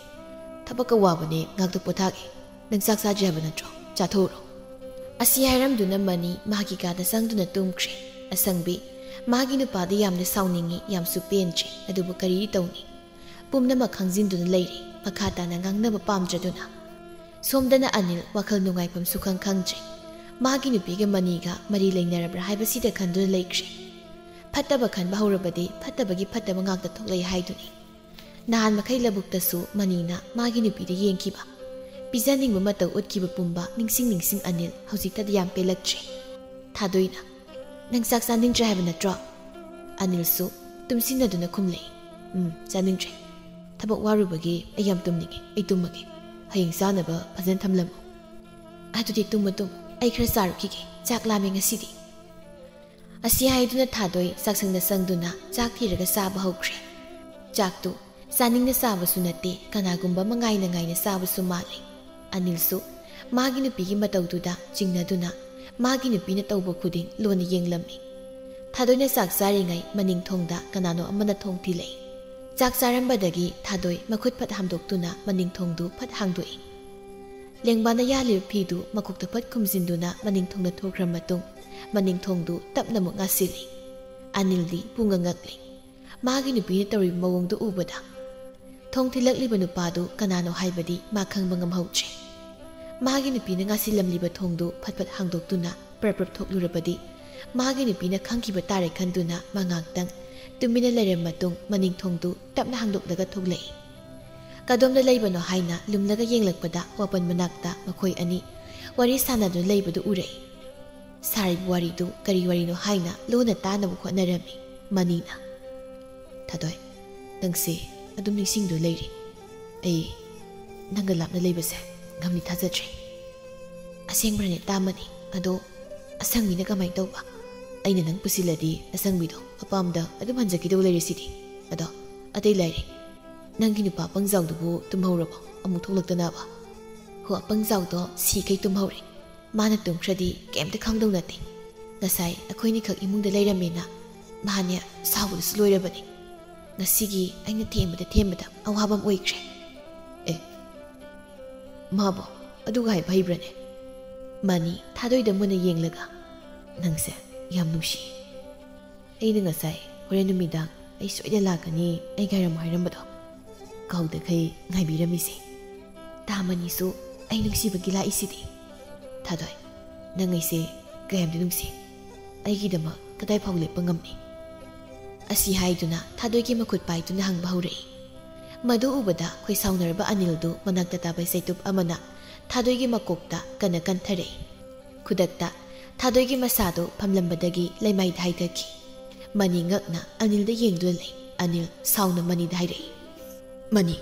ꯊꯕꯛꯀ ꯋꯥꯕꯅꯦ, ꯉꯥꯛꯇ ꯄꯣꯊꯥꯒꯦ꯫ ꯅꯪ ꯆꯥꯛ ꯆꯥꯗ꯭ꯔꯤ ꯍꯥꯏꯕ ꯅꯠꯇ꯭ꯔꯣ? ꯆꯥꯊꯣꯛꯎꯔꯣ꯫" ꯑꯁꯤ ꯍꯥꯏꯔꯝꯗꯨꯅ ꯃꯅꯤ ꯃꯥꯒꯤ ꯀꯥꯗ ꯆꯪꯗꯨꯅ ꯇꯨꯝꯈ꯭ꯔꯦ꯫ ꯑꯁꯪꯕꯤ ꯃꯥꯒꯤ ꯅꯨꯄꯥꯗ ꯌꯥꯝꯅ ꯁꯥꯎꯅꯤꯡꯉꯤ, ꯌꯥꯝꯁꯨ ꯄꯦꯟꯗ꯭ꯔꯦ꯫ ꯑꯗꯨꯕꯨ ꯀꯔꯤꯗꯤ ꯇꯧꯅꯤ? ꯄꯨꯝꯅꯃꯛ ꯈꯪꯖꯤꯟꯗꯨꯅ ꯂꯩꯔꯤ, ꯃꯈꯥ ꯇꯥꯅ ꯉꯥꯡꯅꯕ ꯄꯥꯝꯗ꯭ꯔꯗꯨꯅ꯫ ꯁꯣꯝꯗꯅ ꯑꯅꯤꯜ ꯋꯥꯈꯜ ꯅꯨꯡꯉꯥꯏꯐꯝ ꯁꯨꯈꯪ ꯈꯪꯗ꯭ꯔꯦ꯫ ꯃꯥꯒꯤ ꯅꯨꯄꯤꯒ ꯃꯅꯤꯒ ꯃꯔꯤ ꯂꯩꯅꯔꯕ꯭ꯔꯥ ꯍꯥꯏꯕꯁꯤꯗ ꯈꯟꯗꯨꯅ ꯂꯩꯈ꯭ꯔꯦ꯫ ꯐꯠꯇꯕ ꯈꯟꯕ ꯍꯧꯔꯕꯗꯤ ꯐꯠꯇꯕꯒꯤ ꯐꯠꯇꯕ ꯉꯥꯛꯇ ꯊꯣꯛꯂꯛꯏ ꯍꯥꯏꯗꯨꯅꯤ꯫ ꯅꯍꯥꯟ ꯃꯈꯩ ꯂꯧꯕꯨꯛꯇꯁꯨ ꯃꯅꯤꯅ ꯃꯥꯒꯤ ꯅꯨꯄꯤꯗ ꯌꯦꯡꯈꯤꯕ, ꯄꯤꯖꯅꯤꯡꯕ ꯃꯇꯧ ꯎꯠꯈꯤꯕ ꯄꯨꯝꯕ ꯅꯤꯡꯁꯤꯡ ꯅꯤꯡꯁꯤꯡ ꯑꯅꯤꯜ ꯍꯧꯖꯤꯛꯇꯗꯤ ꯌꯥꯝ ꯄꯦꯜꯂꯛꯇ꯭ꯔꯦ꯫ ꯊꯥꯗꯣꯏꯅ, "ꯅꯪ ꯆꯥꯛ ꯆꯥꯅꯤꯡꯗ꯭ꯔꯦ ꯍꯥꯏꯕ ꯅꯠꯇ꯭ꯔꯣ?" ꯑꯅꯤꯜꯁꯨ ꯇꯨꯝꯁꯤꯟꯅꯗꯨꯅ ꯈꯨꯝꯂꯛꯏ꯫ "ꯎꯝ, ꯆꯥꯅꯤꯡꯗ꯭ꯔꯦ꯫ ꯊꯕꯛ ꯋꯥꯔꯨꯕꯒꯤ ꯑꯩ ꯌꯥꯝ ꯇꯨꯝꯅꯤꯡꯉꯦ꯫ ꯑꯩ ꯇꯨꯝꯃꯒꯦ꯫ ꯍꯌꯦꯡ ꯆꯥꯅꯕ ꯐꯖꯅ ꯊꯝꯂꯝꯃꯨ꯫" "ꯑꯗꯨꯗꯤ ꯇꯨꯝꯃꯣ, ꯇꯨꯝꯃꯣ꯫ ꯑꯩ ꯈꯔ ꯆꯥꯔꯨꯈꯤꯒꯦ꯫ ꯆꯥꯛ ꯂꯥꯝꯃꯦ ꯉꯁꯤꯗꯤ꯫" ꯑꯁꯤ ꯍꯥꯏꯗꯨꯅ ꯊꯥꯗꯣꯏ ꯆꯥꯛꯁꯪꯗ ꯆꯪꯗꯨꯅ ꯆꯥꯛ ꯊꯤꯔꯒ ꯆꯥꯕ ꯍꯧꯈ꯭ꯔꯦ꯫ ꯆꯥꯛꯇꯨ ꯆꯥꯅꯤꯡꯅ ꯆꯥꯕꯁꯨ ꯅꯠꯇꯦ, ꯀꯅꯥꯒꯨꯝꯕ ꯑꯃ ꯉꯥꯏꯅ ꯉꯥꯏꯅ ꯆꯥꯕꯁꯨ ꯃꯥꯜꯂꯤ꯫ ꯑꯅꯤꯜꯁꯨ ꯃꯥꯒꯤ ꯅꯨꯄꯤꯒꯤ ꯃꯇꯧꯗꯨꯗ ꯆꯤꯡꯅꯗꯨꯅ ꯃꯥꯒꯤ ꯅꯨꯄꯤꯅ ꯇꯧꯕ ꯈꯨꯗꯤꯡ ꯂꯣꯟꯅ ꯌꯦꯡꯂꯝꯃꯤ꯫ ꯊꯥꯗꯣꯏꯅ ꯆꯥꯛ ꯆꯥꯔꯤꯉꯩ ꯃꯅꯤꯡ ꯊꯣꯡꯗ ꯀꯅꯥꯅꯣ ꯑꯃꯅ ꯊꯣꯡ ꯊꯤꯜꯂꯛꯏ꯫ ꯆꯥꯛ ꯆꯥꯔꯝꯕꯗꯒꯤ ꯊꯥꯗꯣꯏ ꯃꯈꯨꯠ ꯐꯠ ꯍꯥꯝꯗꯣꯛꯇꯨꯅ ꯃꯅꯤꯡ ꯊꯣꯡꯗꯨ ꯐꯠ ꯍꯥꯡꯗꯣꯛꯏ꯫ ꯂꯦꯡꯕꯥꯅ ꯌꯥꯜꯂꯤꯕ ꯐꯤꯗꯨ ꯃꯀꯣꯛꯇ ꯐꯠ ꯈꯨꯝꯖꯤꯟꯗꯨꯅ ꯃꯅꯤꯡ ꯊꯣꯡꯗ ꯊꯣꯛꯈ꯭ꯔ ꯃꯇꯨꯡ, ꯃꯅꯤꯡ ꯊꯣꯡꯗꯨ ꯇꯞꯅ ꯑꯃꯨꯛ ꯉꯥꯁꯤꯜꯂꯤ꯫ ꯑꯅꯤꯜꯗꯤ ꯄꯨꯡꯉ ꯉꯛꯂꯤ꯫ ꯃꯥꯒꯤ ꯅꯨꯄꯤꯅ ꯇꯧꯔꯤꯕ ꯃꯑꯣꯡꯗꯨ ꯎꯕꯗ꯫ ꯊꯣꯡ ꯊꯤꯜꯂꯛꯂꯤꯕ ꯅꯨꯄꯥꯗꯨ ꯀꯅꯥꯅꯣ ꯍꯥꯏꯕꯗꯤ ꯃꯥ ꯈꯪꯕ ꯉꯝꯍꯧꯗ꯭ꯔꯦ꯫ ꯃꯥꯒꯤ ꯅꯨꯄꯤꯅ ꯉꯥꯁꯤꯜꯂꯝꯂꯤꯕ ꯊꯣꯡꯗꯨ ꯐꯠ ꯐꯠ ꯍꯥꯡꯗꯣꯛꯇꯨꯅ ꯄ꯭ꯔꯞ ꯄ꯭ꯔꯞ ꯊꯣꯛꯂꯨꯔꯕꯗꯤ ꯃꯥꯒꯤ ꯅꯨꯄꯤꯅ ꯈꯪꯈꯤꯕ ꯇꯥꯔꯦ ꯈꯟꯗꯨꯅ ꯃꯥ ꯉꯥꯛꯇꯪ ꯇꯨꯃꯤꯟꯅ ꯂꯩꯔꯕ ꯃꯇꯨꯡ ꯃꯅꯤꯡ ꯊꯣꯡꯗꯨ ꯇꯞꯅ ꯍꯥꯡꯗꯣꯛꯂꯒ ꯊꯣꯛꯂꯛꯏ꯫ ꯀꯗꯣꯝꯗ ꯂꯩꯕꯅꯣ ꯍꯥꯏꯅ ꯂꯨꯝꯂꯒ ꯌꯦꯡꯂꯛꯄꯗ ꯋꯥꯄꯟ ꯃꯅꯥꯛꯇ ꯃꯈꯣꯏ ꯑꯅꯤ ꯋꯥꯔꯤ ꯁꯥꯟꯅꯗꯨꯅ ꯂꯩꯕꯗꯨ ꯎꯔꯛꯏ꯫ ꯁꯥꯔꯤꯕ ꯋꯥꯔꯤꯗꯨ ꯀꯔꯤ ꯋꯥꯔꯤꯅꯣ ꯍꯥꯏꯅ ꯂꯣꯟꯅ ꯇꯥꯅꯕ ꯍꯣꯠꯅꯔꯝꯃꯤ ꯃꯅꯤꯅ꯫ "ꯊꯥꯗꯣꯏ, ꯅꯪꯁꯦ ꯑꯗꯨꯝ ꯅꯤꯡꯁꯤꯡꯗꯨꯅ ꯂꯩꯔꯤ꯫ ꯑꯩ ꯅꯪꯒ ꯂꯥꯞꯅ ꯂꯩꯕꯁꯦ ꯉꯝꯅꯤ ꯊꯥꯖꯗ꯭ꯔꯦ꯫" "ꯑꯁꯦꯡꯕ꯭ꯔꯅꯦ ꯇꯥꯃꯅꯤ? ꯑꯗꯣ ꯑꯁꯪꯕꯤꯅ ꯀꯃꯥꯏꯅ ꯇꯧꯕ?" "ꯑꯩꯅ ꯅꯪ ꯄꯨꯁꯤꯜꯂꯗꯤ ꯑꯁꯪꯕꯤꯗꯣ ꯃꯄꯥꯝꯗ ꯑꯗꯨꯝ ꯍꯟꯖꯈꯤꯗꯧ ꯂꯩꯔꯦ ꯁꯤꯗꯤ꯫ ꯑꯗꯣ ꯑꯇꯩ ꯂꯥꯏꯔꯤ, ꯅꯪꯒꯤ ꯅꯨꯄꯥ ꯄꯪꯖꯥꯎꯗꯨꯕꯨ ꯇꯨꯝꯍꯧꯔꯕꯣ? ꯑꯃꯨꯛ ꯊꯣꯛꯂꯛꯇꯅꯕ?" "ꯍꯣ, ꯄꯪꯖꯥꯎꯗꯣ ꯁꯤꯈꯩ ꯇꯨꯝꯍꯧꯔꯦ꯫ ꯃꯥꯅ ꯇꯨꯝꯈ꯭ꯔꯗꯤ ꯀꯩꯝꯇ ꯈꯪꯗꯧ ꯅꯠꯇꯦ꯫ ꯉꯁꯥꯏ ꯑꯩꯈꯣꯏꯅꯤꯈꯛ ꯏꯃꯨꯡꯗ ꯂꯩꯔꯝꯃꯦꯅ ꯃꯥꯅꯦ ꯁꯥꯎꯕꯗꯁꯨ ꯂꯣꯏꯔꯕꯅꯤ꯫ ꯉꯁꯤꯒꯤ ꯑꯩꯅ ꯊꯦꯝꯕꯗ ꯊꯦꯝꯕꯗ ꯑꯋꯥꯕ ꯑꯃ ꯑꯣꯏꯈ꯭ꯔꯦ꯫" "ꯑꯦ, ꯃꯥꯕꯣ ꯑꯗꯨꯒ ꯍꯥꯏꯕ ꯍꯩꯕ꯭ꯔꯅꯦ?" ꯃꯅꯤ ꯊꯥꯗꯣꯏꯗ ꯃꯨꯟꯅ ꯌꯦꯡꯂꯒ, "ꯅꯪꯁꯦ ꯌꯥꯝ ꯅꯨꯡꯁꯤ꯫ ꯑꯩꯅ ꯉꯁꯥꯏ ꯍꯣꯔꯦꯟ ꯅꯨꯃꯤꯗꯥꯡ ꯑꯩ ꯁꯣꯏꯗꯅ ꯂꯥꯛꯀꯅꯤ, ꯑꯩ ꯉꯥꯏꯔꯝꯃꯨ ꯍꯥꯏꯔꯝꯕꯗꯣ ꯀꯥꯎꯗꯈꯩ ꯉꯥꯏꯕꯤꯔꯝꯃꯤꯁꯦ꯫ ꯇꯥꯃꯅꯤꯁꯨ ꯑꯩ ꯅꯨꯡꯁꯤꯕꯒꯤ ꯂꯥꯛꯏꯁꯤꯗꯤ꯫ ꯊꯥꯗꯣꯏ, ꯅꯪ ꯑꯩꯁꯦ ꯀꯌꯥꯝꯗꯤ ꯅꯨꯡꯁꯤ꯫ ꯑꯩꯒꯤꯗꯃꯛ ꯀꯗꯥꯏ ꯐꯥꯎ ꯂꯦꯞꯄ ꯉꯝꯃꯤ?" ꯑꯁꯤ ꯍꯥꯏꯗꯨꯅ ꯊꯥꯗꯣꯏꯒꯤ ꯃꯈꯨꯠ ꯄꯥꯏꯗꯨꯅ ꯍꯪꯕ ꯍꯧꯔꯛꯏ꯫ ꯃꯗꯨ ꯎꯕꯗ ꯈꯣꯏꯁꯥꯎꯅꯔꯕ ꯑꯅꯤꯜꯗꯨ ꯃꯅꯥꯛꯇ ꯇꯥꯕ ꯆꯩꯇꯨꯞ ꯑꯃꯅ ꯊꯥꯗꯣꯏꯒꯤ ꯃꯀꯣꯛꯇ ꯀꯟꯅ ꯀꯟꯊꯔꯛꯏ꯫ ꯈꯨꯗꯛꯇ ꯊꯥꯗꯣꯏꯒꯤ ꯃꯁꯥꯗꯨ ꯐꯝꯂꯝꯕꯗꯒꯤ ꯂꯩꯃꯥꯏꯗ ꯍꯥꯏꯊꯈꯤ꯫ ꯃꯅꯤ ꯉꯛꯅ ꯑꯅꯤꯜꯗ ꯌꯦꯡꯗꯨꯅ ꯂꯩ꯫ ꯑꯅꯤꯜ ꯁꯥꯎꯅ ꯃꯅꯤꯗ ꯍꯥꯏꯔꯛꯏ, "ꯃꯅꯤ,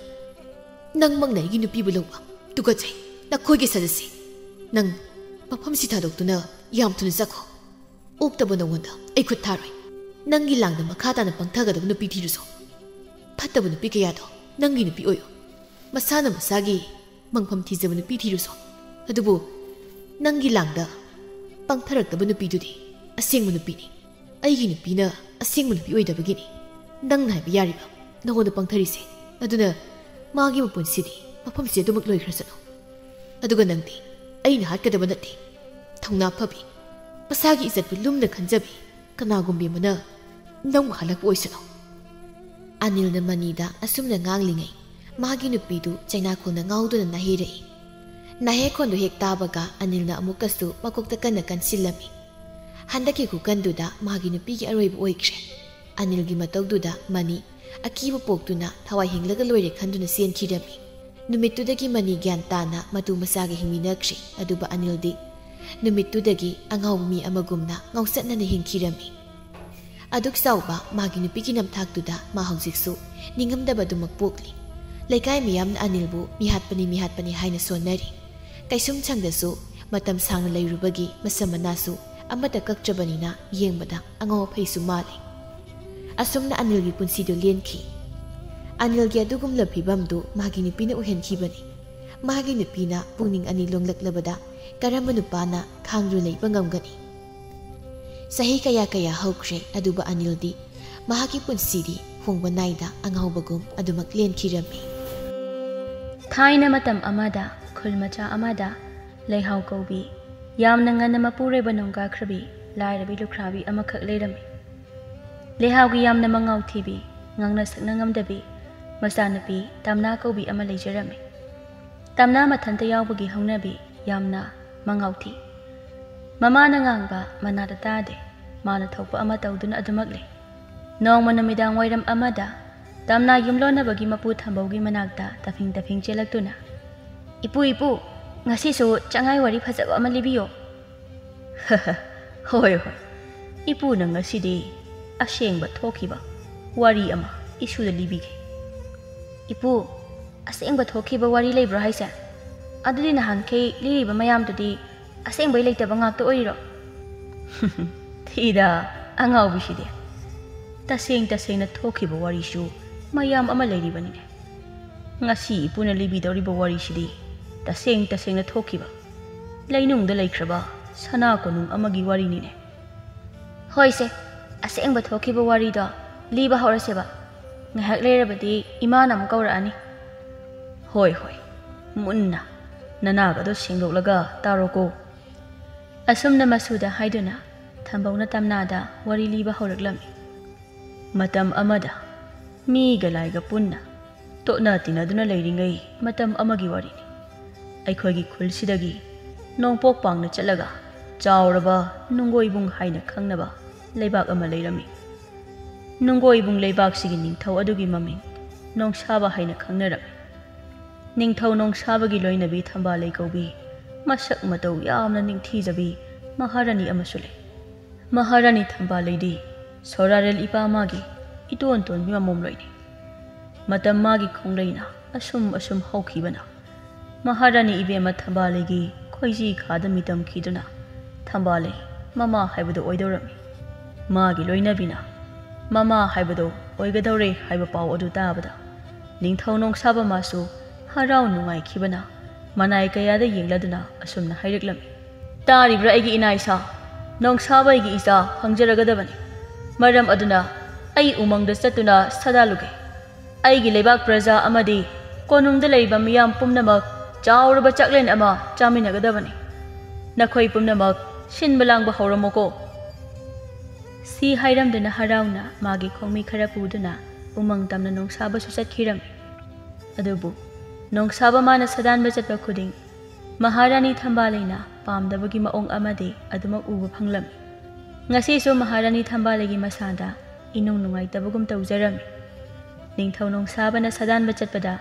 ꯅꯪꯃꯛꯅ ꯑꯩꯒꯤ ꯅꯨꯄꯤꯕꯨ ꯂꯧꯕ? ꯇꯨꯀꯠꯆꯩ, ꯅꯈꯣꯏꯒꯤ ꯁꯖꯠꯁꯤ꯫ ꯅꯪ ꯃꯐꯝꯁꯤ ꯊꯥꯗꯣꯛꯇꯨꯅ ꯌꯥꯝ ꯊꯨꯅ ꯆꯠꯈꯣ꯫ ꯑꯣꯛꯇꯕ ꯅꯉꯣꯟꯗ ꯑꯩ ꯈꯨꯠ ꯊꯥꯔꯣꯏ꯫ ꯅꯪꯒꯤ ꯂꯥꯡꯗ ꯃꯈꯥ ꯇꯥꯅ ꯄꯪꯊꯒꯗꯕ ꯅꯨꯄꯤ ꯊꯤꯔꯨꯁꯣ꯫ ꯐꯠꯇꯕ ꯅꯨꯄꯤ ꯀꯌꯥꯗꯣ ꯅꯪꯒꯤ ꯅꯨꯄꯤ ꯑꯣꯏꯌꯨ꯫ ꯃꯁꯥꯅ ꯃꯁꯥꯒꯤ ꯃꯪꯐꯝ ꯊꯤꯖꯕ ꯅꯨꯄꯤ ꯊꯤꯔꯨꯁꯣ꯫ ꯑꯗꯨꯕꯨ ꯅꯪꯒꯤ ꯂꯥꯡꯗ ꯄꯪꯊꯔꯛꯇꯕ ꯅꯨꯄꯤꯗꯨꯗꯤ ꯑꯁꯦꯡꯕ ꯅꯨꯄꯤꯅꯤ꯫ ꯑꯩꯒꯤ ꯅꯨꯄꯤꯅ ꯑꯁꯦꯡꯕ ꯅꯨꯄꯤ ꯑꯣꯏꯗꯕꯒꯤꯅꯤ ꯅꯪꯅ ꯍꯥꯏꯕ ꯌꯥꯔꯤꯕ ꯅꯉꯣꯟꯗ ꯄꯪꯊꯔꯤꯁꯦ꯫ ꯑꯗꯨꯅ ꯃꯥꯒꯤ ꯃꯄꯨꯟꯁꯤꯗꯤ ꯃꯐꯝꯁꯤꯗ ꯑꯗꯨꯃꯛ ꯂꯣꯏꯈ꯭ꯔꯁꯅꯨ꯫ ꯑꯗꯨꯒ ꯅꯪꯗꯤ ꯑꯩꯅ ꯍꯥꯠꯀꯗꯕ ꯅꯠꯇꯦ꯫ ꯊꯧꯅꯥ ꯐꯕꯤ, ꯃꯁꯥꯒꯤ ꯏꯖꯠꯄꯨ ꯂꯨꯝꯅ ꯈꯟꯖꯕꯤ ꯀꯅꯥꯒꯨꯝꯕꯤ ꯑꯃꯅ ꯅꯪꯕꯨ ꯍꯜꯂꯛꯄ ꯑꯣꯏꯁꯅꯨ꯫ ꯑꯅꯤꯜꯅ ꯃꯅꯤꯗ ꯑꯁꯨꯝꯅ ꯉꯥꯡꯂꯤꯉꯩ, ꯃꯥꯒꯤ ꯅꯨꯄꯤꯗꯨ ꯆꯩꯅꯥꯈꯣꯜꯅ ꯉꯥꯎꯗꯨꯅ ꯅꯥꯍꯦꯔꯛꯏ꯫ ꯅꯥꯍꯦꯈꯣꯟꯗꯨ ꯍꯦꯛ ꯇꯥꯕꯒ ꯑꯅꯤꯜꯅ ꯑꯃꯨꯛꯀꯁꯨ ꯃꯀꯣꯛꯇ ꯀꯟꯅ ꯀꯟꯁꯤꯜꯂꯝꯃꯤ꯫ ꯍꯟꯗꯛꯀꯤ ꯈꯨꯀꯟꯗꯨꯗ ꯃꯥꯒꯤ ꯅꯨꯄꯤꯒꯤ ꯑꯔꯣꯏꯕ ꯑꯣꯏꯈ꯭ꯔꯦ꯫ ꯑꯅꯤꯜꯒꯤ ꯃꯇꯧꯗꯨꯗ ꯃꯅꯤ ꯑꯀꯤꯕ ꯄꯣꯛꯇꯨꯅ ꯊꯋꯥꯏ ꯍꯤꯡꯂꯒ ꯂꯣꯏꯔꯦ ꯈꯟꯗꯨꯅ ꯆꯦꯟꯈꯤꯔꯝꯃꯤ꯫ ꯅꯨꯃꯤꯠꯇꯨꯗꯒꯤ ꯃꯅꯤ ꯒ꯭ꯌꯥꯟ ꯇꯥꯅ ꯃꯇꯨ ꯃꯆꯥꯒ ꯍꯤꯡꯃꯤꯟꯅꯈ꯭ꯔꯦ꯫ ꯑꯗꯨꯕꯨ ꯑꯅꯤꯜꯗꯤ ꯅꯨꯃꯤꯠꯇꯨꯗꯒꯤ ꯑꯉꯥꯎꯕ ꯃꯤ ꯑꯃꯒꯨꯝꯅ ꯉꯥꯎꯆꯠꯅꯅ ꯍꯤꯡꯈꯤꯔꯝꯃꯤ꯫ ꯑꯗꯨꯛ ꯆꯥꯎꯕ ꯃꯥꯒꯤ ꯅꯨꯄꯤꯒꯤ ꯅꯝꯊꯥꯛꯇꯨꯗ ꯃꯥ ꯍꯧꯖꯤꯛꯁꯨ ꯅꯤꯡꯉꯝꯗꯕꯗꯨꯃꯛ ꯄꯣꯛꯂꯤ꯫ ꯂꯩꯀꯥꯏ ꯃꯤꯌꯥꯝꯅ ꯑꯅꯤꯜꯕꯨ ꯃꯤꯍꯥꯠꯄꯅꯤ, ꯃꯤꯍꯥꯠꯄꯅꯤ ꯍꯥꯏꯅ ꯁꯣꯟꯅꯔꯤ꯫ ꯀꯩꯁꯨꯝꯁꯪꯗꯁꯨ ꯃꯇꯝ ꯁꯥꯡꯅ ꯂꯩꯔꯨꯕꯒꯤ ꯃꯁꯝ ꯃꯅꯥꯁꯨ ꯑꯃꯠꯇ ꯀꯛꯇ꯭ꯔꯕꯅꯤꯅ ꯌꯦꯡꯕꯗ ꯑꯉꯥꯎ ꯑꯐꯩꯁꯨ ꯃꯥꯜꯂꯤ꯫ ꯑꯁꯨꯝꯅ ꯑꯅꯤꯜꯒꯤ ꯄꯨꯟꯁꯤꯗꯨ ꯂꯦꯟꯈꯤ꯫ ꯑꯅꯤꯜꯒꯤ ꯑꯗꯨꯒꯨꯝꯂꯕ ꯐꯤꯕꯝꯗꯨ ꯃꯥꯒꯤ ꯅꯨꯄꯤꯅ ꯎꯍꯟꯈꯤꯕꯅꯤ꯫ ꯃꯥꯒꯤ ꯅꯨꯄꯤꯅ ꯄꯨꯛꯅꯤꯡ ꯑꯅꯤ ꯂꯣꯡꯂꯛꯂꯕꯗ ꯀꯔꯝꯕ ꯅꯨꯄꯥꯅ ꯈꯥꯡꯗꯨꯅ ꯂꯩꯕ ꯉꯝꯒꯅꯤ? ꯆꯍꯤ ꯀꯌꯥ ꯀꯌꯥ ꯍꯧꯈ꯭ꯔꯦ, ꯑꯗꯨꯕꯨ ꯑꯅꯤꯜꯗꯤ ꯃꯍꯥꯛꯀꯤ ꯄꯨꯟꯁꯤꯗꯤ ꯍꯣꯡꯕ ꯅꯥꯏꯗ ꯑꯉꯥꯎꯕꯒꯨꯝ ꯑꯗꯨꯃꯛ ꯂꯦꯟꯈꯤꯔꯝꯃꯤ꯫ ꯊꯥꯏꯅ ꯃꯇꯝ ꯑꯃꯗ ꯈꯨꯜ ꯃꯆꯥ ꯑꯃꯗ ꯂꯩꯍꯥꯎ ꯀꯧꯕꯤ, ꯌꯥꯝꯅ ꯉꯟꯅ ꯃꯄꯨꯔꯣꯏꯕ ꯅꯣꯡꯒꯥꯈ꯭ꯔꯕꯤ, ꯂꯥꯏꯔꯕꯤ ꯂꯨꯈ꯭ꯔꯥꯕꯤ ꯑꯃꯈꯛ ꯂꯩꯔꯝꯃꯤ꯫ ꯂꯩꯍꯥꯎꯒꯤ ꯌꯥꯝꯅ ꯃꯉꯥꯎ ꯊꯤꯕꯤ, ꯉꯥꯡꯅ ꯁꯛꯅ ꯉꯝꯗꯕꯤ, ꯃꯆꯥꯅꯨꯄꯤ ꯇꯝꯅꯥ ꯀꯧꯕꯤ ꯑꯃ ꯂꯩꯖꯔꯝꯃꯤ꯫ ꯇꯝꯅꯥ ꯃꯊꯟꯇ ꯌꯥꯎꯕꯒꯤ ꯍꯧꯅꯕꯤ ꯌꯥꯝꯅ ꯃꯉꯥꯎ ꯊꯤ꯫ ꯃꯃꯥꯅ ꯉꯥꯡꯕ ꯃꯅꯥꯗ ꯇꯥꯗꯦ, ꯃꯥꯅ ꯊꯣꯛꯄ ꯑꯃ ꯇꯧꯗꯨꯅ ꯑꯗꯨꯃꯛ ꯂꯩ꯫ ꯅꯣꯡꯃ ꯅꯨꯃꯤꯗꯥꯡ ꯋꯥꯏꯔꯝ ꯑꯃꯗ ꯇꯝꯅꯥ ꯌꯨꯝꯂꯣꯟꯅꯕꯒꯤ ꯃꯄꯨ ꯊꯝꯕꯧꯒꯤ ꯃꯅꯥꯛꯇ ꯇꯐꯤꯡ ꯇꯐꯤꯡ ꯆꯦꯜꯂꯛꯇꯨꯅ, "ꯏꯄꯨ, ꯏꯄꯨ, ꯉꯁꯤꯁꯨ ꯆꯉꯥꯏ ꯋꯥꯔꯤ ꯐꯖꯕ ꯑꯃ ꯂꯤꯕꯤꯌꯣ꯫" "ꯍꯣꯏ, ꯍꯣꯏ, ꯏꯄꯨꯅ ꯉꯁꯤꯗꯤ ꯑꯁꯦꯡꯕ ꯊꯣꯛꯈꯤꯕ ꯋꯥꯔꯤ ꯑꯃ ꯏꯁꯨꯗ ꯂꯤꯕꯤꯒꯦ꯫" "ꯏꯄꯨ, ꯑꯁꯦꯡꯕ ꯊꯣꯛꯈꯤꯕ ꯋꯥꯔꯤ ꯂꯩꯕ꯭ꯔꯣ ꯍꯥꯏꯁꯦ? ꯑꯗꯨꯗꯤ ꯅꯍꯥꯟꯈꯩ ꯂꯤꯔꯤꯕ ꯃꯌꯥꯝꯗꯨꯗꯤ ꯑꯁꯦꯡꯕꯩ ꯂꯩꯇꯕ ꯉꯥꯛꯇ ꯑꯣꯏꯔꯤꯔꯣ?" "ꯊꯤꯗ, ꯑꯉꯥꯎꯕꯤꯁꯤꯗꯤ꯫ ꯇꯁꯦꯡ ꯇꯁꯦꯡꯅ ꯊꯣꯛꯈꯤꯕ ꯋꯥꯔꯤꯁꯨ ꯃꯌꯥꯝ ꯑꯃ ꯂꯩꯔꯤꯕꯅꯤꯅꯦ꯫ ꯉꯁꯤ ꯏꯄꯨꯅ ꯂꯤꯕꯤꯗꯧꯔꯤꯕ ꯋꯥꯔꯤꯁꯤꯗꯤ ꯇꯁꯦꯡ ꯇꯁꯦꯡꯅ ꯊꯣꯛꯈꯤꯕ ꯂꯩꯅꯨꯡꯗ ꯂꯩꯈ꯭ꯔꯕ ꯁꯅꯥ ꯀꯣꯅꯨꯡ ꯑꯃꯒꯤ ꯋꯥꯔꯤꯅꯤꯅꯦ꯫ ꯍꯣꯏꯁꯦ, ꯑꯁꯦꯡꯕ ꯊꯣꯛꯈꯤꯕ ꯋꯥꯔꯤꯗꯣ ꯂꯤꯕ ꯍꯧꯔꯁꯦꯕ꯫ ꯉꯥꯏꯍꯥꯛ ꯂꯩꯔꯕꯗꯤ ꯏꯃꯥꯅ ꯑꯃꯨꯛ ꯀꯧꯔꯛꯑꯅꯤ꯫ ꯍꯣꯏ ꯍꯣꯏ, ꯃꯨꯟꯅ ꯅꯅꯥꯒꯗꯣ ꯁꯦꯡꯗꯣꯛꯂꯒ ꯇꯥꯔꯣꯀꯣ꯫ ꯑꯁꯨꯝꯅ ꯃꯁꯨꯗ ꯍꯥꯏꯗꯨꯅ ꯊꯝꯕꯧꯅ ꯇꯝꯅꯥꯗ ꯋꯥꯔꯤ ꯂꯤꯕ ꯍꯧꯔꯛꯂꯝꯃꯤ꯫ ꯃꯇꯝ ꯑꯃꯗ ꯃꯤꯒ ꯂꯥꯏꯒ ꯄꯨꯟꯅ ꯇꯣꯠꯅ ꯇꯤꯟꯅꯗꯨꯅ ꯂꯩꯔꯤꯉꯩ ꯃꯇꯝ ꯑꯃꯒꯤ ꯋꯥꯔꯤꯅꯤ꯫ ꯑꯩꯈꯣꯏꯒꯤ ꯈꯨꯜꯁꯤꯗꯒꯤ ꯅꯣꯡꯄꯣꯛ ꯄꯥꯡꯅ ꯆꯠꯂꯒ ꯆꯥꯎꯔꯕ ꯅꯨꯡꯒꯣꯏꯕꯨꯡ ꯍꯥꯏꯅ ꯈꯪꯅꯕ ꯂꯩꯕꯥꯛ ꯑꯃ ꯂꯩꯔꯝꯃꯤ꯫ ꯅꯨꯡꯒꯣꯏꯕꯨꯡ ꯂꯩꯕꯥꯛꯁꯤꯒꯤ ꯅꯤꯡꯊꯧ ꯑꯗꯨꯒꯤ ꯃꯃꯤꯡ ꯅꯣꯡꯁꯥꯕ ꯍꯥꯏꯅ ꯈꯪꯅꯔꯝꯃꯤ꯫ ꯅꯤꯡꯊꯧ ꯅꯣꯡꯁꯥꯕꯒꯤ ꯂꯣꯏꯅꯕꯤ ꯊꯝꯕꯥꯂꯩ ꯀꯧꯕꯤ ꯃꯁꯛ ꯃꯇꯧ ꯌꯥꯝꯅ ꯅꯤꯡꯊꯤꯖꯕꯤ ꯃꯍꯥꯔꯥꯅꯤ ꯑꯃꯁꯨ ꯂꯩ꯫ ꯃꯍꯥꯔꯥꯅꯤ ꯊꯝꯕꯥꯂꯩꯗꯤ ꯁꯣꯔꯥꯔꯦꯜ ꯏꯄꯥ ꯃꯥꯒꯤ ꯏꯇꯣꯟ ꯇꯣꯟꯕꯤ ꯃꯃꯣꯝꯂꯣꯏꯅꯤ꯫ ꯃꯇꯝ ꯃꯥꯒꯤ ꯈꯣꯡꯂꯩꯅ ꯑꯁꯨꯝ ꯑꯁꯨꯝ ꯍꯧꯈꯤꯕꯅ ꯃꯍꯥꯔꯥꯅꯤ ꯏꯕꯦꯝꯃ ꯊꯝꯕꯥꯂꯩꯒꯤ ꯈꯣꯏꯖꯤ ꯈꯥꯗ ꯃꯤꯇꯝꯈꯤꯗꯨꯅ ꯊꯝꯕꯥꯂꯩ ꯃꯃꯥ ꯍꯥꯏꯕꯗꯨ ꯑꯣꯏꯗꯧꯔꯝꯃꯤ꯫ ꯃꯥꯒꯤ ꯂꯣꯏꯅꯕꯤꯅ ꯃꯃꯥ ꯍꯥꯏꯕꯗꯨ ꯑꯣꯏꯒꯗꯧꯔꯦ ꯍꯥꯏꯕ ꯄꯥꯎ ꯑꯗꯨ ꯇꯥꯕꯗ ꯅꯤꯡꯊꯧ ꯅꯣꯡꯁꯥꯕ ꯃꯥꯁꯨ ꯍꯔꯥꯎ ꯅꯨꯡꯉꯥꯏꯈꯤꯕꯅ ꯃꯅꯥꯏ ꯀꯌꯥꯗ ꯌꯦꯡꯂꯗꯨꯅ ꯑꯁꯨꯝꯅ ꯍꯥꯏꯔꯛꯂꯝꯃꯤ꯫ ꯇꯥꯔꯤꯕ꯭ꯔꯥ ꯑꯩꯒꯤ ꯏꯅꯥ ꯏꯁꯥ? ꯅꯣꯡꯁꯥꯕ ꯑꯩꯒꯤ ꯏꯆꯥ ꯐꯪꯖꯔꯒꯗꯕꯅꯤ꯫ ꯃꯔꯝ ꯑꯗꯨꯅ ꯑꯩ ꯎꯃꯪꯗ ꯆꯠꯇꯨꯅ ꯁꯥꯗꯥꯜꯂꯨꯒꯦ꯫ ꯑꯩꯒꯤ ꯂꯩꯕꯥꯛ ꯄ꯭ꯔꯖꯥ ꯑꯃꯗꯤ ꯀꯣꯅꯨꯡꯗ ꯂꯩꯕ ꯃꯤꯌꯥꯝ ꯄꯨꯝꯅꯃꯛ ꯆꯥꯎꯔꯕ ꯆꯥꯛꯂꯦꯟ ꯑꯃ ꯆꯥꯃꯤꯟꯅꯒꯗꯕꯅꯤ꯫ ꯅꯈꯣꯏ ꯄꯨꯝꯅꯃꯛ ꯁꯤꯟꯕ ꯂꯥꯡꯕ ꯍꯧꯔꯝꯃꯨꯀꯣ꯫ ꯁꯤ ꯍꯥꯏꯔꯝꯗꯨꯅ ꯍꯔꯥꯎꯅ ꯃꯥꯒꯤ ꯈꯣꯡꯃꯤ ꯈꯔ ꯄꯨꯗꯨꯅ ꯎꯃꯪ ꯇꯝꯅ ꯅꯣꯡꯁꯥꯕꯁꯨ ꯆꯠꯈꯤꯔꯝꯃꯤ꯫ ꯑꯗꯨꯕꯨ ꯅꯣꯡꯁꯥꯕ ꯃꯥꯅ ꯁꯥꯗꯥꯟꯕ ꯆꯠꯄ ꯈꯨꯗꯤꯡ ꯃꯍꯥꯔꯥꯅꯤ ꯊꯝꯕꯥꯂꯩꯅ ꯄꯥꯝꯗꯕꯒꯤ ꯃꯑꯣꯡ ꯑꯃꯗꯤ ꯑꯗꯨꯃꯛ ꯎꯕ ꯐꯪꯂꯝꯃꯤ꯫ ꯉꯁꯤꯁꯨ ꯃꯍꯥꯔꯥꯅꯤ ꯊꯝꯕꯥꯂꯩꯒꯤ ꯃꯁꯥꯗ ꯏꯅꯨꯡ ꯅꯨꯡꯉꯥꯏꯇꯕꯒꯨꯝ ꯇꯧꯖꯔꯝꯃꯤ꯫ ꯅꯤꯡꯊꯧ ꯅꯣꯡꯁꯥꯕꯅ ꯁꯥꯗꯥꯟꯕ ꯆꯠꯄꯗ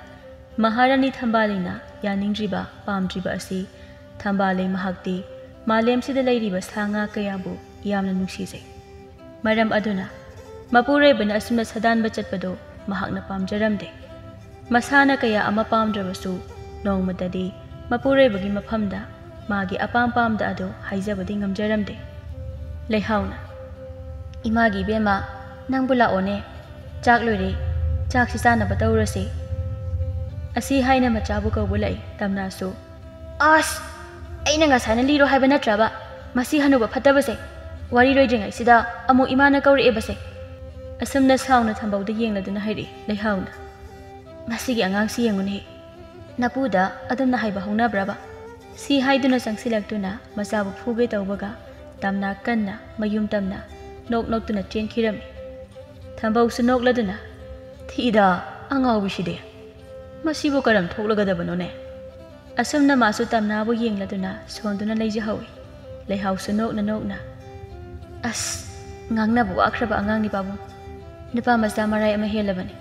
ꯃꯍꯥꯔꯥꯅꯤ ꯊꯝꯕꯥꯂꯩꯅ ꯌꯥꯅꯤꯡꯗ꯭ꯔꯤꯕ, ꯄꯥꯝꯗ꯭ꯔꯤꯕ ꯑꯁꯤ ꯊꯝꯕꯥꯂꯩ ꯃꯍꯥꯛꯇꯤ ꯃꯥꯂꯦꯝꯁꯤꯗ ꯂꯩꯔꯤꯕ ꯁꯥ ꯉꯥ ꯀꯌꯥꯕꯨ ꯌꯥꯝꯅ ꯅꯨꯡꯁꯤꯖꯩ꯫ ꯃꯔꯝ ꯑꯗꯨꯅ ꯃꯄꯨꯔꯣꯏꯕꯅ ꯑꯁꯨꯝꯅ ꯁꯥꯗꯥꯟꯕ ꯆꯠꯄꯗꯨ ꯃꯍꯥꯛꯅ ꯄꯥꯝꯖꯔꯝꯗꯦ꯫ ꯃꯁꯥꯅ ꯀꯌꯥ ꯑꯃ ꯄꯥꯝꯗ꯭ꯔꯕꯁꯨ ꯅꯣꯡꯃꯇꯗꯤ ꯃꯄꯨꯔꯣꯏꯕꯒꯤ ꯃꯐꯝꯗ ꯃꯥꯒꯤ ꯑꯄꯥꯝ ꯄꯥꯝꯗ ꯑꯗꯨ ꯍꯥꯏꯖꯕꯗꯤ ꯉꯝꯖꯔꯝꯗꯦ꯫ ꯂꯩꯍꯥꯎꯅ, "ꯏꯃꯥꯒꯤ ꯏꯕꯦꯝꯃ, ꯅꯪꯕꯨ ꯂꯥꯛꯑꯣꯅꯦ꯫ ꯆꯥꯛ ꯂꯣꯏꯔꯦ, ꯆꯥꯛꯁꯤ ꯆꯥꯅꯕ ꯇꯧꯔꯁꯤ"꯫ ꯑꯁꯤ ꯍꯥꯏꯅ ꯃꯆꯥꯕꯨ ꯀꯧꯕ ꯂꯥꯛꯏ꯫ ꯇꯝꯅꯥꯁꯨ, "ꯑꯁ, ꯑꯩꯅ ꯉꯁꯥꯏꯅ ꯂꯤꯔꯣ ꯍꯥꯏꯕ ꯅꯠꯇ꯭ꯔꯕ? ꯃꯁꯤ ꯍꯅꯨꯕ ꯐꯠꯇꯕꯁꯦ꯫ ꯋꯥꯔꯤ ꯂꯣꯏꯗ꯭ꯔꯤꯉꯩꯁꯤꯗ ꯑꯃꯨꯛ ꯏꯃꯥꯅ ꯀꯧꯔꯛꯑꯦꯕꯁꯦ꯫" ꯑꯁꯨꯝꯅ ꯁꯥꯎꯅ ꯊꯝꯕꯧꯗ ꯌꯦꯡꯂꯗꯨꯅ ꯍꯥꯏꯔꯛꯏ ꯂꯩꯍꯥꯎꯅ꯫ "ꯃꯁꯤꯒꯤ ꯑꯉꯥꯡꯁꯤ ꯌꯦꯡꯉꯨꯅꯦ꯫ ꯅꯄꯨꯗ ꯑꯗꯨꯝꯅ ꯍꯥꯏꯕ ꯍꯧꯅꯕ꯭ꯔꯕ?" ꯁꯤ ꯍꯥꯏꯗꯨꯅ ꯆꯪꯁꯤꯜꯂꯛꯇꯨꯅ ꯃꯆꯥꯕꯨ ꯐꯨꯒꯦ ꯇꯧꯕꯒ ꯇꯝꯅꯥ ꯀꯟꯅ ꯃꯌꯨꯝ ꯇꯝꯅ ꯅꯣꯛ ꯅꯣꯛꯇꯨꯅ ꯆꯦꯟꯈꯤꯔꯝꯃꯤ꯫ ꯊꯝꯕꯧꯁꯨ ꯅꯣꯛꯂꯗꯨꯅ, "ꯊꯤꯗ, ꯑꯉꯥꯎꯕꯤꯁꯤꯗꯤ꯫ ꯃꯁꯤꯕꯨ ꯀꯔꯝ ꯊꯣꯛꯂꯒꯗꯕꯅꯣꯅꯦ?" ꯑꯁꯨꯝꯅ ꯃꯥꯁꯨ ꯇꯝꯅꯥꯕꯨ ꯌꯦꯡꯂꯗꯨꯅ ꯁꯣꯟꯗꯨꯅ ꯂꯩꯖꯍꯧꯏ꯫ ꯂꯩꯍꯥꯎꯁꯨ ꯅꯣꯛꯅ ꯅꯣꯛꯅ, "ꯑꯁ, ꯉꯥꯡꯅꯕ ꯋꯥꯈ꯭ꯔꯕ ꯑꯉꯥꯡꯅꯤ ꯄꯥꯕꯨꯡ꯫ ꯅꯨꯄꯥ ꯃꯆꯥ ꯃꯔꯥꯏ ꯑꯃ ꯍꯦꯜꯂꯕꯅꯤ꯫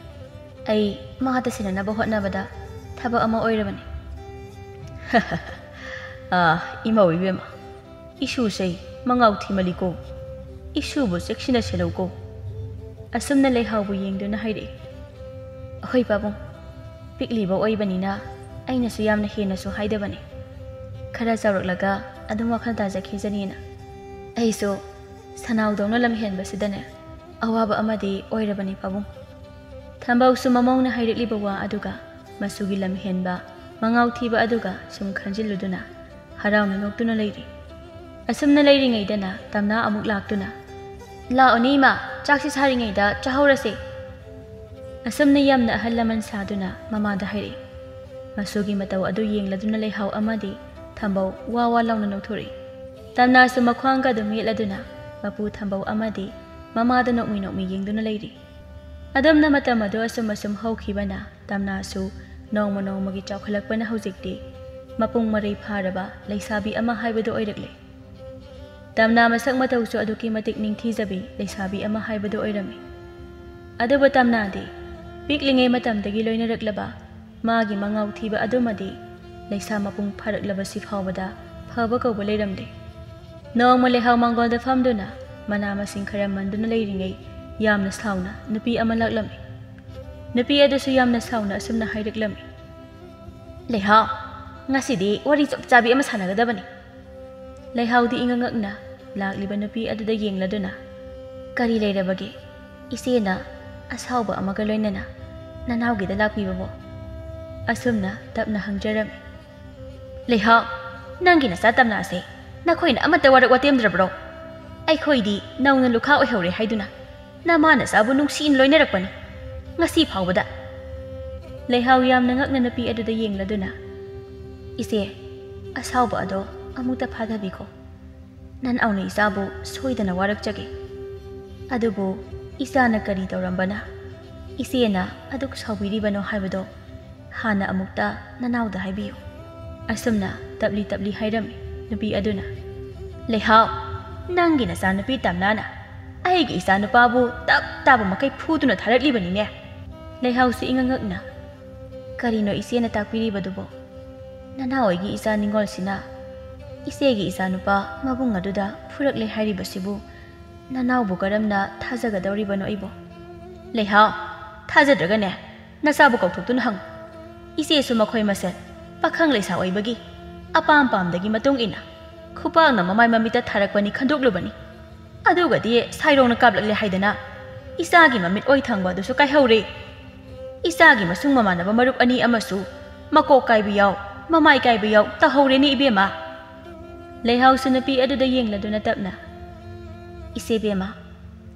ꯑꯩ ꯃꯥꯗ ꯁꯤꯟꯅꯅꯕ ꯍꯣꯠꯅꯕꯗ ꯊꯕꯛ ꯑꯃ ꯑꯣꯏꯔꯕꯅꯤ꯫" "ꯑꯥ, ꯏꯃꯧ ꯏꯕꯦꯝꯃ, ꯏꯁꯨꯁꯦ ꯃꯉꯥꯎ ꯊꯤꯃꯜꯂꯤꯀꯣ꯫ ꯏꯁꯨꯕꯨ ꯆꯦꯛꯁꯤꯟꯅ ꯁꯦꯟꯅꯧꯀꯣ꯫" ꯑꯁꯨꯝꯅ ꯂꯩꯍꯥꯎꯕꯨ ꯌꯦꯡꯗꯨꯅ ꯍꯥꯏꯔꯛꯏ꯫ "ꯑꯍꯣꯏ ꯄꯥꯕꯨꯡ, ꯄꯤꯛꯂꯤꯕ ꯑꯣꯏꯕꯅꯤꯅ ꯑꯩꯅꯁꯨ ꯌꯥꯝꯅ ꯍꯦꯟꯅꯁꯨ ꯍꯥꯏꯗꯕꯅꯤ꯫ ꯈꯔ ꯆꯥꯎꯔꯛꯂꯒ ꯑꯗꯨꯝ ꯋꯥꯈꯜ ꯇꯥꯖꯈꯤꯖꯅꯤꯅ꯫ ꯑꯩꯁꯨ ꯁꯅꯥꯎꯗꯧꯅ ꯂꯝꯍꯦꯟꯕꯁꯤꯗꯅꯦ ꯑꯋꯥꯕ ꯑꯃꯗꯤ ꯑꯣꯏꯔꯕꯅꯤ ꯄꯥꯕꯨꯡ꯫" ꯊꯝꯕꯧꯁꯨ ꯃꯃꯧꯅ ꯍꯥꯏꯔꯛꯂꯤꯕ ꯋꯥ ꯑꯗꯨꯒ ꯃꯆꯨꯒꯤ ꯂꯝꯍꯦꯟꯕ, ꯃꯉꯥꯎ ꯊꯤꯕ ꯑꯗꯨꯒ ꯁꯨꯝ ꯈꯟꯖꯤꯜꯂꯨꯗꯨꯅ ꯍꯔꯥꯎꯅ ꯅꯣꯛꯇꯨꯅ ꯂꯩꯔꯤ꯫ ꯑꯁꯨꯝꯅ ꯂꯩꯔꯤꯉꯩꯗꯅ ꯇꯝꯅꯥ ꯑꯃꯨꯛ ꯂꯥꯛꯇꯨꯅ, "ꯂꯥꯛꯑꯣꯅꯦ ꯏꯃꯥ, ꯆꯥꯛꯁꯤ ꯁꯥꯔꯤꯉꯩꯗ ꯆꯥꯍꯧꯔꯁꯦ꯫" ꯑꯁꯨꯝꯅ ꯌꯥꯝꯅ ꯑꯍꯜ ꯂꯃꯟ ꯁꯥꯗꯨꯅ ꯃꯃꯥꯗ ꯍꯥꯏꯔꯛꯏ꯫ ꯃꯆꯨꯒꯤ ꯃꯇꯧ ꯑꯗꯨ ꯌꯦꯡꯂꯗꯨꯅ ꯂꯩꯍꯥꯎ ꯑꯃꯗꯤ ꯊꯝꯕꯧ ꯋꯥ ꯋꯥ ꯂꯥꯎꯅ ꯅꯣꯛꯊꯣꯔꯛꯏ꯫ ꯇꯝꯅꯥꯁꯨ ꯃꯈ꯭ꯋꯥꯡꯒ ꯑꯗꯨ ꯃꯦꯠꯂꯗꯨꯅ ꯃꯄꯨ ꯊꯝꯕꯧ ꯑꯃꯗꯤ ꯃꯃꯥꯗ ꯅꯣꯛꯃꯤ ꯅꯣꯛꯃꯤ ꯌꯦꯡꯗꯨꯅ ꯂꯩꯔꯤ꯫ ꯑꯗꯨꯝꯅ ꯃꯇꯝ ꯑꯗꯨ ꯑꯁꯨꯝ ꯑꯁꯨꯝ ꯍꯧꯈꯤꯕꯅ ꯇꯝꯅꯥꯁꯨ ꯅꯣꯡꯃ ꯅꯣꯡꯃꯒꯤ ꯆꯥꯎꯈꯠꯂꯛꯄꯅ ꯍꯧꯖꯤꯛꯇꯤ ꯃꯄꯨꯡ ꯃꯔꯩ ꯐꯥꯔꯕ ꯂꯩꯁꯥꯕꯤ ꯑꯃ ꯍꯥꯏꯕꯗꯨ ꯑꯣꯏꯔꯛꯂꯦ꯫ ꯇꯝꯅꯥ ꯃꯁꯛ ꯃꯇꯧꯁꯨ ꯑꯗꯨꯛꯀꯤ ꯃꯇꯤꯛ ꯅꯤꯡꯊꯤꯖꯕꯤ ꯂꯩꯁꯥꯕꯤ ꯑꯃ ꯍꯥꯏꯕꯗꯨ ꯑꯣꯏꯔꯝꯃꯤ꯫ ꯑꯗꯨꯕꯨ ꯇꯝꯅꯥꯗꯤ ꯄꯤꯛꯂꯤꯉꯩ ꯃꯇꯝꯗꯒꯤ ꯂꯣꯏꯅꯔꯛꯂꯕ ꯃꯥꯒꯤ ꯃꯉꯥꯎ ꯊꯤꯕ ꯑꯗꯨꯃꯗꯤ ꯂꯩꯁꯥ ꯃꯄꯨꯡ ꯐꯥꯔꯛꯂꯕꯁꯤ ꯐꯥꯎꯕꯗ ꯐꯕ ꯀꯧꯕ ꯂꯩꯔꯝꯗꯦ꯫ ꯅꯣꯡꯃ ꯂꯩꯍꯥꯎ ꯃꯥꯡꯒꯣꯜꯗ ꯐꯝꯗꯨꯅ ꯃꯅꯥ ꯃꯁꯤꯡ ꯈꯔ ꯃꯟꯗꯨꯅ ꯂꯩꯔꯤꯉꯩ ꯌꯥꯝꯅ ꯁꯥꯎꯅ ꯅꯨꯄꯤ ꯑꯃ ꯂꯥꯛꯂꯝꯃꯤ꯫ ꯅꯨꯄꯤ ꯑꯗꯨꯁꯨ ꯌꯥꯝꯅ ꯁꯥꯎꯅ ꯑꯁꯨꯝꯅ ꯍꯥꯏꯔꯛꯂꯝꯃꯤ, "ꯂꯩꯍꯥꯎ, ꯉꯁꯤꯗꯤ ꯋꯥꯔꯤ ꯆꯞ ꯆꯥꯕꯤ ꯑꯃ ꯁꯥꯟꯅꯒꯗꯕꯅꯤ꯫" ꯂꯩꯍꯥꯎꯗꯤ ꯏꯉꯛ ꯉꯛꯅ ꯂꯥꯛꯂꯤꯕ ꯅꯨꯄꯤ ꯑꯗꯨꯗ ꯌꯦꯡꯂꯗꯨꯅ, "ꯀꯔꯤ ꯂꯩꯔꯕꯒꯦ? ꯏꯆꯦꯅ ꯑꯁꯥꯎꯕ ꯑꯃꯒ ꯂꯣꯏꯅꯅ ꯅꯅꯥꯎꯒꯤꯗ ꯂꯥꯛꯄꯤꯕꯕꯣ?" ꯑꯁꯨꯝꯅ ꯇꯞꯅ ꯍꯪꯖꯔꯝꯃꯤ꯫ "ꯂꯩꯍꯥꯎ, ꯅꯪꯒꯤ ꯅꯆꯥ ꯇꯝꯅꯥꯁꯦ ꯅꯈꯣꯏꯅ ꯑꯃꯠꯇ ꯋꯥꯔꯛ ꯋꯥꯇꯦꯝꯗ꯭ꯔꯕ꯭ꯔꯣ? ꯑꯩꯈꯣꯏꯗꯤ ꯅꯧꯅ ꯂꯨꯈꯥ ꯑꯣꯏꯍꯧꯔꯦ ꯍꯥꯏꯗꯨꯅ ꯅꯃꯥ ꯅꯆꯥꯕꯨ ꯅꯨꯡꯁꯤꯅ ꯂꯣꯏꯅꯔꯛꯄꯅꯤ꯫ ꯉꯁꯤ ꯐꯥꯎꯕꯗ꯫" ꯂꯩꯍꯥꯎ ꯌꯥꯝꯅ ꯉꯛꯅ ꯅꯨꯄꯤ ꯑꯗꯨꯗ ꯌꯦꯡꯂꯗꯨꯅ, "ꯏꯆꯦ, ꯑꯁꯥꯎꯕ ꯑꯗꯣ ꯑꯃꯨꯛꯇ ꯐꯥꯊꯕꯤꯈꯣ꯫ ꯅꯅꯥꯎꯅ ꯏꯆꯥꯕꯨ ꯁꯣꯏꯗꯅ ꯋꯥꯔꯛꯆꯒꯦ꯫ ꯑꯗꯨꯕꯨ ꯏꯆꯥꯅ ꯀꯔꯤ ꯇꯧꯔꯝꯕꯅ ꯏꯆꯦꯅ ꯑꯗꯨꯛ ꯁꯥꯎꯕꯤꯔꯤꯕꯅꯣ ꯍꯥꯏꯕꯗꯣ ꯍꯥꯟꯅ ꯑꯃꯨꯛꯇ ꯅꯅꯥꯎꯗ ꯍꯥꯏꯕꯤꯌꯨ꯫" ꯑꯁꯨꯝꯅ ꯇꯞꯂꯤ ꯇꯞꯂꯤ ꯍꯥꯏꯔꯝꯃꯤ ꯅꯨꯄꯤ ꯑꯗꯨꯅ꯫ "ꯂꯩꯍꯥꯎ, ꯅꯪꯒꯤ ꯅꯆꯥꯅꯨꯄꯤ ꯇꯝꯅꯥꯅ ꯑꯩꯒꯤ ꯏꯆꯥꯅꯨꯄꯥꯕꯨ ꯇꯞ ꯇꯥꯕ ꯃꯈꯩ ꯐꯨꯗꯨꯅ ꯊꯥꯔꯛꯂꯤꯕꯅꯤꯅꯦ꯫" ꯂꯩꯍꯥꯎꯁꯤ ꯏꯉꯛ ꯉꯛꯅ, "ꯀꯔꯤꯅꯣ ꯏꯆꯦꯅ ꯇꯥꯛꯄꯤꯔꯤꯕꯗꯨꯕꯣ? ꯅꯅꯥꯎ ꯑꯩꯒꯤ ꯏꯆꯥ ꯅꯤꯡꯉꯣꯜꯁꯤꯅ ꯏꯆꯦꯒꯤ ꯏꯆꯥꯅꯨꯄꯥ ꯃꯕꯨꯡ ꯑꯗꯨꯗ ꯐꯨꯔꯛꯂꯦ ꯍꯥꯏꯔꯤꯕꯁꯤꯕꯨ ꯅꯅꯥꯎꯕꯨ ꯀꯔꯝꯅ ꯊꯥꯖꯒꯗꯧꯔꯤꯕꯅꯣ ꯑꯩꯕꯨ?" "ꯂꯩꯍꯥꯎ, ꯊꯥꯖꯗ꯭ꯔꯒꯅꯦ ꯅꯆꯥꯕꯨ ꯀꯧꯊꯣꯛꯇꯨꯅ ꯍꯪꯉꯨ꯫ ꯏꯆꯦꯁꯨ ꯃꯈꯣꯏ ꯃꯁꯦꯜ ꯄꯥꯈꯪ ꯂꯩꯁꯥ ꯑꯣꯏꯕꯒꯤ ꯑꯄꯥꯝ ꯄꯥꯝꯗꯒꯤ ꯃꯇꯨꯡ ꯏꯟꯅ ꯈꯨꯄꯥꯛꯅ ꯃꯃꯥꯏ ꯃꯃꯤꯠꯇ ꯊꯥꯔꯛꯄꯅꯤ ꯈꯟꯗꯣꯛꯂꯨꯕꯅꯤ꯫ ꯑꯗꯨꯒꯗꯤ ꯁꯥꯏꯔꯣꯡꯅ ꯀꯥꯞꯂꯛꯂꯦ ꯍꯥꯏꯗꯅ ꯏꯆꯥꯒꯤ ꯃꯃꯤꯠ ꯑꯣꯏ ꯊꯪꯕ ꯑꯗꯨꯁꯨ ꯀꯥꯏꯍꯧꯔꯦ꯫ ꯏꯆꯥꯒꯤ ꯃꯁꯨꯡ ꯃꯃꯥꯟꯅꯕ ꯃꯔꯨꯞ ꯑꯅꯤ ꯑꯃꯁꯨ ꯃꯀꯣꯛ ꯀꯥꯏꯕ ꯌꯥꯎ, ꯃꯃꯥꯏ ꯀꯥꯏꯕ ꯌꯥꯎ ꯇꯧꯍꯧꯔꯦꯅꯦ ꯏꯕꯦꯝꯃ꯫" ꯂꯩꯍꯥꯎꯁꯨ ꯅꯨꯄꯤ ꯑꯗꯨꯗ ꯌꯦꯡꯂꯗꯨꯅ ꯇꯞꯅ, "ꯏꯆꯦ ꯕꯦꯝꯃ,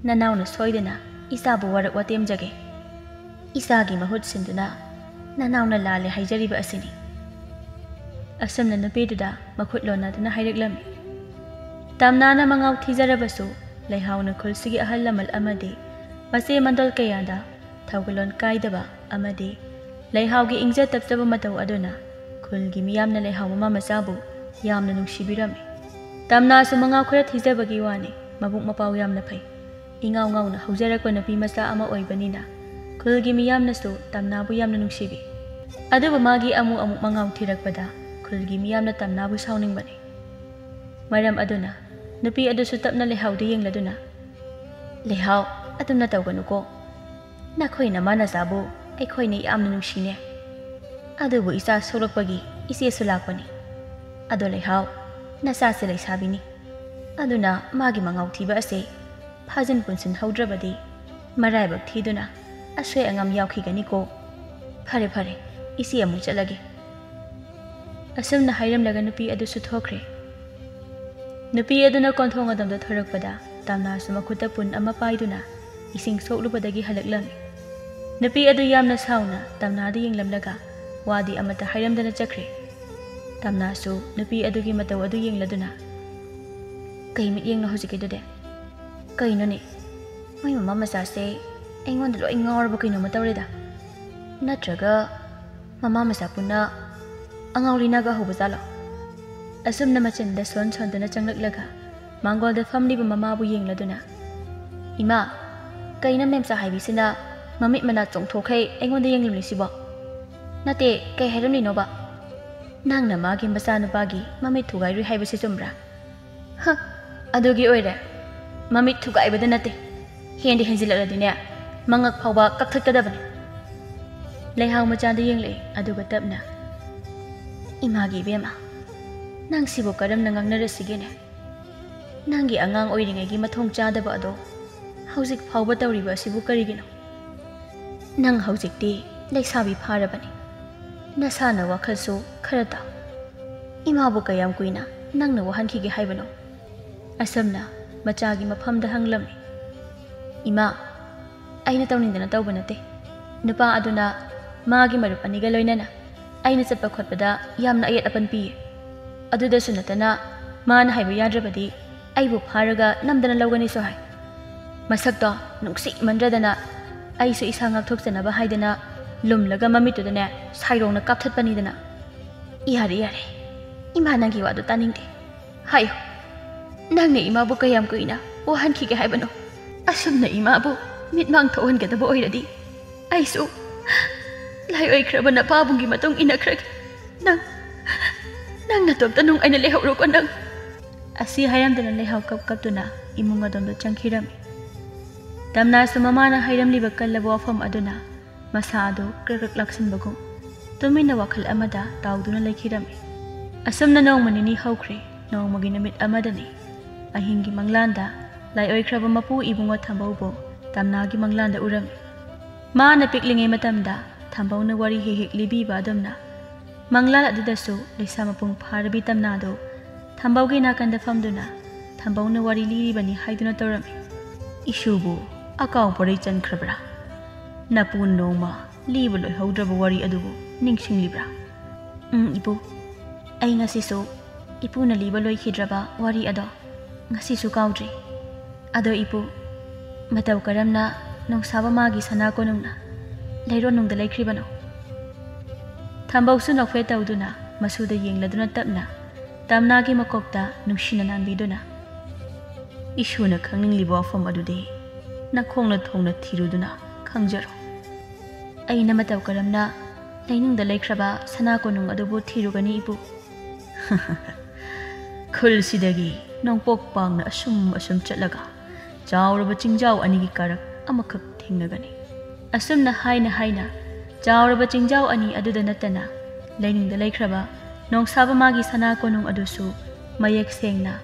ꯅꯅꯥꯎꯅ ꯁꯣꯏꯗꯅ ꯏꯆꯥꯕꯨ ꯋꯥꯔꯛ ꯋꯥꯇꯦꯝꯖꯒꯦ꯫ ꯏꯆꯥꯒꯤ ꯃꯍꯨꯠ ꯁꯤꯟꯗꯨꯅ ꯅꯅꯥꯎꯅ ꯂꯥꯜꯂꯦ ꯍꯥꯏꯖꯔꯤꯕ ꯑꯁꯤꯅꯤ꯫" ꯑꯁꯨꯝꯅ ꯅꯨꯄꯤꯗꯨꯗ ꯃꯈꯨꯠ ꯂꯣꯟꯅꯗꯨꯅ ꯍꯥꯏꯔꯛꯂꯝꯃꯤ꯫ ꯇꯝꯅꯥꯅ ꯃꯉꯥꯎ ꯊꯤꯖꯔꯕꯁꯨ ꯂꯩꯍꯥꯎꯅ ꯈꯨꯜꯁꯤꯒꯤ ꯑꯍꯜ ꯂꯃꯟ ꯑꯃꯗꯤ ꯃꯆꯦ ꯃꯟꯗꯣꯜ ꯀꯌꯥꯗ ꯊꯧꯒꯜꯂꯣꯟ ꯀꯥꯏꯗꯕ ꯑꯃꯗꯤ ꯂꯩꯍꯥꯎꯒꯤ ꯏꯪꯖ ꯇꯞꯆꯕ ꯃꯇꯧ ꯑꯗꯨꯅ ꯈꯨꯜꯒꯤ ꯃꯤꯌꯥꯝꯅ ꯂꯩꯍꯥꯎ ꯃꯃꯥ ꯃꯆꯥꯕꯨ ꯌꯥꯝꯅ ꯅꯨꯡꯁꯤꯕꯤꯔꯝꯃꯤ꯫ ꯇꯝꯅꯥꯁꯨ ꯃꯉꯥꯎ ꯈꯔ ꯊꯤꯖꯕꯒꯤ ꯋꯥꯅꯤ, ꯃꯕꯨꯛ ꯃꯄꯥꯎ ꯌꯥꯝꯅ ꯐꯩ꯫ ꯏꯉꯥꯎ ꯉꯥꯎꯅ ꯍꯧꯖꯔꯛꯄ ꯅꯨꯄꯤ ꯃꯆꯥ ꯑꯃ ꯑꯣꯏꯕꯅꯤꯅ ꯈꯨꯜꯒꯤ ꯃꯤꯌꯥꯝꯅꯁꯨ ꯇꯝꯅꯥꯕꯨ ꯌꯥꯝꯅ ꯅꯨꯡꯁꯤꯕꯤ꯫ ꯑꯗꯨꯕꯨ ꯃꯥꯒꯤ ꯑꯃꯨꯛ ꯑꯃꯨꯛ ꯃꯉꯥꯎ ꯊꯤꯔꯛꯄꯗ ꯈꯨꯜꯒꯤ ꯃꯤꯌꯥꯝꯅ ꯇꯝꯅꯥꯕꯨ ꯁꯥꯎꯅꯤꯡꯕꯅꯤ꯫ ꯃꯔꯝ ꯑꯗꯨꯅ ꯅꯨꯄꯤ ꯑꯗꯨꯁꯨ ꯇꯞꯅ ꯂꯩꯍꯥꯎꯗ ꯌꯦꯡꯂꯗꯨꯅ, "ꯂꯩꯍꯥꯎ, ꯑꯗꯨꯝꯅ ꯇꯧꯒꯅꯨꯀꯣ꯫ ꯅꯈꯣꯏ ꯅꯃꯥ ꯅꯆꯥꯕꯨ ꯑꯩꯈꯣꯏꯅ ꯌꯥꯝꯅ ꯅꯨꯡꯁꯤꯅꯦ꯫ ꯑꯗꯨꯕꯨ ꯏꯆꯥ ꯁꯣꯛꯂꯛꯄꯒꯤ ꯏꯆꯦꯁꯨ ꯂꯥꯛꯄꯅꯤ꯫ ꯑꯗꯣ ꯂꯩꯍꯥꯎ, ꯅꯆꯥꯁꯦ ꯂꯩꯁꯥꯕꯤꯅꯤ꯫ ꯑꯗꯨꯅ ꯃꯥꯒꯤ ꯃꯉꯥꯎ ꯊꯤꯕ ꯑꯁꯦ ꯐꯥꯖꯤꯟ ꯄꯨꯟꯁꯤꯟꯍꯧꯗ꯭ꯔꯕꯗꯤ ꯃꯔꯥꯏꯕꯛ ꯊꯤꯗꯨꯅ ꯑꯁꯣꯏ ꯑꯉꯥꯝ ꯌꯥꯎꯈꯤꯒꯅꯤꯀꯣ꯫ ꯐꯔꯦ ꯐꯔꯦ, "ꯏꯆꯦ ꯑꯃꯨꯛ ꯆꯠꯂꯒꯦ"꯫ ꯑꯁꯨꯝꯅ ꯍꯥꯏꯔꯝꯂꯒ ꯅꯨꯄꯤ ꯑꯗꯨꯁꯨ ꯊꯣꯛꯈ꯭ꯔꯦ꯫ ꯅꯨꯄꯤ ꯑꯗꯨꯅ ꯀꯣꯟꯊꯣꯡ ꯑꯗꯣꯝꯗ ꯊꯣꯔꯛꯄꯗ ꯇꯝꯅꯥꯁꯨ ꯃꯈꯨꯠꯇ ꯄꯨꯟ ꯑꯃ ꯄꯥꯏꯗꯨꯅ ꯏꯁꯤꯡ ꯁꯣꯛꯂꯨꯕꯗꯒꯤ ꯍꯜꯂꯛꯂꯝꯃꯤ꯫ ꯅꯨꯄꯤ ꯑꯗꯨ ꯌꯥꯝꯅ ꯁꯥꯎꯅ ꯇꯝꯅꯥꯗ ꯌꯦꯡꯂꯝꯂꯒ ꯋꯥꯗꯤ ꯑꯃꯠꯇ ꯍꯥꯏꯔꯝꯗꯅ ꯆꯠꯈ꯭ꯔꯦ꯫ ꯇꯝꯅꯥꯁꯨ ꯅꯨꯄꯤ ꯑꯗꯨꯒꯤ ꯃꯇꯧ ꯑꯗꯨ ꯌꯦꯡꯂꯗꯨꯅ, "ꯀꯩ ꯃꯤꯠꯌꯦꯡꯅꯣ ꯍꯧꯖꯤꯛꯀꯤꯗꯨꯗꯤ? ꯀꯩꯅꯣꯅꯦ? ꯃꯣꯏ ꯃꯃꯥ ꯃꯆꯥꯁꯦ ꯑꯩꯉꯣꯟꯗ ꯂꯣꯏ ꯉꯥꯎꯔꯕ ꯀꯩꯅꯣꯝꯃ ꯇꯧꯔꯦꯗ꯫ ꯅꯠꯇ꯭ꯔꯒ ꯃꯃꯥ ꯃꯆꯥ ꯄꯨꯟꯅ ꯑꯉꯥꯎ ꯂꯤꯅꯥꯒ ꯍꯧꯕ ꯖꯥꯠꯂꯣ?" ꯑꯁꯨꯝꯅ ꯃꯆꯤꯟꯗ ꯁꯣꯟ ꯁꯣꯟꯗꯨꯅ ꯆꯪꯂꯛꯂꯒ ꯃꯥꯡꯒꯣꯜꯗ ꯐꯝꯂꯤꯕ ꯃꯃꯥꯕꯨ ꯌꯦꯡꯂꯗꯨꯅ, "ꯏꯃꯥ, ꯀꯩꯅꯣ ꯃꯦꯝꯆꯥ ꯍꯥꯏꯕꯤꯁꯤꯅ ꯃꯃꯤꯠ ꯃꯅꯥ ꯆꯣꯡꯊꯣꯛꯈꯩ ꯑꯩꯉꯣꯟꯗ ꯌꯦꯡꯂꯝꯂꯤꯁꯤꯕꯣ? ꯅꯠꯇꯦ, ꯀꯩ ꯍꯥꯏꯔꯝꯂꯤꯅꯣꯕ? ꯅꯪꯅ ꯃꯥꯒꯤ ꯃꯆꯥꯅꯨꯄꯥꯒꯤ ꯃꯃꯤꯠ ꯊꯨꯒꯥꯏꯔꯨꯏ ꯍꯥꯏꯕꯁꯤ ꯆꯨꯝꯕ꯭ꯔꯥ?" "ꯍ, ꯑꯗꯨꯒꯤ ꯑꯣꯏꯔꯦ꯫ ꯃꯃꯤꯠ ꯊꯨꯒꯥꯏꯕꯗ ꯅꯠꯇꯦ, ꯍꯦꯟꯗꯤ ꯍꯦꯟꯖꯤꯜꯂꯛꯂꯗꯤꯅꯦ, ꯃꯉꯛ ꯐꯥꯎꯕ ꯀꯛꯊꯠꯀꯗꯕꯅꯤ"꯫ ꯂꯩꯍꯥꯎ ꯃꯆꯥꯗ ꯌꯦꯡꯂꯛꯏ, ꯑꯗꯨꯒ ꯇꯞꯅ, "ꯏꯃꯥꯒꯤ ꯏꯕꯦꯝꯃ, ꯅꯪ ꯁꯤꯕꯨ ꯀꯔꯝꯅ ꯉꯥꯡꯅꯔꯁꯤꯒꯦꯅꯦ? ꯅꯪꯒꯤ ꯑꯉꯥꯡ ꯑꯣꯏꯔꯤꯉꯩꯒꯤ ꯃꯊꯣꯡ ꯆꯥꯗꯕ ꯑꯗꯣ ꯍꯧꯖꯤꯛ ꯐꯥꯎꯕ ꯇꯧꯔꯤꯕ ꯑꯁꯤꯕꯨ ꯀꯔꯤꯒꯤꯅꯣ? ꯅꯪ ꯍꯧꯖꯤꯛꯇꯤ ꯂꯩꯁꯥꯕꯤ ꯐꯥꯔꯕꯅꯤ꯫ ꯅꯁꯥꯅ ꯋꯥꯈꯜꯁꯨ ꯈꯔ ꯇꯥꯎ꯫ ꯏꯃꯥꯕꯨ ꯀꯌꯥꯝ ꯀꯨꯏꯅ ꯅꯪꯅ ꯋꯥꯍꯟꯈꯤꯒꯦ ꯍꯥꯏꯕꯅꯣ?" ꯑꯁꯨꯝꯅ ꯃꯆꯥꯒꯤ ꯃꯐꯝꯗ ꯍꯪꯂꯝꯃꯤ꯫ "ꯏꯃꯥ, ꯑꯩꯅ ꯇꯧꯅꯤꯡꯗꯅ ꯇꯧꯕ ꯅꯠꯇꯦ꯫ ꯅꯨꯄꯥ ꯑꯗꯨꯅ ꯃꯥꯒꯤ ꯃꯔꯨꯞ ꯑꯅꯤꯒ ꯂꯣꯏꯅꯅ ꯑꯩꯅ ꯆꯠꯄ ꯈꯣꯠꯄꯗ ꯌꯥꯝꯅ ꯑꯌꯦꯠ ꯑꯄꯟ ꯄꯤꯌꯦ꯫ ꯑꯗꯨꯗꯁꯨ ꯅꯠꯇꯅ ꯃꯥꯅ ꯍꯥꯏꯕ ꯌꯥꯗ꯭ꯔꯕꯗꯤ ꯑꯩꯕꯨ ꯐꯥꯔꯒ ꯅꯝꯗꯅ ꯂꯧꯒꯅꯤꯁꯨ ꯍꯥꯏ꯫ ꯃꯁꯛꯇꯣ ꯅꯨꯡꯁꯤꯃꯟꯗ꯭ꯔꯗꯅ ꯑꯩꯁꯨ ꯏꯁꯥ ꯉꯥꯛꯊꯣꯛꯆꯅꯕ ꯍꯥꯏꯗꯅ ꯂꯨꯝꯂꯒ ꯃꯃꯤꯠꯇꯨꯗꯅꯦ ꯁꯥꯏꯔꯣꯡꯅ ꯀꯥꯞꯊꯠꯄꯅꯤꯗꯅ"꯫ "ꯌꯥꯔꯦ, ꯌꯥꯔꯦ꯫ ꯏꯃꯥ ꯅꯪꯒꯤ ꯋꯥꯗꯨ ꯇꯥꯅꯤꯡꯗꯦ꯫ ꯍꯥꯏꯌꯨ, ꯅꯪꯅ ꯏꯃꯥꯕꯨ ꯀꯌꯥꯝ ꯀꯨꯏꯅ ꯋꯥꯍꯟꯈꯤꯒꯦ ꯍꯥꯏꯕꯅꯣ? ꯑꯁꯨꯝꯅ ꯏꯃꯥꯕꯨ ꯃꯤꯠꯃꯥꯡ ꯊꯣꯛꯍꯟꯒꯗꯕ ꯑꯣꯏꯔꯗꯤ ꯑꯩꯁꯨ ꯂꯥꯏ ꯑꯣꯏꯈ꯭ꯔꯕ ꯅꯄꯥꯕꯨꯡꯒꯤ ꯃꯇꯨꯡ ꯏꯟꯅꯈ꯭ꯔꯒꯦ꯫ ꯅꯪ, ꯅꯪ ꯅꯇꯣꯝꯇ ꯅꯨꯡꯉꯥꯏꯅ ꯂꯩꯍꯧꯔꯣꯀꯣ ꯅꯪ"꯫ ꯑꯁꯤ ꯍꯥꯏꯔꯝꯗꯅ ꯂꯩꯍꯥꯎ ꯀꯞ ꯀꯞꯇꯨꯅ ꯏꯃꯨꯡ ꯑꯗꯣꯝꯗ ꯆꯪꯈꯤꯔꯝꯃꯤ꯫ ꯇꯝꯅꯥꯁꯨ ꯃꯃꯥꯅ ꯍꯥꯏꯔꯝꯂꯤꯕ ꯀꯜꯂꯕ ꯋꯥꯐꯝ ꯑꯗꯨꯅ ꯃꯁꯥ ꯑꯗꯨ ꯀ꯭ꯔꯛ ꯀ꯭ꯔꯛ ꯂꯥꯛꯁꯤꯟꯕꯒꯨꯝ ꯇꯨꯃꯤꯟꯅ ꯋꯥꯈꯜ ꯑꯃꯗ ꯇꯥꯎꯗꯨꯅ ꯂꯩꯈꯤꯔꯝꯃꯤ꯫ ꯑꯁꯨꯝꯅ ꯅꯣꯡꯃ ꯅꯤꯅꯤ ꯍꯧꯈ꯭ꯔꯦ꯫ ꯅꯣꯡꯃꯒꯤ ꯅꯨꯃꯤꯠ ꯑꯃꯗꯅꯤ꯫ ꯑꯍꯤꯡꯒꯤ ꯃꯪꯂꯥꯟꯗ ꯂꯥꯏ ꯑꯣꯏꯈ꯭ꯔꯕ ꯃꯄꯨ ꯏꯕꯨꯡꯉꯣ ꯊꯝꯕꯧꯕꯨ ꯇꯝꯅꯥꯒꯤ ꯃꯪꯂꯥꯟꯗ ꯎꯔꯝꯃꯤ꯫ ꯃꯥꯅ ꯄꯤꯛꯂꯤꯉꯩ ꯃꯇꯝꯗ ꯊꯝꯕꯧꯅ ꯋꯥꯔꯤ ꯍꯦꯛ ꯍꯦꯛ ꯂꯤꯕꯤꯕ ꯑꯗꯨꯝꯅ ꯃꯪꯂꯥꯟ ꯑꯗꯨꯗꯁꯨ ꯂꯩꯁꯥ ꯃꯄꯨꯡ ꯐꯥꯔꯕꯤ ꯇꯝꯅꯥꯗꯨ ꯊꯝꯕꯧꯒꯤ ꯅꯥꯀꯟꯗ ꯐꯝꯗꯨꯅ ꯊꯝꯕꯧꯅ ꯋꯥꯔꯤ ꯂꯤꯔꯤꯕꯅꯤ ꯍꯥꯏꯗꯨꯅ ꯇꯧꯔꯝꯃꯤ꯫ "ꯏꯁꯨꯕꯨ ꯑꯀꯥꯎ ꯄꯔꯩ ꯆꯟꯈ꯭ꯔꯕ꯭ꯔꯥ? ꯅꯄꯨ ꯅꯣꯡꯃ ꯂꯤꯕ ꯂꯣꯏꯍꯧꯗ꯭ꯔꯕ ꯋꯥꯔꯤ ꯑꯗꯨꯕꯨ ꯅꯤꯡꯁꯤꯡꯂꯤꯕ꯭ꯔꯥ?" "ꯎꯝ, ꯏꯄꯨ, ꯑꯩ ꯉꯁꯤꯁꯨ ꯏꯄꯨꯅ ꯂꯤꯕ ꯂꯣꯏꯈꯤꯗ꯭ꯔꯕ ꯋꯥꯔꯤ ꯑꯗꯣ ꯉꯁꯤꯁꯨ ꯀꯥꯎꯗ꯭ꯔꯤ꯫ ꯑꯗꯣ ꯏꯄꯨ, ꯃꯇꯧ ꯀꯔꯝꯅ ꯅꯣꯡꯁꯥꯕ ꯃꯥꯒꯤ ꯁꯅꯥ ꯀꯣꯅꯨꯡꯅ ꯂꯩꯔꯣꯟꯅꯨꯡꯗ ꯂꯩꯈ꯭ꯔꯤꯕꯅꯣ?" ꯊꯝꯕꯧꯁꯨ ꯅꯣꯛꯐꯦꯠ ꯇꯧꯗꯨꯅ ꯃꯁꯨꯗ ꯌꯦꯡꯂꯗꯨꯅ ꯇꯞꯅ ꯇꯝꯅꯥꯒꯤ ꯃꯀꯣꯛꯇ ꯅꯨꯡꯁꯤꯅ ꯅꯥꯟꯕꯤꯗꯨꯅ, "ꯏꯁꯨꯅ ꯈꯪꯅꯤꯡꯂꯤꯕ ꯋꯥꯐꯝ ꯑꯗꯨꯗꯤ ꯅꯈꯣꯡꯅ ꯊꯣꯡꯅ ꯊꯤꯔꯨꯗꯨꯅ ꯈꯪꯖꯔꯣ꯫ ꯑꯩꯅ ꯃꯇꯧ ꯀꯔꯝꯅ ꯂꯩꯅꯨꯡꯗ ꯂꯩꯈ꯭ꯔꯕ ꯁꯅꯥ ꯀꯣꯅꯨꯡ ꯑꯗꯨꯕꯨ ꯊꯤꯔꯨꯒꯅꯤ ꯏꯄꯨ?" "ꯈꯨꯜꯁꯤꯗꯒꯤ ꯅꯣꯡꯄꯣꯛ ꯄꯥꯡꯅ ꯑꯁꯨꯝ ꯑꯁꯨꯝ ꯆꯠꯂꯒ ꯆꯥꯎꯔꯕ ꯆꯤꯡꯖꯥꯎ ꯑꯅꯤꯒꯤ ꯀꯥꯔꯛ ꯑꯃꯈꯛ ꯊꯦꯡꯅꯒꯅꯤ꯫ ꯑꯁꯨꯝꯅ ꯍꯥꯏꯅ ꯍꯥꯏꯅ ꯆꯥꯎꯔꯕ ꯆꯤꯡꯖꯥꯎ ꯑꯅꯤ ꯑꯗꯨꯗ ꯅꯠꯇꯅ ꯂꯩꯅꯨꯡꯗ ꯂꯩꯈ꯭ꯔꯕ ꯅꯣꯡꯁꯥꯕ ꯃꯥꯒꯤ ꯁꯅꯥ ꯀꯣꯅꯨꯡ ꯑꯗꯨꯁꯨ ꯃꯌꯦꯛ ꯁꯦꯡꯅ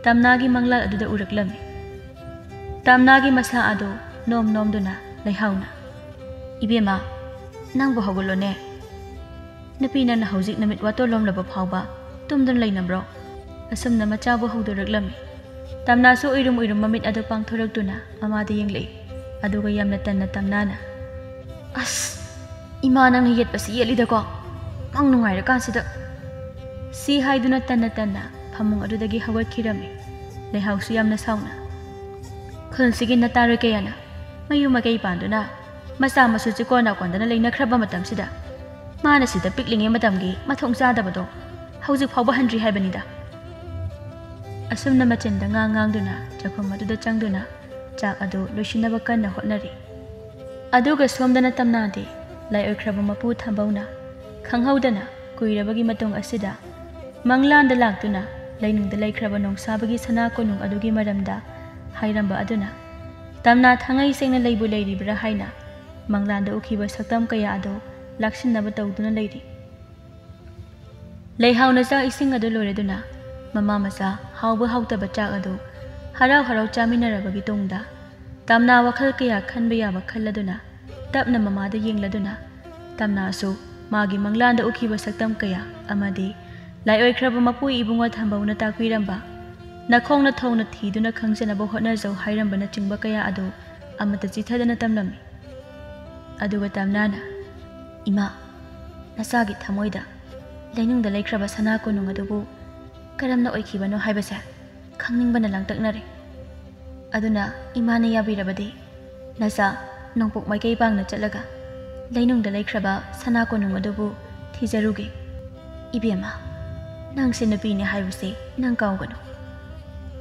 ꯇꯝꯅꯥꯒꯤ ꯃꯪꯂꯥꯟ ꯑꯗꯨꯗ ꯎꯔꯛꯂꯝꯃꯤ꯫ ꯇꯝꯅꯥꯒꯤ ꯃꯁꯥ ꯑꯗꯨ ꯅꯣꯝ ꯅꯣꯝꯗꯨꯅ ꯂꯩꯍꯥꯎꯅ, "ꯏꯕꯦꯝꯃ, ꯅꯪꯕꯨ ꯍꯧꯒꯠꯂꯣꯅꯦ꯫ ꯅꯨꯄꯤ ꯅꯪꯅ ꯍꯧꯖꯤꯛ ꯅꯨꯃꯤꯠ ꯋꯥꯇꯣꯜꯂꯣꯝꯂꯕ ꯐꯥꯎꯕ ꯇꯨꯝꯗꯨꯅ ꯂꯩꯅꯕ꯭ꯔꯣ?" ꯑꯁꯨꯝꯅ ꯃꯆꯥꯕꯨ ꯍꯧꯗꯣꯔꯛꯂꯝꯃꯤ꯫ ꯇꯝꯅꯥꯁꯨ ꯎꯏꯔꯨꯝ ꯎꯏꯔꯨꯝ ꯃꯃꯤꯠ ꯑꯗꯨ ꯄꯥꯡꯊꯣꯔꯛꯇꯨꯅ ꯃꯃꯥꯗ ꯌꯦꯡꯂꯛꯏ꯫ ꯑꯗꯨꯒ ꯌꯥꯝꯅ ꯇꯟꯅ ꯇꯝꯅꯥꯅ, "ꯑꯁ, ꯏꯃꯥ ꯅꯪꯅ ꯌꯦꯠꯄꯁꯤ ꯌꯦꯠꯂꯤꯗꯀꯣ, ꯃꯪ ꯅꯨꯡꯉꯥꯏꯔꯀꯥꯟꯁꯤꯗ!" ꯁꯤ ꯍꯥꯏꯗꯨꯅ ꯇꯟꯅ ꯇꯟꯅ ꯐꯃꯨꯡ ꯑꯗꯨꯗꯒꯤ ꯍꯧꯒꯠꯈꯤꯔꯝꯃꯤ꯫ ꯂꯩꯍꯥꯎꯁꯨ ꯌꯥꯝꯅ ꯁꯥꯎꯅ, "ꯈꯨꯜꯁꯤꯒꯤ ꯅꯇꯥꯔꯣꯏ ꯀꯌꯥꯅ ꯃꯌꯨꯝ ꯃꯀꯩ ꯄꯥꯟꯗꯨꯅ ꯃꯆꯥ ꯃꯁꯨ ꯆꯤꯀꯣꯟ ꯅꯥꯀꯣꯟꯗꯅ ꯂꯩꯅꯈ꯭ꯔꯕ ꯃꯇꯝꯁꯤꯗ ꯃꯥꯅ ꯁꯤꯗ ꯄꯤꯛꯂꯤꯉꯩ ꯃꯇꯝꯒꯤ ꯃꯊꯣꯡ ꯆꯥꯗꯕꯗꯣ ꯍꯧꯖꯤꯛ ꯐꯥꯎꯕ ꯍꯟꯗ꯭ꯔꯤ ꯍꯥꯏꯕꯅꯤꯗ!" ꯑꯁꯨꯝꯅ ꯃꯆꯤꯟꯗ ꯉꯥꯡ ꯉꯥꯡꯗꯨꯅ ꯆꯥꯛꯈꯨꯝ ꯑꯗꯨꯗ ꯆꯪꯗꯨꯅ ꯆꯥꯛ ꯑꯗꯨ ꯂꯣꯏꯁꯤꯟꯅꯕ ꯀꯟꯅ ꯍꯣꯠꯅꯔꯤ꯫ ꯑꯗꯨꯒ ꯁꯣꯝꯗꯅ ꯇꯝꯅꯥꯗꯤ ꯂꯥꯏ ꯑꯣꯏꯈ꯭ꯔꯕ ꯃꯄꯨ ꯊꯝꯕꯧꯅ ꯈꯪꯍꯧꯗꯅ ꯀꯨꯏꯔꯕꯒꯤ ꯃꯇꯨꯡ ꯑꯁꯤꯗ ꯃꯪꯂꯥꯟꯗ ꯂꯥꯛꯇꯨꯅ ꯂꯩꯅꯨꯡꯗ ꯂꯩꯈ꯭ꯔꯕ ꯅꯣꯡꯁꯥꯕꯒꯤ ꯁꯅꯥ ꯀꯣꯅꯨꯡ ꯑꯗꯨꯒꯤ ꯃꯔꯝꯗ ꯍꯥꯏꯔꯝꯕ ꯑꯗꯨꯅ ꯇꯝꯅꯥ ꯊꯥꯡꯉꯩ ꯁꯦꯡꯅ ꯂꯩꯕꯨ ꯂꯩꯔꯤꯕ꯭ꯔꯥ ꯍꯥꯏꯅ ꯃꯪꯂꯥꯟꯗ ꯎꯈꯤꯕ ꯁꯛꯇꯝ ꯀꯌꯥ ꯑꯗꯨ ꯂꯥꯛꯁꯤꯟꯅꯕ ꯇꯧꯗꯨꯅ ꯂꯩꯔꯤ꯫ ꯂꯩꯍꯥꯎꯅ ꯆꯥꯛ ꯏꯁꯤꯡ ꯑꯗꯨ ꯂꯣꯏꯔꯗꯨꯅ ꯃꯃꯥ ꯃꯆꯥ ꯍꯥꯎꯕ ꯍꯥꯎꯇꯕ ꯆꯥꯛ ꯑꯗꯨ ꯍꯔꯥꯎ ꯍꯔꯥꯎ ꯆꯥꯃꯤꯟꯅꯔꯕꯒꯤ ꯇꯨꯡꯗ ꯇꯝꯅꯥ ꯋꯥꯈꯜ ꯀꯌꯥ ꯈꯟꯕ ꯌꯥꯕ ꯈꯜꯂꯗꯨꯅ ꯇꯞꯅ ꯃꯃꯥꯗ ꯌꯦꯡꯂꯗꯨꯅ ꯇꯝꯅꯥꯁꯨ ꯃꯥꯒꯤ ꯃꯪꯂꯥꯟꯗ ꯎꯈꯤꯕ ꯁꯛꯇꯝ ꯀꯌꯥ ꯑꯃꯗꯤ ꯂꯥꯏꯑꯣꯏꯈ꯭ꯔꯕ ꯃꯄꯨ ꯏꯕꯨꯡꯉꯣ ꯊꯝꯕꯧꯅ ꯇꯥꯛꯄꯤꯔꯝꯕ "ꯅꯈꯣꯡ ꯅꯊꯧꯅ ꯊꯤꯗꯨꯅ ꯈꯪꯖꯅꯕ ꯍꯣꯠꯅꯖꯧ" ꯍꯥꯏꯔꯝꯕꯅꯆꯤꯡꯕ ꯀꯌꯥ ꯑꯗꯨ ꯑꯃꯠꯇ ꯆꯤꯊꯗꯅ ꯇꯝꯂꯝꯃꯤ꯫ ꯑꯗꯨꯒ ꯇꯝꯅꯥꯅ, "ꯏꯃꯥ, ꯅꯆꯥꯒꯤ ꯊꯃꯣꯏꯗ ꯂꯩꯅꯨꯡꯗ ꯂꯩꯈ꯭ꯔꯕ ꯁꯅꯥ ꯀꯣꯅꯨꯡ ꯑꯗꯨꯕꯨ ꯀꯔꯝꯅ ꯑꯣꯏꯈꯤꯕꯅꯣ ꯍꯥꯏꯕꯁꯦ ꯈꯪꯅꯤꯡꯕꯅ ꯂꯥꯡꯇꯛꯅꯔꯦ꯫ ꯑꯗꯨꯅ ꯏꯃꯥꯅ ꯌꯥꯕꯤꯔꯕꯗꯤ ꯅꯆꯥ ꯅꯣꯡꯄꯣꯛ ꯃꯥꯏꯀꯩ ꯄꯥꯡꯅ ꯆꯠꯂꯒ ꯂꯩꯅꯨꯡꯗ ꯂꯩꯈ꯭ꯔꯕ ꯁꯅꯥ ꯀꯣꯅꯨꯡ ꯑꯗꯨꯕꯨ ꯊꯤꯖꯔꯨꯒꯦ꯫ ꯏꯕꯦꯝꯃ, ꯅꯪꯁꯦ ꯅꯨꯄꯤꯅꯦ ꯍꯥꯏꯕꯁꯦ ꯅꯪ ꯀꯥꯎꯒꯅꯨ꯫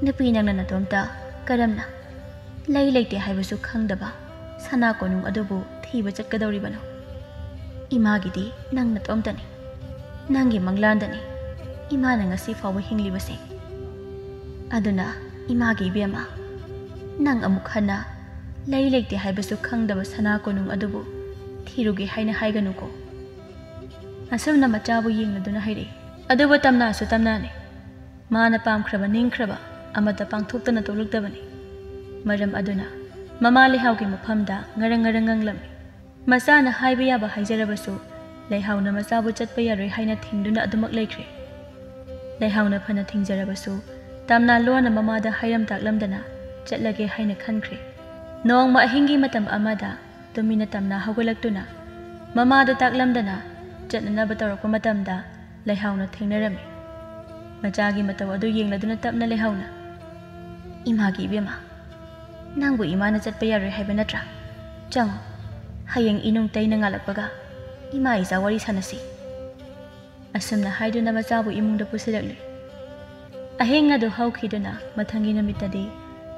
ꯅꯨꯄꯤ ꯅꯪꯅ ꯅꯇꯣꯝꯇ ꯀꯔꯝꯅ ꯂꯩ ꯂꯩꯇꯦ ꯍꯥꯏꯕꯁꯨ ꯈꯪꯗꯕ ꯁꯅꯥ ꯀꯣꯅꯨꯡ ꯑꯗꯨꯕꯨ ꯊꯤꯕ ꯆꯠꯀꯗꯧꯔꯤꯕꯅꯣ? ꯏꯃꯥꯒꯤꯗꯤ ꯅꯪ ꯅꯇꯣꯝꯇꯅꯤ꯫ ꯅꯪꯒꯤ ꯃꯪꯂꯥꯟꯗꯅꯤ ꯏꯃꯥꯅ ꯉꯁꯤ ꯐꯥꯎꯕ ꯍꯤꯡꯂꯤꯕꯁꯦ꯫ ꯑꯗꯨꯅ ꯏꯃꯥꯒꯤ ꯏꯕꯦꯝꯃ, ꯅꯪ ꯑꯃꯨꯛ ꯍꯟꯅ ꯂꯩ ꯂꯩꯇꯦ ꯍꯥꯏꯕꯁꯨ ꯈꯪꯗꯕ ꯁꯅꯥ ꯀꯣꯅꯨꯡ ꯑꯗꯨꯕꯨ ꯊꯤꯔꯨꯒꯦ ꯍꯥꯏꯅ ꯍꯥꯏꯒꯅꯨꯀꯣ꯫" ꯑꯁꯨꯝꯅ ꯃꯆꯥꯕꯨ ꯌꯦꯡꯂꯗꯨꯅ ꯍꯥꯏꯔꯛꯏ꯫ ꯑꯗꯨꯕꯨ ꯇꯝꯅꯥꯁꯨ ꯇꯝꯅꯥꯅꯤ꯫ ꯃꯥꯅ ꯄꯥꯝꯈ꯭ꯔꯕ ꯅꯤꯡꯈ꯭ꯔꯕ ꯑꯃꯠꯇ ꯄꯥꯡꯊꯣꯛꯇꯅ ꯇꯣꯛꯂꯛꯇꯕꯅꯤ꯫ ꯃꯔꯝ ꯑꯗꯨꯅ ꯃꯃꯥ ꯂꯩꯍꯥꯎꯒꯤ ꯃꯐꯝꯗ ꯉꯔꯪ ꯉꯔꯪ ꯉꯪꯂꯝꯃꯤ꯫ ꯃꯆꯥꯅ ꯍꯥꯏꯕ ꯌꯥꯕ ꯍꯥꯏꯖꯔꯕꯁꯨ ꯂꯩꯍꯥꯎꯅ ꯃꯆꯥꯕꯨ ꯆꯠꯄ ꯌꯥꯔꯣꯏ ꯍꯥꯏꯅ ꯊꯤꯡꯗꯨꯅ ꯑꯗꯨꯃꯛ ꯂꯩꯈ꯭ꯔꯦ꯫ ꯂꯩꯍꯥꯎꯅ ꯐꯅ ꯊꯤꯡꯖꯔꯕꯁꯨ ꯇꯝꯅꯥ ꯂꯣꯟꯅ ꯃꯃꯥꯗ ꯍꯥꯏꯔꯝ ꯇꯥꯛꯂꯝꯗꯅ ꯆꯠꯂꯒꯦ ꯍꯥꯏꯅ ꯈꯟꯈ꯭ꯔꯦ꯫ ꯅꯣꯡꯃ ꯑꯍꯤꯡꯒꯤ ꯃꯇꯝ ꯑꯃꯗ ꯇꯨꯃꯤꯟꯅ ꯇꯝꯅꯥ ꯍꯧꯒꯠꯂꯛꯇꯨꯅ ꯃꯃꯥꯗ ꯇꯥꯛꯂꯝꯗꯅ ꯆꯠꯅꯅꯕ ꯇꯧꯔꯛꯄ ꯃꯇꯝꯗ ꯂꯩꯍꯥꯎꯅ ꯊꯦꯡꯅꯔꯝꯃꯤ꯫ ꯃꯆꯥꯒꯤ ꯃꯇꯧ ꯑꯗꯨ ꯌꯦꯡꯂꯗꯨꯅ ꯇꯞꯅ ꯂꯩꯍꯥꯎꯅ, "ꯏꯃꯥꯒꯤ ꯏꯕꯦꯝꯃ, ꯅꯪꯕꯨ ꯏꯃꯥꯅ ꯆꯠꯄ ꯌꯥꯔꯣꯏ ꯍꯥꯏꯕ ꯅꯠꯇ꯭ꯔꯥ? ꯆꯪꯉꯨ, ꯍꯌꯦꯡ ꯏꯅꯨꯡ ꯇꯩꯅ ꯉꯥꯜꯂꯛꯄꯒ ꯏꯃꯥ ꯏꯆꯥ ꯋꯥꯔꯤ ꯁꯥꯟꯅꯁꯤ꯫" ꯑꯁꯨꯝꯅ ꯍꯥꯏꯗꯨꯅ ꯃꯆꯥꯕꯨ ꯏꯃꯨꯡꯗ ꯄꯨꯁꯤꯜꯂꯛꯂꯤ꯫ ꯑꯍꯤꯡ ꯑꯗꯨ ꯍꯧꯈꯤꯗꯨꯅ ꯃꯊꯪꯒꯤ ꯅꯨꯃꯤꯠꯇꯗꯤ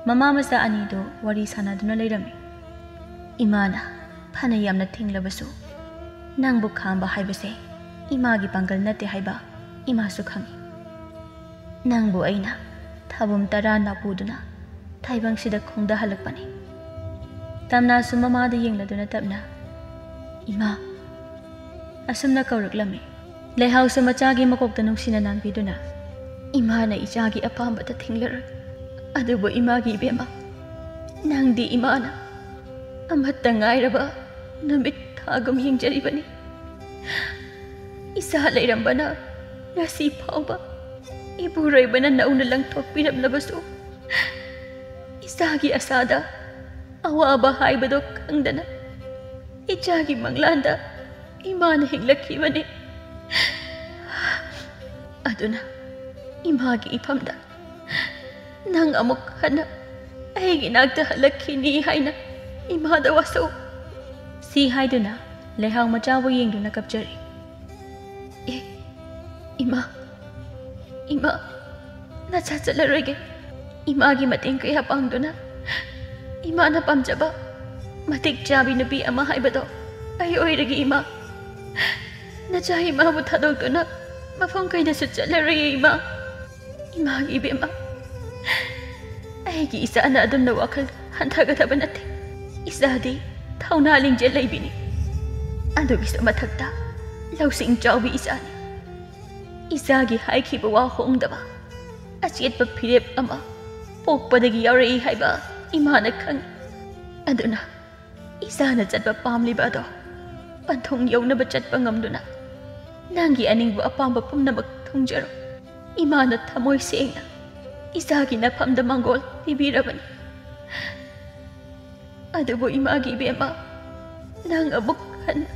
ꯃꯃꯥ ꯃꯆꯥ ꯑꯅꯤꯗꯨ ꯋꯥꯔꯤ ꯁꯥꯟꯅꯗꯨꯅ ꯂꯩꯔꯝꯃꯤ꯫ ꯏꯃꯥꯅ ꯐꯅ ꯌꯥꯝꯅ ꯊꯤꯡꯂꯕꯁꯨ ꯅꯪꯕꯨ ꯈꯥꯝꯕ ꯍꯥꯏꯕꯁꯦ ꯏꯃꯥꯒꯤ ꯄꯥꯡꯒꯜ ꯅꯠꯇꯦ ꯍꯥꯏꯕ ꯏꯃꯥꯁꯨ ꯈꯪꯏ꯫ ꯅꯪꯕꯨ ꯑꯩꯅ ꯊꯥꯕꯨꯝ ꯇꯔꯥ ꯅꯥꯄꯨꯗꯨꯅ ꯇꯥꯏꯕꯪꯁꯤꯗ ꯈꯣꯡꯗꯍꯜꯂꯛꯄꯅꯤ꯫ ꯇꯝꯅꯥꯁꯨ ꯃꯃꯥꯗ ꯌꯦꯡꯂꯗꯨꯅ ꯇꯞꯅ, "ꯏꯃꯥ" ꯑꯁꯨꯝꯅ ꯀꯧꯔꯛꯂꯝꯃꯤ꯫ ꯂꯩꯍꯥꯎꯁꯨ ꯃꯆꯥꯒꯤ ꯃꯀꯣꯛꯇ ꯅꯨꯡꯁꯤꯅ ꯅꯥꯟꯕꯤꯗꯨꯅ, "ꯏꯃꯥꯅ ꯏꯆꯥꯒꯤ ꯑꯄꯥꯝꯕꯗ ꯊꯤꯡꯂꯔꯣꯏ꯫ ꯑꯗꯨꯕꯨ ꯏꯃꯥꯒꯤ ꯏꯕꯦꯝꯃ, ꯅꯪꯗꯤ ꯏꯃꯥꯅ ꯑꯃꯠꯇ ꯉꯥꯏꯔꯕ ꯅꯨꯃꯤꯠ ꯃꯥꯒꯨꯝ ꯌꯦꯡꯖꯔꯤꯕꯅꯤ꯫ ꯏꯆꯥ ꯂꯩꯔꯝꯕꯅ ꯉꯁꯤ ꯐꯥꯎꯕ ꯏꯄꯨꯔꯣꯏꯕꯅ ꯅꯧꯅ ꯂꯪꯊꯣꯛꯄꯤꯔꯝꯂꯕꯁꯨ, ꯏꯆꯥꯒꯤ ꯑꯁꯥꯗ ꯑꯋꯥꯕ ꯍꯥꯏꯕꯗꯣ ꯈꯪꯗꯅ ꯏꯆꯥꯒꯤ ꯃꯪꯂꯥꯟꯗ ꯏꯃꯥꯅ ꯍꯤꯡꯂꯛꯈꯤꯕꯅꯤ꯫ ꯑꯗꯨꯅ ꯏꯃꯥꯒꯤ ꯏꯐꯝꯗ ꯅꯪ ꯑꯃꯨꯛ ꯍꯟꯅ ꯑꯩꯒꯤ ꯅꯥꯛꯇ ꯍꯜꯂꯛꯈꯤꯅꯤ ꯍꯥꯏꯅ ꯏꯃꯥꯗ ꯋꯥꯁꯛꯎ꯫ ꯁꯤ ꯍꯥꯏꯗꯨꯅ ꯂꯩꯍꯥꯎ ꯃꯆꯥꯕꯨ ꯌꯦꯡꯗꯨꯅ ꯀꯞꯆꯔꯤ꯫ ꯑꯦ, ꯏꯃꯥ, ꯏꯃꯥ, ꯅꯆꯥ ꯆꯠꯂꯔꯣꯏꯒꯦ꯫ ꯏꯃꯥꯒꯤ ꯃꯇꯦꯡ ꯀꯌꯥ ꯄꯥꯡꯗꯨꯅ ꯏꯃꯥꯅ ꯄꯥꯝꯖꯕ ꯃꯇꯤꯛ ꯆꯥꯕꯤ ꯅꯨꯄꯤ ꯑꯃ ꯍꯥꯏꯕꯗꯣ ꯑꯩ ꯑꯣꯏꯔꯒꯦ, ꯏꯃꯥ꯫ ꯅꯆꯥ ꯏꯃꯥꯕꯨ ꯊꯥꯗꯣꯛꯇꯨꯅ ꯃꯐꯝ ꯀꯩꯗꯁꯨ ꯆꯠꯂꯔꯣꯏꯌꯦ, ꯏꯃꯥ꯫ ꯏꯃꯥꯒꯤ ꯏꯕꯦꯝꯃ, ꯑꯩꯒꯤ ꯏꯆꯥꯅ ꯑꯗꯨꯝꯅ ꯋꯥꯈꯜ ꯍꯟꯊꯒꯗꯕ ꯅꯠꯇꯦ꯫ ꯏꯆꯥꯗꯤ ꯊꯧꯅꯥ ꯂꯤꯡꯖꯦꯜ ꯂꯩꯕꯤꯅꯤ꯫ ꯑꯗꯨꯒꯤꯁꯨ ꯃꯊꯛꯇ ꯂꯧꯁꯤꯡ ꯆꯥꯎꯕꯤ ꯏꯆꯥꯅꯤ꯫ ꯏꯆꯥꯒꯤ ꯍꯥꯏꯈꯤꯕ ꯋꯥ ꯍꯣꯡꯗꯕ ꯑꯆꯦꯠꯄ ꯐꯤꯔꯦꯞ ꯑꯃ ꯄꯣꯛꯄꯗꯒꯤ ꯌꯥꯎꯔꯛꯏ ꯍꯥꯏꯕ ꯏꯃꯥꯅ ꯈꯪꯏ꯫ ꯑꯗꯨꯅ ꯏꯆꯥꯅ ꯆꯠꯄ ꯄꯥꯝꯂꯤꯕ ꯑꯗꯣ ꯄꯟꯊꯨꯡ ꯌꯧꯅꯕ ꯆꯠꯄ ꯉꯝꯗꯨꯅ ꯅꯪꯒꯤ ꯑꯅꯤꯡꯕ ꯑꯄꯥꯝꯕ ꯄꯨꯝꯅꯃꯛ ꯊꯨꯡꯖꯔꯣ꯫ ꯏꯃꯥꯅ ꯊꯃꯣꯏ ꯁꯦꯡꯅ ꯏꯆꯥꯒꯤ ꯅꯐꯝꯗ ꯃꯥꯡꯒꯣꯜ ꯄꯤꯕꯤꯔꯕꯅꯤ꯫ ꯑꯗꯨꯕꯨ ꯏꯃꯥꯒꯤ ꯏꯕꯦꯝꯃ, ꯅꯪ ꯑꯃꯨꯛ ꯍꯟꯅ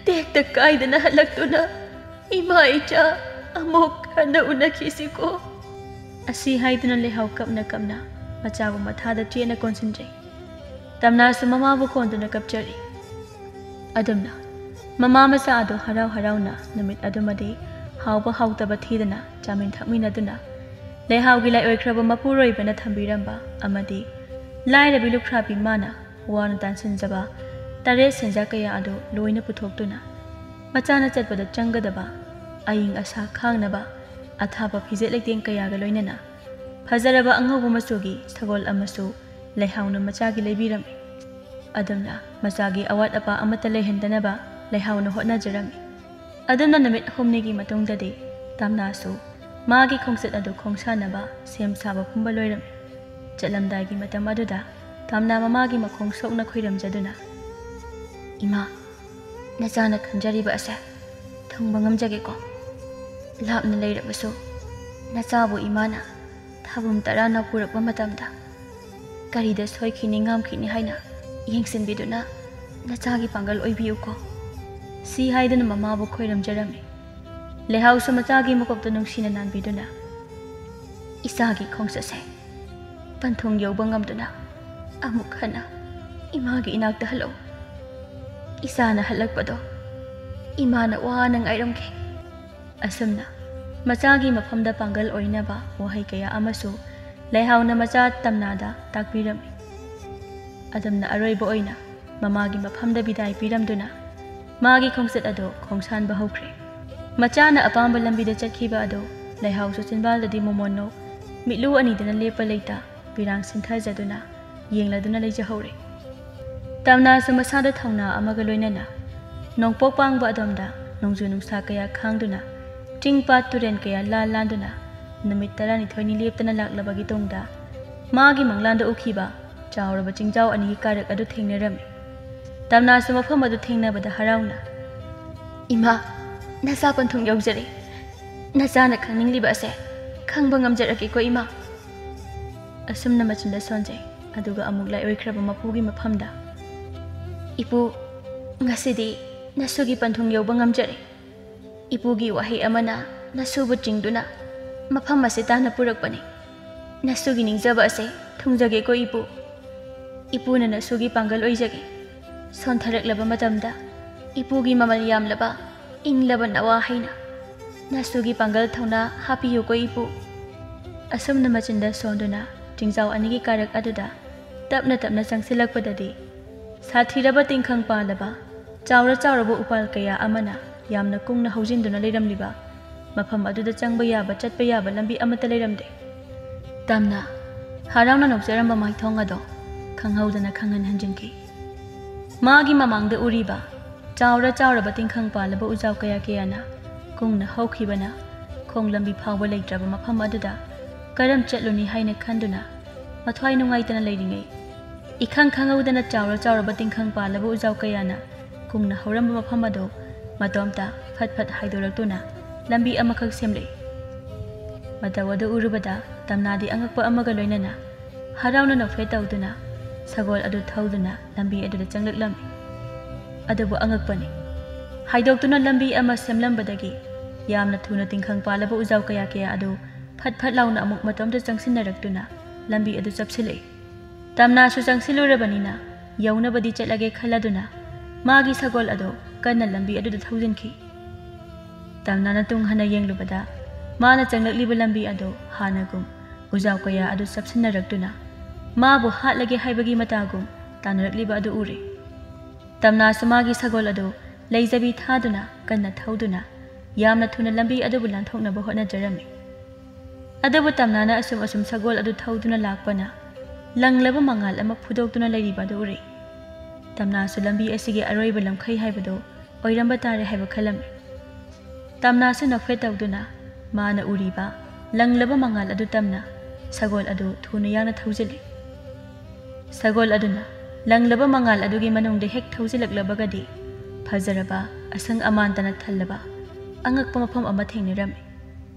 ꯇꯦꯛꯇ ꯀꯥꯏꯗꯅ ꯍꯜꯂꯛꯇꯨꯅ ꯏꯃꯥ ꯏꯆꯥ ꯑꯃꯨꯛ ꯍꯟꯅ ꯎꯅꯈꯤꯁꯤꯀꯣ꯫ ꯑꯁꯤ ꯍꯥꯏꯗꯨꯅ ꯂꯩꯍꯥꯎ ꯀꯞꯅ ꯀꯞꯅ ꯃꯆꯥꯕꯨ ꯃꯊꯥꯗ ꯆꯦꯠꯅ ꯀꯣꯟꯁꯤꯟꯖꯩ꯫ ꯇꯝꯅꯥꯁꯨ ꯃꯃꯥꯕꯨ ꯀꯣꯟꯗꯨꯅ ꯀꯞꯆꯔꯤ꯫ ꯑꯗꯨꯝꯅ ꯃꯃꯥ ꯃꯆꯥ ꯑꯗꯨ ꯍꯔꯥꯎ ꯍꯔꯥꯎꯅ ꯅꯨꯃꯤꯠ ꯑꯗꯨꯃꯗꯤ ꯍꯥꯎꯕ ꯍꯥꯎꯇꯕ ꯊꯤꯗꯅ ꯆꯥꯃꯤꯟ ꯊꯛꯃꯤꯟꯅꯗꯨꯅ ꯂꯩꯍꯥꯎꯒꯤ ꯂꯥꯏꯑꯣꯏꯈ꯭ꯔꯕ ꯃꯄꯨꯔꯣꯏꯕꯅ ꯊꯝꯕꯤꯔꯝꯕ ꯑꯃꯗꯤ ꯂꯥꯏꯔꯕꯤ ꯂꯨꯈ꯭ꯔꯥꯕꯤ ꯃꯥꯅ ꯋꯥꯅ ꯇꯥꯟꯁꯤꯟꯖꯕ ꯇꯔꯦꯠ ꯁꯦꯟꯖꯥ ꯀꯌꯥ ꯑꯗꯨ ꯂꯣꯏꯅ ꯄꯨꯊꯣꯛꯇꯨꯅ ꯃꯆꯥꯅ ꯆꯠꯄꯗ ꯆꯪꯒꯗꯕ ꯑꯏꯪ ꯑꯁꯥ ꯈꯥꯡꯅꯕ ꯑꯊꯥꯕ ꯐꯤꯖꯦꯠ ꯂꯩꯇꯦꯡ ꯀꯌꯥꯒ ꯂꯣꯏꯅꯅ ꯐꯖꯔꯕ ꯑꯉꯧꯕ ꯃꯆꯨꯒꯤ ꯁꯒꯣꯜ ꯑꯃꯁꯨ ꯂꯩꯍꯥꯎꯅ ꯃꯆꯥꯒꯤ ꯂꯩꯕꯤꯔꯝꯃꯤ꯫ ꯑꯗꯨꯝꯅ ꯃꯆꯥꯒꯤ ꯑꯋꯥꯠ ꯑꯄꯥ ꯑꯃꯠꯇ ꯂꯩꯍꯟꯗꯅꯕ ꯂꯩꯍꯥꯎꯅ ꯍꯣꯠꯅꯖꯔꯝꯃꯤ꯫ ꯑꯗꯨꯝꯅ ꯅꯨꯃꯤꯠ ꯍꯨꯝꯅꯤꯒꯤ ꯃꯇꯨꯡꯗꯗꯤ ꯇꯝꯅꯥꯁꯨ ꯃꯥꯒꯤ ꯈꯣꯡꯆꯠ ꯑꯗꯨ ꯈꯣꯡꯁꯥꯟꯅꯕ ꯁꯦꯝ ꯁꯥꯕ ꯄꯨꯝꯕ ꯂꯣꯏꯔꯝꯃꯤ꯫ ꯆꯠꯂꯝꯗꯥꯏꯒꯤ ꯃꯇꯝ ꯑꯗꯨꯗ ꯇꯝꯅꯥ ꯃꯃꯥꯒꯤ ꯃꯈꯣꯡ ꯁꯣꯛꯅ ꯈꯣꯏꯔꯝꯖꯗꯨꯅ, ꯏꯃꯥ, ꯅꯆꯥꯅ ꯈꯟꯖꯔꯤꯕ ꯑꯁꯦ ꯊꯨꯡꯕ ꯉꯝꯖꯒꯦꯀꯣ꯫ ꯂꯥꯞꯅ ꯂꯩꯔꯕꯁꯨ ꯅꯆꯥꯕꯨ ꯏꯃꯥꯅ ꯊꯥꯕꯨꯝ ꯇꯔꯥꯅ ꯄꯨꯔꯛꯄ ꯃꯇꯝꯗ ꯀꯔꯤꯗ ꯁꯣꯏꯈꯤꯅꯤ ꯉꯥꯝꯈꯤꯅꯤ ꯍꯥꯏꯅ ꯌꯦꯡꯁꯤꯟꯕꯤꯗꯨꯅ ꯅꯆꯥꯒꯤ ꯄꯥꯡꯒꯜ ꯑꯣꯏꯕꯤꯌꯨꯀꯣ꯫ ꯁꯤ ꯍꯥꯏꯗꯨꯅ ꯃꯃꯥꯕꯨ ꯈꯣꯏꯔꯝꯖꯔꯝꯃꯤ꯫ ꯂꯩꯍꯥꯎꯁꯨ ꯃꯆꯥꯒꯤ ꯃꯀꯣꯛꯇ ꯅꯨꯡꯁꯤꯅ ꯅꯥꯟꯕꯤꯗꯨꯅ, "ꯏꯆꯥꯒꯤ ꯈꯣꯡꯆꯠꯁꯦ ꯄꯟꯊꯨꯡ ꯌꯧꯕ ꯉꯝꯗꯨꯅ ꯑꯃꯨꯛ ꯍꯟꯅ ꯏꯃꯥꯒꯤ ꯏꯅꯥꯛꯇ ꯍꯜꯂꯛꯎ꯫ ꯏꯆꯥꯅ ꯍꯜꯂꯛꯄꯗꯣ ꯏꯃꯥꯅ ꯋꯥꯅ ꯉꯥꯏꯔꯝꯈꯤ"꯫ ꯑꯁꯨꯝꯅ ꯃꯆꯥꯒꯤ ꯃꯐꯝꯗ ꯄꯥꯡꯒꯜ ꯑꯣꯏꯅꯕ ꯋꯥꯍꯩ ꯀꯌꯥ ꯑꯃꯁꯨ ꯂꯩꯍꯥꯎꯅ ꯃꯆꯥ ꯇꯝꯅꯥꯗ ꯇꯥꯛꯄꯤꯔꯝꯃꯤ꯫ ꯑꯗꯨꯝꯅ ꯑꯔꯣꯏꯕ ꯑꯣꯏꯅ ꯃꯃꯥꯒꯤ ꯃꯐꯝꯗ ꯕꯤꯗꯥꯏ ꯄꯤꯔꯝꯗꯨꯅ ꯃꯥꯒꯤ ꯈꯣꯡꯆꯠ ꯑꯗꯨ ꯈꯣꯡꯁꯥꯟꯕ ꯍꯧꯈ꯭ꯔꯦ꯫ ꯃꯆꯥꯅ ꯑꯄꯥꯝꯕ ꯂꯝꯕꯤꯗ ꯆꯠꯈꯤꯕ ꯑꯗꯨ ꯂꯩꯍꯥꯎꯁꯨ ꯆꯤꯟꯕꯥꯜꯗꯗꯤ ꯃꯣꯃꯣꯟ ꯅꯣꯛ, ꯃꯤꯠꯂꯨ ꯑꯅꯤꯗꯅ ꯂꯦꯞꯄ ꯂꯩꯇ ꯄꯤꯔꯥꯡ ꯁꯤꯟꯊꯖꯗꯨꯅ ꯌꯦꯡꯂꯗꯨꯅ ꯂꯩꯖꯍꯧꯔꯦ꯫ ꯇꯝꯅꯥꯁꯨ ꯃꯁꯥꯗ ꯊꯧꯅꯥ ꯑꯃꯒ ꯂꯣꯏꯅꯅ ꯅꯣꯡꯄꯣꯛ ꯄꯥꯡꯕ ꯑꯗꯣꯝꯗ ꯅꯣꯡꯖꯨ ꯅꯨꯡꯁꯥ ꯀꯌꯥ ꯈꯥꯡꯗꯨꯅ, ꯆꯤꯡ ꯄꯥꯠ ꯇꯨꯔꯦꯟ ꯀꯌꯥ ꯂꯥꯟ ꯂꯥꯟꯗꯨꯅ, ꯅꯨꯃꯤꯠ ꯇꯔꯥꯅꯤꯊꯣꯏꯅꯤ ꯂꯦꯞꯇꯅ ꯂꯥꯛꯂꯕꯒꯤ ꯇꯨꯡꯗ, ꯃꯥꯒꯤ ꯃꯪꯂꯥꯟꯗ ꯎꯈꯤꯕ ꯆꯥꯎꯔꯕ ꯆꯤꯡꯖꯥꯎ ꯑꯅꯤꯒꯤ ꯀꯥꯔꯛ ꯑꯗꯨ ꯊꯦꯡꯅꯔꯝꯃꯤ꯫ ꯇꯝꯅꯥꯁꯨ ꯃꯐꯝ ꯑꯗꯨ ꯊꯦꯡꯅꯕꯗ ꯍꯔꯥꯎꯅ, "ꯏꯃꯥ, ꯅꯆꯥ ꯄꯟꯊꯨꯡ ꯌꯧꯖꯔꯦ꯫ ꯅꯆꯥꯅ ꯈꯪꯅꯤꯡꯂꯤꯕ ꯑꯁꯦ ꯈꯪꯕ ꯉꯝꯖꯔꯒꯦꯀꯣ, ꯏꯃꯥ"꯫ ꯑꯁꯨꯝꯅ ꯃꯆꯤꯟꯗ ꯁꯣꯟꯖꯩ꯫ ꯑꯗꯨꯒ ꯑꯃꯨꯛ ꯂꯥꯏꯑꯣꯏꯈ꯭ꯔꯕ ꯃꯄꯨꯒꯤ ꯃꯐꯝꯗ, "ꯏꯄꯨ, ꯉꯁꯤꯗꯤ ꯅꯁꯨꯒꯤ ꯄꯟꯊꯨꯡ ꯌꯧꯕ ꯉꯝꯖꯔꯦ꯫ ꯏꯄꯨꯒꯤ ꯋꯥꯍꯩ ꯑꯃꯅ ꯅꯁꯨꯕꯨ ꯆꯤꯡꯗꯨꯅ ꯃꯐꯝ ꯑꯁꯤ ꯇꯥꯟꯅ ꯄꯨꯔꯛꯄꯅꯤ꯫ ꯅꯁꯨꯒꯤ ꯅꯤꯡꯖꯕ ꯑꯁꯦ ꯊꯨꯡꯖꯒꯦꯀꯣ ꯏꯄꯨ꯫ ꯏꯄꯨꯅ ꯅꯁꯨꯒꯤ ꯄꯥꯡꯒꯜ ꯑꯣꯏꯖꯒꯦ꯫ ꯁꯣꯟꯊꯔꯛꯂꯕ ꯃꯇꯝꯗ ꯏꯄꯨꯒꯤ ꯃꯃꯜ ꯌꯥꯝꯂꯕ ꯏꯪꯂꯕ ꯅꯋꯥ ꯍꯩꯅ ꯅꯁꯨꯒꯤ ꯄꯥꯡꯒꯜ ꯊꯧꯅꯥ ꯍꯥꯞꯄꯤꯌꯨꯀꯣ ꯏꯄꯨ"꯫ ꯑꯁꯨꯝꯅ ꯃꯆꯤꯟꯗ ꯁꯣꯟꯗꯨꯅ ꯆꯤꯡꯖꯥꯎ ꯑꯅꯤꯒꯤ ꯀꯥꯔꯛ ꯑꯗꯨꯗ ꯇꯞꯅ ꯇꯞꯅ ꯆꯪꯁꯤꯜꯂꯛꯄꯗꯗꯤ, ꯁꯥꯊꯤꯔꯕ ꯇꯤꯡꯈꯪ ꯄꯥꯜꯂꯕ ꯆꯥꯎꯔ ꯆꯥꯎꯔꯕ ꯎꯄꯥꯜ ꯀꯌꯥ ꯑꯃꯅ ꯌꯥꯝꯅ ꯀꯨꯡꯅ ꯍꯧꯖꯤꯟꯗꯨꯅ ꯂꯩꯔꯝꯂꯤꯕ ꯃꯐꯝ ꯑꯗꯨꯗ ꯆꯪꯕ ꯌꯥꯕ, ꯆꯠꯄ ꯌꯥꯕ ꯂꯝꯕꯤ ꯑꯃꯠꯇ ꯂꯩꯔꯝꯗꯦ꯫ ꯇꯝꯅ ꯍꯔꯥꯎꯅ ꯅꯣꯛꯆꯔꯝꯕ ꯃꯥꯏꯊꯣꯡ ꯑꯗꯣ ꯈꯪꯍꯧꯗꯅ ꯈꯪꯍꯟ ꯍꯟꯖꯤꯟꯈꯤ꯫ ꯃꯥꯒꯤ ꯃꯃꯥꯡꯗ ꯎꯔꯤꯕ ꯆꯥꯎꯔ ꯆꯥꯎꯔꯕ ꯇꯤꯡꯈꯪ ꯄꯥꯜꯂꯕ ꯎꯖꯥꯎ ꯀꯌꯥ ꯀꯌꯥꯅ ꯀꯨꯡꯅ ꯍꯧꯈꯤꯕꯅ ꯈꯣꯡ ꯂꯝꯕꯤ ꯐꯥꯎꯕ ꯂꯩꯇ꯭ꯔꯕ ꯃꯐꯝ ꯑꯗꯨꯗ ꯀꯔꯝ ꯆꯠꯂꯨꯅꯤ ꯍꯥꯏꯅ ꯈꯟꯗꯨꯅ ꯃꯊ꯭ꯋꯥꯏ ꯅꯨꯡꯉꯥꯏꯇꯅ ꯂꯩꯔꯤꯉꯩ, ꯏꯈꯪ ꯈꯪꯍꯧꯗꯅ ꯆꯥꯎꯔ ꯆꯥꯎꯔꯕ ꯇꯤꯡꯈꯪ ꯄꯥꯜꯂꯕ ꯎꯖꯥꯎ ꯀꯌꯥꯅ ꯀꯨꯡꯅ ꯍꯧꯔꯝꯕ ꯃꯐꯝ ꯑꯗꯨ ꯃꯇꯣꯝꯇ ꯐꯠ ꯐꯠ ꯍꯥꯏꯗꯣꯔꯛꯇꯨꯅ ꯂꯝꯕꯤ ꯑꯃꯈꯛ ꯁꯦꯝꯂꯛꯏ꯫ ꯃꯇꯧ ꯑꯗꯨ ꯎꯔꯨꯕꯗ ꯇꯝꯅꯥꯗꯤ ꯑꯉꯛꯄ ꯑꯃꯒ ꯂꯣꯏꯅꯅ ꯍꯔꯥꯎꯅ ꯅꯣꯛꯐꯦꯠ ꯇꯧꯗꯨꯅ ꯁꯒꯣꯜ ꯑꯗꯨ ꯊꯧꯗꯨꯅ ꯂꯝꯕꯤ ꯑꯗꯨꯗ ꯆꯪꯂꯛꯂꯝꯃꯤ꯫ ꯑꯗꯨꯕꯨ ꯑꯉꯛꯄꯅꯤ, ꯍꯥꯏꯗꯣꯛꯇꯨꯅ ꯂꯝꯕꯤ ꯑꯃ ꯁꯦꯝꯂꯝꯕꯗꯒꯤ ꯌꯥꯝꯅ ꯊꯨꯅ ꯇꯤꯡꯈꯪ ꯄꯥꯜꯂꯕ ꯎꯖꯥꯎ ꯀꯌꯥ ꯀꯌꯥ ꯑꯗꯨ ꯐꯠ ꯐꯠ ꯂꯥꯎꯅ ꯑꯃꯨꯛ ꯃꯇꯣꯝꯇ ꯆꯪꯁꯤꯟꯅꯔꯛꯇꯨꯅ ꯂꯝꯕꯤ ꯑꯗꯨ ꯆꯞꯁꯤꯜꯂꯛꯏ꯫ ꯇꯝꯅꯥꯁꯨ ꯆꯪꯁꯤꯜꯂꯨꯔꯕꯅꯤꯅ ꯌꯧꯅꯕꯗꯤ ꯆꯠꯂꯒꯦ ꯈꯜꯂꯗꯨꯅ ꯃꯥꯒꯤ ꯁꯒꯣꯜ ꯑꯗꯨ ꯀꯟꯅ ꯂꯝꯕꯤ ꯑꯗꯨꯗ ꯊꯧꯖꯤꯟꯈꯤ꯫ ꯇꯝꯅꯥꯅ ꯇꯨꯡ ꯍꯟꯅ ꯌꯦꯡꯂꯨꯕꯗ ꯃꯥꯅ ꯆꯪꯂꯛꯂꯤꯕ ꯂꯝꯕꯤ ꯑꯗꯨ ꯍꯥꯟꯅꯒꯨꯝ ꯎꯖꯥꯎ ꯀꯌꯥ ꯑꯗꯨ ꯆꯞꯁꯤꯟꯅꯔꯛꯇꯨꯅ ꯃꯥꯕꯨ ꯍꯥꯠꯂꯒꯦ ꯍꯥꯏꯕꯒꯤ ꯃꯇꯥꯒꯨꯝ ꯇꯥꯟꯅꯔꯛꯂꯤꯕ ꯑꯗꯨ ꯎꯔꯦ꯫ ꯇꯝꯅꯥꯁꯨ ꯃꯥꯒꯤ ꯁꯒꯣꯜ ꯑꯗꯨ ꯂꯩꯖꯕꯤ ꯊꯥꯗꯨꯅ ꯀꯟꯅ ꯊꯧꯗꯨꯅ ꯌꯥꯝꯅ ꯊꯨꯅ ꯂꯝꯕꯤ ꯑꯗꯨꯕꯨ ꯂꯥꯟꯊꯣꯛꯅꯕ ꯍꯣꯠꯅꯖꯔꯝꯃꯤ꯫ ꯑꯗꯨꯕꯨ ꯇꯝꯅꯥꯅ ꯑꯁꯨꯝ ꯑꯁꯨꯝ ꯁꯒꯣꯜ ꯑꯗꯨ ꯊꯧꯗꯨꯅ ꯂꯥꯛꯄꯅ ꯂꯪꯂꯕ ꯃꯉꯥꯜ ꯑꯃ ꯐꯨꯗꯣꯛꯇꯨꯅ ꯂꯩꯔꯤꯕ ꯑꯗꯨ ꯎꯔꯦ꯫ ꯇꯝꯅꯥꯁꯨ ꯂꯝꯕꯤ ꯑꯁꯤꯒꯤ ꯑꯔꯣꯏꯕ ꯂꯝꯈꯩ ꯍꯥꯏꯕꯗꯨ ꯑꯣꯏꯔꯝꯕ ꯇꯥꯔꯦ ꯍꯥꯏꯕ ꯈꯜꯂꯝꯃꯤ꯫ ꯇꯝꯅꯥꯁꯨ ꯅꯣꯛꯐꯦꯠ ꯇꯧꯗꯨꯅ ꯃꯥꯅ ꯎꯔꯤꯕ ꯂꯪꯂꯕ ꯃꯉꯥꯜ ꯑꯗꯨ ꯇꯝꯅ ꯁꯒꯣꯜ ꯑꯗꯨ ꯊꯨꯅ ꯌꯥꯡꯅ ꯊꯧꯖꯤꯜꯂꯤ꯫ ꯁꯒꯣꯜ ꯑꯗꯨꯅ ꯂꯪꯂꯕ ꯃꯉꯥꯜ ꯑꯗꯨꯒꯤ ꯃꯅꯨꯡꯗ ꯍꯦꯛ ꯊꯧꯖꯤꯜꯂꯛꯂꯕꯒꯗꯤ ꯐꯖꯔꯕ ꯑꯁꯪ ꯑꯃꯥꯟꯇꯅ ꯊꯜꯂꯕ ꯑꯉꯛꯄ ꯃꯐꯝ ꯑꯃ ꯊꯦꯡꯅꯔꯝꯃꯤ꯫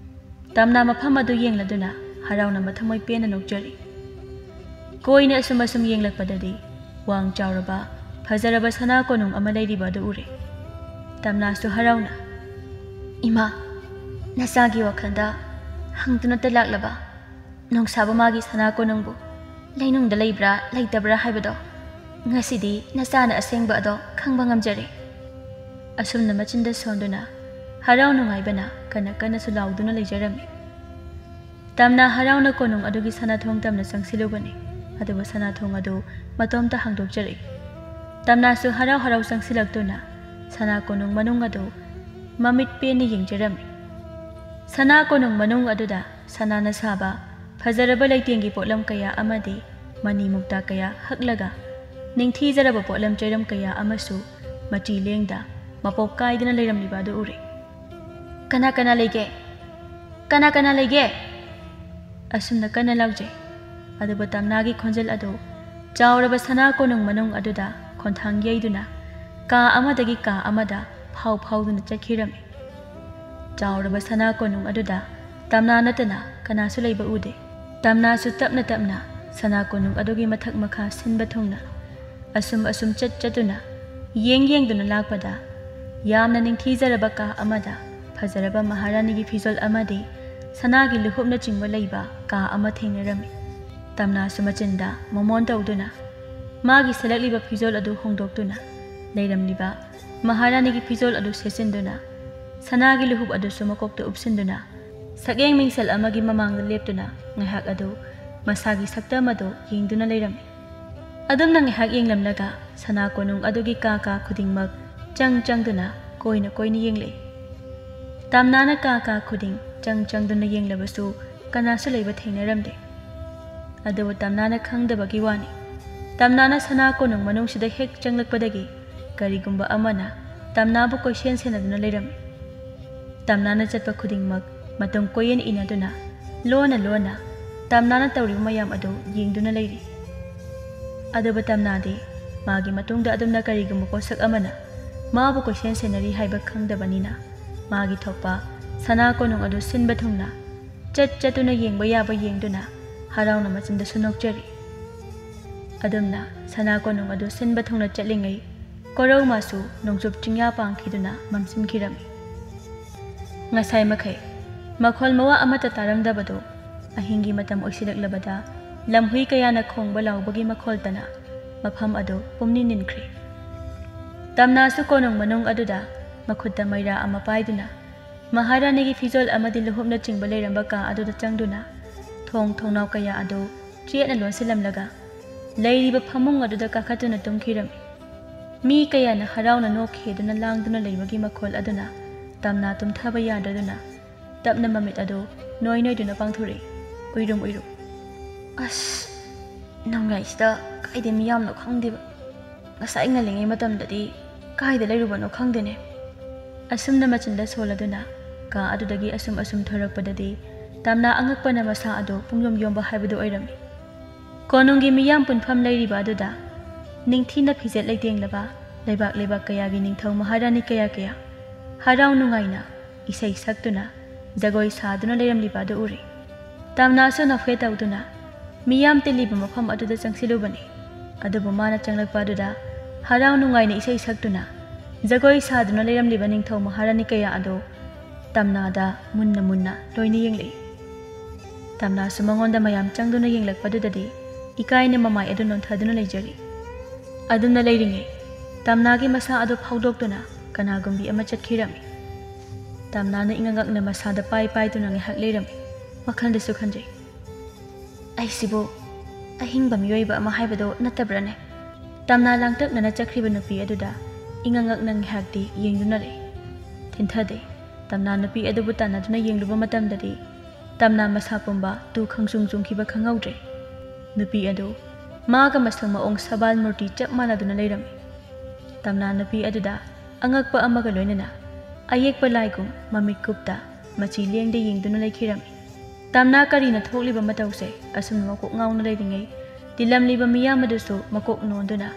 ꯇꯝꯅꯥ ꯃꯐꯝ ꯑꯗꯨ ꯌꯦꯡꯂꯗꯨꯅ ꯍꯔꯥꯎꯅ ꯃꯊꯃꯣꯏ ꯄꯦꯟꯅ ꯅꯣꯛꯆꯔꯤ꯫ ꯀꯣꯏꯅ ꯑꯁꯨꯝ ꯑꯁꯨꯝ ꯌꯦꯡꯂꯛꯄꯗꯗꯤ ꯋꯥꯡ ꯆꯥꯎꯔꯕ ꯐꯖꯔꯕ ꯁꯅꯥ ꯀꯣꯅꯨꯡ ꯑꯃ ꯂꯩꯔꯤꯕ ꯑꯗꯨ ꯎꯔꯦ꯫ ꯇꯝꯅꯥꯁꯨ ꯍꯔꯥꯎꯅ, "ꯏꯃꯥ, ꯅꯆꯥꯒꯤ ꯋꯥꯈꯜꯗ ꯍꯪꯗꯨꯅꯇ ꯂꯥꯛꯂꯕ ꯅꯣꯡꯁꯥꯕ ꯃꯥꯒꯤ ꯁꯅꯥ ꯀꯣꯅꯨꯡꯕꯨ ꯂꯩꯅꯨꯡꯗ ꯂꯩꯕ꯭ꯔꯥ ꯂꯩꯇꯕ꯭ꯔꯥ ꯍꯥꯏꯕꯗꯣ ꯉꯁꯤꯗꯤ ꯅꯆꯥꯅ ꯑꯁꯦꯡꯕ ꯑꯗꯣ ꯈꯪꯕ ꯉꯝꯖꯔꯦ꯫" ꯑꯁꯨꯝꯅ ꯃꯆꯤꯟꯗ ꯁꯣꯟꯗꯨꯅ ꯍꯔꯥꯎ ꯅꯨꯡꯉꯥꯏꯕꯅ ꯀꯟꯅ ꯀꯟꯅꯁꯨ ꯂꯥꯎꯗꯨꯅ ꯂꯩꯖꯔꯝꯃꯤ꯫ ꯇꯝꯅ ꯍꯔꯥꯎꯅ ꯀꯣꯅꯨꯡ ꯑꯗꯨꯒꯤ ꯁꯅꯥꯊꯣꯡ ꯇꯝꯅ ꯆꯪꯁꯤꯜꯂꯨꯕꯅꯤ꯫ ꯑꯗꯨꯕꯨ ꯁꯅꯥꯊꯣꯡ ꯑꯗꯨ ꯃꯇꯣꯝꯇ ꯍꯥꯡꯗꯣꯛꯆꯔꯛꯏ꯫ ꯇꯝꯅꯥꯁꯨ ꯍꯔꯥꯎ ꯍꯔꯥꯎ ꯆꯪꯁꯤꯜꯂꯛꯇꯨꯅ ꯁꯅꯥ ꯀꯣꯅꯨꯡ ꯃꯅꯨꯡ ꯑꯗꯨ ꯃꯃꯤꯠ ꯄꯦꯟꯅ ꯌꯦꯡꯖꯔꯝꯃꯤ꯫ ꯁꯅꯥ ꯀꯣꯅꯨꯡ ꯃꯅꯨꯡ ꯑꯗꯨꯗ ꯁꯅꯥꯅ ꯁꯥꯕ ꯐꯖꯔꯕ ꯂꯩꯇꯦꯡꯒꯤ ꯄꯣꯠꯂꯝ ꯀꯌꯥ ꯑꯃꯗꯤ ꯃꯅꯤ ꯃꯨꯛꯇꯥ ꯀꯌꯥ ꯍꯛꯂꯒ ꯅꯤꯡꯊꯤꯖꯔꯕ ꯄꯣꯠꯂꯝ ꯆꯩꯔꯝ ꯀꯌꯥ ꯑꯃꯁꯨ ꯃꯆꯤ ꯂꯦꯡꯗ ꯃꯄꯣꯞ ꯀꯥꯏꯗꯅ ꯂꯩꯔꯝꯂꯤꯕ ꯑꯗꯨ ꯎꯔꯦ꯫ "ꯀꯅꯥ ꯀꯅꯥ ꯂꯩꯒꯦ? ꯀꯅꯥ ꯀꯅꯥ ꯂꯩꯒꯦ?" ꯑꯁꯨꯝꯅ ꯀꯟꯅ ꯂꯥꯎꯖꯩ꯫ ꯑꯗꯨꯕꯨ ꯇꯝꯅꯥꯒꯤ ꯈꯣꯟꯖꯦꯜ ꯑꯗꯨ ꯆꯥꯎꯔꯕ ꯁꯅꯥ ꯀꯣꯅꯨꯡ ꯃꯅꯨꯡ ꯑꯗꯨꯗ ꯈꯣꯟꯊꯥꯡ ꯌꯩꯗꯨꯅ ꯀꯥ ꯑꯃꯗꯒꯤ ꯀꯥ ꯑꯃꯗ ꯐꯥꯎ ꯐꯥꯎꯗꯨꯅ ꯆꯠꯈꯤꯔꯝꯃꯤ꯫ ꯆꯥꯎꯔꯕ ꯁꯅꯥ ꯀꯣꯅꯨꯡ ꯑꯗꯨꯗ ꯇꯝꯅꯥ ꯅꯠꯇꯅ ꯀꯅꯥꯁꯨ ꯂꯩꯕ ꯎꯗꯦ꯫ ꯇꯝꯅꯥꯁꯨ ꯇꯞꯅ ꯇꯞꯅ ꯁꯅꯥ ꯀꯣꯅꯨꯡ ꯑꯗꯨꯒꯤ ꯃꯊꯛ ꯃꯈꯥ ꯁꯤꯟꯕ ꯊꯨꯡꯅ ꯑꯁꯨꯝ ꯑꯁꯨꯝ ꯆꯠ ꯆꯠꯇꯨꯅ, ꯌꯦꯡ ꯌꯦꯡꯗꯨꯅ ꯂꯥꯛꯄꯗ, ꯌꯥꯝꯅ ꯅꯤꯡꯊꯤꯖꯔꯕ ꯀꯥ ꯑꯃꯗ ꯐꯖꯔꯕ ꯃꯍꯥꯔꯥꯅꯤꯒꯤ ꯐꯤꯖꯣꯜ ꯑꯃꯗꯤ ꯁꯅꯥꯒꯤ ꯂꯨꯍꯨꯞꯅꯆꯤꯡꯕ ꯂꯩꯕ ꯀꯥ ꯑꯃ ꯊꯦꯡꯅꯔꯝꯃꯤ꯫ ꯇꯝꯅꯥꯁꯨ ꯃꯆꯤꯟꯗ ꯃꯣꯃꯣꯟ ꯇꯧꯗꯨꯅ, ꯃꯥꯒꯤ ꯁꯦꯠꯂꯛꯂꯤꯕ ꯐꯤꯖꯣꯜ ꯑꯗꯨ ꯍꯣꯡꯗꯣꯛꯇꯨꯅ, ꯂꯩꯔꯝꯂꯤꯕ ꯃꯍꯥꯔꯥꯅꯤꯒꯤ ꯐꯤꯖꯣꯜ ꯑꯗꯨ ꯁꯦꯠꯆꯤꯟꯗꯨꯅ, ꯁꯅꯥꯒꯤ ꯂꯨꯍꯨꯞ ꯑꯗꯨꯁꯨ ꯃꯀꯣꯛꯇ ꯎꯞꯁꯤꯟꯗꯨꯅ, ꯁꯛꯌꯦꯡ ꯃꯤꯡꯁꯦꯜ ꯑꯃꯒꯤ ꯃꯃꯥꯡꯗ ꯂꯦꯞꯇꯨꯅ ꯉꯥꯏꯍꯥꯛ ꯑꯗꯨ ꯃꯁꯥꯒꯤ ꯁꯛꯇꯝ ꯑꯗꯨ ꯌꯦꯡꯗꯨꯅ ꯂꯩꯔꯝꯃꯤ꯫ ꯑꯗꯨꯝꯅ ꯉꯥꯏꯍꯥꯛ ꯌꯦꯡꯂꯝꯂꯒ ꯁꯅꯥ ꯀꯣꯅꯨꯡ ꯑꯗꯨꯒꯤ ꯀꯥ ꯀꯥ ꯈꯨꯗꯤꯡꯃꯛ ꯆꯪ ꯆꯪꯗꯨꯅ, ꯀꯣꯏꯅ ꯀꯣꯏꯅ ꯌꯦꯡꯂꯛꯏ꯫ ꯇꯝꯅꯥꯅ ꯀꯥ ꯀꯥ ꯈꯨꯗꯤꯡ ꯆꯪ ꯆꯪꯗꯨꯅ ꯌꯦꯡꯂꯕꯁꯨ ꯀꯅꯥꯁꯨ ꯂꯩꯕ ꯊꯦꯡꯅꯔꯝꯗꯦ꯫ ꯑꯗꯨꯕꯨ ꯇꯝꯅꯥꯅ ꯈꯪꯗꯕꯒꯤ ꯋꯥꯅꯤ꯫ ꯇꯝꯅꯥꯅ ꯁꯅꯥ ꯀꯣꯅꯨꯡ ꯃꯅꯨꯡꯁꯤꯗ ꯍꯦꯛ ꯆꯪꯂꯛꯄꯗꯒꯤ ꯀꯔꯤꯒꯨꯝꯕ ꯑꯃꯅ ꯇꯝꯅꯥꯕꯨ ꯀꯣꯏꯁꯦꯟ ꯁꯦꯟꯅꯗꯨꯅ ꯂꯩꯔꯝꯃꯤ꯫ ꯇꯝꯅꯥꯅ ꯆꯠꯄ ꯈꯨꯗꯤꯡꯃꯛ ꯃꯇꯨꯡ ꯀꯣꯏꯌꯦꯟ ꯏꯟꯅꯗꯨꯅ, ꯂꯣꯟꯅ ꯂꯣꯟꯅ ꯇꯝꯅꯥꯅ ꯇꯧꯔꯤꯕ ꯃꯌꯥꯝ ꯑꯗꯨ ꯌꯦꯡꯗꯨꯅ ꯂꯩꯔꯤ꯫ ꯑꯗꯨꯕꯨ ꯇꯝꯅꯥꯗꯤ ꯃꯥꯒꯤ ꯃꯇꯨꯡꯗ ꯑꯗꯨꯝꯅ ꯀꯔꯤꯒꯨꯝꯕ ꯄꯣꯠꯁꯛ ꯑꯃꯅ ꯃꯥꯕꯨ ꯀꯣꯏꯁꯦꯟ ꯁꯦꯟꯅꯔꯤ ꯍꯥꯏꯕ ꯈꯪꯗꯕꯅꯤꯅ, ꯃꯥꯒꯤ ꯊꯣꯛꯄ ꯁꯅꯥ ꯀꯣꯅꯨꯡ ꯑꯗꯨ ꯁꯤꯟꯕ ꯊꯨꯡꯅ ꯆꯠ ꯆꯠꯇꯨꯅ ꯌꯦꯡꯕ ꯌꯥꯕ ꯌꯦꯡꯗꯨꯅ ꯍꯔꯥꯎꯅ ꯃꯆꯤꯟꯗꯁꯨ ꯅꯣꯛꯆꯔꯤ꯫ ꯑꯗꯨꯝꯅ ꯁꯅꯥ ꯀꯣꯅꯨꯡ ꯑꯗꯨ ꯁꯤꯟꯕ ꯊꯨꯡꯅ ꯆꯠꯂꯤꯉꯩ, ꯀꯣꯔꯧꯃꯥꯁꯨ ꯅꯣꯡꯆꯨꯞ ꯆꯤꯡꯌꯥ ꯄꯥꯡꯈꯤꯗꯨꯅ ꯃꯝꯁꯤꯟꯈꯤꯔꯝꯃꯤ꯫ ꯉꯁꯥꯏ ꯃꯈꯩ ꯃꯈꯣꯜ ꯃꯋꯥ ꯑꯃꯠꯇ ꯇꯥꯔꯝꯗꯕꯗꯨ ꯑꯍꯤꯡꯒꯤ ꯃꯇꯝ ꯑꯣꯏꯁꯤꯜꯂꯛꯂꯕꯗ ꯂꯝꯍꯨꯏ ꯀꯌꯥꯅ ꯈꯣꯡꯕ ꯂꯥꯎꯕꯒꯤ ꯃꯈꯣꯜꯇꯅ ꯃꯐꯝ ꯑꯗꯨ ꯄꯨꯝꯅꯤꯟ ꯅꯤꯟꯈ꯭ꯔꯦ꯫ ꯇꯝꯅꯥꯁꯨ ꯀꯣꯅꯨꯡ ꯃꯅꯨꯡ ꯑꯗꯨꯗ ꯃꯈꯨꯠꯇ ꯃꯩꯔꯥ ꯑꯃ ꯄꯥꯏꯗꯨꯅ ꯃꯍꯥꯔꯥꯅꯤꯒꯤ ꯐꯤꯖꯣꯜ ꯑꯃꯗꯤ ꯂꯨꯍꯨꯞꯅꯆꯤꯡꯕ ꯂꯩꯔꯝꯕ ꯀꯥ ꯑꯗꯨꯗ ꯆꯪꯗꯨꯅ ꯊꯣꯡ ꯊꯣꯡꯅꯥꯎ ꯀꯌꯥ ꯑꯗꯨ ꯆꯦꯠꯅ ꯂꯣꯟꯁꯤꯜꯂꯝꯂꯒ ꯂꯩꯔꯤꯕ ꯐꯃꯨꯡ ꯑꯗꯨꯗ ꯀꯥꯈꯠꯇꯨꯅ ꯇꯨꯝꯈꯤꯔꯝꯃꯤ꯫ ꯃꯤ ꯀꯌꯥꯅ ꯍꯔꯥꯎꯅ ꯅꯣꯛꯈꯤꯗꯨꯅ ꯂꯥꯡꯗꯨꯅ ꯂꯩꯕꯒꯤ ꯃꯈꯣꯜ ꯑꯗꯨꯅ ꯇꯝꯅꯥ ꯇꯨꯝꯊꯕ ꯌꯥꯗꯗꯨꯅ ꯇꯞꯅ ꯃꯃꯤꯠ ꯑꯗꯨ ꯅꯣꯏ ꯅꯣꯏꯗꯨꯅ ꯄꯥꯡꯊꯣꯔꯛꯏ, ꯎꯏꯔꯨꯝ ꯎꯏꯔꯨꯝ꯫ "ꯑꯁ, ꯅꯣꯡꯌꯥꯏꯁꯤꯗ ꯀꯥꯏꯗ ꯃꯤ ꯌꯥꯝꯅꯣ ꯈꯪꯗꯦꯕ꯫ ꯉꯁꯥꯏ ꯉꯜꯂꯤꯉꯩ ꯃꯇꯝꯗꯗꯤ ꯀꯥꯏꯗ ꯂꯩꯔꯨꯕꯅꯣ ꯈꯪꯗꯦꯅꯦ"꯫ ꯑꯁꯨꯝꯅ ꯃꯆꯤꯟꯗ ꯁꯣꯜꯂꯗꯨꯅ ꯀꯥ ꯑꯗꯨꯗꯒꯤ ꯑꯁꯨꯝ ꯑꯁꯨꯝ ꯊꯣꯔꯛꯄꯗꯗꯤ ꯇꯝꯅꯥ ꯑꯉꯛꯄꯅ ꯃꯁꯥ ꯑꯗꯨ ꯄꯨꯡꯌꯣꯝ ꯌꯣꯝꯕ ꯍꯥꯏꯕꯗꯨ ꯑꯣꯏꯔꯝꯃꯤ꯫ ꯀꯣꯅꯨꯡꯒꯤ ꯃꯤꯌꯥꯝ ꯄꯨꯟꯐꯝ ꯂꯩꯔꯤꯕ ꯑꯗꯨꯗ ꯅꯤꯡꯊꯤꯅ ꯐꯤꯖꯦꯠ ꯂꯩꯇꯦꯡꯂꯕ ꯂꯩꯕꯥꯛ ꯂꯩꯕꯥꯛ ꯀꯌꯥꯒꯤ ꯅꯤꯡꯊꯧ ꯃꯍꯥꯔꯥꯅꯤ ꯀꯌꯥ ꯀꯌꯥ ꯍꯔꯥꯎ ꯅꯨꯡꯉꯥꯏꯅ ꯏꯁꯩ ꯁꯛꯇꯨꯅ ꯖꯒꯣꯏ ꯁꯥꯗꯨꯅ ꯂꯩꯔꯝꯂꯤꯕ ꯑꯗꯨ ꯎꯔꯦ꯫ ꯇꯝꯅꯥꯁꯨ ꯅꯣꯛꯐꯦꯠ ꯇꯧꯗꯨꯅ ꯃꯤꯌꯥꯝ ꯇꯤꯜꯂꯤꯕ ꯃꯐꯝ ꯑꯗꯨꯗ ꯆꯪꯁꯤꯜꯂꯨꯕꯅꯤ꯫ ꯑꯗꯨꯕꯨ ꯃꯥꯅ ꯆꯪꯂꯛꯄ ꯑꯗꯨꯗ ꯍꯔꯥꯎ ꯅꯨꯡꯉꯥꯏꯅ ꯏꯁꯩ ꯁꯛꯇꯨꯅ ꯖꯒꯣꯏ ꯁꯥꯗꯨꯅ ꯂꯩꯔꯝꯂꯤꯕ ꯅꯤꯡꯊꯧ ꯃꯍꯥꯔꯥꯅꯤ ꯀꯌꯥ ꯑꯗꯨ ꯇꯝꯅꯥꯗ ꯃꯨꯟꯅ ꯃꯨꯟꯅ ꯂꯣꯏꯅ ꯌꯦꯡꯂꯛꯏ꯫ ꯇꯝꯅꯥꯁꯨ ꯃꯉꯣꯟꯗ ꯃꯌꯥꯝ ꯆꯪꯗꯨꯅ ꯌꯦꯡꯂꯛꯄꯗꯨꯗꯗꯤ ꯏꯀꯥꯏꯅ ꯃꯃꯥꯏ ꯑꯗꯨ ꯅꯣꯟꯊꯗꯨꯅ ꯂꯩꯖꯔꯤ꯫ ꯑꯗꯨꯝꯅ ꯂꯩꯔꯤꯉꯩ ꯇꯝꯅꯥꯒꯤ ꯃꯁꯥ ꯑꯗꯨ ꯐꯥꯎꯗꯣꯛꯇꯨꯅ ꯀꯅꯥꯒꯨꯝꯕꯤ ꯑꯃ ꯆꯠꯈꯤꯔꯝꯃꯤ꯫ ꯇꯝꯅꯥꯅ ꯏꯉꯛ ꯉꯛꯅ ꯃꯁꯥꯗ ꯄꯥꯏ ꯄꯥꯏꯗꯨꯅ ꯉꯥꯏꯍꯥꯛ ꯂꯩꯔꯝꯃꯤ꯫ ꯋꯥꯈꯜꯗꯁꯨ ꯈꯟꯖꯩ, "ꯑꯩꯁꯤꯕꯨ ꯑꯍꯤꯡꯕ ꯃꯤꯑꯣꯏꯕ ꯑꯃ ꯍꯥꯏꯕꯗꯣ ꯅꯠꯇꯕ꯭ꯔꯥꯅꯦ?" ꯇꯝꯅꯥ ꯂꯥꯡꯇꯛꯅꯅ ꯆꯠꯈ꯭ꯔꯤꯕ ꯅꯨꯄꯤ ꯑꯗꯨꯗ ꯏꯉꯛ ꯉꯛꯅ ꯉꯥꯏꯍꯥꯛꯇꯤ ꯌꯦꯡꯗꯨꯅ ꯂꯩ꯫ ꯊꯤꯟꯊꯗꯦ꯫ ꯇꯝꯅꯥ ꯅꯨꯄꯤ ꯑꯗꯨꯕꯨ ꯇꯥꯟꯅꯗꯨꯅ ꯌꯦꯡꯂꯨꯕ ꯃꯇꯝꯗꯗꯤ ꯇꯝꯅꯥ ꯃꯁꯥ ꯄꯨꯝꯕ ꯇꯨ ꯈꯪꯆꯨꯡ ꯆꯨꯡꯈꯤꯕ ꯈꯪꯍꯧꯗ꯭ꯔꯦ꯫ ꯅꯨꯄꯤ ꯑꯗꯨ ꯃꯥꯒ ꯃꯁꯛ ꯃꯑꯣꯡ ꯁꯕꯥꯜ ꯃꯨꯔꯇꯤ ꯆꯞ ꯃꯥꯟꯅꯗꯨꯅ ꯂꯩꯔꯝꯃꯤ꯫ ꯇꯝꯅꯥ ꯅꯨꯄꯤ ꯑꯗꯨꯗ ꯑꯉꯛꯄ ꯑꯃꯒ ꯂꯣꯏꯅꯅ ꯑꯌꯦꯛꯄ ꯂꯥꯏꯒꯨꯝ ꯃꯃꯤꯠ ꯀꯨꯞꯇ ꯃꯆꯤ ꯂꯦꯡꯗ ꯌꯦꯡꯗꯨꯅ ꯂꯩꯈꯤꯔꯝꯃꯤ꯫ ꯇꯝꯅꯥ ꯀꯔꯤꯅ ꯊꯣꯛꯂꯤꯕ ꯃꯇꯧꯁꯦ ꯑꯁꯨꯝꯅ ꯃꯀꯣꯛ ꯉꯥꯎꯅ ꯂꯩꯔꯤꯉꯩ ꯇꯤꯜꯂꯝꯂꯤꯕ ꯃꯤꯌꯥꯝ ꯑꯗꯨꯁꯨ ꯃꯀꯣꯛ ꯅꯣꯟꯗꯨꯅ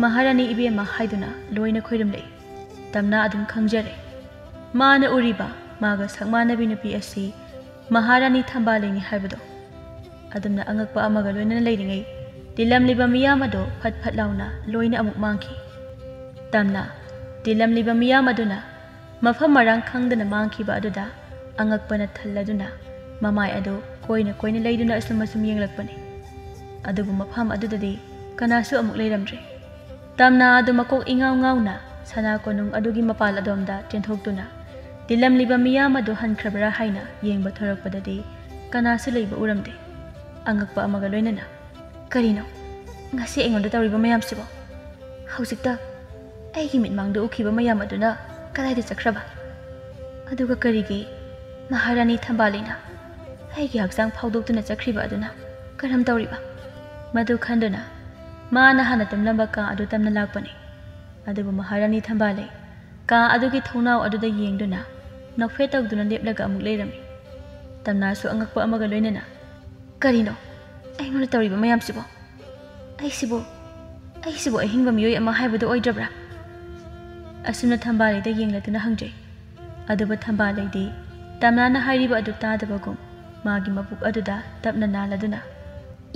"ꯃꯍꯥꯔꯥꯅꯤ ꯏꯕꯦꯝꯃ" ꯍꯥꯏꯗꯨꯅ ꯂꯣꯏꯅ ꯈꯣꯏꯔꯝꯂꯛꯏ꯫ ꯇꯝꯅꯥ ꯑꯗꯨꯝ ꯈꯪꯖꯔꯦ꯫ ꯃꯥꯅ ꯎꯔꯤꯕ ꯃꯥꯒ ꯁꯛꯃꯥꯟꯅꯕꯤ ꯅꯨꯄꯤ ꯑꯁꯤ ꯃꯍꯥꯔꯥꯅꯤ ꯊꯝꯕꯥꯂꯩꯅꯤ ꯍꯥꯏꯕꯗꯣ꯫ ꯑꯗꯨꯝꯅ ꯑꯉꯛꯄ ꯑꯃꯒ ꯂꯣꯏꯅꯅ ꯂꯩꯔꯤꯉꯩ ꯇꯤꯜꯂꯝꯂꯤꯕ ꯃꯤꯌꯥꯝ ꯑꯗꯣ ꯐꯠ ꯐꯠ ꯂꯥꯎꯅ ꯂꯣꯏꯅ ꯑꯃꯨꯛ ꯃꯥꯡꯈꯤ꯫ ꯇꯝꯅ ꯇꯤꯜꯂꯝꯂꯤꯕ ꯃꯤꯌꯥꯝ ꯑꯗꯨꯅ ꯃꯐꯝ ꯃꯔꯥꯡ ꯈꯪꯗꯅ ꯃꯥꯡꯈꯤꯕ ꯑꯗꯨꯗ ꯑꯉꯛꯄꯅ ꯊꯜꯂꯗꯨꯅ ꯃꯃꯥꯏ ꯑꯗꯨ ꯀꯣꯏꯅ ꯀꯣꯏꯅ ꯂꯩꯗꯨꯅ ꯑꯁꯨꯝ ꯑꯁꯨꯝ ꯌꯦꯡꯂꯛꯄꯅꯤ꯫ ꯑꯗꯨꯕꯨ ꯃꯐꯝ ꯑꯗꯨꯗꯗꯤ ꯀꯅꯥꯁꯨ ꯑꯃꯨꯛ ꯂꯩꯔꯝꯗ꯭ꯔꯦ꯫ ꯇꯝꯅ ꯑꯗꯨ ꯃꯀꯣꯛ ꯏꯉꯥꯎ ꯉꯥꯎꯅ ꯁꯅꯥ ꯀꯣꯅꯨꯡ ꯑꯗꯨꯒꯤ ꯃꯄꯥꯜ ꯑꯗꯣꯝꯗ ꯆꯦꯟꯊꯣꯛꯇꯨꯅ ꯇꯤꯜꯂꯝꯂꯤꯕ ꯃꯤꯌꯥꯝ ꯑꯗꯨ ꯍꯟꯈ꯭ꯔꯕ꯭ꯔꯥ ꯍꯥꯏꯅ ꯌꯦꯡꯕ ꯊꯣꯔꯛꯄꯗꯗꯤ ꯀꯅꯥꯁꯨ ꯂꯩꯕ ꯎꯔꯝꯗꯦ꯫ ꯑꯉꯛꯄ ꯑꯃꯒ ꯂꯣꯏꯅꯅ, "ꯀꯔꯤꯅꯣ ꯉꯁꯤ ꯑꯩꯉꯣꯟꯗ ꯇꯧꯔꯤꯕ ꯃꯌꯥꯝꯁꯤꯕꯣ? ꯍꯧꯖꯤꯛꯇ ꯑꯩꯒꯤ ꯃꯤꯠꯃꯥꯡꯗ ꯎꯈꯤꯕ ꯃꯌꯥꯝ ꯑꯗꯨꯅ ꯀꯗꯥꯏꯗ ꯆꯠꯈ꯭ꯔꯕ? ꯑꯗꯨꯒ ꯀꯔꯤꯒꯤ ꯃꯍꯥꯔꯥꯅꯤ ꯊꯝꯕꯥꯂꯩꯅ ꯑꯩꯒꯤ ꯍꯛꯆꯥꯡ ꯐꯥꯎꯗꯣꯛꯇꯨꯅ ꯆꯠꯈ꯭ꯔꯤꯕ ꯑꯗꯨꯅ ꯀꯔꯝ ꯇꯧꯔꯤꯕ?" ꯃꯗꯨ ꯈꯟꯗꯨꯅ ꯃꯥꯅ ꯍꯥꯟꯅ ꯇꯨꯝꯂꯝꯕ ꯀꯥ ꯑꯗꯨ ꯇꯝꯅ ꯂꯥꯛꯄꯅꯤ꯫ ꯑꯗꯨꯕꯨ ꯃꯍꯥꯔꯥꯅꯤ ꯊꯝꯕꯥꯂꯩ ꯀꯥ ꯑꯗꯨꯒꯤ ꯊꯣꯡꯅꯥꯎ ꯑꯗꯨꯗ ꯌꯦꯡꯗꯨꯅ ꯅꯣꯛꯐꯦꯠ ꯇꯧꯗꯨꯅ ꯂꯦꯞꯂꯒ ꯑꯃꯨꯛ ꯂꯩꯔꯝꯃꯤ꯫ ꯇꯝꯅꯥꯁꯨ ꯑꯉꯛꯄ ꯑꯃꯒ ꯂꯣꯏꯅꯅ, "ꯀꯔꯤꯅꯣ? ꯑꯩꯉꯣꯟꯗ ꯇꯧꯔꯤꯕ ꯃꯌꯥꯝꯁꯤꯕꯣ? ꯑꯩꯁꯤꯕꯨ ꯑꯩꯁꯤꯕꯨ ꯑꯍꯤꯡꯕ ꯃꯤꯑꯣꯏ ꯑꯃ ꯍꯥꯏꯕꯗꯨ ꯑꯣꯏꯗ꯭ꯔꯕ꯭ꯔꯥ? ꯑꯁꯨꯝꯅ ꯊꯝꯕꯥꯜꯂꯩꯗ ꯌꯦꯡꯂꯗꯨꯅ ꯍꯪꯖꯩ꯫ ꯑꯗꯨꯕꯨ ꯊꯝꯕꯥꯜꯂꯩꯗꯤ ꯇꯝꯅꯥꯅ ꯍꯥꯏꯔꯤꯕ ꯑꯗꯨ ꯇꯥꯗꯕꯒꯨꯝ ꯃꯥꯒꯤ ꯃꯕꯨꯛ ꯑꯗꯨꯗ ꯇꯞꯅ ꯅꯥꯜꯂꯗꯨꯅ,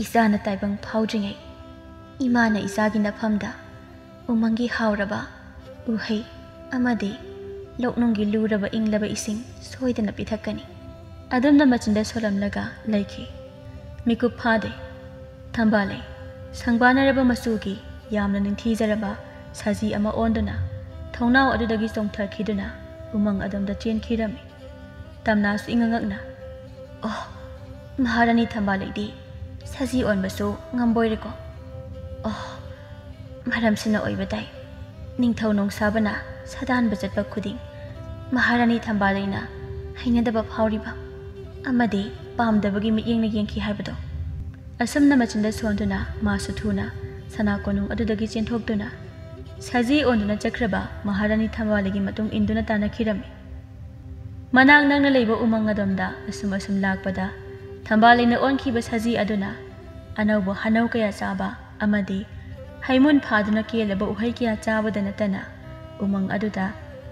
"ꯏꯆꯥꯅ ꯇꯥꯏꯕꯪ ꯐꯥꯎꯗ꯭ꯔꯤꯉꯩ ꯏꯃꯥꯅ ꯏꯆꯥꯒꯤ ꯅꯐꯝꯗ ꯎꯃꯪꯒꯤ ꯍꯥꯎꯔꯕ ꯎꯍꯩ ꯑꯃꯗꯤ ꯂꯧꯅꯨꯡꯒꯤ ꯂꯨꯔꯕ ꯏꯪꯂꯕ ꯏꯁꯤꯡ ꯁꯣꯏꯗꯅ ꯄꯤꯊꯛꯀꯅꯤ"꯫ ꯑꯗꯨꯝꯅ ꯃꯆꯤꯟꯗ ꯁꯣꯜꯂꯝꯂꯒ ꯂꯩꯈꯤ꯫ ꯃꯤꯀꯨꯞ ꯐꯥꯗꯦ꯫ ꯊꯝꯕꯥꯜꯂꯩ ꯁꯪꯕꯥꯅꯔꯕ ꯃꯆꯨꯒꯤ ꯌꯥꯝꯅ ꯅꯤꯡꯊꯤꯖꯔꯕ ꯁꯖꯤ ꯑꯃ ꯑꯣꯟꯗꯨꯅ ꯊꯣꯡꯅꯥꯎ ꯑꯗꯨꯗꯒꯤ ꯆꯣꯡꯊꯈꯤꯗꯨꯅ ꯎꯃꯪ ꯑꯗꯣꯝꯗ ꯆꯦꯟꯈꯤꯔꯝꯃꯤ꯫ ꯇꯝꯅꯥꯁꯨ ꯏꯉꯛꯉꯛꯅ, "ꯑꯣ, ꯃꯍꯥꯔꯥꯅꯤ ꯊꯝꯕꯥꯜꯂꯩꯗꯤ ꯁꯖꯤ ꯑꯣꯟꯕꯁꯨ ꯉꯝꯕꯣꯏꯔꯦꯀꯣ꯫ ꯑꯣ, ꯃꯔꯝꯁꯤꯅ ꯑꯣꯏꯕ ꯇꯥꯏ꯫ ꯅꯤꯡꯊꯧ ꯅꯣꯡꯁꯥꯕꯅ ꯁꯥꯗꯥꯟꯕ ꯆꯠꯄ ꯈꯨꯗꯤꯡ ꯃꯍꯥꯔꯥꯅꯤ ꯊꯝꯕꯥꯜꯂꯩꯅ ꯍꯩꯅꯗꯕ ꯐꯥꯎꯔꯤꯕ ꯑꯃꯗꯤ ꯄꯥꯝꯗꯕꯒꯤ ꯃꯤꯠꯌꯦꯡꯅ ꯌꯦꯡꯈꯤ ꯍꯥꯏꯕꯗꯣ"꯫ ꯑꯁꯨꯝꯅ ꯃꯆꯤꯟꯗ ꯁꯣꯟꯗꯨꯅ ꯃꯥꯁꯨ ꯊꯨꯅ ꯁꯅꯥ ꯀꯣꯅꯨꯡ ꯑꯗꯨꯗꯒꯤ ꯆꯦꯟꯊꯣꯛꯇꯨꯅ ꯁꯖꯤ ꯑꯣꯟꯗꯨꯅ ꯆꯠꯈ꯭ꯔꯕ ꯃꯍꯥꯔꯥꯅꯤ ꯊꯝꯕꯥꯜꯂꯩꯒꯤ ꯃꯇꯨꯡ ꯏꯟꯗꯨꯅ ꯇꯥꯟꯅꯈꯤꯔꯝꯃꯤ꯫ ꯃꯅꯥꯛ ꯅꯛꯅ ꯂꯩꯕ ꯎꯃꯪ ꯑꯗꯣꯝꯗ ꯑꯁꯨꯝ ꯑꯁꯨꯝ ꯂꯥꯛꯄꯗ ꯊꯝꯕꯥꯜꯂꯩꯅ ꯑꯣꯟꯈꯤꯕ ꯁꯖꯤ ꯑꯗꯨꯅ ꯑꯅꯧꯕ ꯍꯅꯧ ꯀꯌꯥ ꯆꯥꯕ ꯑꯃꯗꯤ ꯍꯩꯃꯨꯟ ꯐꯥꯗꯨꯅ ꯀꯦꯜꯂꯕ ꯎꯍꯩ ꯀꯌꯥ ꯆꯥꯕꯗ ꯅꯠꯇꯅ ꯎꯃꯪ ꯑꯗꯨꯗ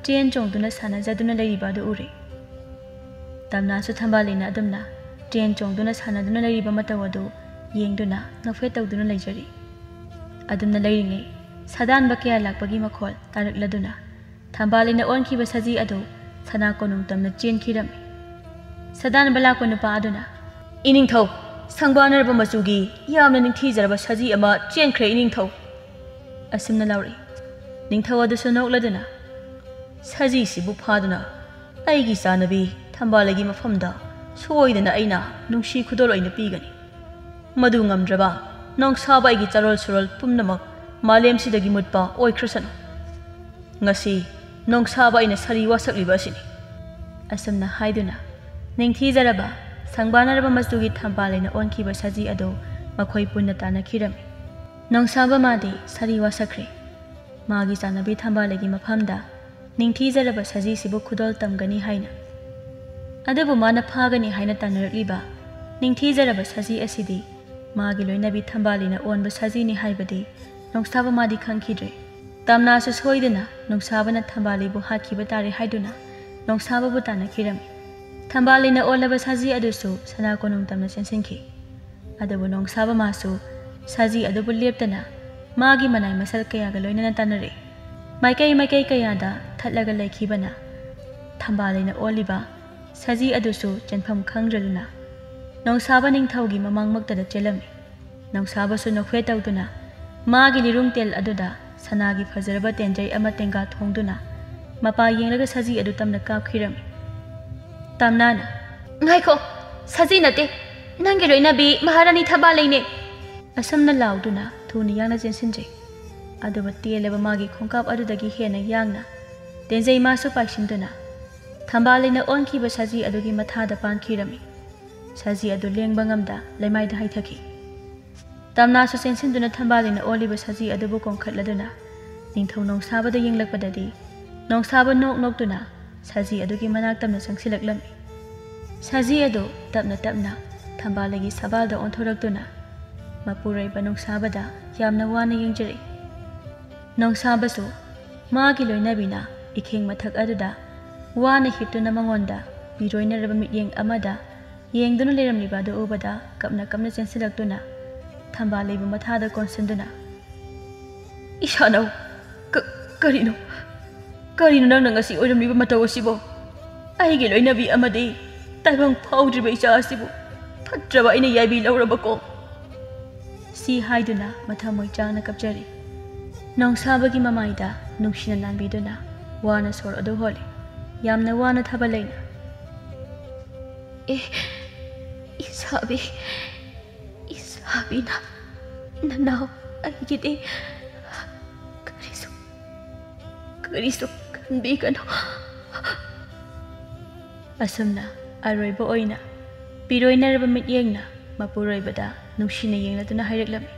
ꯆꯦꯟ ꯆꯣꯡꯗꯨꯅ ꯁꯥꯟꯅꯖꯗꯨꯅ ꯂꯩꯔꯤꯕ ꯑꯗꯨ ꯎꯔꯦ꯫ ꯇꯝꯅꯥꯁꯨ ꯊꯝꯕꯥꯜꯂꯩꯅ ꯑꯗꯨꯝꯅ ꯆꯦꯟ ꯆꯣꯡꯗꯨꯅ ꯁꯥꯟꯅꯗꯨꯅ ꯂꯩꯔꯤꯕ ꯃꯇꯧ ꯑꯗꯨ ꯌꯦꯡꯗꯨꯅ ꯅꯣꯛꯐꯦꯠ ꯇꯧꯗꯨꯅ ꯂꯩꯖꯔꯤ꯫ ꯑꯗꯨꯝꯅ ꯂꯩꯔꯤꯉꯩ ꯁꯥꯗꯥꯟꯕ ꯀꯌꯥ ꯂꯥꯛꯄꯒꯤ ꯃꯈꯣꯜ ꯇꯥꯔꯛꯂꯗꯨꯅ ꯊꯝꯕꯥꯜꯂꯩꯅ ꯑꯣꯟꯈꯤꯕ ꯁꯖꯤ ꯑꯗꯨ ꯁꯅꯥ ꯀꯣꯅꯨꯡ ꯇꯝꯅ ꯆꯦꯟꯈꯤꯔꯝꯃꯤ꯫ ꯁꯥꯗꯥꯟꯕ ꯂꯥꯛꯄ ꯅꯨꯄꯥ ꯑꯗꯨꯅ, "ꯏꯅꯤꯡꯊꯧ, ꯁꯪꯕꯥꯅꯔꯕ ꯃꯆꯨꯒꯤ ꯌꯥꯝꯅ ꯅꯤꯡꯊꯤꯖꯔꯕ ꯁꯖꯤ ꯑꯃ ꯆꯦꯟꯈ꯭ꯔꯦ, ꯏꯅꯤꯡꯊꯧ!" ꯑꯁꯨꯝꯅ ꯂꯥꯎꯔꯛꯏ꯫ ꯅꯤꯡꯊꯧ ꯑꯗꯨꯁꯨ ꯅꯣꯛꯂꯗꯨꯅ, "ꯁꯖꯤꯁꯤꯕꯨ ꯐꯥꯗꯨꯅ ꯑꯩꯒꯤ ꯆꯥꯟꯅꯕꯤ ꯊꯝꯕꯥꯜꯂꯩꯒꯤ ꯃꯐꯝꯗ ꯁꯣꯏꯗꯅ ꯑꯩꯅ ꯅꯨꯡꯁꯤ ꯈꯨꯗꯣꯜ ꯑꯣꯏꯅ ꯄꯤꯒꯅꯤ꯫ ꯃꯗꯨ ꯉꯝꯗ꯭ꯔꯕ ꯅꯣꯡꯁꯥꯕ ꯑꯩꯒꯤ ꯆꯥꯔꯣꯜ ꯁꯨꯔꯣꯜ ꯄꯨꯝꯅꯃꯛ ꯃꯥꯂꯦꯝꯁꯤꯗꯒꯤ ꯃꯨꯠꯄ ꯑꯣꯏꯈ꯭ꯔꯁꯅꯨ꯫ ꯉꯁꯤ ꯅꯣꯡꯁꯥꯕ ꯑꯩꯅ ꯁꯥꯔꯤ ꯋꯥꯁꯛꯂꯤꯕ ꯑꯁꯤꯅꯤ"꯫ ꯑꯁꯨꯝꯅ ꯍꯥꯏꯗꯨꯅ ꯅꯤꯡꯊꯤꯖꯔꯕ ꯁꯪꯕꯥꯅꯔꯕ ꯃꯆꯨꯒꯤ ꯊꯝꯕꯥꯜꯂꯩꯅ ꯑꯣꯟꯈꯤꯕ ꯁꯖꯤ ꯑꯗꯨ ꯃꯈꯣꯏ ꯄꯨꯟꯅ ꯇꯥꯟꯅꯈꯤꯔꯝꯃꯤ꯫ ꯅꯣꯡꯁꯥꯕ ꯃꯥꯗꯤ ꯁꯥꯔꯤ ꯋꯥꯁꯛꯈ꯭ꯔꯦ꯫ ꯃꯥꯒꯤ ꯆꯥꯟꯅꯕꯤ ꯊꯝꯕꯥꯜꯂꯩꯒꯤ ꯃꯐꯝꯗ ꯅꯤꯡꯊꯤꯖꯔꯕ ꯁꯖꯤꯁꯤꯕꯨ ꯈꯨꯗꯣꯜ ꯇꯝꯒꯅꯤ ꯍꯥꯏꯅ꯫ ꯑꯗꯨꯕꯨ ꯃꯥꯅ ꯐꯥꯒꯅꯤ ꯍꯥꯏꯅ ꯇꯥꯟꯅꯔꯛꯂꯤꯕ ꯅꯤꯡꯊꯤꯖꯔꯕ ꯁꯖꯤ ꯑꯁꯤꯗꯤ ꯃꯥꯒꯤ ꯂꯣꯏꯅꯕꯤ ꯊꯝꯕꯥꯂꯤꯅ ꯑꯣꯟꯕ ꯁꯖꯤꯅꯤ ꯍꯥꯏꯕꯗꯤ ꯅꯣꯡꯁꯥꯕ ꯃꯥꯗꯤ ꯈꯪꯈꯤꯗ꯭ꯔꯦ꯫ ꯇꯝꯅꯥꯁꯨ ꯁꯣꯏꯗꯅ ꯅꯣꯡꯁꯥꯕꯅ ꯊꯝꯕꯥꯂꯤꯕꯨ ꯍꯥꯠꯈꯤꯕ ꯇꯥꯔꯦ ꯍꯥꯏꯗꯨꯅ ꯅꯣꯡꯁꯥꯕꯕꯨ ꯇꯥꯟꯅꯈꯤꯔꯝꯃꯤ꯫ ꯊꯝꯕꯥꯂꯤꯅ ꯑꯣꯜꯂꯕ ꯁꯖꯤ ꯑꯗꯨꯁꯨ ꯁꯅꯥ ꯀꯣꯅꯨꯡ ꯇꯝꯅ ꯆꯦꯟꯁꯤꯟꯈꯤ꯫ ꯑꯗꯨꯕꯨ ꯅꯣꯡꯁꯥꯕ ꯃꯥꯁꯨ ꯁꯖꯤ ꯑꯗꯨꯕꯨ ꯂꯦꯞꯇꯅ ꯃꯥꯒꯤ ꯃꯅꯥꯏ ꯃꯁꯜ ꯀꯌꯥꯒ ꯂꯣꯏꯅꯅ ꯇꯥꯟꯅꯔꯛꯏ꯫ ꯃꯥꯏꯀꯩ ꯃꯥꯏꯀꯩ ꯀꯌꯥꯗ ꯊꯠꯂꯒ ꯂꯩꯈꯤꯕꯅ ꯊꯝꯕꯥꯂꯤꯅ ꯑꯣꯜꯂꯤꯕ ꯁꯖꯤ ꯑꯗꯨꯁꯨ ꯆꯦꯟꯐꯝ ꯈꯪꯗ꯭ꯔꯗꯨꯅ ꯅꯣꯡꯁꯥꯕ ꯅꯤꯡꯊꯧꯒꯤ ꯃꯃꯥꯡꯃꯛꯇꯗ ꯆꯦꯜꯂꯝꯃꯤ꯫ ꯅꯣꯡꯁꯥꯕꯁꯨ ꯅꯣꯛꯐꯦꯠ ꯇꯧꯗꯨꯅ ꯃꯥꯒꯤ ꯂꯤꯔꯨꯡ ꯇꯦꯜ ꯑꯗꯨꯗ ꯁꯅꯥꯒꯤ ꯐꯖꯔꯕ ꯇꯦꯟꯖꯩ ꯑꯃ ꯇꯦꯡꯒꯥ ꯊꯣꯡꯗꯨꯅ ꯃꯄꯥ ꯌꯦꯡꯂꯒ ꯁꯖꯤ ꯑꯗꯨ ꯇꯝꯅ ꯀꯥꯞꯈꯤꯔꯝꯃꯤ꯫ ꯇꯝꯅꯥꯅ, "ꯉꯥꯏꯈꯣ, ꯁꯖꯤ ꯅꯠꯇꯦ, ꯅꯪꯒꯤ ꯂꯣꯏꯅꯕꯤ ꯃꯍꯥꯔꯥꯅꯤ ꯊꯝꯕꯥꯂꯩꯅꯦ!" ꯑꯁꯨꯝꯅ ꯂꯥꯎꯗꯨꯅ ꯊꯨꯅ ꯌꯥꯡꯅ ꯆꯦꯟꯁꯤꯟꯖꯩ꯫ ꯑꯗꯨꯕꯨ ꯇꯦꯜꯂꯕ ꯃꯥꯒꯤ ꯈꯣꯡꯀꯥꯞ ꯑꯗꯨꯗꯒꯤ ꯍꯦꯟꯅ ꯌꯥꯡꯅ ꯇꯦꯟꯖꯩ ꯃꯥꯁꯨ ꯄꯥꯏꯁꯤꯟꯗꯨꯅ ꯊꯝꯕꯥꯂꯩꯅ ꯑꯣꯟꯈꯤꯕ ꯁꯖꯤ ꯑꯗꯨꯒꯤ ꯃꯊꯥꯗ ꯄꯥꯟꯈꯤꯔꯝꯃꯤ꯫ ꯁꯖꯤ ꯑꯗꯨ ꯂꯦꯡꯕ ꯉꯝꯗ ꯂꯩꯃꯥꯏꯗ ꯍꯩꯊꯈꯤ꯫ ꯇꯝꯅꯥꯁꯨ ꯆꯦꯟꯁꯤꯟꯗꯨꯅ ꯊꯝꯕꯥꯂꯩꯅ ꯑꯣꯜꯂꯤꯕ ꯁꯖꯤ ꯑꯗꯨꯕꯨ ꯀꯣꯟꯈꯠꯂꯗꯨꯅ ꯅꯤꯡꯊꯧ ꯅꯣꯡꯁꯥꯕꯗ ꯌꯦꯡꯂꯛꯄꯗꯗꯤ ꯅꯣꯡꯁꯥꯕ ꯅꯣꯛ ꯅꯣꯛꯇꯨꯅ ꯁꯖꯤ ꯑꯗꯨꯒꯤ ꯃꯅꯥꯛ ꯇꯝꯅ ꯆꯪꯁꯤꯜꯂꯛꯂꯝꯃꯤ꯫ ꯁꯖꯤ ꯑꯗꯨ ꯇꯞꯅ ꯇꯞꯅ ꯊꯝꯕꯥꯂꯩꯒꯤ ꯁꯕꯥꯜꯗ ꯑꯣꯟꯊꯣꯔꯛꯇꯨꯅ ꯃꯄꯨꯔꯣꯏꯕ ꯅꯣꯡꯁꯥꯕꯗ ꯌꯥꯝꯅ ꯋꯥꯅ ꯌꯦꯡꯖꯔꯛꯏ꯫ ꯅꯣꯡꯁꯥꯕꯁꯨ ꯃꯥꯒꯤ ꯂꯣꯏꯅꯕꯤꯅ ꯏꯈꯦꯡ ꯃꯊꯛ ꯑꯗꯨꯗ ꯋꯥꯅ ꯍꯤꯞꯇꯨꯅ ꯃꯉꯣꯟꯗ ꯄꯤꯔꯣꯏꯅꯔꯕ ꯃꯤꯠꯌꯦꯡ ꯑꯃꯗ ꯌꯦꯡꯗꯨꯅ ꯂꯩꯔꯝꯂꯤꯕ ꯑꯗꯨ ꯎꯕꯗ ꯀꯞꯅ ꯀꯞꯅ ꯆꯦꯟꯁꯤꯜꯂꯛꯇꯨꯅ ꯊꯝꯕꯥꯂꯩꯕꯨ ꯃꯊꯥꯗ ꯀꯣꯟꯁꯤꯟꯗꯨꯅ, "ꯏꯁꯥꯅꯧ, ꯀ-, ꯀꯔꯤꯅꯣ? ꯀꯔꯤꯅꯣ ꯅꯪꯅ ꯉꯁꯤ ꯑꯣꯏꯔꯝꯂꯤꯕ ꯃꯇꯧ ꯑꯁꯤꯕꯣ? ꯑꯩꯒꯤ ꯂꯣꯏꯅꯕꯤ ꯑꯃꯗꯤ ꯇꯥꯏꯕꯪ ꯐꯥꯎꯗ꯭ꯔꯤꯕ ꯏꯆꯥ ꯑꯁꯤꯕꯨ ꯐꯠꯇ꯭ꯔꯕ ꯑꯩꯅ ꯌꯥꯏꯕꯤ ꯂꯧꯔꯕꯀꯣ?" ꯁꯤ ꯍꯥꯏꯗꯨꯅ ꯃꯊꯃꯣꯏ ꯆꯥꯡꯅ ꯀꯞꯆꯔꯤ꯫ ꯅꯣꯡꯁꯥꯕꯒꯤ ꯃꯃꯥꯏꯗ ꯅꯨꯡꯁꯤꯅ ꯅꯥꯟꯕꯤꯗꯨꯅ ꯋꯥꯅ ꯁꯣꯔ ꯑꯗꯨ ꯍꯣꯜꯂꯤ꯫ ꯌꯥꯝꯅ ꯋꯥꯅ ꯊꯥꯕꯜꯂꯩꯅ, "ꯑꯦ, ꯏꯁꯥꯕꯤ, ꯏꯁꯥꯕꯤꯅ ꯅꯅꯥꯎ ꯑꯩꯒꯤꯗꯤ ꯀꯔꯤꯁꯨ, ꯀꯔꯤꯁꯨ ꯈꯟꯕꯤꯒꯅꯨ꯫" ꯑꯁꯨꯝꯅ ꯑꯔꯣꯏꯕ ꯑꯣꯏꯅ ꯄꯤꯔꯣꯏꯅꯔꯕ ꯃꯤꯠꯌꯦꯡꯅ ꯃꯄꯨꯔꯣꯏꯕꯗ ꯅꯨꯡꯁꯤꯅ ꯌꯦꯡꯂꯗꯨꯅ ꯍꯥꯏꯔꯛꯂꯝꯃꯤ꯫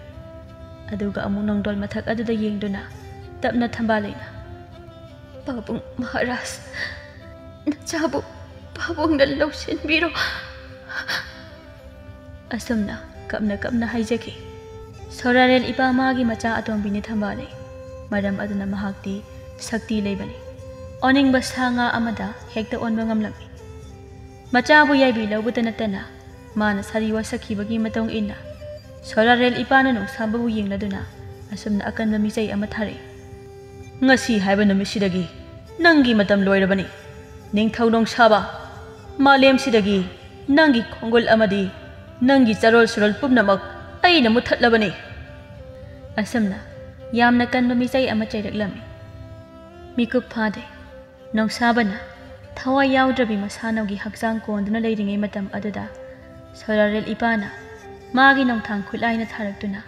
ꯑꯗꯨꯒ ꯑꯃꯨꯛ ꯅꯣꯡꯗꯣꯜ ꯃꯊꯛ ꯑꯗꯨꯗ ꯌꯦꯡꯗꯨꯅ ꯇꯞꯅ ꯊꯝꯕꯥꯂꯩꯅ, "ꯄꯥꯕꯨꯡ ꯃꯍꯥꯔꯥꯖ, ꯅꯆꯥꯕꯨ ꯄꯥꯕꯨꯡꯅ ꯂꯧꯁꯤꯟꯕꯤꯔꯣ꯫" ꯑꯁꯨꯝꯅ ꯀꯞꯅ ꯀꯞꯅ ꯍꯥꯏꯖꯈꯤ, "ꯁꯣꯔꯥꯔꯦꯜ ꯏꯄꯥ, ꯃꯥꯒꯤ ꯃꯆꯥ ꯑꯇꯣꯝꯕꯤꯅꯤ ꯊꯝꯕꯥꯜꯂꯩ꯫ ꯃꯔꯝ ꯑꯗꯨꯅ ꯃꯍꯥꯛꯇꯤ ꯁꯛꯇꯤ ꯂꯩꯕꯅꯤ꯫ ꯑꯣꯅꯤꯡꯕ ꯁꯥ ꯉꯥ ꯑꯃꯗ ꯍꯦꯛꯇ ꯑꯣꯟꯕ ꯉꯝꯂꯝꯃꯤ꯫ ꯃꯆꯥꯕꯨ ꯌꯥꯏꯕꯤ ꯂꯧꯕꯇ ꯅꯠꯇꯅ ꯃꯥꯅ ꯁꯥꯔꯤ ꯋꯥꯁꯛꯈꯤꯕꯒꯤ ꯃꯇꯨꯡ ꯏꯟꯅ ꯁꯣꯔꯥꯔꯦꯜ ꯏꯄꯥꯅ ꯅꯣꯡꯁꯥꯕꯕꯨ ꯌꯦꯡꯂꯗꯨꯅ ꯑꯁꯨꯝꯅ ꯑꯀꯟꯕ ꯃꯤꯆꯩ ꯑꯃ ꯊꯥꯔꯛꯏ꯫ ꯉꯁꯤ ꯍꯥꯏꯕ ꯅꯨꯃꯤꯠꯁꯤꯗꯒꯤ ꯅꯪꯒꯤ ꯃꯇꯝ ꯂꯣꯏꯔꯕꯅꯤ꯫ ꯅꯤꯡꯊꯧ ꯅꯣꯡꯁꯥꯕ, ꯃꯥꯂꯦꯝꯁꯤꯗꯒꯤ ꯅꯪꯒꯤ ꯈꯣꯡꯒꯨꯜ ꯑꯃꯗꯤ ꯅꯪꯒꯤ ꯆꯔꯣꯜ ꯁꯨꯔꯣꯜ ꯄꯨꯝꯅꯃꯛ ꯑꯩꯅ ꯃꯨꯠꯊꯠꯂꯕꯅꯤ꯫" ꯑꯁꯨꯝꯅ ꯌꯥꯝꯅ ꯀꯟꯕ ꯃꯤꯆꯩ ꯑꯃ ꯆꯩꯔꯛꯂꯝꯃꯤ꯫ ꯃꯤꯀꯨꯞ ꯐꯥꯗꯦ꯫ ꯅꯣꯡꯁꯥꯕꯅ ꯊꯋꯥꯏ ꯌꯥꯎꯗ꯭ꯔꯕꯤ ꯃꯁꯥꯅꯧꯒꯤ ꯍꯛꯆꯥꯡ ꯀꯣꯟꯗꯨꯅ ꯂꯩꯔꯤꯉꯩ ꯃꯇꯝ ꯑꯗꯨꯗ ꯁꯣꯔꯥꯔꯦꯜ ꯏꯄꯥꯅ ꯃꯥꯒꯤ ꯅꯣꯡꯊꯥꯡ ꯈꯨꯠꯂꯥꯏꯅ ꯊꯥꯔꯛꯇꯨꯅ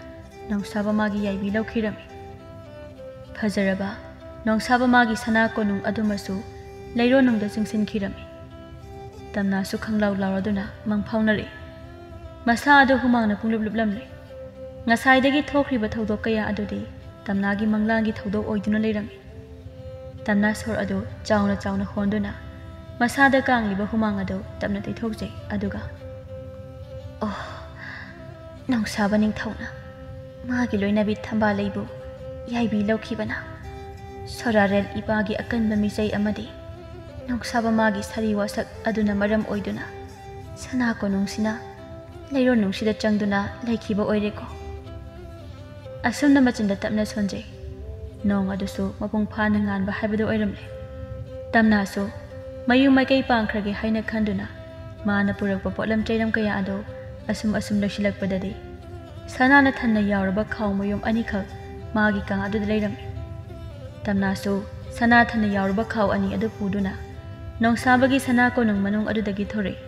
ꯅꯣꯡꯁꯥꯕ ꯃꯥꯒꯤ ꯌꯥꯏꯕꯤ ꯂꯧꯈꯤꯔꯝꯃꯤ꯫ ꯐꯖꯔꯕ ꯅꯣꯡꯁꯥꯕ ꯃꯥꯒꯤ ꯁꯅꯥ ꯀꯣꯅꯨꯡ ꯑꯗꯨꯃꯁꯨ ꯂꯩꯔꯣꯟꯅꯨꯡꯗ ꯆꯤꯡꯁꯤꯟꯈꯤꯔꯝꯃꯤ꯫ ꯇꯝꯅꯥꯁꯨ ꯈꯪꯂꯥꯎ ꯂꯥꯎꯔꯗꯨꯅ ꯃꯪ ꯐꯥꯎꯅꯔꯛꯏ꯫ ꯃꯁꯥ ꯑꯗꯨ ꯍꯨꯃꯥꯡꯅ ꯄꯨꯡꯂꯨꯞ ꯂꯨꯞꯂꯝꯂꯦ꯫ ꯉꯁꯥꯏꯗꯒꯤ ꯊꯣꯛꯈ꯭ꯔꯤꯕ ꯊꯧꯗꯣꯛ ꯀꯌꯥ ꯑꯗꯨꯗꯤ ꯇꯝꯅꯥꯒꯤ ꯃꯪꯂꯥꯟꯒꯤ ꯊꯧꯗꯣꯛ ꯑꯣꯏꯗꯨꯅ ꯂꯩꯔꯝꯃꯤ꯫ ꯇꯝꯅꯥ ꯁꯣꯔ ꯑꯗꯨ ꯆꯥꯎꯅ ꯆꯥꯎꯅ ꯍꯣꯟꯗꯨꯅ ꯃꯁꯥꯗ ꯀꯥꯡꯂꯤꯕ ꯍꯨꯃꯥꯡ ꯑꯗꯨ ꯇꯞꯅ ꯇꯩꯊꯣꯛꯆꯩ꯫ ꯑꯗꯨꯒ, "ꯑꯣ, ꯅꯣꯡꯁꯥꯕ ꯅꯤꯡꯊꯧꯅ ꯃꯥꯒꯤ ꯂꯣꯏꯅꯕꯤ ꯊꯝꯕꯥꯜꯂꯩꯕꯨ ꯌꯥꯏꯕꯤ ꯂꯧꯈꯤꯕꯅ ꯁꯣꯔꯥꯔꯦꯜ ꯏꯄꯥꯒꯤ ꯑꯀꯟꯕ ꯃꯤꯆꯩ ꯑꯃꯗꯤ ꯅꯣꯡꯁꯥꯕ ꯃꯥꯒꯤ ꯁꯥꯔꯤ ꯋꯥꯁꯛ ꯑꯗꯨꯅ ꯃꯔꯝ ꯑꯣꯏꯗꯨꯅ ꯁꯅꯥ ꯀꯣꯅꯨꯡꯁꯤꯅ ꯂꯩꯔꯣꯟꯅꯨꯡꯁꯤꯗ ꯆꯪꯗꯨꯅ ꯂꯩꯈꯤꯕ ꯑꯣꯏꯔꯦꯀꯣ꯫" ꯑꯁꯨꯝꯅ ꯃꯆꯤꯟꯗ ꯇꯞꯅ ꯁꯣꯟꯖꯩ꯫ ꯅꯣꯡ ꯑꯗꯨꯁꯨ ꯃꯄꯨꯡ ꯐꯥꯅ ꯉꯥꯟꯕ ꯍꯥꯏꯕꯗꯨ ꯑꯣꯏꯔꯝꯂꯦ꯫ ꯇꯝꯅꯥꯁꯨ ꯃꯌꯨꯝ ꯃꯥꯏꯀꯩ ꯄꯥꯡꯈ꯭ꯔꯒꯦ ꯍꯥꯏꯅ ꯈꯟꯗꯨꯅ ꯃꯥꯅ ꯄꯨꯔꯛꯄ ꯄꯣꯠꯂꯝ ꯆꯩꯔꯝ ꯀꯌꯥ ꯑꯗꯨ ꯑꯁꯨꯝ ꯑꯁꯨꯝ ꯂꯣꯏꯁꯤꯜꯂꯛꯄꯗꯗꯤ ꯁꯅꯥꯅ ꯊꯟꯅ ꯌꯥꯎꯔꯕ ꯈꯥꯎ ꯃꯌꯨꯝ ꯑꯅꯤꯈꯛ ꯃꯥꯒꯤ ꯀꯥ ꯑꯗꯨꯗ ꯂꯩꯔꯝꯃꯤ꯫ ꯇꯝꯅꯥꯁꯨ ꯁꯅꯥ ꯊꯟꯅ ꯌꯥꯎꯔꯕ ꯈꯥꯎ ꯑꯅꯤ ꯑꯗꯨ ꯄꯨꯗꯨꯅ ꯅꯣꯡꯁꯥꯕꯒꯤ ꯁꯅꯥ ꯀꯣꯅꯨꯡ ꯃꯅꯨꯡ ꯑꯗꯨꯗꯒꯤ ꯊꯣꯔꯛꯏ꯫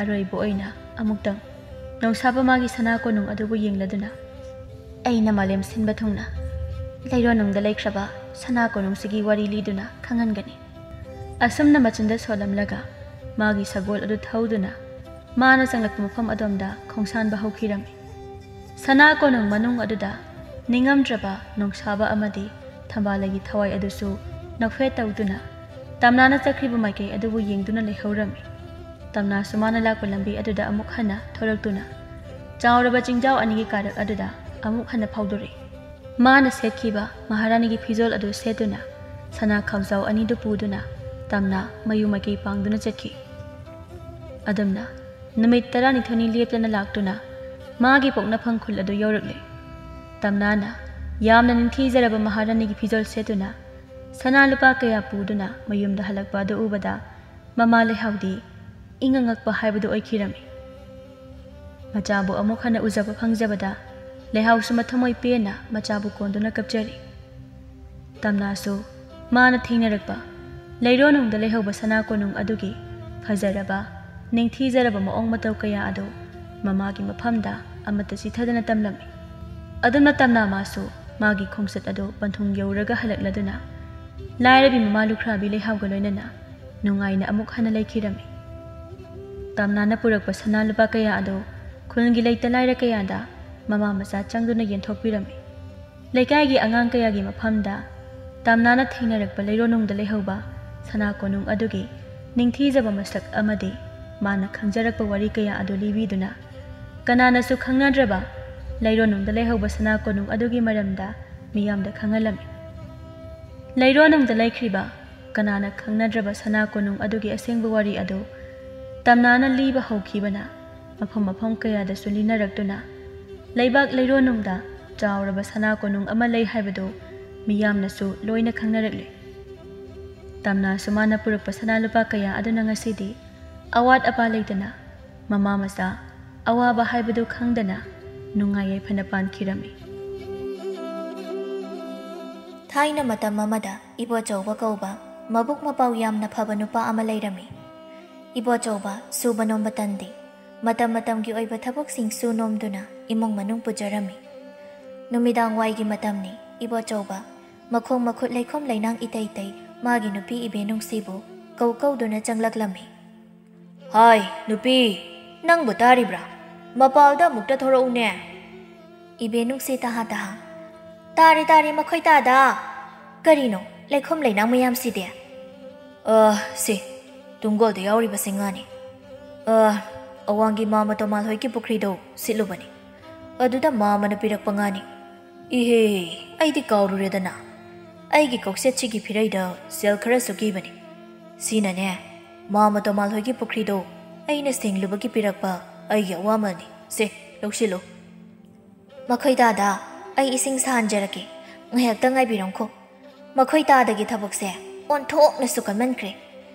ꯑꯔꯣꯏꯕ ꯑꯣꯏꯅ ꯑꯃꯨꯛꯇꯪ ꯅꯣꯡꯁꯥꯕ ꯃꯥꯒꯤ ꯁꯅꯥ ꯀꯣꯅꯨꯡ ꯑꯗꯨꯕꯨ ꯌꯦꯡꯂꯗꯨꯅ, "ꯑꯩꯅ ꯃꯥꯂꯦꯝ ꯁꯤꯟꯕ ꯊꯨꯡꯅ ꯂꯩꯔꯣꯟꯅꯨꯡꯗ ꯂꯩꯈ꯭ꯔꯕ ꯁꯅꯥ ꯀꯣꯅꯨꯡꯁꯤꯒꯤ ꯋꯥꯔꯤ ꯂꯤꯗꯨꯅ ꯈꯪꯍꯟꯒꯅꯤ꯫" ꯑꯁꯨꯝꯅ ꯃꯆꯤꯟꯗ ꯁꯣꯜꯂꯝꯂꯒ ꯃꯥꯒꯤ ꯁꯒꯣꯜ ꯑꯗꯨ ꯊꯧꯗꯨꯅ ꯃꯥꯅ ꯆꯪꯂꯛꯄ ꯃꯐꯝ ꯑꯗꯣꯝꯗ ꯈꯣꯡꯁꯥꯟꯕ ꯍꯧꯈꯤꯔꯝꯃꯤ꯫ ꯁꯅꯥ ꯀꯣꯅꯨꯡ ꯃꯅꯨꯡ ꯑꯗꯨꯗ ꯅꯤꯡꯉꯝꯗ꯭ꯔꯕ ꯅꯣꯡꯁꯥꯕ ꯑꯃꯗꯤ ꯊꯝꯕꯥꯜꯂꯩꯒꯤ ꯊꯋꯥꯏ ꯑꯗꯨꯁꯨ ꯅꯣꯛꯐꯦꯠ ꯇꯧꯗꯨꯅ ꯇꯝꯅꯥꯅ ꯆꯠꯈ꯭ꯔꯤꯕ ꯃꯥꯏꯀꯩ ꯑꯗꯨꯕꯨ ꯌꯦꯡꯗꯨꯅ ꯂꯩꯍꯧꯔꯝꯃꯤ꯫ ꯇꯝꯅꯥꯁꯨ ꯃꯥꯅ ꯂꯥꯛꯄ ꯂꯝꯕꯤ ꯑꯗꯨꯗ ꯑꯃꯨꯛ ꯍꯟꯅ ꯊꯣꯔꯛꯇꯨꯅ ꯆꯥꯎꯔꯕ ꯆꯤꯡꯖꯥꯎ ꯑꯅꯤꯒꯤ ꯀꯥꯔꯛ ꯑꯗꯨꯗ ꯑꯃꯨꯛ ꯍꯟꯅ ꯐꯥꯎꯗꯣꯔꯛꯏ꯫ ꯃꯥꯅ ꯁꯦꯠꯈꯤꯕ ꯃꯍꯥꯔꯥꯅꯤꯒꯤ ꯐꯤꯖꯣꯜ ꯑꯗꯨ ꯁꯦꯠꯇꯨꯅ, ꯁꯅꯥ ꯈꯥꯎꯖꯥꯎ ꯑꯅꯤꯗꯨ ꯄꯨꯗꯨꯅ, ꯇꯝꯅ ꯃꯌꯨꯝ ꯃꯥꯏꯀꯩ ꯄꯥꯡꯗꯨꯅ ꯆꯠꯈꯤ꯫ ꯑꯗꯨꯝꯅ ꯅꯨꯃꯤꯠ ꯇꯔꯥꯅꯤꯊꯣꯏꯅꯤ ꯂꯦꯞꯇꯅ ꯂꯥꯛꯇꯨꯅ ꯃꯥꯒꯤ ꯄꯣꯛꯅꯐꯝ ꯈꯨꯜ ꯑꯗꯨ ꯌꯧꯔꯛꯂꯦ꯫ ꯇꯝꯅꯥꯅ ꯌꯥꯝꯅ ꯅꯤꯡꯊꯤꯖꯔꯕ ꯃꯍꯥꯔꯥꯅꯤꯒꯤ ꯐꯤꯖꯣꯜ ꯁꯦꯠꯇꯨꯅ, ꯁꯅꯥ ꯂꯨꯄꯥ ꯀꯌꯥ ꯄꯨꯗꯨꯅ ꯃꯌꯨꯝꯗ ꯍꯜꯂꯛꯄ ꯑꯗꯨ ꯎꯕꯗ, ꯃꯃꯥ ꯂꯩꯍꯥꯎꯗꯤ ꯏꯪꯉ ꯉꯛꯄ ꯍꯥꯏꯕꯗꯨ ꯑꯣꯏꯈꯤꯔꯝꯃꯤ꯫ ꯃꯆꯥꯕꯨ ꯑꯃꯨꯛ ꯍꯟꯅ ꯎꯖꯕ ꯐꯪꯖꯕꯗ ꯂꯩꯍꯥꯎꯁꯨ ꯃꯊꯃꯣꯏ ꯄꯦꯟꯅ ꯃꯆꯥꯕꯨ ꯀꯣꯟꯗꯨꯅ ꯀꯞꯆꯔꯤ꯫ ꯇꯝꯅꯥꯁꯨ ꯃꯥꯅ ꯊꯦꯡꯅꯔꯛꯄ ꯂꯩꯔꯣꯟꯅꯨꯡꯗ ꯂꯩꯍꯧꯕ ꯁꯅꯥ ꯀꯣꯅꯨꯡ ꯑꯗꯨꯒꯤ ꯐꯖꯔꯕ, ꯅꯤꯡꯊꯤꯖꯔꯕ ꯃꯑꯣꯡ ꯃꯇꯧ ꯀꯌꯥ ꯑꯗꯨ ꯃꯃꯥꯒꯤ ꯃꯐꯝꯗ ꯑꯃꯠꯇ ꯆꯤꯊꯗꯅ ꯇꯝꯂꯝꯃꯤ꯫ ꯑꯗꯨꯝꯅ ꯇꯝꯅꯥ ꯃꯥꯁꯨ ꯃꯥꯒꯤ ꯈꯣꯡꯆꯠ ꯑꯗꯨ ꯄꯟꯊꯨꯡ ꯌꯧꯔꯒ ꯍꯜꯂꯛꯂꯗꯨꯅ, ꯂꯥꯏꯔꯕꯤ ꯃꯃꯥ ꯂꯨꯈ꯭ꯔꯥꯕꯤ ꯂꯩꯍꯥꯎꯒ ꯂꯣꯏꯅꯅ ꯅꯨꯡꯉꯥꯏꯅ ꯑꯃꯨꯛ ꯍꯟꯅ ꯂꯩꯈꯤꯔꯝꯃꯤ꯫ ꯇꯝꯅꯥꯅ ꯄꯨꯔꯛꯄ ꯁꯅꯥ ꯂꯨꯄꯥ ꯀꯌꯥ ꯑꯗꯨ ꯈꯨꯜꯒꯤ ꯂꯩꯇ ꯂꯥꯏꯔ ꯀꯌꯥꯗ ꯃꯃꯥ ꯃꯆꯥ ꯆꯪꯗꯨꯅ ꯌꯦꯟꯊꯣꯛꯄꯤꯔꯝꯃꯤ꯫ ꯂꯩꯀꯥꯏꯒꯤ ꯑꯉꯥꯡ ꯀꯌꯥꯒꯤ ꯃꯐꯝꯗ ꯇꯝꯅꯥꯅ ꯊꯦꯡꯅꯔꯛꯄ ꯂꯩꯔꯣꯟꯅꯨꯡꯗ ꯂꯩꯍꯧꯕ ꯁꯅꯥ ꯀꯣꯅꯨꯡ ꯑꯗꯨꯒꯤ ꯅꯤꯡꯊꯤꯖꯕ ꯃꯁꯛ ꯑꯃꯗꯤ ꯃꯥꯅ ꯈꯪꯖꯔꯛꯄ ꯋꯥꯔꯤ ꯀꯌꯥ ꯑꯗꯨ ꯂꯤꯕꯤꯗꯨꯅ, ꯀꯅꯥꯅꯁꯨ ꯈꯪꯅꯗ꯭ꯔꯕ ꯂꯩꯔꯣꯟꯅꯨꯡꯗ ꯂꯩꯍꯧꯕ ꯁꯅꯥ ꯀꯣꯅꯨꯡ ꯑꯗꯨꯒꯤ ꯃꯔꯝꯗ ꯃꯤꯌꯥꯝꯗ ꯈꯪꯍꯜꯂꯝꯃꯤ꯫ ꯂꯩꯔꯣꯟꯅꯨꯡꯗ ꯂꯩꯈ꯭ꯔꯤꯕ ꯀꯅꯥꯅ ꯈꯪꯅꯗ꯭ꯔꯕ ꯁꯅꯥ ꯀꯣꯅꯨꯡ ꯑꯗꯨꯒꯤ ꯑꯁꯦꯡꯕ ꯋꯥꯔꯤ ꯑꯗꯨ ꯇꯝꯅꯥꯅ ꯂꯤꯕ ꯍꯧꯈꯤꯕꯅ, ꯃꯐꯝ ꯃꯐꯝ ꯀꯌꯥꯗꯁꯨ ꯂꯤꯅꯔꯛꯇꯨꯅ, ꯂꯩꯕꯥꯛ ꯂꯩꯔꯣꯟꯅꯨꯡꯗ ꯆꯥꯎꯔꯕ ꯁꯅꯥ ꯀꯣꯅꯨꯡ ꯑꯃ ꯂꯩ ꯍꯥꯏꯕꯗꯨ ꯃꯤꯌꯥꯝꯅꯁꯨ ꯂꯣꯏꯅ ꯈꯪꯅꯔꯛꯂꯦ꯫ ꯇꯝꯅꯥꯁꯨ ꯃꯥꯅ ꯄꯨꯔꯛꯄ ꯁꯅꯥ ꯂꯨꯄꯥ ꯀꯌꯥ ꯑꯗꯨꯅ ꯉꯁꯤꯗꯤ ꯑꯋꯥꯠ ꯑꯄꯥ ꯂꯩꯇꯅ, ꯃꯃꯥ ꯃꯆꯥ ꯑꯋꯥꯕ ꯍꯥꯏꯕꯗꯨ ꯈꯪꯗꯅ ꯅꯨꯡꯉꯥꯏ ꯌꯥꯏꯐꯅ ꯄꯥꯟꯈꯤꯔꯝꯃꯤ꯫ ꯊꯥꯏꯅ ꯃꯇꯝ ꯑꯃꯗ ꯏꯕꯣꯆꯧꯕ ꯀꯧꯕ ꯃꯕꯨꯛ ꯃꯄꯥꯎ ꯌꯥꯝꯅ ꯐꯕ ꯅꯨꯄꯥ ꯑꯃ ꯂꯩꯔꯝꯃꯤ꯫ ꯏꯕꯣꯆꯧꯕ ꯁꯨꯕ ꯅꯣꯝꯕ ꯇꯟꯗꯦ꯫ ꯃꯇꯝ ꯃꯇꯝꯒꯤ ꯑꯣꯏꯕ ꯊꯕꯛꯁꯤꯡ ꯁꯨ ꯅꯣꯝꯗꯨꯅ ꯏꯃꯨꯡ ꯃꯅꯨꯡ ꯄꯨꯖꯔꯝꯃꯤ꯫ ꯅꯨꯃꯤꯗꯥꯡ ꯋꯥꯏꯒꯤ ꯃꯇꯝꯅꯤ꯫ ꯏꯕꯣꯆꯧꯕ ꯃꯈꯣꯡ ꯃꯈꯨꯠ ꯂꯩꯈꯣꯝ ꯂꯩꯅꯥꯡ ꯏꯇꯩ ꯇꯩ ꯃꯥꯒꯤ ꯅꯨꯄꯤ ꯏꯕꯦꯅꯨꯡꯁꯤꯕꯨ ꯀꯧ ꯀꯧꯗꯨꯅ ꯆꯪꯂꯛꯂꯝꯃꯤ꯫ "ꯍꯥꯏ, ꯅꯨꯄꯤ, ꯅꯪꯕꯨ ꯇꯥꯔꯤꯕ꯭ꯔꯥ? ꯃꯄꯥꯜꯗ ꯑꯃꯨꯛꯇ ꯊꯣꯔꯛꯎꯅꯦ꯫" ꯏꯕꯦꯅꯨꯡꯁꯤ ꯇꯍꯥ ꯇꯍꯥ, "ꯇꯥꯔꯦ, ꯇꯥꯔꯦ, ꯃꯈꯣꯏ ꯇꯥꯗ꯫ ꯀꯔꯤꯅꯣ ꯂꯩꯈꯣꯝ ꯂꯩꯅꯥꯡ ꯃꯌꯥꯝꯁꯤꯗꯤ?" "ꯑ, ꯁꯤ ꯇꯨꯡꯒꯣꯜꯗ ꯌꯥꯎꯔꯤꯕꯁꯤꯡ ꯉꯥꯅꯤ꯫ ꯑ, ꯑꯋꯥꯡꯒꯤ ꯃꯥꯃ ꯇꯣꯃꯥꯜ ꯍꯣꯏꯒꯤ ꯄꯨꯈ꯭ꯔꯤꯗꯣ ꯁꯤꯠꯂꯨꯕꯅꯤ꯫ ꯑꯗꯨꯗ ꯃꯥꯃꯅ ꯄꯤꯔꯛꯄ ꯉꯥꯅꯤ꯫ ꯏꯍꯦ, ꯑꯩꯗꯤ ꯀꯥꯎꯔꯨꯔꯦꯗꯅ꯫ ꯑꯩꯒꯤ ꯀꯣꯛꯁꯦꯠꯁꯤꯒꯤ ꯐꯤꯔꯩꯗ ꯁꯦꯜ ꯈꯔꯁꯨ ꯀꯤꯕꯅꯤ꯫ ꯁꯤꯅꯅꯦ, ꯃꯥꯃ ꯇꯣꯃꯥꯜ ꯍꯣꯏꯒꯤ ꯄꯨꯈ꯭ꯔꯤꯗꯣ ꯑꯩꯅ ꯁꯦꯡꯂꯨꯕꯒꯤ ꯄꯤꯔꯛꯄ ꯑꯩꯒꯤ ꯑꯋꯥꯃꯜꯅꯤ꯫ ꯁꯦ, ꯂꯧꯁꯤꯜꯂꯨ꯫ ꯃꯈꯣꯏ ꯇꯥꯗ, ꯑꯩ ꯏꯁꯤꯡ ꯁꯥꯍꯟꯖꯔꯛꯀꯦ꯫ ꯉꯥꯏꯍꯥꯛꯇ ꯉꯥꯏꯕꯤꯔꯝꯈꯣ꯫ ꯃꯈꯣꯏ ꯇꯥꯗꯒꯤ ꯊꯕꯛꯁꯦ ꯑꯣꯟꯊꯣꯛꯅꯁꯨ ꯀꯟꯃꯟꯈ꯭ꯔꯦ꯫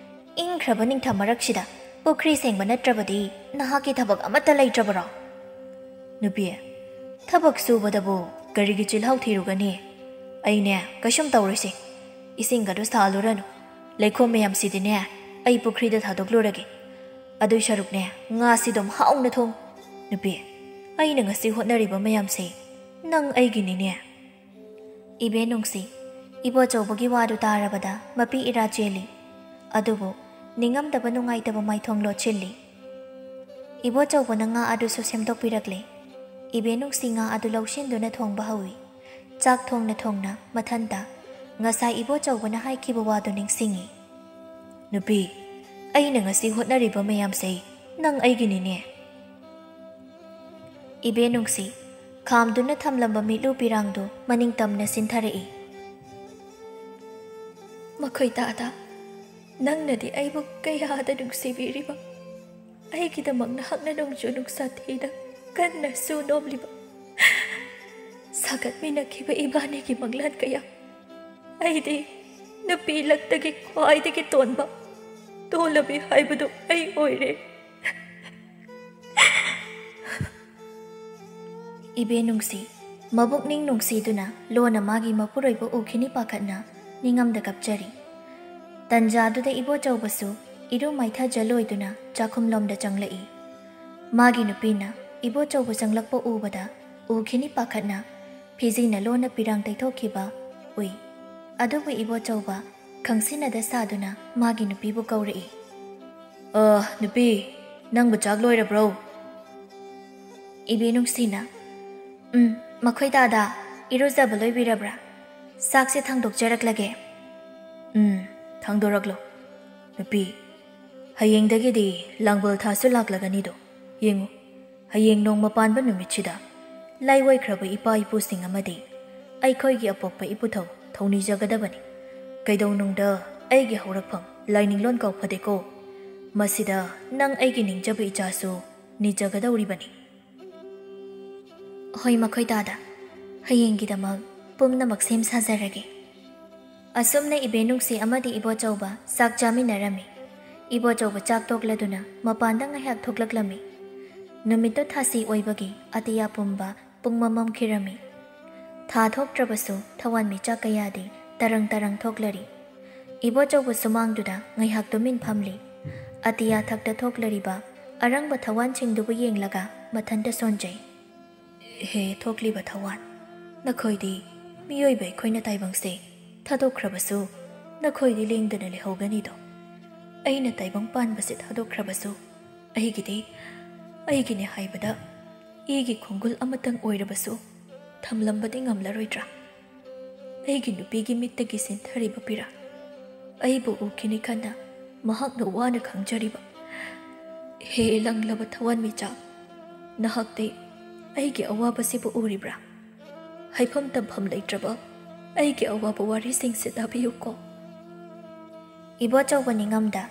ꯏꯪꯈ꯭ꯔꯕ ꯅꯤꯡꯊꯝ ꯃꯔꯛꯁꯤꯗ ꯄꯨꯈ꯭ꯔꯤ ꯁꯦꯡꯕ ꯅꯠꯇ꯭ꯔꯕꯗꯤ ꯅꯍꯥꯛꯀꯤ ꯊꯕꯛ ꯑꯃꯠꯇ ꯂꯩꯇ꯭ꯔꯕꯔꯣ? ꯅꯨꯄꯤ, ꯊꯕꯛ ꯁꯨꯕꯗꯕꯨ ꯀꯔꯤꯒꯤ ꯆꯤꯜꯍꯥꯎ ꯊꯤꯔꯨꯒꯅꯤ? ꯑꯩꯅꯦ, ꯀꯩꯁꯨꯝ ꯇꯧꯔꯣꯏꯁꯦ꯫ ꯏꯁꯤꯡꯒꯗꯨ ꯁꯥꯍꯜꯂꯨꯔꯅꯨ꯫ ꯂꯩꯈꯣꯝ ꯃꯌꯥꯝꯁꯤꯗꯤꯅꯦ, ꯑꯩ ꯄꯨꯈ꯭ꯔꯤꯗ ꯊꯥꯗꯣꯛꯂꯨꯔꯒꯦ꯫ ꯑꯗꯨꯏ ꯁꯔꯨꯛꯅꯦ, ꯉꯥꯁꯤ ꯑꯗꯨꯝ ꯍꯥꯎꯅ ꯊꯣꯡ꯫ ꯅꯨꯄꯤ, ꯑꯩꯅ ꯉꯁꯤ ꯍꯣꯠꯅꯔꯤꯕ ꯃꯌꯥꯝꯁꯦ ꯅꯪ ꯑꯩꯒꯤꯅꯤꯅꯦ꯫ ꯏꯕꯦ ꯅꯨꯡꯁꯤ, ꯏꯕꯣꯆꯧꯕꯒꯤ ꯋꯥꯗꯨ ꯇꯥꯔꯕꯗ ꯃꯄꯤ ꯏꯔꯥ ꯆꯦꯜꯂꯤ꯫ ꯑꯗꯨꯕꯨ ꯅꯤꯡꯉꯝꯗꯕ ꯅꯨꯡꯉꯥꯏꯇꯕ ꯃꯥꯏꯊꯣꯡ ꯂꯣꯠꯁꯤꯜꯂꯤ꯫ ꯏꯕꯣꯆꯧꯕꯅ ꯉꯥ ꯑꯗꯨꯁꯨ ꯁꯦꯝꯗꯣꯛꯄꯤꯔꯛꯂꯦ꯫ ꯏꯕꯦ ꯅꯨꯡꯁꯤ ꯉꯥ ꯑꯗꯨ ꯂꯧꯁꯤꯟꯗꯨꯅ ꯊꯣꯡꯕ ꯍꯧꯏ꯫ ꯆꯥꯛ ꯊꯣꯡꯅ ꯊꯣꯡꯅ ꯃꯊꯟꯇ ꯉꯁꯥꯏ ꯏꯕꯣꯆꯧꯕꯅ ꯍꯥꯏꯈꯤꯕ ꯋꯥꯗꯨ ꯅꯤꯡꯁꯤꯡꯏ꯫ ꯅꯨꯄꯤ, ꯑꯩꯅ ꯉꯁꯤ ꯍꯣꯠꯅꯔꯤꯕ ꯃꯌꯥꯝꯁꯦ ꯅꯪ ꯑꯩꯒꯤꯅꯤꯅꯦ꯫ ꯏꯕꯦ ꯅꯨꯡꯁꯤ, ꯈꯥꯝꯗꯨꯅ ꯊꯝꯂꯝꯕ ꯃꯤꯠꯂꯨ ꯄꯤꯔꯥꯡꯗꯨ ꯃꯅꯤꯡ ꯇꯝꯅ ꯆꯤꯟꯊꯔꯛꯏ꯫ ꯃꯈꯣꯏ ꯇꯥꯗ, ꯅꯪꯅꯗꯤ ꯑꯩꯕꯨ ꯀꯌꯥꯗ ꯅꯨꯡꯁꯤꯕꯤꯔꯤꯕ? ꯑꯩꯒꯤꯗꯃꯛ ꯅꯍꯥꯛꯅ ꯅꯣꯡꯖꯨ ꯅꯨꯡꯁꯥ ꯊꯤꯗ ꯀꯟꯅꯁꯨ ꯅꯣꯝꯂꯤꯕ, ꯁꯥꯒꯠꯃꯤꯟꯅꯈꯤꯕ ꯏꯕꯥꯅꯤꯒꯤ ꯃꯪꯂꯥꯟ ꯀꯌꯥ꯫ ꯑꯩꯗꯤ ꯅꯨꯄꯤ ꯂꯛꯇꯒꯤ ꯈ꯭ꯋꯥꯏꯗꯒꯤ ꯇꯣꯟꯕ ꯇꯣꯜꯂꯕꯤ ꯍꯥꯏꯕꯗꯨ ꯑꯩ ꯑꯣꯏꯔꯦ꯫ ꯏꯕꯦ ꯅꯨꯡꯁꯤ, ꯃꯕꯨꯛꯅꯤꯡ ꯅꯨꯡꯁꯤꯗꯨꯅ ꯂꯣꯟꯅ ꯃꯥꯒꯤ ꯃꯄꯨꯔꯣꯏꯕ ꯎꯈꯤꯅꯤ ꯄꯥꯈꯠꯅ ꯅꯤꯡꯉꯝꯗ ꯀꯞꯆꯔꯤ꯫ ꯇꯟꯖꯥꯗꯨꯗ ꯏꯕꯣꯆꯧꯕꯁꯨ ꯏꯔꯨ ꯃꯥꯏꯊꯖ ꯂꯣꯏꯗꯨꯅ ꯆꯥꯛꯈꯨꯝꯂꯣꯝꯗ ꯆꯪꯂꯛꯏ꯫ ꯃꯥꯒꯤ ꯅꯨꯄꯤꯅ ꯏꯕꯣꯆꯧꯕ ꯆꯪꯂꯛꯄ ꯎꯕꯗ ꯎꯈꯤꯅꯤ ꯄꯥꯈꯠꯅ ꯐꯤꯖꯤꯅ ꯂꯣꯟꯅ ꯄꯤꯔꯥꯡ ꯇꯩꯊꯣꯛꯈꯤꯕ ꯎꯏ꯫ ꯑꯗꯨꯕꯨ ꯏꯕꯣꯆꯧꯕ ꯈꯪꯁꯤꯟꯅꯗ ꯁꯥꯗꯨꯅ ꯃꯥꯒꯤ ꯅꯨꯄꯤꯕꯨ ꯀꯧꯔꯛꯏ꯫ "ꯑ, ꯅꯨꯄꯤ, ꯅꯪꯕꯨ ꯆꯥꯛ ꯂꯣꯏꯔꯕ꯭ꯔꯣ?" ꯏꯕꯦ ꯅꯨꯡꯁꯤꯅ, "ꯎꯝ, ꯃꯈꯣꯏ ꯇꯥꯗ ꯏꯔꯨꯖꯕ ꯂꯣꯏꯕꯤꯔꯕ꯭ꯔꯥ? ꯆꯥꯛꯁꯦ ꯊꯥꯡꯗꯣꯛꯆꯔꯛꯂꯒꯦ꯫" "ꯎꯝ, ꯊꯥꯡꯗꯣꯔꯛꯂꯣ꯫ ꯅꯨꯄꯤ, ꯍꯌꯦꯡꯗꯒꯤꯗꯤ ꯂꯥꯡꯕꯜ ꯊꯥꯁꯨ ꯂꯥꯛꯂꯒꯅꯤꯗꯣ꯫ ꯌꯦꯡꯉꯨ, ꯍꯌꯦꯡ ꯅꯣꯡꯃ ꯄꯥꯟꯕ ꯅꯨꯃꯤꯠꯁꯤꯗ ꯂꯥꯏꯋꯥꯏꯈ꯭ꯔꯕ ꯏꯄꯥ ꯏꯄꯨꯁꯤꯡ ꯑꯃꯗꯤ ꯑꯩꯈꯣꯏꯒꯤ ꯑꯄꯣꯛꯄ ꯏꯄꯨꯊꯧ ꯊꯧꯅꯤꯖꯒꯗꯕꯅꯤ꯫ ꯀꯩꯗꯧꯅꯨꯡꯗ ꯑꯩꯒꯤ ꯍꯧꯔꯛꯐꯝ ꯂꯥꯏꯅꯤꯡꯂꯣꯟ ꯀꯥꯎꯐꯗꯦꯀꯣ꯫ ꯃꯁꯤꯗ ꯅꯪ ꯑꯩꯒꯤ ꯅꯤꯡꯖꯕ ꯏꯆꯥꯁꯨ ꯅꯤꯖꯒꯗꯧꯔꯤꯕꯅꯤ꯫ ꯍꯣꯏ, ꯃꯈꯣꯏ ꯇꯥꯗ꯫ ꯍꯌꯦꯡꯒꯤꯗꯃꯛ ꯄꯨꯝꯅꯃꯛ ꯁꯦꯝ ꯁꯥꯖꯔꯒꯦ꯫ ꯑꯁꯨꯝꯅ ꯏꯕꯦꯟꯅꯨꯡꯁꯤ ꯑꯃꯗꯤ ꯏꯕꯣꯆꯧꯕ ꯆꯥꯛ ꯆꯥꯃꯤꯟꯅꯔꯝꯃꯤ꯫ ꯏꯕꯣꯆꯧꯕ ꯆꯥꯛ ꯇꯣꯛꯂꯗꯨꯅ ꯃꯄꯥꯟꯗ ꯉꯥꯏꯍꯥꯛ ꯊꯣꯛꯂꯛꯂꯝꯃꯤ꯫ ꯅꯨꯃꯤꯠꯇꯨ ꯊꯥꯁꯤ ꯑꯣꯏꯕꯒꯤ ꯑꯇꯤꯌꯥ ꯄꯨꯝꯕ ꯄꯨꯡꯃꯝ ꯃꯝꯈꯤꯔꯝꯃꯤ꯫ ꯊꯥ ꯊꯣꯛꯇ꯭ꯔꯕꯁꯨ ꯊꯋꯥꯟꯃꯤꯆꯥꯛ ꯀꯌꯥꯗꯤ ꯇꯔꯪ ꯇꯔꯪ ꯊꯣꯛꯂꯔꯤ꯫ ꯏꯕꯣꯆꯧꯕ ꯁꯨꯃꯥꯡꯗꯨꯗ ꯉꯥꯏꯍꯥꯛ ꯇꯨꯃꯤꯟ ꯐꯝꯂꯤ꯫ ꯑꯇꯤꯌꯥ ꯊꯛꯇ ꯊꯣꯛꯂꯔꯤꯕ ꯑꯔꯪꯕ ꯊꯋꯥꯟꯁꯤꯡꯗꯨꯕꯨ ꯌꯦꯡꯂꯒ ꯃꯊꯟꯇ ꯁꯣꯟꯖꯩ꯫ ꯍꯦ ꯊꯣꯛꯂꯤꯕ ꯊꯋꯥꯟ, ꯅꯈꯣꯏꯗꯤ ꯃꯤꯑꯣꯏꯕ ꯑꯩꯈꯣꯏꯅ ꯇꯥꯏꯕꯪꯁꯦ ꯊꯥꯗꯣꯛꯈ꯭ꯔꯕꯁꯨ ꯅꯈꯣꯏꯗꯤ ꯂꯦꯡꯗꯅ ꯂꯩꯍꯧꯒꯅꯤꯗꯣ꯫ ꯑꯩꯅ ꯇꯥꯏꯕꯪ ꯄꯥꯟꯕꯁꯦ ꯊꯥꯗꯣꯛꯈ꯭ꯔꯕꯁꯨ ꯑꯩꯒꯤꯗꯤ, ꯑꯩꯒꯤꯅꯦ ꯍꯥꯏꯕꯗ ꯏꯒꯤ ꯈꯣꯡꯒꯨꯜ ꯑꯃꯇꯪ ꯑꯣꯏꯔꯕꯁꯨ ꯊꯝꯂꯝꯕꯗꯤ ꯉꯝꯂꯔꯣꯏꯗ꯭ꯔꯥ? ꯑꯩꯒꯤ ꯅꯨꯄꯤꯒꯤ ꯃꯤꯠꯇꯒꯤ ꯆꯦꯟꯊꯔꯤꯕ ꯄꯤꯔꯥ ꯑꯩꯕꯨ ꯎꯈꯤꯅꯤ ꯈꯟꯅ ꯃꯍꯥꯛꯅ ꯋꯥꯅ ꯈꯪꯖꯔꯤꯕ꯫ ꯍꯦ ꯂꯪꯂꯕ ꯊꯋꯥꯟꯃꯤꯆꯥꯛ, ꯅꯍꯥꯛꯇꯤ ꯑꯩꯒꯤ ꯑꯋꯥꯕꯁꯤꯕꯨ ꯎꯔꯤꯕ꯭ꯔꯥ? ꯍꯥꯏꯐꯝ ꯇꯝꯐꯝ ꯂꯩꯇ꯭ꯔꯕ ꯑꯩꯒꯤ ꯑꯋꯥꯕ ꯋꯥꯔꯤꯁꯤꯡꯁꯦ ꯇꯥꯕꯤꯌꯨꯀꯣ꯫ ꯏꯕꯣꯆꯧꯕ ꯅꯤꯡꯉꯝꯗ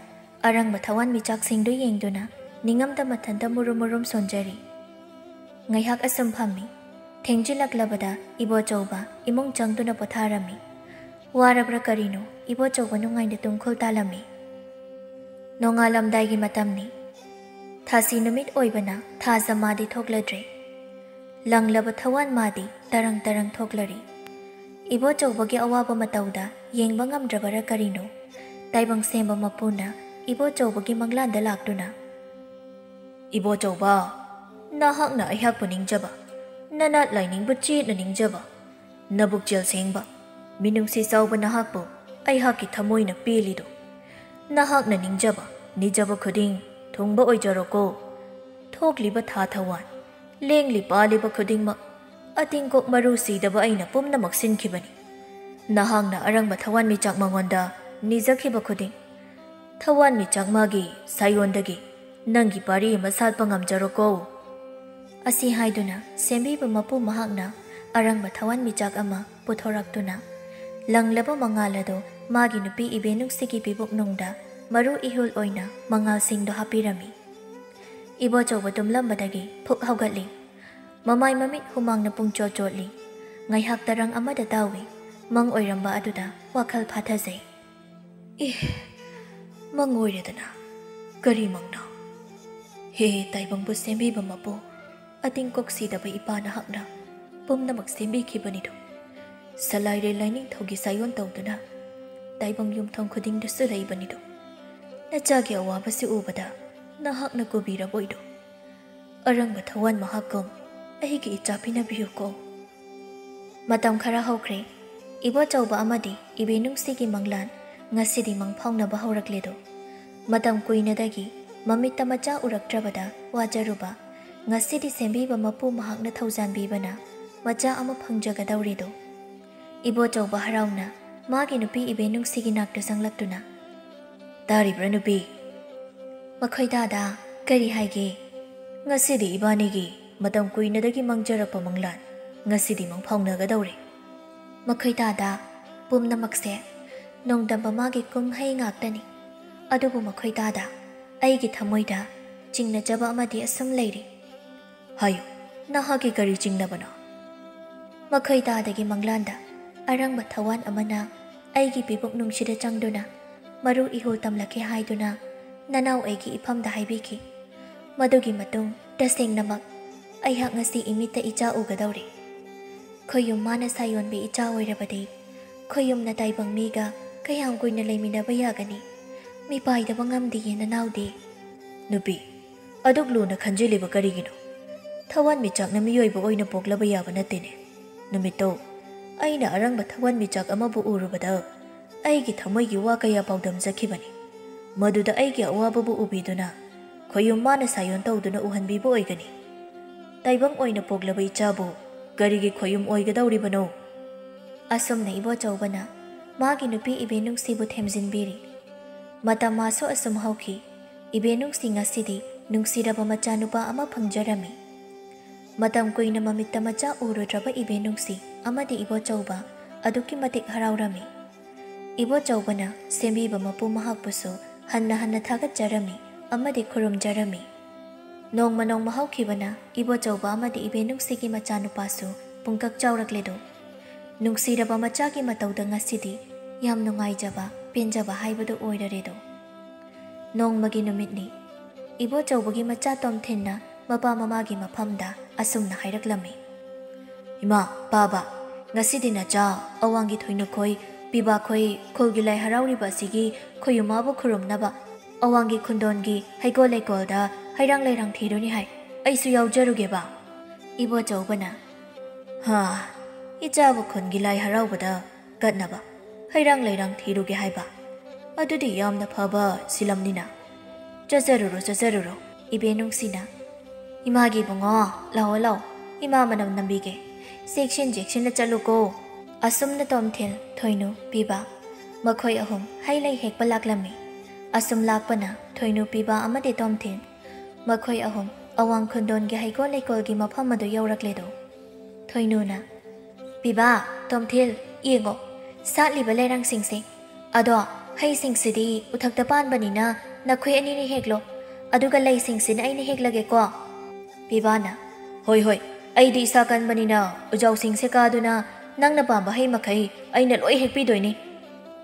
ꯑꯔꯪꯕ ꯊꯋꯥꯟꯃꯤꯆꯥꯛꯁꯤꯡꯗꯨ ꯌꯦꯡꯗꯨꯅ ꯅꯤꯡꯉꯝꯗ ꯃꯊꯟꯇ ꯃꯨꯔꯨꯝ ꯃꯨꯔꯨꯝ ꯁꯣꯟꯖꯔꯤ꯫ ꯉꯥꯏꯍꯥꯛ ꯑꯁꯨꯝ ꯐꯝꯃꯤ꯫ ꯊꯦꯡꯖꯤꯜꯂꯛꯂꯕꯗ ꯏꯕꯣꯆꯧꯕ ꯏꯃꯨꯡ ꯆꯪꯗꯨꯅ ꯄꯣꯊꯥꯔꯝꯃꯤ꯫ ꯋꯥꯔꯕ꯭ꯔꯥ ꯀꯔꯤꯅꯣ, ꯏꯕꯣꯆꯧꯕ ꯅꯨꯡꯉꯥꯏꯅ ꯇꯨꯝꯈꯨꯜ ꯇꯥꯂꯝꯃꯤ꯫ ꯅꯣꯡꯉꯥꯜꯂꯝꯗꯥꯏꯒꯤ ꯃꯇꯝꯅꯤ꯫ ꯊꯥꯁꯤ ꯅꯨꯃꯤꯠ ꯑꯣꯏꯕꯅ ꯊꯥꯖ ꯃꯥꯗꯤ ꯊꯣꯛꯂꯗ꯭ꯔꯦ꯫ ꯂꯪꯂꯕ ꯊꯋꯥꯟ ꯃꯥꯗꯤ ꯇꯔꯪ ꯇꯔꯪ ꯊꯣꯛꯂꯔꯤ꯫ ꯏꯕꯣꯆꯧꯕꯒꯤ ꯑꯋꯥꯕ ꯃꯇꯧꯗ ꯌꯦꯡꯕ ꯉꯝꯗ꯭ꯔꯕꯔꯥ ꯀꯔꯤꯅꯣ, ꯇꯥꯏꯕꯪ ꯁꯦꯝꯕ ꯃꯄꯨꯅ ꯏꯕꯣꯆꯧꯕꯒꯤ ꯃꯪꯂꯥꯟꯗ ꯂꯥꯛꯇꯨꯅ, "ꯏꯕꯣꯆꯧꯕ, ꯅꯍꯥꯛꯅ ꯑꯩꯍꯥꯛꯄꯨ ꯅꯤꯡꯖꯕ, ꯅꯅꯥꯠ ꯂꯥꯏꯅꯤꯡꯕꯨ ꯆꯦꯠꯅ ꯅꯤꯡꯖꯕ, ꯅꯕꯨꯛꯆꯦꯜ ꯁꯦꯡꯕ, ꯃꯤꯅꯨꯡꯁꯤ ꯆꯥꯎꯕ ꯅꯍꯥꯛꯄꯨ ꯑꯩꯍꯥꯛꯀꯤ ꯊꯃꯣꯏꯅ ꯄꯦꯜꯂꯤꯗꯣ꯫ ꯅꯍꯥꯛꯅ ꯅꯤꯡꯖꯕ, ꯅꯤꯖꯕ ꯈꯨꯗꯤꯡ ꯊꯨꯡꯕ ꯑꯣꯏꯖꯔꯣꯀꯣ꯫ ꯊꯣꯛꯂꯤꯕ ꯊꯥ ꯊꯋꯥꯟ, ꯂꯦꯡꯂꯤ ꯄꯥꯜꯂꯤꯕ ꯈꯨꯗꯤꯡꯃꯛ ꯑꯇꯤꯡꯀꯣꯛ ꯃꯔꯨ ꯁꯤꯗꯕ ꯑꯩꯅ ꯄꯨꯝꯅꯃꯛ ꯁꯤꯟꯈꯤꯕꯅꯤ꯫ ꯅꯍꯥꯛꯅ ꯑꯔꯪꯕ ꯊꯋꯥꯟꯃꯤꯆꯥꯛ ꯃꯉꯣꯟꯗ ꯅꯤꯖꯈꯤꯕ ꯈꯨꯗꯤꯡ "ꯊꯋꯥꯟꯃꯤꯆꯥꯛ ꯃꯥꯒꯤ ꯁꯥꯌꯣꯟꯗꯒꯤ ꯅꯪꯒꯤ ꯄꯥꯔꯤ ꯑꯃ ꯁꯥꯠꯄ ꯉꯝꯖꯔꯣꯀꯣ"꯫ ꯑꯁꯤ ꯍꯥꯏꯗꯨꯅ ꯁꯦꯝꯕꯤꯕ ꯃꯄꯨ ꯃꯍꯥꯛꯅ ꯑꯔꯪꯕ ꯊꯋꯥꯟꯃꯤꯆꯥꯛ ꯑꯃ ꯄꯨꯊꯣꯔꯛꯇꯨꯅ, ꯂꯪꯂꯕ ꯃꯉꯥꯜ ꯑꯗꯨ ꯃꯥꯒꯤ ꯅꯨꯄꯤ ꯏꯕꯦꯅꯨꯡꯁꯤꯒꯤ ꯄꯤꯕꯨꯛꯅꯨꯡꯗ ꯃꯔꯨ ꯏꯍꯨꯜ ꯑꯣꯏꯅ ꯃꯉꯥꯜꯁꯤꯡꯗꯨ ꯍꯥꯞꯄꯤꯔꯝꯃꯤ꯫ ꯏꯕꯣꯆꯧꯕ ꯇꯨꯝꯂꯝꯕꯗꯒꯤ ꯐꯨꯛ ꯍꯧꯒꯠꯂꯤ꯫ ꯃꯃꯥꯏ ꯃꯃꯤꯠ ꯍꯨꯃꯥꯡꯅ ꯄꯨꯡꯆꯣꯠ ꯆꯣꯠꯂꯤ꯫ ꯉꯥꯏꯍꯥꯛ ꯇꯔꯪ ꯑꯃꯗ ꯇꯥꯎꯏ꯫ ꯃꯪ ꯑꯣꯏꯔꯝꯕ ꯑꯗꯨꯗ ꯋꯥꯈꯜ ꯐꯥꯊꯖꯩ꯫ "ꯑꯦ, ꯃꯪ ꯑꯣꯏꯔꯦꯗꯅ꯫ ꯀꯔꯤ ꯃꯪꯅꯣ? ꯍꯦ, ꯇꯥꯏꯕꯪꯕꯨ ꯁꯦꯝꯕꯤꯕ ꯃꯄꯨ, ꯑꯇꯤꯡ ꯀꯣꯛ ꯁꯤꯗꯕ ꯏꯄꯥ ꯅꯍꯥꯛꯅ ꯄꯨꯝꯅꯃꯛ ꯁꯦꯝꯕꯤꯈꯤꯕꯅꯤꯗꯣ꯫ ꯁꯂꯥꯏꯔꯦꯜ ꯂꯥꯏꯅꯤꯡꯊꯧꯒꯤ ꯁꯥꯌꯣꯟ ꯇꯧꯗꯨꯅ ꯇꯥꯏꯕꯪ ꯌꯨꯝꯊꯣꯡ ꯈꯨꯗꯤꯡꯗꯁꯨ ꯂꯩꯕꯅꯤꯗꯣ꯫ ꯅꯆꯥꯒꯤ ꯑꯋꯥꯕꯁꯤ ꯎꯕꯗ ꯅꯍꯥꯛꯅ ꯀꯨꯕꯤꯔꯕꯣꯏꯗꯣ꯫ ꯑꯔꯪꯕ ꯊꯋꯥꯟ ꯃꯍꯥꯛꯀꯨꯝ ꯑꯩꯒꯤ ꯏꯆꯥ ꯄꯤꯅꯕꯤꯌꯨꯀꯣ"꯫ ꯃꯇꯝ ꯈꯔ ꯍꯧꯈ꯭ꯔꯦ꯫ ꯏꯕꯣꯆꯧꯕ ꯑꯃꯗꯤ ꯏꯕꯦꯅꯨꯡꯁꯤꯒꯤ ꯃꯪꯂꯥꯟ ꯉꯁꯤꯗꯤ ꯃꯪꯐꯥꯎꯅꯕ ꯍꯧꯔꯛꯂꯦꯗꯣ꯫ ꯃꯇꯝ ꯀꯨꯏꯅꯗꯒꯤ ꯃꯃꯤꯠꯇ ꯃꯆꯥ ꯎꯔꯛꯇ꯭ꯔꯕꯗ ꯋꯥꯖꯔꯨꯕ ꯉꯁꯤꯗꯤ ꯁꯦꯝꯕꯤꯕ ꯃꯄꯨ ꯃꯍꯥꯛꯅ ꯊꯧꯖꯥꯟꯕꯤꯕꯅ ꯃꯆꯥ ꯑꯃ ꯐꯪꯖꯒꯗꯧꯔꯦꯗꯣ꯫ ꯏꯕꯣꯆꯧꯕ ꯍꯔꯥꯎꯅ ꯃꯥꯒꯤ ꯅꯨꯄꯤ ꯏꯕꯦꯅꯨꯡꯁꯤꯒꯤ ꯅꯥꯛꯇ ꯆꯪꯂꯛꯇꯨꯅ, "ꯇꯥꯔꯤꯕ꯭ꯔꯥ ꯅꯨꯄꯤ?" "ꯃꯈꯣꯏ ꯗꯥꯗꯥ, ꯀꯔꯤ ꯍꯥꯏꯒꯦ?" "ꯉꯁꯤꯗꯤ ꯏꯕꯥꯅꯤꯒꯤ ꯃꯇꯝ ꯀꯨꯏꯅꯗꯒꯤ ꯃꯪꯖꯔꯛꯄ ꯃꯪꯂꯥꯟ ꯉꯁꯤꯗꯤ ꯃꯪꯐꯥꯎꯅꯒꯗꯧꯔꯦ"꯫ "ꯃꯈꯣꯏ ꯗꯥꯗꯥ, ꯄꯨꯝꯅꯃꯛꯁꯦ ꯅꯣꯡꯗꯝꯕ ꯃꯥꯒꯤ ꯀꯨꯝꯍꯩ ꯉꯥꯛꯇꯅꯤ꯫ ꯑꯗꯨꯕꯨ ꯃꯈꯣꯏ ꯗꯥꯗꯥ, ꯑꯩꯒꯤ ꯊꯃꯣꯏꯗ ꯆꯤꯡꯅꯖꯕ ꯑꯃꯗꯤ ꯑꯁꯨꯝ ꯂꯩꯔꯤ"꯫ "ꯍꯥꯏꯌꯨ, ꯅꯍꯥꯛꯀꯤ ꯀꯔꯤ ꯆꯤꯡꯅꯕꯅꯣ?" "ꯃꯈꯣꯏ ꯗꯥꯗꯥꯒꯤ ꯃꯪꯂꯥꯟꯗ ꯑꯔꯪꯕ ꯊꯋꯥꯟ ꯑꯃꯅ ꯑꯩꯒꯤ ꯄꯤꯕꯨꯛ ꯅꯨꯡꯁꯤꯗ ꯆꯪꯗꯨꯅ ꯃꯔꯨ ꯏꯍꯨꯜ ꯇꯝꯂꯛꯀꯦ ꯍꯥꯏꯗꯨꯅ ꯅꯅꯥꯎ ꯑꯩꯒꯤ ꯏꯐꯝꯗ ꯍꯥꯏꯕꯤꯈꯤ꯫ ꯃꯗꯨꯒꯤ ꯃꯇꯨꯡ ꯇꯁꯦꯡꯅꯃꯛ ꯑꯩꯍꯥꯛ ꯉꯁꯤ ꯏꯃꯤꯠꯇ ꯏꯆꯥ ꯎꯒꯗꯧꯔꯦ꯫ ꯈꯣꯌꯨꯝ ꯃꯥꯅ ꯁꯥꯌꯣꯟꯕꯤ ꯏꯆꯥ ꯑꯣꯏꯔꯕꯗꯤ ꯈꯣꯌꯨꯝꯅ ꯇꯥꯏꯕꯪ ꯃꯤꯒ ꯀꯌꯥꯝ ꯀꯨꯏꯅ ꯂꯩꯃꯤꯟꯅꯕ ꯌꯥꯒꯅꯤ? ꯃꯤꯄꯥꯏꯗꯕ ꯉꯝꯗꯤꯌꯦ ꯅꯅꯥꯎꯗꯤ"꯫ "ꯅꯨꯄꯤ, ꯑꯗꯨꯛ ꯂꯨꯅ ꯈꯟꯖꯤꯜꯂꯤꯕ ꯀꯔꯤꯒꯤꯅꯣ? ꯊꯋꯥꯟꯃꯤꯆꯥꯛꯅ ꯃꯤꯑꯣꯏꯕ ꯑꯣꯏꯅ ꯄꯣꯛꯂꯕ ꯌꯥꯕ ꯅꯠꯇꯦꯅꯦ꯫ ꯅꯨꯃꯤꯠꯇꯣ ꯑꯩꯅ ꯑꯔꯪꯕ ꯊꯋꯥꯟꯃꯤꯆꯥꯛ ꯑꯃꯕꯨ ꯎꯔꯨꯕꯗ ꯑꯩꯒꯤ ꯊꯃꯣꯏꯒꯤ ꯋꯥ ꯀꯌꯥ ꯄꯥꯎꯗꯝꯖꯈꯤꯕꯅꯤ꯫ ꯃꯗꯨꯗ ꯑꯩꯒꯤ ꯑꯋꯥꯕꯕꯨ ꯎꯕꯤꯗꯨꯅ ꯈꯣꯌꯨꯝ ꯃꯥꯅ ꯁꯥꯌꯣꯟ ꯇꯧꯗꯨꯅ ꯎꯍꯟꯕꯤꯕ ꯑꯣꯏꯒꯅꯤ꯫ ꯇꯥꯏꯕꯪ ꯑꯣꯏꯅ ꯄꯣꯛꯂꯕ ꯏꯆꯥꯕꯨ ꯀꯔꯤꯒꯤ ꯈꯣꯌꯨꯝ ꯑꯣꯏꯒꯗꯧꯔꯤꯕꯅꯣ?" ꯑꯁꯨꯝꯅ ꯏꯕꯣꯆꯧꯕꯅ ꯃꯥꯒꯤ ꯅꯨꯄꯤ ꯏꯕꯦꯅꯨꯡꯁꯤꯕꯨ ꯊꯦꯝꯖꯤꯟꯕꯤꯔꯤ꯫ ꯃꯇꯝ ꯃꯥꯁꯨ ꯑꯁꯨꯝ ꯍꯧꯈꯤ꯫ ꯏꯕꯦꯟꯅꯨꯡꯁꯤ ꯉꯁꯤꯗꯤ ꯅꯨꯡꯁꯤꯔꯕ ꯃꯆꯥꯅꯨꯄꯥ ꯑꯃ ꯐꯪꯖꯔꯝꯃꯤ꯫ ꯃꯇꯝ ꯀꯨꯏꯅ ꯃꯃꯤꯠꯇ ꯃꯆꯥ ꯎꯔꯨꯗ꯭ꯔꯕ ꯏꯕꯦꯟꯅꯨꯡꯁꯤ ꯑꯃꯗꯤ ꯏꯕꯣꯆꯧꯕ ꯑꯗꯨꯛꯀꯤ ꯃꯇꯤꯛ ꯍꯔꯥꯎꯔꯝꯃꯤ꯫ ꯏꯕꯣꯆꯧꯕꯅ ꯁꯦꯝꯕꯤꯕ ꯃꯄꯨ ꯃꯍꯥꯛꯄꯨꯁꯨ ꯍꯟꯅ ꯍꯟꯅ ꯊꯥꯒꯠꯆꯔꯝꯃꯤ ꯑꯃꯗꯤ ꯈꯨꯔꯨꯝꯖꯔꯝꯃꯤ꯫ ꯅꯣꯡꯃ ꯅꯣꯡꯃ ꯍꯧꯈꯤꯕꯅ ꯏꯕꯣꯆꯧꯕ ꯑꯃꯗꯤ ꯏꯕꯦꯟꯅꯨꯡꯁꯤꯒꯤ ꯃꯆꯥꯅꯨꯄꯥꯁꯨ ꯄꯨꯡꯀꯛ ꯆꯥꯎꯔꯛꯂꯦꯗꯣ꯫ ꯅꯨꯡꯁꯤꯔꯕ ꯃꯆꯥꯒꯤ ꯃꯇꯧꯗ ꯉꯁꯤꯗꯤ ꯌꯥꯝ ꯅꯨꯡꯉꯥꯏꯖꯕ, ꯄꯦꯟꯖꯕ ꯍꯥꯏꯕꯗꯨ ꯑꯣꯏꯔꯔꯦꯗꯣ꯫ ꯅꯣꯡꯃꯒꯤ ꯅꯨꯃꯤꯠꯅꯤ꯫ ꯏꯕꯣꯆꯧꯕꯒꯤ ꯃꯆꯥ ꯇꯣꯝꯊꯤꯟꯅ ꯃꯄꯥ ꯃꯃꯥꯒꯤ ꯃꯐꯝꯗ ꯑꯁꯨꯝꯅ ꯍꯥꯏꯔꯛꯂꯝꯃꯤ, "ꯏꯃꯥ, ꯄꯥꯕ, ꯉꯁꯤꯗꯤ ꯅꯆꯥ ꯑꯋꯥꯡꯒꯤ ꯊꯣꯏꯅꯨꯈꯣꯏ, ꯄꯤꯕꯥꯈꯣꯏ ꯈꯨꯜꯒꯤ ꯂꯥꯏ ꯍꯔꯥꯎꯔꯤꯕ ꯑꯁꯤꯒꯤ ꯈꯣꯌꯨꯝ ꯃꯥꯕꯨ ꯈꯨꯔꯨꯝꯅꯕ ꯑꯋꯥꯡꯒꯤ ꯈꯨꯟꯗꯣꯟꯒꯤ ꯍꯩꯀꯣꯜ ꯂꯩꯀꯣꯜꯗ ꯍꯩꯔꯥꯡ ꯂꯩꯔꯥꯡ ꯊꯤꯔꯨꯅꯤ ꯍꯥꯏ꯫ ꯑꯩꯁꯨ ꯌꯥꯎꯖꯔꯨꯒꯦꯕ?" ꯏꯕꯣꯆꯧꯕꯅ, "ꯍꯥ, ꯏꯆꯥꯕꯨ ꯈꯨꯟꯒꯤ ꯂꯥꯏ ꯍꯔꯥꯎꯕꯗ ꯀꯠꯅꯕ ꯍꯩꯔꯥꯡ ꯂꯩꯔꯥꯡ ꯊꯤꯔꯨꯒꯦ ꯍꯥꯏꯕ? ꯑꯗꯨꯗꯤ ꯌꯥꯝꯅ ꯐꯕ ꯁꯤꯂꯝꯅꯤꯅ꯫ ꯆꯠꯆꯔꯨꯔꯣ, ꯆꯠꯆꯔꯨꯔꯣ꯫" ꯏꯕꯦꯟꯅꯨꯡꯁꯤꯅ, "ꯏꯃꯥꯒꯤ ꯏꯕꯨꯡꯉꯣ, ꯂꯥꯛꯑꯣ, ꯂꯥꯛꯑꯣ, ꯏꯃꯥ ꯃꯅꯝ ꯅꯝꯕꯤꯒꯦ꯫ ꯆꯦꯛꯁꯤꯟ ꯆꯦꯛꯁꯤꯟꯅ ꯆꯠꯂꯨꯀꯣ꯫" ꯑꯁꯨꯝꯅ ꯇꯣꯝꯊꯤꯟ, ꯊꯣꯏꯅꯨ, ꯄꯤꯕꯥ ꯃꯈꯣꯏ ꯑꯍꯨꯝ ꯍꯩ ꯂꯩ ꯍꯦꯛꯄ ꯂꯥꯛꯂꯝꯃꯤ꯫ ꯑꯁꯨꯝ ꯂꯥꯛꯄꯅ ꯊꯣꯏꯅꯨ, ꯄꯤꯕꯥ ꯑꯃꯗꯤ ꯇꯣꯝꯊꯤꯟ ꯃꯈꯣꯏ ꯑꯍꯨꯝ ꯑꯋꯥꯡ ꯈꯨꯟꯗꯣꯟꯒꯤ ꯍꯩꯀꯣꯜ ꯂꯩꯀꯣꯜꯒꯤ ꯃꯐꯝ ꯑꯗꯨ ꯌꯧꯔꯛꯂꯦꯗꯣ꯫ ꯊꯣꯏꯅꯨꯅ, "ꯄꯤꯕꯥ, ꯇꯣꯝꯊꯤꯜ, ꯌꯦꯡꯉꯣ, ꯁꯥꯠꯂꯤꯕ ꯂꯩꯔꯥꯡꯁꯤꯡꯁꯦ꯫ ꯑꯗꯣ ꯍꯩꯁꯤꯡꯁꯤꯗꯤ ꯎꯊꯛꯇ ꯄꯥꯟꯕꯅꯤꯅ ꯅꯈꯣꯏ ꯑꯅꯤꯅ ꯍꯦꯛꯂꯣ, ꯑꯗꯨꯒ ꯂꯩꯁꯤꯡꯁꯤꯅ ꯑꯩꯅ ꯍꯦꯛꯂꯒꯦꯀꯣ?" ꯄꯤꯕꯥꯅ, "ꯍꯣꯏ, ꯍꯣꯏ, ꯑꯩꯗꯤ ꯏꯁꯥ ꯀꯟꯕꯅꯤꯅ ꯎꯖꯥꯎꯁꯤꯡꯁꯦ ꯀꯥꯗꯨꯅ ꯅꯪꯅ ꯄꯥꯝꯕ ꯍꯩ ꯃꯈꯩ ꯑꯩꯅ ꯂꯣꯏ ꯍꯦꯛꯄꯤꯗꯣꯏꯅꯤ꯫"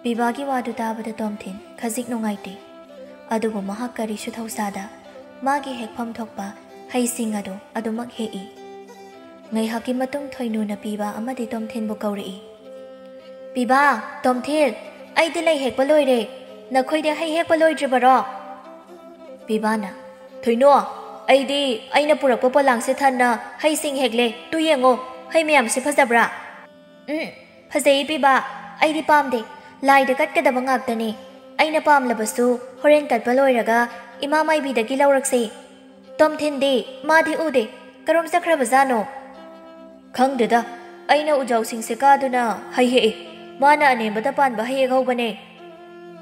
ꯄꯤꯕꯥꯒꯤ ꯋꯥꯗꯨ ꯇꯥꯕꯗ ꯇꯣꯝꯊꯤꯟ ꯈꯖꯤꯛ ꯅꯨꯡꯉꯥꯏꯇꯦ꯫ ꯑꯗꯨꯕꯨ ꯃꯍꯥꯛ ꯀꯔꯤꯁꯨ ꯊꯧꯁꯥꯗ ꯃꯥꯒꯤ ꯍꯦꯛꯐꯝ ꯊꯣꯛꯄ ꯍꯩꯁꯤꯡ ꯑꯗꯨ ꯑꯗꯨꯃꯛ ꯍꯦꯛꯏ꯫ ꯉꯥꯏꯍꯥꯛꯀꯤ ꯃꯇꯨꯡ ꯊꯣꯏꯅꯨꯅ ꯄꯤꯕꯥ ꯑꯃꯗꯤ ꯇꯣꯝꯊꯤꯟꯕꯨ ꯀꯧꯔꯛꯏ꯫ "ꯄꯤꯕꯥ, ꯇꯣꯝꯊꯤꯟ, ꯑꯩꯗꯤ ꯂꯩ ꯍꯦꯛꯄ ꯂꯣꯏꯔꯦ꯫ ꯅꯈꯣꯏꯗꯤ ꯍꯩ ꯍꯦꯛꯄ ꯂꯣꯏꯗ꯭ꯔꯤꯕꯔꯣ?" ꯄꯤꯕꯥꯅ, "ꯊꯣꯏꯅꯨ, ꯑꯩꯗꯤ ꯑꯩꯅ ꯄꯨꯔꯛꯄ ꯄꯣꯂꯥꯡꯁꯦ ꯊꯟꯅ ꯍꯩꯁꯤꯡ ꯍꯦꯛꯂꯦ꯫ ꯇꯨ ꯌꯦꯡꯉꯣ, ꯍꯩ ꯃꯌꯥꯝꯁꯦ ꯐꯖꯕ꯭ꯔꯥ?" "ꯎꯝ, ꯐꯖꯩ ꯄꯤꯕꯥ꯫ ꯑꯩꯗꯤ ꯄꯥꯝꯗꯦ꯫ ꯂꯥꯏꯗ ꯀꯠꯀꯗꯕ ꯉꯥꯛꯇꯅꯤ꯫ ꯑꯩꯅ ꯄꯥꯝꯂꯕꯁꯨ ꯍꯣꯔꯦꯟ ꯀꯠꯄ ꯂꯣꯏꯔꯒ ꯏꯃꯥ ꯃꯥꯏꯕꯤꯗꯒꯤ ꯂꯧꯔꯛꯁꯤ꯫ ꯇꯣꯝꯊꯤꯟꯗꯤ, ꯃꯥꯗꯤ ꯎꯗꯦ꯫ ꯀꯔꯣꯝ ꯆꯠꯈ꯭ꯔꯕꯖꯥꯠꯅꯣ?" "ꯈꯪꯗꯦꯗ, ꯑꯩꯅ ꯎꯖꯥꯎꯁꯤꯡꯁꯦ ꯀꯥꯗꯨꯅ ꯍꯩ ꯍꯦꯛꯏ꯫ ꯃꯥꯅ ꯑꯅꯦꯝꯕꯗ ꯄꯥꯟꯕ ꯍꯩ ꯍꯦꯛꯍꯧꯕꯅꯦ꯫"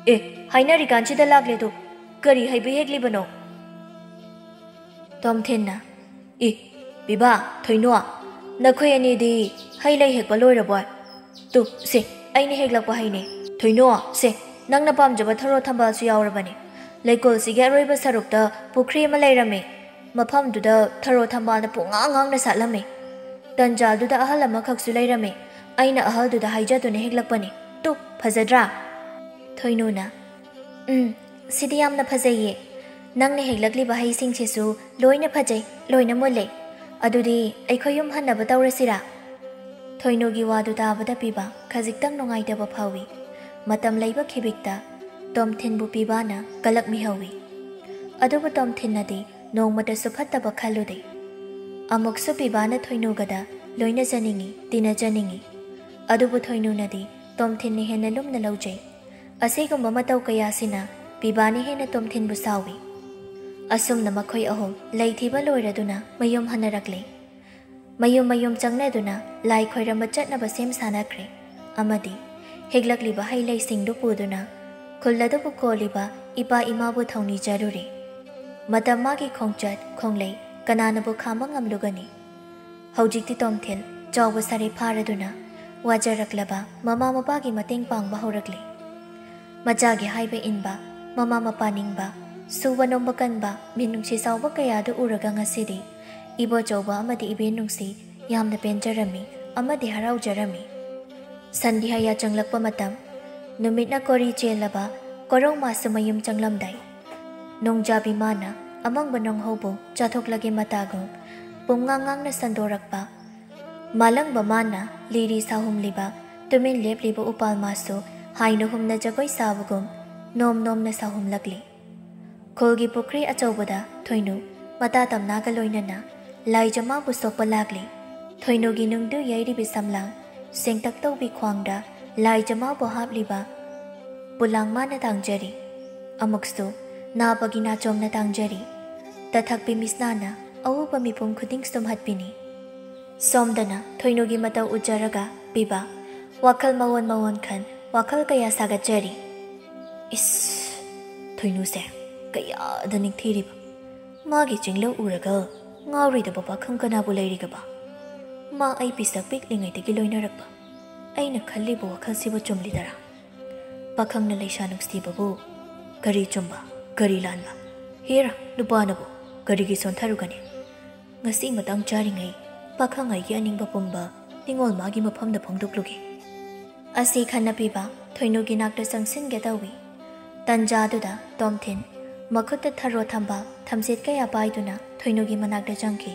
ꯑꯦ, ꯍꯥꯏꯅꯔꯤꯀꯥꯟꯁꯤꯗ ꯂꯥꯛꯂꯦꯗꯣ, ꯀꯔꯤ ꯍꯩꯕ ꯍꯦꯛꯂꯤꯕꯅꯣ? ꯇꯣꯝꯊꯤꯟꯅ, "ꯏ, ꯄꯤꯕꯥ, ꯊꯣꯏꯅꯣ, ꯅꯈꯣꯏ ꯑꯅꯤꯗꯤ ꯍꯩ ꯂꯩ ꯍꯦꯛꯄ ꯂꯣꯏꯔꯕꯣꯏ? ꯇꯨ, ꯁꯦ, ꯑꯩꯅ ꯍꯦꯛꯂꯛꯄ ꯍꯩꯅꯦ꯫ ꯊꯣꯏꯅꯣ, ꯁꯦ, ꯅꯪꯅ ꯄꯥꯝꯖꯕ ꯊꯔꯣ ꯊꯝꯕꯥꯜꯁꯨ ꯌꯥꯎꯔꯕꯅꯦ꯫ ꯂꯩꯀꯣꯜꯁꯤꯒꯤ ꯑꯔꯣꯏꯕ ꯁꯔꯨꯛꯇ ꯄꯨꯈ꯭ꯔꯤ ꯑꯃ ꯂꯩꯔꯝꯃꯦ꯫ ꯃꯐꯝꯗꯨꯗ ꯊꯔꯣ ꯊꯝꯕꯥꯜꯅ ꯄꯨꯡꯉꯥꯡ ꯉꯥꯡꯅ ꯁꯥꯠꯂꯝꯃꯦ꯫ ꯇꯟꯖꯥꯗꯨꯗ ꯑꯍꯜ ꯑꯃꯈꯛꯁꯨ ꯂꯩꯔꯝꯃꯦ꯫ ꯑꯩꯅ ꯑꯍꯜꯗꯨꯗ ꯍꯥꯏꯖꯗꯨꯅ ꯍꯦꯛꯂꯛꯄꯅꯦ꯫ ꯇꯨ, ꯐꯖꯗ꯭ꯔꯥ?" ꯊꯣꯏꯅꯨꯅ, "ꯎꯝ, ꯁꯤꯗꯤ ꯌꯥꯝꯅ ꯐꯖꯩꯌꯦ꯫ ꯅꯪꯅ ꯍꯦꯛꯂꯛꯂꯤꯕ ꯍꯩꯁꯤꯡꯁꯤꯁꯨ ꯂꯣꯏꯅ ꯐꯖꯩ, ꯂꯣꯏꯅ ꯃꯨꯜꯂꯦ꯫ ꯑꯗꯨꯗꯤ ꯑꯩꯈꯣꯏ ꯌꯨꯝ ꯍꯟꯅꯕ ꯇꯧꯔꯁꯤꯔꯥ?" ꯊꯣꯏꯅꯨꯒꯤ ꯋꯥꯗꯨ ꯇꯥꯕꯗ ꯄꯤꯕꯥ ꯈꯖꯤꯛꯇꯪ ꯅꯨꯡꯉꯥꯏꯇꯕ ꯐꯥꯎꯏ꯫ ꯃꯇꯝ ꯂꯩꯕ ꯈꯤꯕꯤꯛꯇ ꯇꯣꯝꯊꯤꯟꯕꯨ ꯄꯤꯕꯥꯅ ꯀꯂꯛꯃꯤꯍꯧꯏ꯫ ꯑꯗꯨꯕꯨ ꯇꯣꯝꯊꯤꯟꯅꯗꯤ ꯅꯣꯡꯃꯇꯁꯨ ꯐꯠꯇꯕ ꯈꯜꯂꯨꯗꯦ꯫ ꯑꯃꯨꯛꯁꯨ ꯄꯤꯕꯥꯅ ꯊꯣꯏꯅꯨꯒꯗ ꯂꯣꯏꯅꯖꯅꯤꯡꯏ, ꯇꯤꯟꯅꯖꯅꯤꯡꯏ꯫ ꯑꯗꯨꯕꯨ ꯊꯣꯏꯅꯨꯅꯗꯤ ꯇꯣꯝꯊꯤꯟꯅ ꯍꯦꯟꯅ ꯂꯨꯝꯅ ꯂꯧꯖꯩ꯫ ꯑꯁꯤꯒꯨꯝꯕ ꯃꯇꯧ ꯀꯌꯥꯁꯤꯅ ꯄꯤꯕꯥꯅ ꯍꯦꯟꯅ ꯇꯣꯝꯊꯤꯟꯕꯨ ꯁꯥꯎꯏ꯫ ꯑꯁꯨꯝꯅ ꯃꯈꯣꯏ ꯑꯍꯨꯝ ꯂꯩꯊꯤꯕ ꯂꯣꯏꯔꯗꯨꯅ ꯃꯌꯨꯝ ꯍꯟꯅꯔꯛꯂꯦ꯫ ꯃꯌꯨꯝ ꯃꯌꯨꯝ ꯆꯪꯅꯗꯨꯅ ꯂꯥꯏ ꯈꯣꯏꯔꯝꯕ ꯆꯠꯅꯕ ꯁꯦꯝ ꯁꯥꯅꯈ꯭ꯔꯦ꯫ ꯑꯃꯗꯤ ꯍꯦꯛꯂꯛꯂꯤꯕ ꯍꯩ ꯂꯩꯁꯤꯡꯗꯨ ꯄꯨꯗꯨꯅ ꯈꯨꯜ ꯑꯗꯨꯕꯨ ꯀꯣꯜꯂꯤꯕ ꯏꯄꯥ ꯏꯃꯥꯕꯨ ꯊꯧꯅꯤꯖꯔꯨꯔꯦ꯫ ꯃꯇꯝ ꯃꯥꯒꯤ ꯈꯣꯡꯆꯠ ꯈꯣꯡꯂꯩ ꯀꯅꯥꯅꯕꯨ ꯈꯥꯝꯕ ꯉꯝꯂꯨꯒꯅꯤ? ꯍꯧꯖꯤꯛꯇꯤ ꯇꯣꯝꯊꯤꯟ ꯆꯥꯎꯕ ꯁꯥꯔꯦ ꯐꯥꯔꯗꯨꯅ ꯋꯥꯖꯔꯛꯂꯕ ꯃꯃꯥ ꯃꯄꯥꯒꯤ ꯃꯇꯦꯡ ꯄꯥꯡꯕ ꯍꯧꯔꯛꯂꯤ꯫ ꯃꯆꯥꯒꯤ ꯍꯥꯏꯕ ꯏꯟꯕ, ꯃꯃꯥ ꯃꯄꯥ ꯅꯤꯡꯕ, ꯁꯨꯕ ꯅꯣꯝꯕ ꯀꯟꯕ, ꯃꯤꯅꯨꯡꯁꯤ ꯆꯥꯎꯕ ꯀꯌꯥꯗꯨ ꯎꯔꯒ ꯉꯁꯤꯗꯤ ꯏꯕꯣꯆꯧꯕ ꯑꯃꯗꯤ ꯏꯕꯦꯟ ꯅꯨꯡꯁꯤ ꯌꯥꯝꯅ ꯄꯦꯟꯖꯔꯝꯃꯤ ꯑꯃꯗꯤ ꯍꯔꯥꯎꯖꯔꯝꯃꯤ꯫ ꯁꯟꯙ꯭ꯌꯥ ꯌꯥꯆꯪꯂꯛꯄ ꯃꯇꯝ, ꯅꯨꯃꯤꯠꯅ ꯀꯣꯔꯤ ꯆꯦꯜꯂꯕ ꯀꯣꯔꯧ ꯃꯥꯁꯨ ꯃꯌꯨꯝ ꯆꯪꯂꯝꯗꯥꯏ, ꯅꯣꯡꯖꯥꯕꯤ ꯃꯥꯅ ꯑꯃꯪꯕ ꯅꯣꯡꯍꯧꯕꯨ ꯆꯥꯊꯣꯛꯂꯒꯦ ꯃꯇꯥꯒꯨꯝ ꯄꯨꯝꯉꯥꯡ ꯉꯥꯡꯅ ꯁꯟꯗꯣꯔꯛꯄ, ꯃꯥꯂꯪꯕ ꯃꯥꯅ ꯂꯤꯔꯤ ꯁꯥꯍꯨꯝꯂꯤꯕ ꯇꯨꯃꯤꯟ ꯂꯦꯞꯂꯤꯕ ꯎꯄꯥꯜ ꯃꯥꯁꯨ ꯍꯥꯏꯅ ꯍꯨꯝꯅ ꯖꯒꯣꯏ ꯁꯥꯕꯒꯨꯝ ꯅꯣꯝ ꯅꯣꯝꯅ ꯁꯥꯍꯨꯝꯂꯛꯂꯤ꯫ ꯈꯨꯜꯒꯤ ꯄꯨꯈ꯭ꯔꯤ ꯑꯆꯧꯕꯗ ꯊꯣꯏꯅꯨ ꯃꯇꯥ ꯇꯝꯅꯥꯒ ꯂꯣꯏꯅꯅ ꯂꯥꯏ ꯖꯃꯥꯕꯨ ꯁꯣꯛꯄ ꯂꯥꯛꯂꯤ꯫ ꯊꯣꯏꯅꯨꯒꯤ ꯅꯨꯡꯗꯨ ꯌꯩꯔꯤꯕꯤ ꯁꯝꯂꯥꯡ, ꯁꯦꯡꯇꯛ ꯇꯧꯕꯤ ꯈ꯭ꯋꯥꯡꯗ ꯂꯥꯏ ꯖꯃꯥꯕꯨ ꯍꯥꯞꯂꯤꯕ ꯄꯨꯂꯥꯡ ꯃꯥꯅ ꯇꯥꯡꯖꯔꯤ꯫ ꯑꯃꯨꯛꯁꯨ ꯅꯥꯄꯒꯤ ꯅꯥꯆꯣꯝꯅ ꯇꯥꯡꯖꯔꯤ꯫ ꯇꯊꯛꯄꯤ ꯃꯤꯁꯅꯥꯅ ꯑꯎꯕ ꯃꯤꯄꯨꯝ ꯈꯨꯗꯤꯡ ꯁꯨꯝꯍꯠꯄꯤꯅꯤ꯫ ꯁꯣꯝꯗꯅ ꯊꯣꯏꯅꯨꯒꯤ ꯃꯇꯧ ꯎꯖꯔꯒ ꯄꯤꯕ ꯋꯥꯈꯜ ꯃꯑꯣꯟ ꯃꯑꯣꯟ ꯈꯟ ꯋꯥꯈꯜ ꯀꯌꯥ ꯁꯥꯒꯠꯆꯔꯤ꯫ ꯏꯁ, ꯊꯣꯏꯅꯨꯁꯦ ꯀꯌꯥꯗ ꯅꯤꯡꯊꯤꯔꯤꯕ꯫ ꯃꯥꯒꯤ ꯆꯤꯡꯂꯧ ꯎꯔꯒ ꯉꯥꯎꯔꯣꯏꯗꯕ ꯄꯥꯈꯪ ꯀꯅꯥꯕꯨ ꯂꯩꯔꯤꯒꯕ? ꯃꯥ ꯑꯩ ꯄꯤꯁꯛ ꯄꯤꯛꯂꯤꯉꯩꯗꯒꯤ ꯂꯣꯏꯅꯔꯛꯄ꯫ ꯑꯩꯅ ꯈꯜꯂꯤꯕ ꯋꯥꯈꯜꯁꯤꯕꯨ ꯆꯨꯝꯂꯤꯗꯔꯥ? ꯄꯥꯈꯪꯅ ꯂꯩꯁꯥ ꯅꯨꯡꯁꯤꯕꯕꯨ ꯀꯔꯤ ꯆꯨꯝꯕ, ꯀꯔꯤ ꯂꯥꯟꯕ? ꯍꯦꯔꯥ, ꯅꯨꯄꯥꯅꯕꯨ ꯀꯔꯤꯒꯤ ꯁꯣꯟꯊꯔꯨꯒꯅꯤ? ꯉꯁꯤ ꯃꯇꯥꯡ ꯆꯥꯔꯤꯉꯩ ꯄꯥꯈꯪ ꯑꯩꯒꯤ ꯑꯅꯤꯡꯕ ꯄꯨꯝꯕ ꯅꯤꯡꯉꯣꯜ ꯃꯥꯒꯤ ꯃꯐꯝꯗ ꯐꯣꯡꯗꯣꯛꯂꯨꯒꯦ꯫ ꯑꯁꯤ ꯈꯟꯅ ꯄꯤꯕ ꯊꯣꯏꯅꯨꯒꯤ ꯅꯥꯛꯇ ꯆꯪꯁꯤꯟꯒꯦ ꯇꯧꯏ꯫ ꯇꯟꯖꯥꯗꯨꯗ ꯇꯣꯝꯊꯤꯟ ꯃꯈꯨꯠꯇ ꯊꯔꯣ ꯊꯝꯕꯥꯜ ꯊꯝꯆꯦꯠ ꯀꯌꯥ ꯄꯥꯏꯗꯨꯅ ꯊꯣꯏꯅꯨꯒꯤ ꯃꯅꯥꯛꯇ ꯆꯪꯈꯤ꯫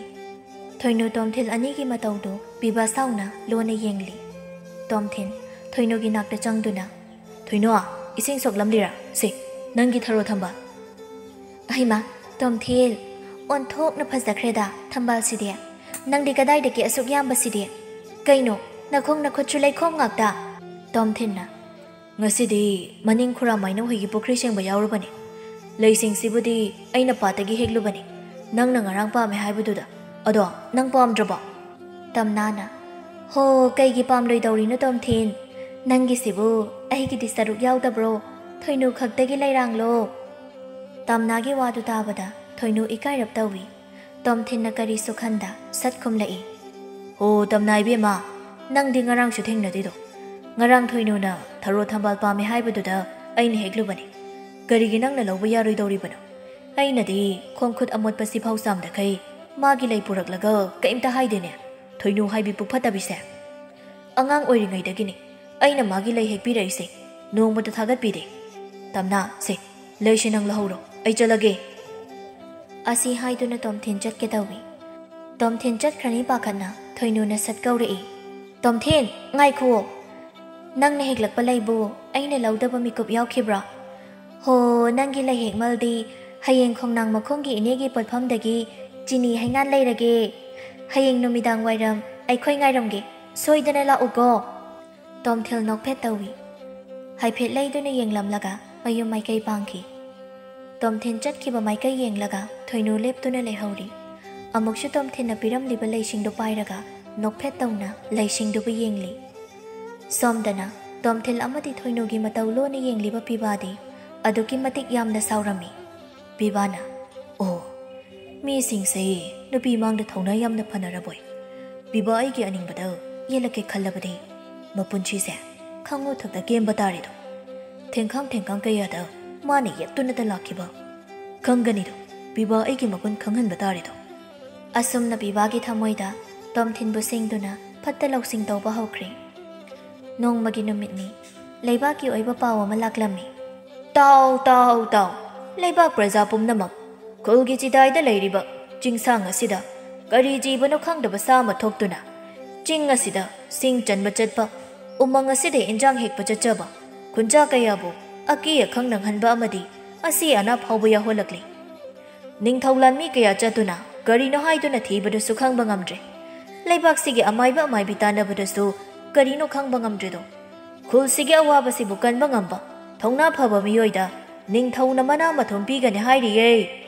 ꯊꯣꯏꯅꯨ ꯇꯣꯝꯊꯤꯟ ꯑꯅꯤꯒꯤ ꯃꯇꯧꯗꯨ ꯄꯤꯕ ꯁꯥꯎꯅ ꯂꯣꯟꯅ ꯌꯦꯡꯂꯤ꯫ ꯇꯣꯝꯊꯤꯟ ꯊꯣꯏꯅꯨꯒꯤ ꯅꯥꯛꯇ ꯆꯪꯗꯨꯅ, "ꯊꯣꯏꯅꯨ, ꯏꯁꯤꯡ ꯁꯣꯛꯂꯝꯂꯤꯔꯥ? ꯁꯦ, ꯅꯪꯒꯤ ꯊꯔꯣ ꯊꯝꯕꯥꯜ꯫" "ꯑꯍꯩꯃꯥ, ꯇꯣꯝꯊꯤꯟ, ꯑꯣꯟꯊꯣꯛꯅ ꯐꯖꯈ꯭ꯔꯦꯗ ꯊꯝꯕꯥꯜꯁꯤꯗꯤ꯫ ꯅꯪꯗꯤ ꯀꯗꯥꯏꯗꯒꯤ ꯑꯁꯨꯛ ꯌꯥꯝꯕꯁꯤꯗꯤ? ꯀꯩꯅꯣ, ꯅꯈꯣꯡ ꯅꯈꯨꯠꯁꯨ ꯂꯩꯈꯣꯝ ꯉꯥꯛꯇ?" ꯇꯣꯝꯊꯤꯟꯅ, "ꯉꯁꯤꯗꯤ ꯃꯅꯤꯡ ꯈꯨꯔꯥ ꯃꯥꯏꯅꯧꯍꯣꯏꯒꯤ ꯄꯨꯈ꯭ꯔꯤ ꯁꯦꯡꯕ ꯌꯥꯎꯔꯨꯕꯅꯤ꯫ ꯂꯩꯁꯤꯡꯁꯤꯕꯨꯗꯤ ꯑꯩꯅ ꯄꯥꯠꯇꯒꯤ ꯍꯦꯛꯂꯨꯕꯅꯤ꯫ ꯅꯪꯅ ꯉꯔꯥꯡ ꯄꯥꯝꯃꯦ ꯍꯥꯏꯕꯗꯨꯗ꯫ ꯑꯗꯣ ꯅꯪ ꯄꯥꯝꯗ꯭ꯔꯕꯣ?" ꯇꯝꯅꯥꯅ, "ꯍꯣ, ꯀꯩꯒꯤ ꯄꯥꯝꯂꯣꯏꯗꯧꯔꯤꯅꯣ ꯇꯣꯝꯊꯤꯟ? ꯅꯪꯒꯤꯁꯤꯕꯨ ꯑꯩꯒꯤꯗꯤ ꯁꯔꯨꯛ ꯌꯥꯎꯗꯕ꯭ꯔꯣ? ꯊꯣꯏꯅꯨ ꯈꯛꯇꯒꯤ ꯂꯩꯔꯥꯡꯂꯣ?" ꯇꯝꯅꯥꯒꯤ ꯋꯥꯗꯨ ꯇꯥꯕꯗ ꯊꯣꯏꯅꯨ ꯏꯀꯥꯏꯔꯞ ꯇꯧꯏ꯫ ꯇꯣꯝꯊꯤꯟꯅ ꯀꯔꯤꯁꯨ ꯈꯟꯗ ꯁꯠ ꯈꯨꯝꯂꯛꯏ꯫ "ꯍꯣ, ꯇꯝꯅꯥ ꯏꯕꯦꯝꯃ, ꯅꯪꯗꯤ ꯉꯔꯥꯡꯁꯨ ꯊꯦꯡꯅꯗꯦꯗꯣ꯫ ꯉꯔꯥꯡ ꯊꯣꯏꯅꯨꯅ ꯊꯔꯣ ꯊꯝꯕꯥꯜ ꯄꯥꯝꯃꯦ ꯍꯥꯏꯕꯗꯨꯗ ꯑꯩꯅ ꯍꯦꯛꯂꯨꯕꯅꯤ꯫ ꯀꯔꯤꯒꯤ ꯅꯪꯅ ꯂꯧꯕ ꯌꯥꯔꯣꯏꯗꯧꯔꯤꯕꯅꯣ? ꯑꯩꯅꯗꯤ ꯈꯣꯡ ꯈꯨꯠ ꯑꯃꯣꯠꯄ ꯁꯤꯐꯥꯎ ꯆꯥꯝꯗꯈꯩ ꯃꯥꯒꯤ ꯂꯩ ꯄꯨꯔꯛꯂꯒ ꯀꯩꯝꯇ ꯍꯥꯏꯗꯦꯅꯦ, ꯊꯣꯏꯅꯨ ꯍꯥꯏꯕꯤ ꯄꯨꯛ ꯐꯠꯇꯕꯤꯁꯦ꯫ ꯑꯉꯥꯡ ꯑꯣꯏꯔꯤꯉꯩꯗꯒꯤꯅꯤ ꯑꯩꯅ ꯃꯥꯒꯤ ꯂꯩ ꯍꯦꯛꯄꯤꯔꯛꯏꯁꯦ, ꯅꯣꯡꯃꯇ ꯊꯥꯒꯠꯄꯤꯗꯦ꯫ ꯇꯝꯅꯥ, ꯁꯦ, ꯂꯩꯁꯦ ꯅꯪ ꯂꯧꯍꯧꯔꯣ, ꯑꯩ ꯆꯠꯂꯒꯦ꯫" ꯑꯁꯤ ꯍꯥꯏꯗꯨꯅ ꯇꯣꯝꯊꯤꯟ ꯆꯠꯀꯦ ꯇꯧꯏ꯫ ꯇꯣꯝꯊꯤꯟ ꯆꯠꯈ꯭ꯔꯅꯤ ꯄꯥꯈꯠꯅ ꯊꯣꯏꯅꯨꯅ ꯁꯠ ꯀꯧꯔꯛꯏ꯫ "ꯇꯣꯝꯊꯤꯟ, ꯉꯥꯏꯈꯨꯑꯣ! ꯅꯪꯅ ꯍꯦꯛꯂꯛꯄ ꯂꯩꯕꯨ ꯑꯩꯅ ꯂꯧꯗꯕ ꯃꯤꯀꯨꯞ ꯌꯥꯎꯈꯤꯕ꯭ꯔꯣ? ꯍꯣ, ꯅꯪꯒꯤ ꯂꯩ ꯍꯦꯛꯃꯜꯗꯤ ꯍꯌꯦꯡ ꯈꯣꯡꯅꯥꯡ ꯃꯈꯣꯡꯒꯤ ꯏꯅꯦꯒꯤ ꯄꯣꯠꯐꯝꯗꯒꯤ ꯆꯤꯅꯤ ꯍꯩꯉꯥꯟ ꯂꯩꯔꯒꯦ꯫ ꯍꯌꯦꯡ ꯅꯨꯃꯤꯗꯥꯡ ꯋꯥꯏꯔꯝ ꯑꯩꯈꯣꯏ ꯉꯥꯏꯔꯝꯒꯦ꯫ ꯁꯣꯏꯗꯅ ꯂꯥꯛꯎꯀꯣ꯫" ꯇꯣꯝꯊꯤꯟ ꯅꯣꯛꯐꯦꯠ ꯇꯧꯏ꯫ ꯍꯥꯏꯐꯦꯠ ꯂꯩꯗꯨꯅ ꯌꯦꯡꯂꯝꯂꯒ ꯃꯌꯨꯝ ꯃꯥꯏꯀꯩ ꯄꯥꯡꯈꯤ꯫ ꯇꯣꯝꯊꯤꯟ ꯆꯠꯈꯤꯕ ꯃꯥꯏꯀꯩ ꯌꯦꯡꯂꯒ ꯊꯣꯏꯅꯨ ꯂꯦꯞꯇꯨꯅ ꯂꯩꯍꯧꯔꯤ꯫ ꯑꯃꯨꯛꯁꯨ ꯇꯣꯝꯊꯤꯟꯅ ꯄꯤꯔꯝꯂꯤꯕ ꯂꯩꯁꯤꯡꯗꯨ ꯄꯥꯏꯔꯒ ꯅꯣꯛꯐꯦꯠ ꯇꯧꯅ ꯂꯩꯁꯤꯡꯗꯨꯕꯨ ꯌꯦꯡꯂꯤ꯫ ꯁꯣꯝꯗꯅ ꯇꯣꯝꯊꯤꯟ ꯑꯃꯗꯤ ꯊꯣꯏꯅꯨꯒꯤ ꯃꯇꯧ ꯂꯣꯟꯅ ꯌꯦꯡꯂꯤꯕ ꯄꯤꯕꯥꯗꯤ ꯑꯗꯨꯛꯀꯤ ꯃꯇꯤꯛ ꯌꯥꯝꯅ ꯁꯥꯎꯔꯝꯃꯤ꯫ ꯕꯤꯚꯥꯅ, "ꯑꯣ, ꯃꯤꯁꯤꯡꯁꯦ ꯅꯨꯄꯤ ꯃꯥꯡꯗ ꯊꯧꯅꯥ ꯌꯥꯝꯅ ꯐꯅꯔꯕꯣꯏ꯫ ꯕꯤꯚꯥ ꯑꯩꯒꯤ ꯑꯅꯤꯡꯕꯗ ꯌꯦꯜꯂꯛꯀꯦ ꯈꯜꯂꯕꯗꯤ ꯃꯄꯨꯟꯁꯤꯁꯦ ꯈꯪꯉꯨ ꯊꯛꯇ ꯀꯦꯝꯕ ꯇꯥꯔꯦꯗꯣ꯫ ꯊꯦꯡꯈꯥꯡ ꯊꯦꯡꯈꯥꯡ ꯀꯌꯥꯗ ꯃꯥꯅ ꯌꯦꯠꯇꯨꯅꯇ ꯂꯥꯛꯈꯤꯕ꯫ ꯈꯪꯒꯅꯤꯗꯣ, ꯕꯤꯚꯥ ꯑꯩꯒꯤ ꯃꯒꯨꯟ ꯈꯪꯍꯟꯕ ꯇꯥꯔꯦꯗꯣ꯫" ꯑꯁꯨꯝꯅ ꯕꯤꯚꯥꯒꯤ ꯊꯃꯣꯏꯗ ꯇꯣꯝꯊꯤꯟꯕꯨ ꯁꯤꯡꯗꯨꯅ ꯐꯠꯇ ꯂꯧꯁꯤꯡ ꯇꯧꯕ ꯍꯧꯈ꯭ꯔꯦ꯫ ꯅꯣꯡꯃꯒꯤ ꯅꯨꯃꯤꯠꯅꯤ꯫ ꯂꯩꯕꯥꯛꯀꯤ ꯑꯣꯏꯕ ꯄꯥꯎ ꯑꯃ ꯂꯥꯛꯂꯝꯃꯤ꯫ "ꯇꯥꯎ, ꯇꯥꯎ, ꯇꯥꯎ! ꯂꯩꯕꯥꯛ ꯄ꯭ꯔꯖꯥ ꯄꯨꯝꯅꯃꯛ, ꯈꯨꯜꯒꯤ ꯆꯤꯗꯥꯏꯗ ꯂꯩꯔꯤꯕ ꯆꯤꯡꯁꯥꯡ ꯑꯁꯤꯗ ꯀꯔꯤ ꯖꯤꯕꯅꯣ ꯈꯪꯗꯕ ꯁꯥ ꯑꯃ ꯊꯣꯛꯇꯨꯅ ꯆꯤꯡ ꯑꯁꯤꯗ ꯁꯤꯡ ꯆꯟꯕ ꯆꯠꯄ, ꯎꯃꯪ ꯑꯁꯤꯗ ꯏꯟꯖꯥꯡ ꯍꯦꯛꯄ ꯆꯠꯆꯕ, ꯈꯨꯟꯖꯥ ꯀꯌꯥꯕꯨ ꯑꯀꯤ ꯑꯈꯪ ꯅꯪꯍꯟꯕ ꯑꯃꯗꯤ ꯑꯁꯤ ꯑꯅꯥ ꯐꯥꯎꯕ ꯌꯥꯎꯍꯜꯂꯛꯂꯤ꯫ ꯅꯤꯡꯊꯧ ꯂꯥꯟꯃꯤ ꯀꯌꯥ ꯆꯠꯇꯨꯅ ꯀꯔꯤꯅꯣ ꯍꯥꯏꯗꯨꯅ ꯊꯤꯕꯗꯨꯁꯨ ꯈꯪꯕ ꯉꯝꯗ꯭ꯔꯦ꯫ ꯂꯩꯕꯥꯛꯁꯤꯒꯤ ꯑꯃꯥꯏꯕ ꯑꯃꯥꯏꯕꯤ ꯇꯥꯟꯅꯕꯗꯁꯨ ꯀꯔꯤꯅꯣ ꯈꯪꯕ ꯉꯝꯗ꯭ꯔꯦꯗꯣ꯫ ꯈꯨꯜꯁꯤꯒꯤ ꯑꯋꯥꯕꯁꯤꯕꯨ ꯀꯟꯕ ꯉꯝꯕ ꯊꯧꯅꯥ ꯐꯕ ꯃꯤꯑꯣꯏꯗ ꯅꯤꯡꯊꯧꯅ ꯃꯅꯥ ꯃꯊꯨꯝ ꯄꯤꯒꯅꯤ ꯍꯥꯏꯔꯤꯌꯦ꯫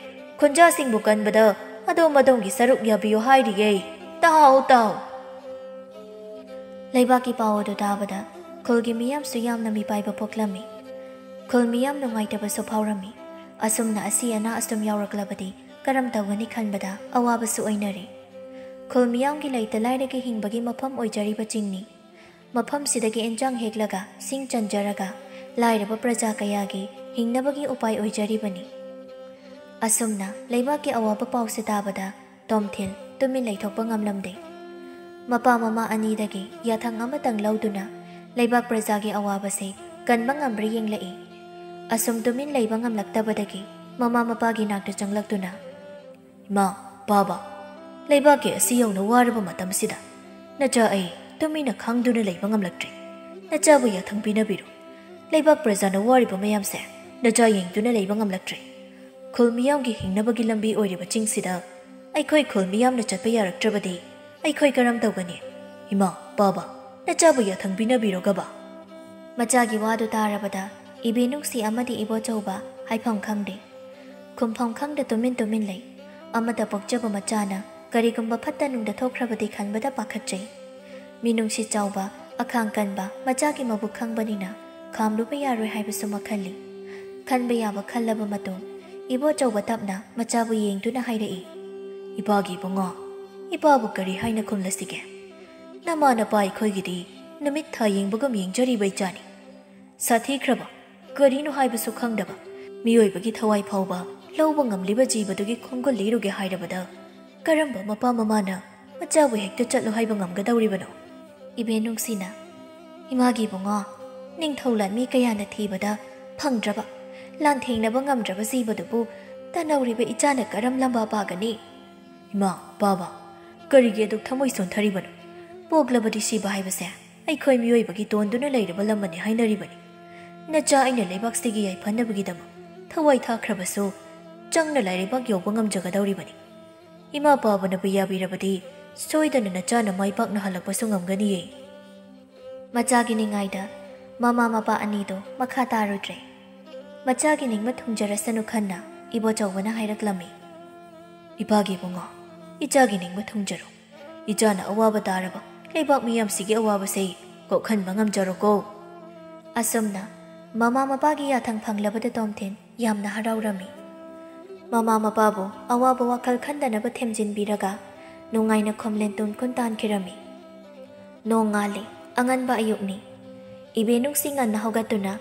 ꯈꯨꯟꯖꯥꯁꯤꯡꯕꯨ ꯀꯟꯕꯗ ꯑꯗꯣꯝ ꯑꯗꯣꯝꯒꯤ ꯁꯔꯨꯛ ꯌꯥꯕꯤꯌꯨ ꯍꯥꯏꯔꯤꯌꯦ꯫ ꯇꯥꯎ, ꯇꯥꯎ!" ꯂꯩꯕꯥꯛꯀꯤ ꯄꯥꯎ ꯑꯗꯨ ꯇꯥꯕꯗ ꯈꯨꯜꯒꯤ ꯃꯤꯌꯥꯝꯁꯨ ꯌꯥꯝꯅ ꯃꯤꯄꯥꯏꯕ ꯄꯣꯛꯂꯝꯃꯤ꯫ ꯈꯨꯜ ꯃꯤꯌꯥꯝ ꯅꯨꯡꯉꯥꯏꯇꯕꯁꯨ ꯐꯥꯎꯔꯝꯃꯤ꯫ ꯑꯁꯨꯝꯅ ꯑꯁꯤ ꯑꯅꯥ ꯑꯁꯨꯝ ꯌꯥꯎꯔꯛꯂꯕꯗꯤ ꯀꯔꯝ ꯇꯧꯒꯅꯤ ꯈꯟꯕꯗ ꯑꯋꯥꯕꯁꯨ ꯑꯣꯏꯅꯔꯤ꯫ ꯈꯨꯜ ꯃꯤꯌꯥꯝꯒꯤ ꯂꯩꯇ ꯂꯥꯏꯔꯒꯤ ꯍꯤꯡꯕꯒꯤ ꯃꯐꯝ ꯑꯣꯏꯖꯔꯤꯕ ꯆꯤꯡꯅꯤ꯫ ꯃꯐꯝꯁꯤꯗꯒꯤ ꯏꯟꯖꯥꯡ ꯍꯦꯛꯂꯒ ꯁꯤꯡ ꯆꯟꯖꯔꯒ ꯂꯥꯏꯔꯕ ꯄ꯭ꯔꯖꯥ ꯀꯌꯥꯒꯤ ꯍꯤꯡꯅꯕꯒꯤ ꯎꯄꯥꯏ ꯑꯣꯏꯖꯔꯤꯕꯅꯤ꯫ ꯑꯁꯨꯝꯅ ꯂꯩꯕꯥꯛꯀꯤ ꯑꯋꯥꯕ ꯄꯥꯎꯁꯦ ꯇꯥꯕꯗ ꯇꯣꯝꯊꯤꯜ ꯇꯨꯃꯤꯟ ꯂꯩꯊꯣꯛꯄ ꯉꯝꯂꯝꯗꯦ꯫ ꯃꯄꯥ ꯃꯃꯥ ꯑꯅꯤꯗꯒꯤ ꯌꯥꯊꯪ ꯑꯃꯇꯪ ꯂꯧꯗꯨꯅ ꯂꯩꯕꯥꯛ ꯄ꯭ꯔꯖꯥꯒꯤ ꯑꯋꯥꯕꯁꯦ ꯀꯟꯕ ꯉꯝꯕ꯭ꯔꯥ ꯌꯦꯡꯂꯛꯏ꯫ ꯑꯁꯨꯝ ꯇꯨꯃꯤꯟ ꯂꯩꯕ ꯉꯝꯂꯛꯇꯕꯗꯒꯤ ꯃꯃꯥ ꯃꯄꯥꯒꯤ ꯅꯥꯛꯇ ꯆꯪꯂꯛꯇꯨꯅ, "ꯏꯃꯥ, ꯄꯥꯕ, ꯂꯩꯕꯥꯛꯀꯤ ꯑꯁꯤ ꯌꯧꯅ ꯋꯥꯔꯕ ꯃꯇꯝꯁꯤꯗ ꯅꯆꯥ ꯑꯩ ꯇꯨꯃꯤꯟꯅ ꯈꯥꯡꯗꯨꯅ ꯂꯩꯕ ꯉꯝꯂꯛꯇ꯭ꯔꯦ꯫ ꯅꯆꯥꯕꯨ ꯌꯥꯊꯪ ꯄꯤꯅꯕꯤꯔꯣ꯫ ꯂꯩꯕꯥꯛ ꯄ꯭ꯔꯖꯥꯅ ꯋꯥꯔꯤꯕ ꯃꯌꯥꯝꯁꯦ ꯅꯆꯥ ꯌꯦꯡꯗꯨꯅ ꯂꯩꯕ ꯉꯝꯂꯛꯇ꯭ꯔꯦ꯫ ꯈꯨꯜ ꯃꯤꯌꯥꯝꯒꯤ ꯍꯤꯡꯅꯕꯒꯤ ꯂꯝꯕꯤ ꯑꯣꯏꯔꯤꯕ ꯆꯤꯡꯁꯤꯗ ꯑꯩꯈꯣꯏ ꯈꯨꯜ ꯃꯤꯌꯥꯝꯅ ꯆꯠꯄ ꯌꯥꯔꯛꯇ꯭ꯔꯕꯗꯤ ꯑꯩꯈꯣꯏ ꯀꯔꯝ ꯇꯧꯒꯅꯤ? ꯏꯃꯥ, ꯄꯥꯕ, ꯅꯆꯥꯕꯨ ꯌꯥꯊꯪ ꯄꯤꯅꯕꯤꯔꯣ ꯒꯕꯥ꯫" ꯃꯆꯥꯒꯤ ꯋꯥꯗꯨ ꯇꯥꯔꯕꯗ ꯏꯕꯦꯟꯅꯨꯡꯁꯤ ꯑꯃꯗꯤ ꯏꯕꯣꯆꯧꯕ ꯍꯥꯏꯐꯝ ꯈꯪꯗꯦ꯫ ꯈꯨꯝꯐꯝ ꯈꯪꯗ ꯇꯨꯃꯤꯟ ꯇꯨꯃꯤꯟ ꯂꯩ꯫ ꯑꯃꯠꯇ ꯄꯣꯛꯆꯕ ꯃꯆꯥꯅ ꯀꯔꯤꯒꯨꯝꯕ ꯐꯠꯇ ꯅꯨꯡꯗ ꯊꯣꯛꯈ꯭ꯔꯕꯗꯤ ꯈꯟꯕꯗ ꯄꯥꯈꯠꯆꯩ꯫ ꯃꯤꯅꯨꯡꯁꯤ ꯆꯥꯎꯕ, ꯑꯈꯥꯡ ꯀꯟꯕ ꯃꯆꯥꯒꯤ ꯃꯕꯨꯛ ꯈꯪꯕꯅꯤꯅ ꯈꯥꯝꯂꯨꯕ ꯌꯥꯔꯣꯏ ꯍꯥꯏꯕꯁꯨ ꯃꯈꯜꯂꯤ꯫ ꯈꯟꯕ ꯌꯥꯕ ꯈꯜꯂꯕ ꯃꯇꯨꯡ, ꯏꯕꯣꯆꯧꯕ ꯇꯞꯅ ꯃꯆꯥꯕꯨ ꯌꯦꯡꯗꯨꯅ ꯍꯥꯏꯔꯛꯏ, "ꯏꯄꯥꯒꯤ ꯏꯕꯨꯡꯉꯣ, ꯏꯄꯥꯕꯨ ꯀꯔꯤ ꯍꯥꯏꯅ ꯈꯨꯝꯂꯁꯤꯒꯦ? ꯅꯃꯥ ꯅꯄꯥ ꯑꯩꯈꯣꯏꯒꯤꯗꯤ ꯅꯨꯃꯤꯠ ꯊꯥ ꯌꯦꯡꯕꯒꯨꯝ ꯌꯦꯡꯖꯔꯤꯕ ꯏꯆꯥꯅꯤ꯫ ꯁꯥꯊꯤꯈ꯭ꯔꯕ, ꯀꯔꯤꯅꯣ ꯍꯥꯏꯕꯁꯨ ꯈꯪꯗꯕ, ꯃꯤꯑꯣꯏꯕꯒꯤ ꯊꯋꯥꯏ ꯐꯥꯎꯕ ꯂꯧꯕ ꯉꯝꯂꯤꯕ ꯖꯤꯕꯗꯨꯒꯤ ꯈꯣꯡꯒꯨꯜ ꯂꯤꯔꯨꯒꯦ ꯍꯥꯏꯔꯕꯗ, ꯀꯔꯝꯕ ꯃꯄꯥ ꯃꯃꯥꯅ ꯃꯆꯥꯕꯨ ꯍꯦꯛꯇ ꯆꯠꯂꯣ ꯍꯥꯏꯕ ꯉꯝꯒꯗꯧꯔꯤꯕꯅꯣ?" ꯏꯕꯦꯟ ꯅꯨꯡꯁꯤꯅ, "ꯏꯃꯥꯒꯤ ꯏꯕꯨꯡꯉꯣ, ꯅꯤꯡꯊꯧ ꯂꯥꯟꯃꯤ ꯀꯌꯥꯅ ꯊꯤꯕꯗ ꯐꯪꯗ꯭ꯔꯕ, ꯂꯥꯟꯊꯦꯡꯅꯕ ꯉꯝꯗ꯭ꯔꯕ ꯖꯤꯕꯗꯨꯕꯨ ꯇꯥꯟꯅꯧꯔꯤꯕ ꯏꯆꯥꯅ ꯀꯔꯝ ꯂꯝꯕꯥ ꯄꯥꯒꯅꯤ?" "ꯏꯃꯥ, ꯄꯥꯕ, ꯀꯔꯤꯒꯤ ꯑꯗꯨꯛ ꯊꯃꯣꯏ ꯁꯣꯟꯊꯔꯤꯕꯅꯣ? ꯄꯣꯛꯂꯕꯗꯤ ꯁꯤꯕ ꯍꯥꯏꯕꯁꯦ ꯑꯩꯈꯣꯏ ꯃꯤꯑꯣꯏꯕꯒꯤ ꯇꯣꯟꯗꯨꯅ ꯂꯩꯔꯕ ꯂꯝꯕꯅꯤ ꯍꯥꯏꯅꯔꯤꯕꯅꯤ꯫ ꯅꯆꯥ ꯑꯩꯅ ꯂꯩꯕꯥꯛꯁꯤꯒꯤ ꯌꯥꯏꯐꯅꯕꯒꯤꯗꯃꯛ ꯊꯋꯥꯏ ꯊꯥꯈ꯭ꯔꯕꯁꯨ ꯆꯪꯅ ꯂꯥꯏꯔꯩꯕꯥꯛ ꯌꯧꯕ ꯉꯝꯖꯒꯗꯧꯔꯤꯕꯅꯤ꯫ ꯏꯃꯥ ꯄꯥꯕꯅꯕꯨ ꯌꯥꯕꯤꯔꯕꯗꯤ ꯁꯣꯏꯗꯅ ꯅꯆꯥꯅ ꯃꯥꯏ ꯄꯥꯛꯅ ꯍꯜꯂꯛꯄꯁꯨ ꯉꯝꯒꯅꯤꯌꯦ꯫" ꯃꯆꯥꯒꯤ ꯅꯤꯡꯉꯥꯏꯗ ꯃꯃꯥ ꯃꯄꯥ ꯑꯅꯤꯗꯣ ꯃꯈꯥ ꯇꯥꯔꯨꯗ꯭ꯔꯦ꯫ ꯃꯆꯥꯒꯤ ꯅꯤꯡꯕ ꯊꯨꯡꯖꯔꯁꯅꯨ ꯈꯟꯅ ꯏꯕꯣꯆꯧꯕꯅ ꯍꯥꯏꯔꯛꯂꯝꯃꯤ, "ꯏꯄꯥꯒꯤ ꯏꯕꯨꯡꯉꯣ, ꯏꯆꯥꯒꯤ ꯅꯤꯡꯕ ꯊꯨꯡꯖꯔꯣ꯫ ꯏꯆꯥꯅ ꯑꯋꯥꯕ ꯇꯥꯔꯕ ꯂꯩꯕꯥꯛ ꯃꯤꯌꯥꯝꯁꯤꯒꯤ ꯑꯋꯥꯕꯁꯦ ꯀꯣꯛꯍꯟꯕ ꯉꯝꯖꯔꯣꯀꯣ꯫" ꯑꯁꯨꯝꯅ ꯃꯃꯥ ꯃꯄꯥꯒꯤ ꯌꯥꯊꯪ ꯐꯪꯂꯕꯗ ꯇꯣꯝꯊꯤꯟ ꯌꯥꯝꯅ ꯍꯔꯥꯎꯔꯝꯃꯤ꯫ ꯃꯃꯥ ꯃꯄꯥꯕꯨ ꯑꯋꯥꯕ ꯋꯥꯈꯜ ꯈꯟꯗꯅꯕ ꯊꯦꯝꯖꯤꯟꯕꯤꯔꯒ ꯅꯨꯡꯉꯥꯏꯅ ꯈꯣꯝꯂꯦꯟ ꯇꯨꯝꯈꯨꯟ ꯇꯥꯟꯈꯤꯔꯝꯃꯤ꯫ ꯅꯣꯡ ꯉꯥꯜꯂꯤ, ꯑꯉꯟꯕ ꯑꯌꯨꯛꯅꯤ꯫ ꯏꯕꯦꯟꯅꯨꯡꯁꯤ ꯉꯟꯅ ꯍꯧꯒꯠꯇꯨꯅ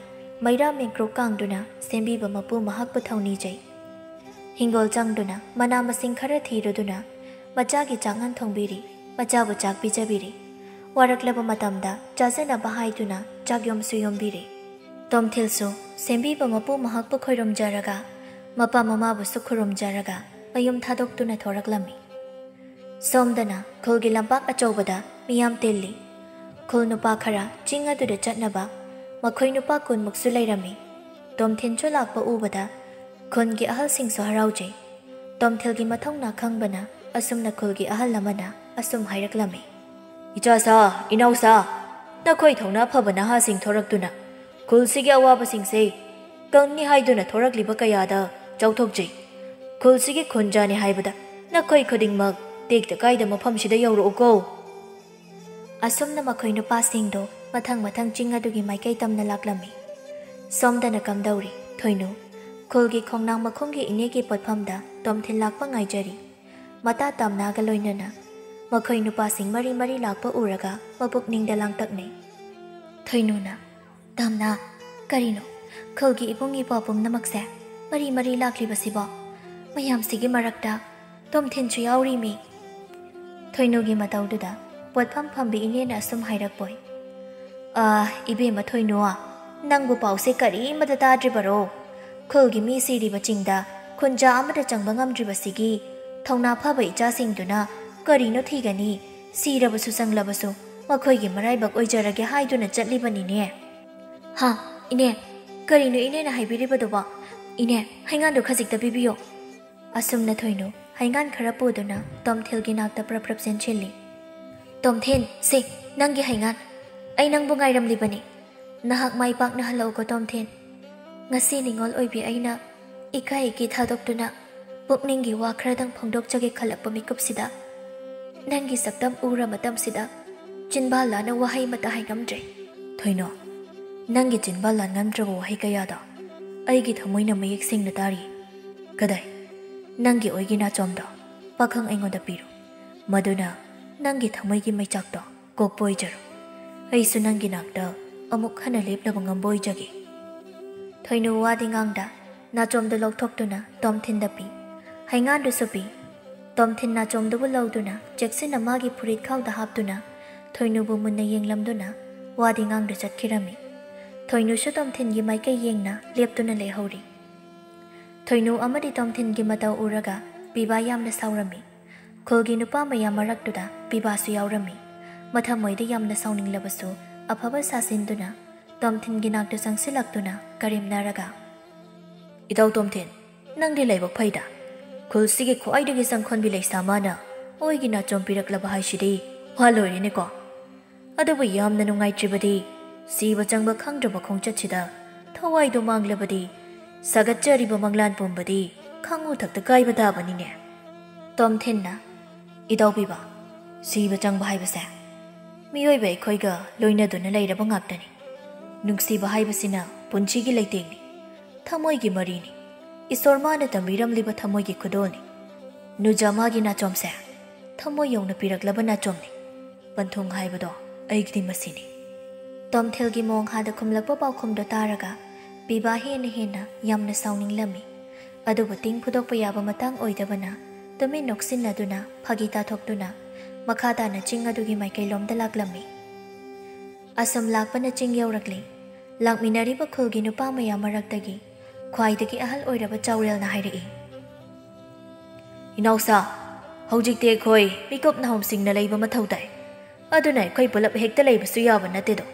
ꯃꯩꯔꯥ ꯃꯦꯡꯀ꯭ꯔꯣꯛ ꯀꯥꯡꯗꯨꯅ ꯁꯦꯝꯕꯤꯕ ꯃꯄꯨ ꯃꯍꯥꯛꯄꯨ ꯊꯧꯅꯤꯖꯩ꯫ ꯍꯤꯡꯒꯣꯜ ꯆꯪꯗꯨꯅ ꯃꯅꯥ ꯃꯁꯤꯡ ꯈꯔ ꯊꯤꯔꯨꯗꯨꯅ ꯃꯆꯥꯒꯤ ꯆꯥꯛꯉꯟ ꯊꯣꯡꯕꯤꯔꯤ, ꯃꯆꯥꯕꯨ ꯆꯥꯛ ꯄꯤꯖꯕꯤꯔꯤ꯫ ꯋꯥꯔꯛꯂꯕ ꯃꯇꯝꯗ ꯆꯥꯖꯅꯕ ꯍꯥꯏꯗꯨꯅ ꯆꯥꯛ ꯌꯣꯝꯁꯨ ꯌꯣꯝꯕꯤꯔꯤ꯫ ꯇꯣꯝꯊꯤꯜꯁꯨ ꯁꯦꯝꯕꯤꯕ ꯃꯄꯨ ꯃꯍꯥꯛꯄꯨ ꯈꯣꯏꯔꯨꯝꯖꯔꯒ ꯃꯄꯥ ꯃꯃꯥꯕꯨꯁꯨ ꯈꯨꯔꯨꯝꯖꯔꯒ ꯃꯌꯨꯝ ꯊꯥꯗꯣꯛꯇꯨꯅ ꯊꯣꯔꯛꯂꯝꯃꯤ꯫ ꯁꯣꯝꯗꯅ ꯈꯨꯜꯒꯤ ꯂꯝꯄꯥꯛ ꯑꯆꯧꯕꯗ ꯃꯤꯌꯥꯝ ꯇꯤꯜꯂꯤ꯫ ꯈꯨꯜ ꯅꯨꯄꯥ ꯈꯔ ꯆꯤꯡ ꯑꯗꯨꯗ ꯆꯠꯅꯕ ꯃꯈꯣꯏ ꯅꯨꯄꯥ ꯀꯨꯟꯃꯨꯛꯁꯨ ꯂꯩꯔꯝꯃꯤ꯫ ꯇꯣꯝꯊꯤꯟꯁꯨ ꯂꯥꯛꯄ ꯎꯕꯗ ꯈꯨꯟꯒꯤ ꯑꯍꯜꯁꯤꯡꯁꯨ ꯍꯔꯥꯎꯖꯩ꯫ ꯇꯣꯝꯊꯤꯜꯒꯤ ꯃꯊꯧꯅꯥ ꯈꯪꯕꯅ ꯑꯁꯨꯝꯅ ꯈꯨꯜꯒꯤ ꯑꯍꯜ ꯑꯃꯅ ꯑꯁꯨꯝ ꯍꯥꯏꯔꯛꯂꯝꯃꯤ, "ꯏꯆꯥꯁꯥ, ꯏꯅꯥꯎꯁꯥ, ꯅꯈꯣꯏ ꯊꯧꯅꯥ ꯐꯕ ꯅꯍꯥꯁꯤꯡ ꯊꯣꯔꯛꯇꯨꯅ ꯈꯨꯜꯁꯤꯒꯤ ꯑꯋꯥꯕꯁꯤꯡꯁꯦ ꯀꯪꯅꯤ ꯍꯥꯏꯗꯨꯅ ꯊꯣꯔꯛꯂꯤꯕ ꯀꯌꯥꯗ ꯆꯥꯎꯊꯣꯛꯆꯩ꯫ ꯈꯨꯜꯁꯤꯒꯤ ꯈꯨꯟꯖꯥꯅꯤ ꯍꯥꯏꯕꯗ ꯅꯈꯣꯏ ꯈꯨꯗꯤꯡꯃꯛ ꯇꯦꯛꯇ ꯀꯥꯏꯗ ꯃꯐꯝꯁꯤꯗ ꯌꯧꯔꯛꯎꯀꯣ꯫" ꯑꯁꯨꯝꯅ ꯃꯈꯣꯏ ꯅꯨꯄꯥꯁꯤꯡꯗꯣ ꯃꯊꯪ ꯃꯊꯪ ꯆꯤꯡ ꯑꯗꯨꯒꯤ ꯃꯥꯏꯀꯩ ꯇꯝꯅ ꯂꯥꯛꯂꯝꯃꯤ꯫ ꯁꯣꯝꯗꯅ ꯀꯝꯗꯧꯔꯤ? ꯊꯣꯏꯅꯨ, ꯈꯨꯜꯒꯤ ꯈꯣꯡꯅꯥꯡ ꯃꯈꯣꯡꯒꯤ ꯏꯅꯦꯒꯤ ꯄꯣꯠꯐꯝꯗ ꯇꯣꯝꯊꯤꯟ ꯂꯥꯛꯄ ꯉꯥꯏꯖꯔꯤ꯫ ꯃꯇꯥ ꯇꯥꯝꯅꯥꯒ ꯂꯣꯏꯅꯅ ꯃꯈꯣꯏ ꯅꯨꯄꯥꯁꯤꯡ ꯃꯔꯤ ꯃꯔꯤ ꯂꯥꯛꯄ ꯎꯔꯒ ꯃꯕꯨꯛꯅꯤꯡꯗ ꯂꯥꯡꯇꯛꯅꯩ꯫ ꯊꯣꯏꯅꯨꯅ, "ꯇꯥꯝꯅꯥ, ꯀꯔꯤꯅꯣ? ꯈꯨꯜꯒꯤ ꯏꯕꯨꯡ ꯏꯄ꯭ꯋꯥ ꯄꯨꯝꯅꯃꯛꯁꯦ ꯃꯔꯤ ꯃꯔꯤ ꯂꯥꯛꯂꯤꯕꯁꯤꯕꯣ? ꯃꯌꯥꯝꯁꯤꯒꯤ ꯃꯔꯛꯇ ꯇꯣꯝꯊꯤꯟꯁꯨ ꯌꯥꯎꯔꯤꯃꯤ?" ꯊꯣꯏꯅꯨꯒꯤ ꯃꯇꯧꯗꯨꯗ ꯄꯣꯠꯐꯝ ꯐꯝꯕꯤ ꯏꯅꯦꯅ ꯑꯁꯨꯝ ꯍꯥꯏꯔꯛꯄꯣꯏ, "ꯑꯥ, ꯏꯕꯦꯝꯃ ꯊꯣꯏꯅꯨ, ꯅꯪꯕꯨ ꯄꯥꯎꯁꯦ ꯀꯔꯤꯃꯇ ꯇꯥꯗ꯭ꯔꯤꯕꯔꯣ? ꯈꯨꯜꯒꯤ ꯃꯤ ꯁꯤꯔꯤꯕ ꯆꯤꯡꯗ ꯈꯨꯟꯖꯥ ꯑꯃꯠꯇ ꯆꯪꯕ ꯉꯝꯗ꯭ꯔꯤꯕꯁꯤꯒꯤ ꯊꯧꯅꯥ ꯐꯕ ꯏꯆꯥꯁꯤꯡꯗꯨꯅ ꯀꯔꯤꯅꯣ ꯊꯤꯒꯅꯤ? ꯁꯤꯔꯕꯁꯨ ꯆꯪꯂꯕꯁꯨ ꯃꯈꯣꯏꯒꯤ ꯃꯔꯥꯏꯕꯛ ꯑꯣꯏꯖꯔꯒꯦ ꯍꯥꯏꯗꯨꯅ ꯆꯠꯂꯤꯕꯅꯤꯅꯦ꯫" "ꯍꯥ, ꯏꯅꯦ, ꯀꯔꯤꯅꯣ ꯏꯅꯦꯅ ꯍꯥꯏꯕꯤꯔꯤꯕꯗꯨꯕꯣ? ꯏꯅꯦ, ꯍꯩꯉꯥꯟꯗꯨ ꯈꯖꯤꯛꯇ ꯄꯤꯕꯤꯌꯣ꯫" ꯑꯁꯨꯝꯅ ꯊꯣꯏꯅꯨ ꯍꯩꯉꯥꯟ ꯈꯔ ꯄꯨꯗꯨꯅ ꯇꯣꯝꯊꯤꯜꯒꯤ ꯅꯥꯛꯇ ꯄ꯭ꯔꯞ ꯄ꯭ꯔꯞ ꯆꯦꯟꯁꯤꯜꯂꯤ꯫ "ꯇꯣꯝꯊꯤꯟ, ꯁꯦ, ꯅꯪꯒꯤ ꯍꯩꯉꯥꯟ꯫ ꯑꯩ ꯅꯪꯕꯨ ꯉꯥꯏꯔꯝꯂꯤꯕꯅꯤ꯫ ꯅꯍꯥꯛ ꯃꯥꯏ ꯄꯥꯛꯅ ꯍꯜꯂꯛꯎꯀꯣ ꯇꯣꯝꯊꯤꯟ꯫ ꯉꯁꯤ ꯅꯤꯉꯣꯜ ꯑꯣꯏꯕꯤ ꯑꯩꯅ ꯏꯀꯥꯏ ꯏꯀꯤ ꯊꯥꯗꯣꯛꯇꯨꯅ ꯄꯨꯛꯅꯤꯡꯒꯤ ꯋꯥ ꯈꯔꯗꯪ ꯐꯣꯡꯗꯣꯛꯆꯒꯦ ꯈꯜꯂꯛꯄ ꯃꯤꯀꯨꯞꯁꯤꯗ ꯅꯪꯒꯤ ꯁꯛꯇꯝ ꯎꯔ ꯃꯇꯝꯁꯤꯗ ꯆꯤꯟꯕꯥꯜ ꯂꯥꯅ ꯋꯥꯍꯩ ꯑꯃꯠꯇ ꯍꯥꯏꯉꯝꯗ꯭ꯔꯦ꯫" "ꯊꯣꯏꯅꯣ, ꯅꯪꯒꯤ ꯆꯤꯟꯕꯥꯜ ꯂꯥꯟꯉꯝꯗ꯭ꯔꯕ ꯋꯥꯍꯩ ꯀꯌꯥꯗꯣ ꯑꯩꯒꯤ ꯊꯃꯣꯏꯅ ꯃꯌꯦꯛ ꯁꯦꯡꯅ ꯇꯥꯔꯤ꯫ ꯀꯗꯥꯏ, ꯅꯪꯒꯤ ꯑꯣꯏꯒꯤ ꯅꯥꯆꯣꯝꯗꯣ ꯄꯥꯈꯪ ꯑꯩꯉꯣꯟꯗ ꯄꯤꯔꯣ꯫ ꯃꯗꯨꯅ ꯅꯪꯒꯤ ꯊꯃꯣꯏꯒꯤ ꯃꯩꯆꯥꯛꯇꯣ ꯀꯣꯛꯄ ꯑꯣꯏꯖꯔꯣ꯫ ꯑꯩꯁꯨ ꯅꯪꯒꯤ ꯅꯥꯛꯇ ꯑꯃꯨꯛ ꯍꯟꯅ ꯂꯦꯞꯂꯕ ꯉꯝꯕ ꯑꯣꯏꯖꯒꯦ꯫" ꯊꯣꯏꯅꯨ ꯋꯥꯗꯤ ꯉꯥꯡꯗ ꯅꯥꯆꯣꯝꯗꯨ ꯂꯧꯊꯣꯛꯇꯨꯅ ꯇꯣꯝꯊꯤꯟꯗ ꯄꯤ꯫ ꯍꯩꯉꯥꯟꯗꯨꯁꯨ ꯄꯤ꯫ ꯇꯣꯝꯊꯤꯟ ꯅꯥꯆꯣꯝꯗꯨꯕꯨ ꯂꯧꯗꯨꯅ ꯆꯦꯛꯁꯤꯟꯅ ꯃꯥꯒꯤ ꯐꯨꯔꯤꯠ ꯈꯥꯎꯗ ꯍꯥꯞꯇꯨꯅ ꯊꯣꯏꯅꯨꯕꯨ ꯃꯨꯟꯅ ꯌꯦꯡꯂꯝꯗꯨꯅ ꯋꯥꯗꯤ ꯉꯥꯡꯗꯨ ꯆꯠꯈꯤꯔꯝꯃꯤ꯫ ꯊꯣꯏꯅꯨꯁꯨ ꯇꯣꯝꯊꯤꯟꯒꯤ ꯃꯥꯏꯀꯩ ꯌꯦꯡꯅ ꯂꯦꯞꯇꯨꯅ ꯂꯩꯍꯧꯔꯤ꯫ ꯊꯣꯏꯅꯨ ꯑꯃꯗꯤ ꯇꯣꯝꯊꯤꯟꯒꯤ ꯃꯇꯧ ꯎꯔꯒ ꯄꯤꯕꯥ ꯌꯥꯝꯅ ꯁꯥꯎꯔꯝꯃꯤ꯫ ꯈꯨꯜꯒꯤ ꯅꯨꯄꯥ ꯃꯌꯥꯝ ꯃꯔꯛꯇꯨꯗ ꯄꯤꯕꯥꯁꯨ ꯌꯥꯎꯔꯝꯃꯤ꯫ ꯃꯊꯃꯣꯏꯗ ꯌꯥꯝꯅ ꯁꯥꯎꯅꯤꯡꯂꯕꯁꯨ ꯑꯐꯕ ꯁꯥꯁꯤꯟꯗꯨꯅ ꯇꯣꯝꯊꯤꯟꯒꯤ ꯅꯥꯛꯇ ꯆꯪꯁꯤꯜꯂꯛꯇꯨꯅ ꯀꯔꯦꯝꯅꯔꯒ, "ꯏꯇꯥꯎ ꯇꯣꯝꯊꯤꯟ, ꯅꯪꯗꯤ ꯂꯥꯏꯕꯛ ꯐꯩꯗ꯫ ꯈꯨꯜꯁꯤꯒꯤ ꯈ꯭ꯋꯥꯏꯗꯒꯤ ꯆꯪꯈꯣꯟꯕꯤ ꯂꯩꯁꯥ ꯃꯥꯅ ꯑꯣꯏꯒꯤ ꯅꯥꯆꯣꯝ ꯄꯤꯔꯛꯂꯕ ꯍꯥꯏꯁꯤꯗꯤ ꯋꯥ ꯂꯣꯏꯔꯦꯅꯦꯀꯣ꯫ ꯑꯗꯨꯕꯨ ꯌꯥꯝꯅ ꯅꯨꯡꯉꯥꯏꯇ꯭ꯔꯤꯕꯗꯤ ꯁꯤꯕ ꯆꯪꯕ ꯈꯪꯗ꯭ꯔꯕ ꯈꯣꯡꯆꯠꯁꯤꯗ ꯊꯋꯥꯏꯗꯣ ꯃꯥꯡꯂꯕꯗꯤ ꯁꯥꯒꯠꯆꯔꯤꯕ ꯃꯪꯂꯥꯟ ꯄꯨꯝꯕꯗꯤ ꯈꯪꯉꯨ ꯊꯛꯇ ꯀꯥꯏꯕ ꯇꯥꯕꯅꯤꯅꯦ꯫" ꯇꯣꯝꯊꯤꯟꯅ, "ꯏꯇꯥꯎ ꯄꯤꯕꯥ, ꯁꯤꯕ ꯆꯪꯕ ꯍꯥꯏꯕꯁꯦ ꯃꯤꯑꯣꯏꯕ ꯑꯩꯈꯣꯏꯒ ꯂꯣꯏꯅꯗꯨꯅ ꯂꯩꯔꯕ ꯉꯥꯛꯇꯅꯤ꯫ ꯅꯨꯡꯁꯤꯕ ꯍꯥꯏꯕꯁꯤꯅ ꯄꯨꯟꯁꯤꯒꯤ ꯂꯩꯇꯦꯡꯅꯤ꯫ ꯊꯃꯣꯏꯒꯤ ꯃꯔꯤꯅꯤ꯫ ꯏꯁꯣꯔ ꯃꯥꯅ ꯇꯝꯕꯤꯔꯝꯂꯤꯕ ꯊꯃꯣꯏꯒꯤ ꯈꯨꯗꯣꯜꯅꯤ꯫ ꯅꯨꯖꯥ ꯃꯥꯒꯤ ꯅꯥꯆꯣꯝꯁꯦ ꯊꯃꯣꯏ ꯌꯧꯅ ꯄꯤꯔꯛꯂꯕ ꯅꯥꯆꯣꯝꯅꯤ꯫ ꯄꯟꯊꯨꯡ ꯍꯥꯏꯕꯗꯣ ꯑꯩꯒꯤꯗꯤ ꯃꯁꯤꯅꯤ꯫ ꯇꯣꯝꯊꯤꯜꯒꯤ ꯃꯣꯡꯍꯥꯗ ꯈꯨꯝꯂꯛꯄ ꯄꯥꯎꯈꯨꯝꯗꯣ ꯇꯥꯔꯒ ꯕꯤꯕꯥ ꯍꯦꯟꯅ ꯍꯦꯟꯅ ꯌꯥꯝꯅ ꯁꯥꯎꯅꯤꯡꯂꯝꯃꯤ꯫ ꯑꯗꯨꯕꯨ ꯇꯤꯡ ꯐꯨꯗꯣꯛꯄ ꯌꯥꯕ ꯃꯇꯥꯡ ꯑꯣꯏꯗꯕꯅ ꯇꯨꯃꯤꯟ ꯅꯣꯛꯁꯤꯟꯅꯗꯨꯅ ꯐꯥꯒꯤ ꯇꯥꯊꯣꯛꯇꯨꯅ ꯃꯈꯥ ꯇꯥꯅ ꯆꯤꯡ ꯑꯗꯨꯒꯤ ꯃꯥꯏꯀꯩꯂꯣꯝꯗ ꯂꯥꯛꯂꯝꯃꯤ꯫ ꯑꯁꯨꯝ ꯂꯥꯛꯄꯅ ꯆꯤꯡ ꯌꯧꯔꯛꯂꯤ꯫ ꯂꯥꯛꯃꯤꯟꯅꯔꯤꯕ ꯈꯨꯜꯒꯤ ꯅꯨꯄꯥ ꯃꯌꯥꯝ ꯃꯔꯛꯇꯒꯤ ꯈ꯭ꯋꯥꯏꯗꯒꯤ ꯑꯍꯜ ꯑꯣꯏꯔꯕ ꯆꯥꯎꯔꯦꯜꯅ ꯍꯥꯏꯔꯛꯏ, "ꯏꯅꯥꯎꯁꯥ, ꯍꯧꯖꯤꯛꯇꯤ ꯑꯩꯈꯣꯏ ꯃꯤꯀꯨꯞ ꯅꯥꯍꯨꯝꯁꯤꯡꯅ ꯂꯩꯕ ꯃꯊꯧ ꯇꯥꯏ꯫ ꯑꯗꯨꯅ ꯑꯩꯈꯣꯏ ꯄꯨꯂꯞ ꯍꯦꯛꯇ ꯂꯩꯕꯁꯨ ꯌꯥꯕ ꯅꯠꯇꯦꯗꯣ꯫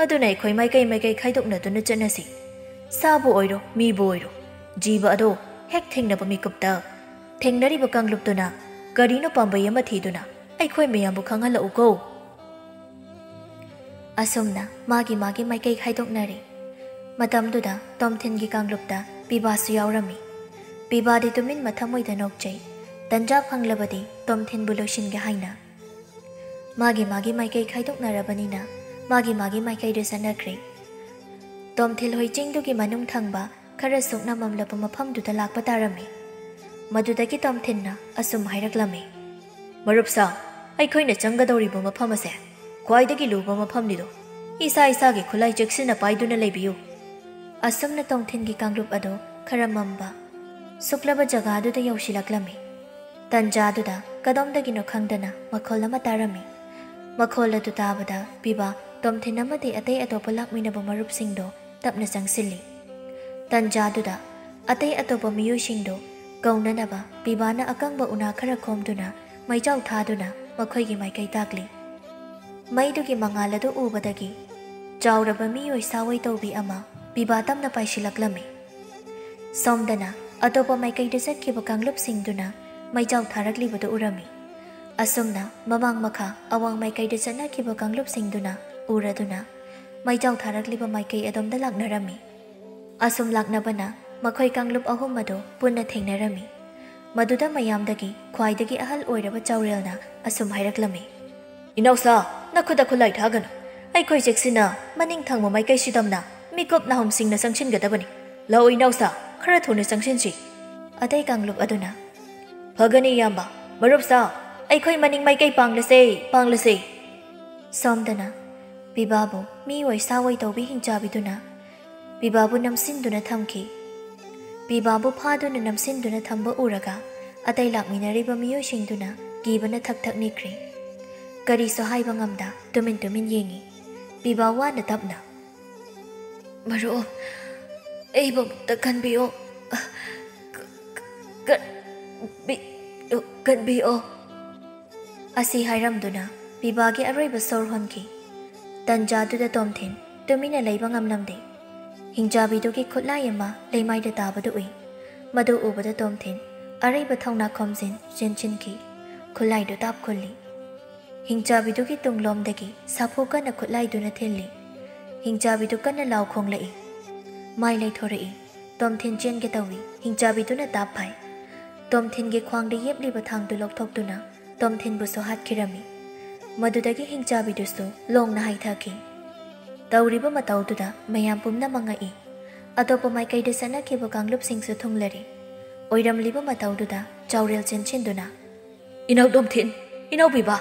ꯑꯗꯨꯅ ꯑꯩꯈꯣꯏ ꯃꯥꯏꯀꯩ ꯃꯥꯏꯀꯩ ꯈꯥꯏꯗꯣꯛꯅꯗꯨꯅ ꯆꯠꯅꯁꯤ꯫ ꯁꯥꯕꯨ ꯑꯣꯏꯔꯣ, ꯃꯤꯕꯨ ꯑꯣꯏꯔꯣ, ꯖꯤꯕ ꯑꯗꯣ ꯍꯦꯛ ꯊꯦꯡꯅꯕ ꯃꯤꯀꯨꯞꯇ ꯊꯦꯡꯅꯔꯤꯕ ꯀꯥꯡꯂꯨꯞꯇꯨꯅ ꯀꯔꯤꯅꯣ ꯄꯥꯝꯕꯩ ꯑꯃ ꯊꯤꯗꯨꯅ ꯑꯩꯈꯣꯏ ꯃꯌꯥꯝꯕꯨ ꯈꯪꯍꯜꯂꯛꯎꯀꯣ꯫" ꯑꯁꯨꯝꯅ ꯃꯥꯒꯤ ꯃꯥꯒꯤ ꯃꯥꯏꯀꯩ ꯈꯥꯏꯗꯣꯛꯅꯔꯦ꯫ ꯃꯇꯝꯗꯨꯗ ꯇꯣꯝꯊꯤꯟꯒꯤ ꯀꯥꯡꯂꯨꯞꯇ ꯄꯤꯕꯥꯁꯨ ꯌꯥꯎꯔꯝꯃꯤ꯫ ꯄꯤꯕꯥꯗꯤ ꯇꯨꯃꯤꯟ ꯃꯊꯃꯣꯏꯗ ꯅꯣꯛꯆꯩ꯫ ꯇꯟꯖꯥ ꯐꯪꯂꯕꯗꯤ ꯇꯣꯝꯊꯤꯟꯕꯨ ꯂꯣꯏꯁꯤꯟꯒꯦ ꯍꯥꯏꯅ꯫ ꯃꯥꯒꯤ ꯃꯥꯒꯤ ꯃꯥꯏꯀꯩ ꯈꯥꯏꯗꯣꯛꯅꯔꯕꯅꯤꯅ ꯃꯥꯒꯤ ꯃꯥꯒꯤ ꯃꯥꯏꯀꯩꯗ ꯆꯠꯅꯈ꯭ꯔꯦ꯫ ꯇꯣꯝꯊꯤꯜ ꯍꯣꯏ ꯆꯤꯡꯗꯨꯒꯤ ꯃꯅꯨꯡ ꯊꯪꯕ ꯈꯔ ꯁꯨꯛꯅ ꯃꯝꯂꯕ ꯃꯐꯝꯗꯨꯗ ꯂꯥꯛꯄ ꯇꯥꯔꯝꯃꯤ꯫ ꯃꯗꯨꯗꯒꯤ ꯇꯣꯝꯊꯤꯟꯅ ꯑꯁꯨꯝ ꯍꯥꯏꯔꯛꯂꯝꯃꯤ, "ꯃꯔꯨꯞꯁꯥ, ꯑꯩꯈꯣꯏꯅ ꯆꯪꯒꯗꯧꯔꯤꯕ ꯃꯐꯝ ꯑꯁꯦ ꯈ꯭ꯋꯥꯏꯗꯒꯤ ꯂꯨꯕ ꯃꯐꯝꯅꯤꯗꯣ꯫ ꯏꯁꯥ ꯏꯁꯥꯒꯤ ꯈꯨꯠꯂꯥꯏ ꯆꯦꯛꯁꯤꯟꯅ ꯄꯥꯏꯗꯨꯅ ꯂꯩꯕꯤꯌꯨ꯫" ꯑꯁꯨꯝꯅ ꯇꯣꯝꯊꯤꯟꯒꯤ ꯀꯥꯡꯂꯨꯞ ꯑꯗꯨ ꯈꯔ ꯃꯝꯕ, ꯁꯨꯛꯂꯕ ꯖꯒꯥꯗꯨꯗ ꯌꯧꯁꯤꯜꯂꯛꯂꯝꯃꯤ꯫ ꯇꯟꯖꯥꯗꯨꯗ ꯀꯗꯣꯝꯗꯒꯤꯅꯣ ꯈꯪꯗꯅ ꯃꯈꯣꯜ ꯑꯃ ꯇꯥꯔꯝꯃꯤ꯫ ꯃꯈꯣꯜ ꯑꯗꯨ ꯇꯥꯕꯗ ꯄꯤꯕꯥ, ꯇꯣꯝꯊꯤꯟ ꯑꯃꯗꯤ ꯑꯇꯩ ꯑꯇꯣꯞꯄ ꯂꯥꯛꯃꯤꯟꯅꯕ ꯃꯔꯨꯞꯁꯤꯡꯗꯣ ꯇꯞꯅ ꯆꯪꯁꯤꯜꯂꯤ꯫ ꯇꯟꯖꯥꯗꯨꯗ ꯑꯇꯩ ꯑꯇꯣꯞꯄ ꯃꯤꯑꯣꯏꯁꯤꯡꯗꯨ ꯀꯧꯅꯅꯕ ꯄꯤꯕꯥꯅ ꯑꯀꯪꯕ ꯎꯅꯥ ꯈꯔ ꯈꯣꯝꯗꯨꯅ ꯃꯩꯖꯥꯎ ꯊꯥꯗꯨꯅ ꯃꯈꯣꯏꯒꯤ ꯃꯥꯏꯀꯩ ꯇꯥꯛꯂꯤ꯫ ꯃꯩꯗꯨꯒꯤ ꯃꯉꯥꯜ ꯑꯗꯨ ꯎꯕꯗꯒꯤ ꯆꯥꯎꯔꯕ ꯃꯤꯑꯣꯏ ꯁꯥꯑꯣꯏ ꯇꯧꯕꯤ ꯑꯃ ꯄꯤꯕꯥ ꯇꯞꯅ ꯄꯥꯏꯁꯤꯜꯂꯛꯂꯝꯃꯤ꯫ ꯁꯣꯝꯗꯅ ꯑꯇꯣꯞꯄ ꯃꯥꯏꯀꯩꯗ ꯆꯠꯈꯤꯕ ꯀꯥꯡꯂꯨꯞꯁꯤꯡꯗꯨꯅ ꯃꯩꯖꯥꯎ ꯊꯥꯔꯛꯂꯤꯕꯗꯨ ꯎꯔꯝꯃꯤ꯫ ꯑꯁꯨꯝꯅ ꯃꯃꯥꯡ ꯃꯈꯥ ꯑꯋꯥꯡ ꯃꯥꯏꯀꯩꯗ ꯆꯠꯅꯈꯤꯕ ꯀꯥꯡꯂꯨꯞꯁꯤꯡꯗꯨꯅ ꯎꯔꯗꯨꯅ ꯃꯩꯖꯥꯎ ꯊꯥꯔꯛꯂꯤꯕ ꯃꯥꯏꯀꯩ ꯑꯗꯣꯝꯗ ꯂꯥꯛꯅꯔꯝꯃꯤ꯫ ꯑꯁꯨꯝ ꯂꯥꯛꯅꯕꯅ ꯃꯈꯣꯏ ꯀꯥꯡꯂꯨꯞ ꯑꯍꯨꯝ ꯑꯗꯨ ꯄꯨꯟꯅ ꯊꯦꯡꯅꯔꯝꯃꯤ꯫ ꯃꯗꯨꯗ ꯃꯌꯥꯝꯗꯒꯤ ꯈ꯭ꯋꯥꯏꯗꯒꯤ ꯑꯍꯜ ꯑꯣꯏꯔꯕ ꯆꯥꯎꯔꯦꯜꯅ ꯑꯁꯨꯝ ꯍꯥꯏꯔꯛꯂꯝꯃꯤ, "ꯏꯅꯥꯎꯁꯥ, ꯅꯈꯨꯠꯇ ꯈꯨꯠꯂꯥꯏ ꯊꯥꯒꯅꯨ꯫ ꯑꯩꯈꯣꯏ ꯆꯦꯛꯁꯤꯟꯅ ꯃꯅꯤꯡ ꯊꯪꯕ ꯃꯥꯏꯀꯩꯁꯤꯗꯝꯅ ꯃꯤꯀꯨꯞ ꯅꯥꯍꯨꯝꯁꯤꯡꯅ ꯆꯪꯁꯤꯟꯒꯗꯕꯅꯤ꯫ "ꯂꯥꯛꯑꯣ ꯏꯅꯥꯎꯁꯥ, ꯈꯔ ꯊꯨꯅ ꯆꯪꯁꯤꯟꯁꯤ꯫" ꯑꯇꯩ ꯀꯥꯡꯂꯨꯞ ꯑꯗꯨꯅ, "ꯐꯒꯅꯤ ꯏꯌꯥꯝꯕ, ꯃꯔꯨꯞꯁꯥ, ꯑꯩꯈꯣꯏ ꯃꯅꯤꯡ ꯃꯥꯏꯀꯩ ꯄꯥꯡꯂꯁꯦ, ꯄꯥꯡꯂꯁꯦ꯫" ꯁꯣꯝꯗꯅ ꯄꯤꯕꯥꯕꯨ ꯃꯤ ꯑꯣꯏ ꯁꯥ ꯑꯣꯏ ꯇꯧꯕꯤ ꯍꯤꯡꯆꯥꯕꯤꯗꯨꯅ ꯄꯤꯕꯥꯕꯨ ꯅꯝꯁꯤꯟꯗꯨꯅ ꯊꯝꯈꯤ꯫ ꯄꯤꯕꯥꯕꯨ ꯐꯥꯗꯨꯅ ꯅꯝꯁꯤꯟꯗꯨꯅ ꯊꯝꯕ ꯎꯔꯒ ꯑꯇꯩ ꯂꯥꯛꯃꯤꯟꯅꯔꯤꯕ ꯃꯤꯑꯣꯏꯁꯤꯡꯗꯨꯅ ꯀꯤꯕꯅ ꯊꯛ ꯊꯛ ꯅꯤꯛꯈ꯭ꯔꯦ꯫ ꯀꯔꯤꯁꯨ ꯍꯥꯏꯕ ꯉꯝꯗ ꯇꯨꯃꯤꯟ ꯇꯨꯃꯤꯟ ꯌꯦꯡꯉꯤ꯫ ꯄꯤꯕꯥ ꯋꯥꯅ ꯇꯞꯅ, "ꯃꯔꯨꯞ, ꯑꯩꯕꯨ ꯑꯃꯨꯛꯇ ꯀꯟꯕꯤꯌꯨ꯫ ꯀ-, ꯀ-, ꯀꯟꯕꯤꯌꯨ, ꯀꯟꯕꯤꯌꯨ꯫" ꯑꯁꯤ ꯍꯥꯏꯔꯝꯗꯨꯅ ꯄꯤꯕꯥꯒꯤ ꯑꯔꯣꯏꯕ ꯁꯣꯔ ꯍꯣꯟꯈꯤ꯫ ꯇꯟꯖꯥꯗꯨꯗ ꯇꯣꯝꯊꯤꯟ ꯇꯨꯃꯤꯟꯅ ꯂꯩꯕ ꯉꯝꯂꯝꯗꯦ꯫ ꯍꯤꯡꯆꯥꯕꯤꯗꯨꯒꯤ ꯈꯨꯠꯂꯥꯏ ꯑꯃ ꯂꯩꯃꯥꯏꯗ ꯇꯥꯕꯗꯨ ꯎꯏ꯫ ꯃꯗꯨ ꯎꯕꯗ ꯇꯣꯝꯊꯤꯟ ꯑꯔꯩꯕ ꯊꯧꯅꯥ ꯈꯣꯝꯖꯤꯟ ꯆꯦꯟꯁꯤꯟꯈꯤ꯫ ꯈꯨꯠꯂꯥꯏꯗꯨ ꯇꯥꯞ ꯈꯨꯜꯂꯤ꯫ ꯍꯤꯡꯆꯥꯕꯤꯗꯨꯒꯤ ꯇꯨꯡꯂꯣꯝꯗꯒꯤ ꯁꯥꯐꯨ ꯀꯟꯅ ꯈꯨꯠꯂꯥꯏꯗꯨꯅ ꯊꯤꯜꯂꯤ꯫ ꯍꯤꯡꯆꯥꯕꯤꯗꯨ ꯀꯟꯅ ꯂꯥꯎ ꯈꯣꯡꯂꯛꯏ꯫ ꯃꯥꯏ ꯂꯩꯊꯣꯔꯛꯏ꯫ ꯇꯣꯝꯊꯤꯟ ꯆꯦꯟꯒꯦ ꯇꯧꯏ꯫ ꯍꯤꯡꯆꯥꯕꯤꯗꯨꯅ ꯇꯥꯞ ꯐꯥꯏ꯫ ꯇꯣꯝꯊꯤꯟꯒꯤ ꯈ꯭ꯋꯥꯡꯗ ꯌꯦꯞꯂꯤꯕ ꯊꯥꯡꯗꯨ ꯂꯧꯊꯣꯛꯇꯨꯅ ꯇꯣꯝꯊꯤꯟꯕꯨꯁꯨ ꯍꯥꯠꯈꯤꯔꯝꯃꯤ꯫ ꯃꯗꯨꯗꯒꯤ ꯍꯤꯡꯆꯥꯕꯤꯗꯨꯁꯨ ꯂꯣꯡꯅ ꯍꯥꯏꯊꯈꯤ꯫ ꯇꯧꯔꯤꯕ ꯃꯇꯧꯗꯨꯗ ꯃꯌꯥꯝ ꯄꯨꯝꯅꯃꯛ ꯉꯛꯏ꯫ ꯑꯇꯣꯞꯄ ꯃꯥꯏꯀꯩꯗ ꯆꯠꯅꯈꯤꯕ ꯀꯥꯡꯂꯨꯞꯁꯤꯡꯁꯨ ꯊꯨꯡꯂꯔꯤ꯫ ꯑꯣꯏꯔꯝꯂꯤꯕ ꯃꯇꯧꯗꯨꯗ ꯆꯥꯎꯔꯦꯜ ꯆꯦꯟꯁꯤꯟꯗꯨꯅ, "ꯏꯅꯥꯎ ꯇꯣꯝꯊꯤꯟ, ꯏꯅꯥꯎ ꯄꯤꯕꯥ,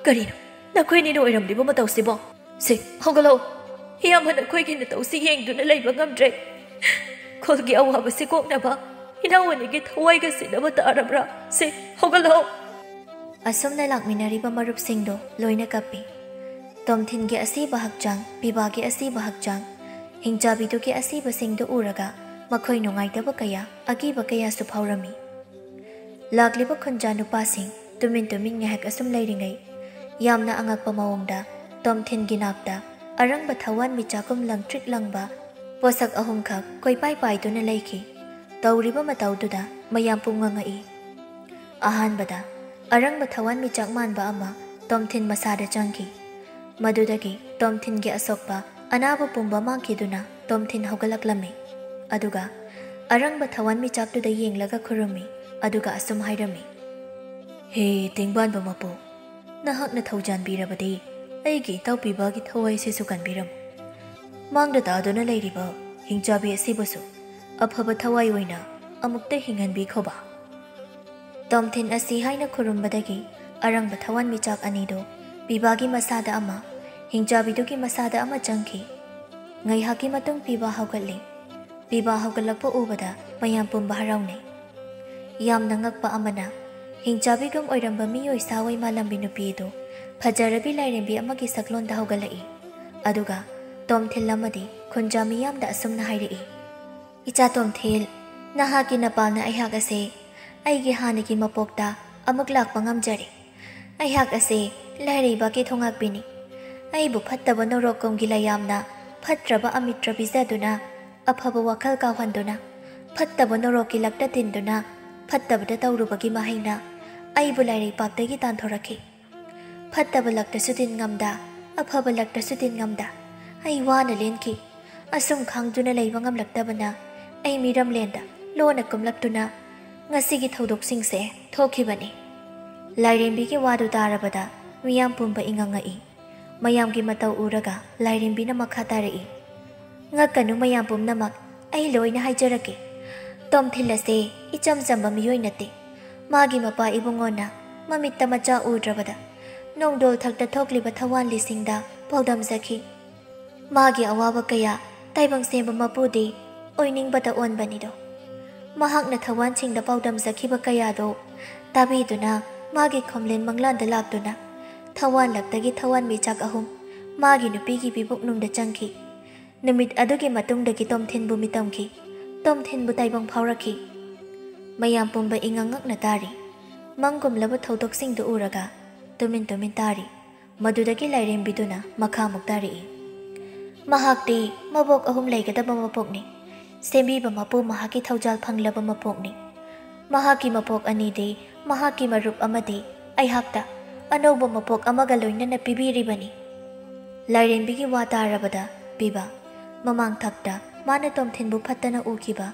ꯀꯔꯤꯅꯣ ꯅꯈꯣꯏꯅꯤꯅ ꯑꯣꯏꯔꯝꯂꯤꯕ ꯃꯇꯧꯁꯤꯕꯣ? ꯁꯦ, ꯍꯧꯒꯠꯂꯛꯑꯣ꯫ ꯏꯌꯥꯝꯕ ꯅꯈꯣꯏꯒꯤ ꯅꯇꯧꯁꯤ ꯌꯦꯡꯗꯨꯅ ꯂꯩꯕ ꯉꯝꯗ꯭ꯔꯦ꯫ ꯈꯨꯜꯒꯤ ꯑꯋꯥꯕꯁꯤ ꯀꯣꯛꯅꯕ ꯏꯅꯥꯎ ꯑꯅꯤꯒꯤ ꯊꯋꯥꯏꯒ ꯁꯤꯟꯅꯕ ꯇꯥꯔꯕ꯭ꯔꯥ? ꯁꯦ, ꯍꯧꯒꯠꯂꯛꯑꯣ꯫" ꯑꯁꯨꯝꯅ ꯂꯥꯛꯃꯤꯟꯅꯔꯤꯕ ꯃꯔꯨꯞꯁꯤꯡꯗꯣ ꯂꯣꯏꯅ ꯀꯞꯄꯤ꯫ ꯇꯣꯝꯊꯤꯟꯒꯤ ꯑꯁꯤꯕ ꯍꯛꯆꯥꯡ, ꯄꯤꯕꯥꯒꯤ ꯑꯁꯤꯕ ꯍꯛꯆꯥꯡ, ꯍꯤꯡꯆꯥꯕꯤꯗꯨꯒꯤ ꯑꯁꯤꯕꯁꯤꯡꯗꯨ ꯎꯔꯒ ꯃꯈꯣꯏ ꯅꯨꯡꯉꯥꯏꯇꯕ ꯀꯌꯥ, ꯑꯀꯤꯕ ꯀꯌꯥꯁꯨ ꯐꯥꯎꯔꯝꯃꯤ꯫ ꯂꯥꯛꯂꯤꯕ ꯈꯨꯟꯖꯥ ꯅꯨꯄꯥꯁꯤꯡ ꯇꯨꯃꯤꯟ ꯇꯨꯃꯤꯟ ꯉꯥꯏꯍꯥꯛ ꯑꯁꯨꯝ ꯂꯩꯔꯤꯉꯩ, ꯌꯥꯝꯅ ꯑꯉꯛꯄ ꯃꯑꯣꯡꯗ ꯇꯣꯝꯊꯤꯟꯒꯤ ꯅꯥꯛꯇ ꯑꯔꯪꯕ ꯊꯋꯥꯟ ꯃꯤꯆꯥꯛꯀꯨꯝ ꯂꯪꯇ꯭ꯔꯤꯛ ꯂꯪꯕ ꯄꯣꯠꯁꯛ ꯑꯍꯨꯝꯈꯛ ꯀꯣꯏꯄꯥꯏ ꯄꯥꯏꯗꯨꯅ ꯂꯩꯈꯤ꯫ ꯇꯧꯔꯤꯕ ꯃꯇꯧꯗꯨꯗ ꯃꯌꯥꯝ ꯄꯨꯝꯉꯛ ꯉꯛꯏ꯫ ꯑꯍꯥꯟꯕꯗ ꯑꯔꯪꯕ ꯊꯋꯥꯟ ꯃꯤꯆꯥꯛ ꯃꯥꯟꯕ ꯑꯃ ꯇꯣꯝꯊꯤꯟ ꯃꯁꯥꯗ ꯆꯪꯈꯤ꯫ ꯃꯗꯨꯗꯒꯤ ꯇꯣꯝꯊꯤꯟꯒꯤ ꯑꯁꯣꯛꯄ ꯑꯅꯥꯕ ꯄꯨꯝꯕ ꯃꯥꯡꯈꯤꯗꯨꯅ ꯇꯣꯝꯊꯤꯟ ꯍꯧꯒꯠꯂꯛꯂꯝꯃꯤ꯫ ꯑꯗꯨꯒ ꯑꯔꯪꯕ ꯊꯋꯥꯟ ꯃꯤꯆꯥꯛꯇꯨꯗ ꯌꯦꯡꯂꯒ ꯈꯨꯔꯨꯝꯃꯤ꯫ ꯑꯗꯨꯒ ꯑꯁꯨꯝ ꯍꯥꯏꯔꯝꯃꯤ, "ꯍꯦ ꯇꯦꯡꯕꯥꯟꯕ ꯃꯄꯨ, ꯅꯍꯥꯛꯅ ꯊꯧꯖꯥꯟꯕꯤꯔꯕꯗꯤ ꯑꯩꯒꯤ ꯏꯇꯥꯎ ꯄꯤꯕꯥꯒꯤ ꯊꯋꯥꯏꯁꯤꯁꯨ ꯀꯟꯕꯤꯔꯝꯃꯨ꯫ ꯃꯥꯡꯗ ꯇꯥꯗꯨꯅ ꯂꯩꯔꯤꯕ ꯍꯤꯡꯆꯥꯕꯤ ꯑꯁꯤꯕꯨꯁꯨ ꯑꯐꯕ ꯊꯋꯥꯏ ꯑꯣꯏꯅ ꯑꯃꯨꯛꯇ ꯍꯤꯡꯍꯟꯕꯤꯈꯣꯕ꯫ ꯇꯣꯝꯊꯤꯟ ꯑꯁꯤ ꯍꯥꯏꯅ ꯈꯨꯔꯨꯝꯕꯗꯒꯤ ꯑꯔꯪꯕ ꯊꯋꯥꯟꯃꯤꯆꯥꯛ ꯑꯅꯤꯗꯨ ꯄꯤꯕꯥꯒꯤ ꯃꯁꯥꯗ ꯑꯃ, ꯍꯤꯡꯆꯥꯕꯤꯗꯨꯒꯤ ꯃꯁꯥꯗ ꯑꯃ ꯆꯪꯈꯤ꯫ ꯉꯥꯏꯍꯥꯛꯀꯤ ꯃꯇꯨꯡ ꯄꯤꯕꯥ ꯍꯧꯒꯠꯂꯤ꯫ ꯄꯤꯕꯥ ꯍꯧꯒꯠꯂꯛꯄ ꯎꯕꯗ ꯃꯌꯥꯝ ꯄꯨꯝꯕ ꯍꯔꯥꯎꯅꯩ꯫ ꯌꯥꯝꯅ ꯉꯛꯄ ꯑꯃꯅ, ꯍꯤꯡꯆꯥꯕꯤꯒꯨꯝ ꯑꯣꯏꯔꯝꯕ ꯃꯤꯑꯣꯏ ꯁꯥꯑꯣꯏ ꯃꯥꯂꯝꯕꯤ ꯅꯨꯄꯤ ꯑꯗꯨ ꯐꯖꯔꯕꯤ ꯂꯥꯏꯔꯦꯝꯕꯤ ꯑꯃꯒꯤ ꯁꯛꯂꯣꯟꯗ ꯍꯧꯒꯠꯂꯛꯏ꯫ ꯑꯗꯨꯒ ꯇꯣꯝꯊꯤꯜ ꯑꯃꯗꯤ ꯈꯨꯟꯖꯥ ꯃꯤꯌꯥꯝꯗ ꯑꯁꯨꯝꯅ ꯍꯥꯏꯔꯛꯏ, "ꯏꯆꯥ ꯇꯣꯝꯊꯤꯜ, ꯅꯍꯥꯛꯀꯤ ꯅꯄꯥꯜꯅ ꯑꯩꯍꯥꯛ ꯑꯁꯦ ꯑꯩꯒꯤ ꯍꯥꯟꯅꯒꯤ ꯃꯄꯣꯛꯇ ꯑꯃꯨꯛ ꯂꯥꯛꯄ ꯉꯝꯖꯔꯦ꯫ ꯑꯩꯍꯥꯛ ꯑꯁꯦ ꯂꯥꯏꯔꯩꯕꯥꯛꯀꯤ ꯊꯣꯉꯥꯛꯄꯤꯅꯤ꯫ ꯑꯩꯕꯨ ꯐꯠꯇꯕ ꯅꯣꯔꯣꯛꯀꯨꯝꯒꯤ ꯂꯩꯌꯥꯝꯅ ꯐꯠꯇ꯭ꯔꯕ ꯑꯃꯤꯇ꯭ꯔ ꯄꯤꯖꯗꯨꯅ, ꯑꯐꯕ ꯋꯥꯈꯜ ꯀꯥꯎꯍꯟꯗꯨꯅ, ꯐꯠꯇꯕ ꯅꯣꯔꯣꯛꯀꯤ ꯂꯛꯇ ꯇꯤꯟꯗꯨꯅ, ꯐꯠꯇꯕꯗ ꯇꯧꯔꯨꯕꯒꯤ ꯃꯍꯩꯅ ꯑꯩꯕꯨ ꯂꯥꯏꯔꯩꯄꯥꯛꯇꯒꯤ ꯇꯥꯟꯊꯣꯔꯛꯈꯤ꯫ ꯐꯠꯇꯕ ꯂꯛꯇꯁꯨ ꯇꯤꯟ ꯉꯝꯗ, ꯑꯐꯕ ꯂꯛꯇꯁꯨ ꯇꯤꯟ ꯉꯝꯗ ꯑꯩ ꯋꯥꯅ ꯂꯦꯟꯈꯤ꯫ ꯑꯁꯨꯝ ꯈꯥꯡꯗꯨꯅ ꯂꯩꯕ ꯉꯝꯂꯛꯇꯕꯅ ꯑꯩ ꯃꯤꯔꯝꯂꯦꯟꯗ ꯂꯣꯟꯅ ꯀꯨꯝꯂꯛꯇꯨꯅ ꯉꯁꯤꯒꯤ ꯊꯧꯗꯣꯛꯁꯤꯡꯁꯦ ꯊꯣꯛꯈꯤꯕꯅꯤ꯫" ꯂꯥꯏꯔꯦꯝꯕꯤꯒꯤ ꯋꯥꯗꯨ ꯇꯥꯔꯕꯗ ꯃꯤꯌꯥꯝ ꯄꯨꯝꯕ ꯏꯉꯛꯉꯛꯏ꯫ ꯃꯌꯥꯝꯒꯤ ꯃꯇꯧ ꯎꯔꯒ ꯂꯥꯏꯔꯦꯝꯕꯤꯅ ꯃꯈꯥ ꯇꯥꯔꯛꯏ, "ꯉꯛꯀꯅꯨ ꯃꯌꯥꯝ ꯄꯨꯝꯅꯃꯛ, ꯑꯩ ꯂꯣꯏꯅ ꯍꯥꯏꯖꯔꯛꯀꯦ꯫ ꯇꯣꯝꯊꯤꯜ ꯑꯁꯦ ꯏꯆꯝ ꯆꯝꯕ ꯃꯤꯑꯣꯏ ꯅꯠꯇꯦ꯫ ꯃꯥꯒꯤ ꯃꯄꯥ ꯏꯕꯨꯡꯉꯣꯅ ꯃꯃꯤꯠꯇ ꯃꯆꯥ ꯎꯗ꯭ꯔꯕꯗ ꯅꯣꯡꯗꯣꯜ ꯊꯛꯇ ꯊꯣꯛꯂꯤꯕ ꯊꯋꯥꯟꯂꯤꯁꯤꯡꯗ ꯄꯥꯎꯗꯝꯖꯈꯤ꯫ ꯃꯥꯒꯤ ꯑꯋꯥꯕ ꯀꯌꯥ ꯇꯥꯏꯕꯪ ꯁꯦꯝꯕ ꯃꯄꯨꯗꯤ ꯑꯣꯏꯅꯤꯡꯕꯇ ꯑꯣꯟꯕꯅꯤꯗꯣ꯫ ꯃꯍꯥꯛꯅ ꯊꯋꯥꯟꯁꯤꯡꯗ ꯄꯥꯎꯗꯝꯖꯈꯤꯕ ꯀꯌꯥꯗꯣ ꯇꯥꯕꯤꯗꯨꯅ ꯃꯥꯒꯤ ꯈꯣꯝꯂꯦꯟ ꯃꯪꯂꯥꯟꯗ ꯂꯥꯛꯇꯨꯅ ꯊꯋꯥꯟꯂꯛꯇꯒꯤ ꯊꯋꯥꯟꯃꯤꯆꯥꯛ ꯑꯍꯨꯝ ꯃꯥꯒꯤ ꯅꯨꯄꯤꯒꯤ ꯄꯤꯕꯨꯛꯅꯨꯡꯗ ꯆꯪꯈꯤ꯫ ꯅꯨꯃꯤꯠ ꯑꯗꯨꯒꯤ ꯃꯇꯨꯡꯗꯒꯤ ꯇꯣꯝꯊꯤꯟꯕꯨ ꯃꯤꯇꯝꯈꯤ꯫ ꯇꯣꯝꯊꯤꯟꯕꯨ ꯇꯥꯏꯕꯪ ꯐꯥꯎꯔꯛꯈꯤ꯫" ꯃꯌꯥꯝ ꯄꯨꯝꯕ ꯏꯉꯛꯉꯛꯅ ꯇꯥꯔꯤ꯫ ꯃꯪꯒꯨꯝꯂꯕ ꯊꯧꯗꯣꯛꯁꯤꯡꯗꯨ ꯎꯔꯒ ꯇꯨꯃꯤꯟ ꯇꯨꯃꯤꯟ ꯇꯥꯔꯤ꯫ ꯃꯗꯨꯗꯒꯤ ꯂꯥꯏꯔꯦꯝꯕꯤꯗꯨꯅ ꯃꯈꯥ ꯑꯃꯨꯛ ꯇꯥꯔꯛꯏ, "ꯃꯍꯥꯛꯇꯤ ꯃꯕꯣꯛ ꯑꯍꯨꯝ ꯂꯩꯒꯗꯕ ꯃꯄꯣꯛꯅꯤ꯫ ꯁꯦꯝꯕꯤꯕ ꯃꯄꯨ ꯃꯍꯥꯛꯀꯤ ꯊꯧꯖꯥꯜ ꯐꯪꯂꯕ ꯃꯄꯣꯛꯅꯤ꯫ ꯃꯍꯥꯛꯀꯤ ꯃꯄꯣꯛ ꯑꯅꯤꯗꯤ ꯃꯍꯥꯛꯀꯤ ꯃꯔꯨꯞ ꯑꯃꯗꯤ ꯑꯩꯍꯥꯛꯇ ꯑꯅꯧꯕ ꯃꯄꯣꯛ ꯑꯃꯒ ꯂꯣꯏꯅꯅ ꯄꯤꯕꯤꯔꯤꯕꯅꯤ꯫" ꯂꯥꯏꯔꯦꯝꯕꯤꯒꯤ ꯋꯥ ꯇꯥꯔꯕꯗ ꯄꯤꯕ ꯃꯃꯥꯡ ꯊꯛꯇ ꯃꯥꯅ ꯇꯣꯝꯊꯤꯟꯕꯨ ꯐꯠꯇꯅ ꯎꯈꯤꯕ,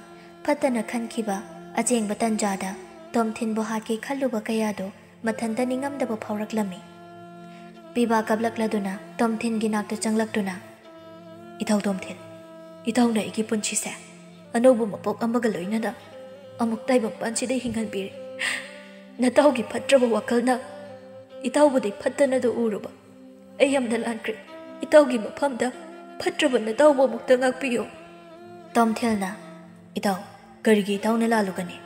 ꯐꯠꯇꯅ ꯈꯟꯈꯤꯕ, ꯑꯆꯦꯡꯕ ꯇꯟꯖꯥꯗ ꯇꯣꯝꯊꯤꯟꯕꯨ ꯍꯥꯠꯀꯦ ꯈꯜꯂꯨꯕ ꯀꯌꯥꯗꯣ ꯃꯊꯟꯇ ꯅꯤꯡꯉꯝꯗꯕ ꯐꯥꯎꯔꯛꯂꯝꯃꯤ꯫ ꯄꯤꯕꯥ ꯀꯞꯂꯛꯂꯗꯨꯅ ꯇꯣꯝꯊꯤꯟꯒꯤ ꯅꯥꯛꯇ ꯆꯪꯂꯛꯇꯨꯅ, "ꯏꯊꯧ ꯇꯣꯝꯊꯤꯟ, ꯏꯊꯧꯅ ꯑꯩꯒꯤ ꯄꯨꯟꯁꯤꯁꯦ ꯑꯅꯧꯕ ꯃꯄꯣꯛ ꯑꯃꯒ ꯂꯣꯏꯅꯅ ꯑꯃꯨꯛ ꯇꯥꯏꯕꯪꯄꯥꯟꯁꯤꯗ ꯍꯤꯡꯍꯟꯕꯤꯔꯦ꯫ ꯅꯇꯥꯎꯒꯤ ꯐꯠꯇ꯭ꯔꯕ ꯋꯥꯈꯜꯅ ꯏꯇꯥꯎꯕꯨꯗꯤ ꯐꯠꯇꯅꯗ ꯎꯔꯨꯕ꯫ ꯑꯩ ꯌꯥꯝꯅ ꯂꯥꯟꯈ꯭ꯔꯦ꯫ ꯏꯇꯥꯎꯒꯤ ꯃꯐꯝꯗ ꯐꯠꯇ꯭ꯔꯕ ꯅꯇꯥꯎꯕꯨ ꯑꯃꯨꯛꯇ ꯉꯥꯛꯄꯤꯌꯨ꯫ ꯇꯣꯝꯊꯤꯜꯅ, "ꯏꯇꯥꯎ, ꯀꯔꯤꯒꯤ ꯏꯇꯥꯎꯅ ꯂꯥꯜꯂꯨꯒꯅꯤ?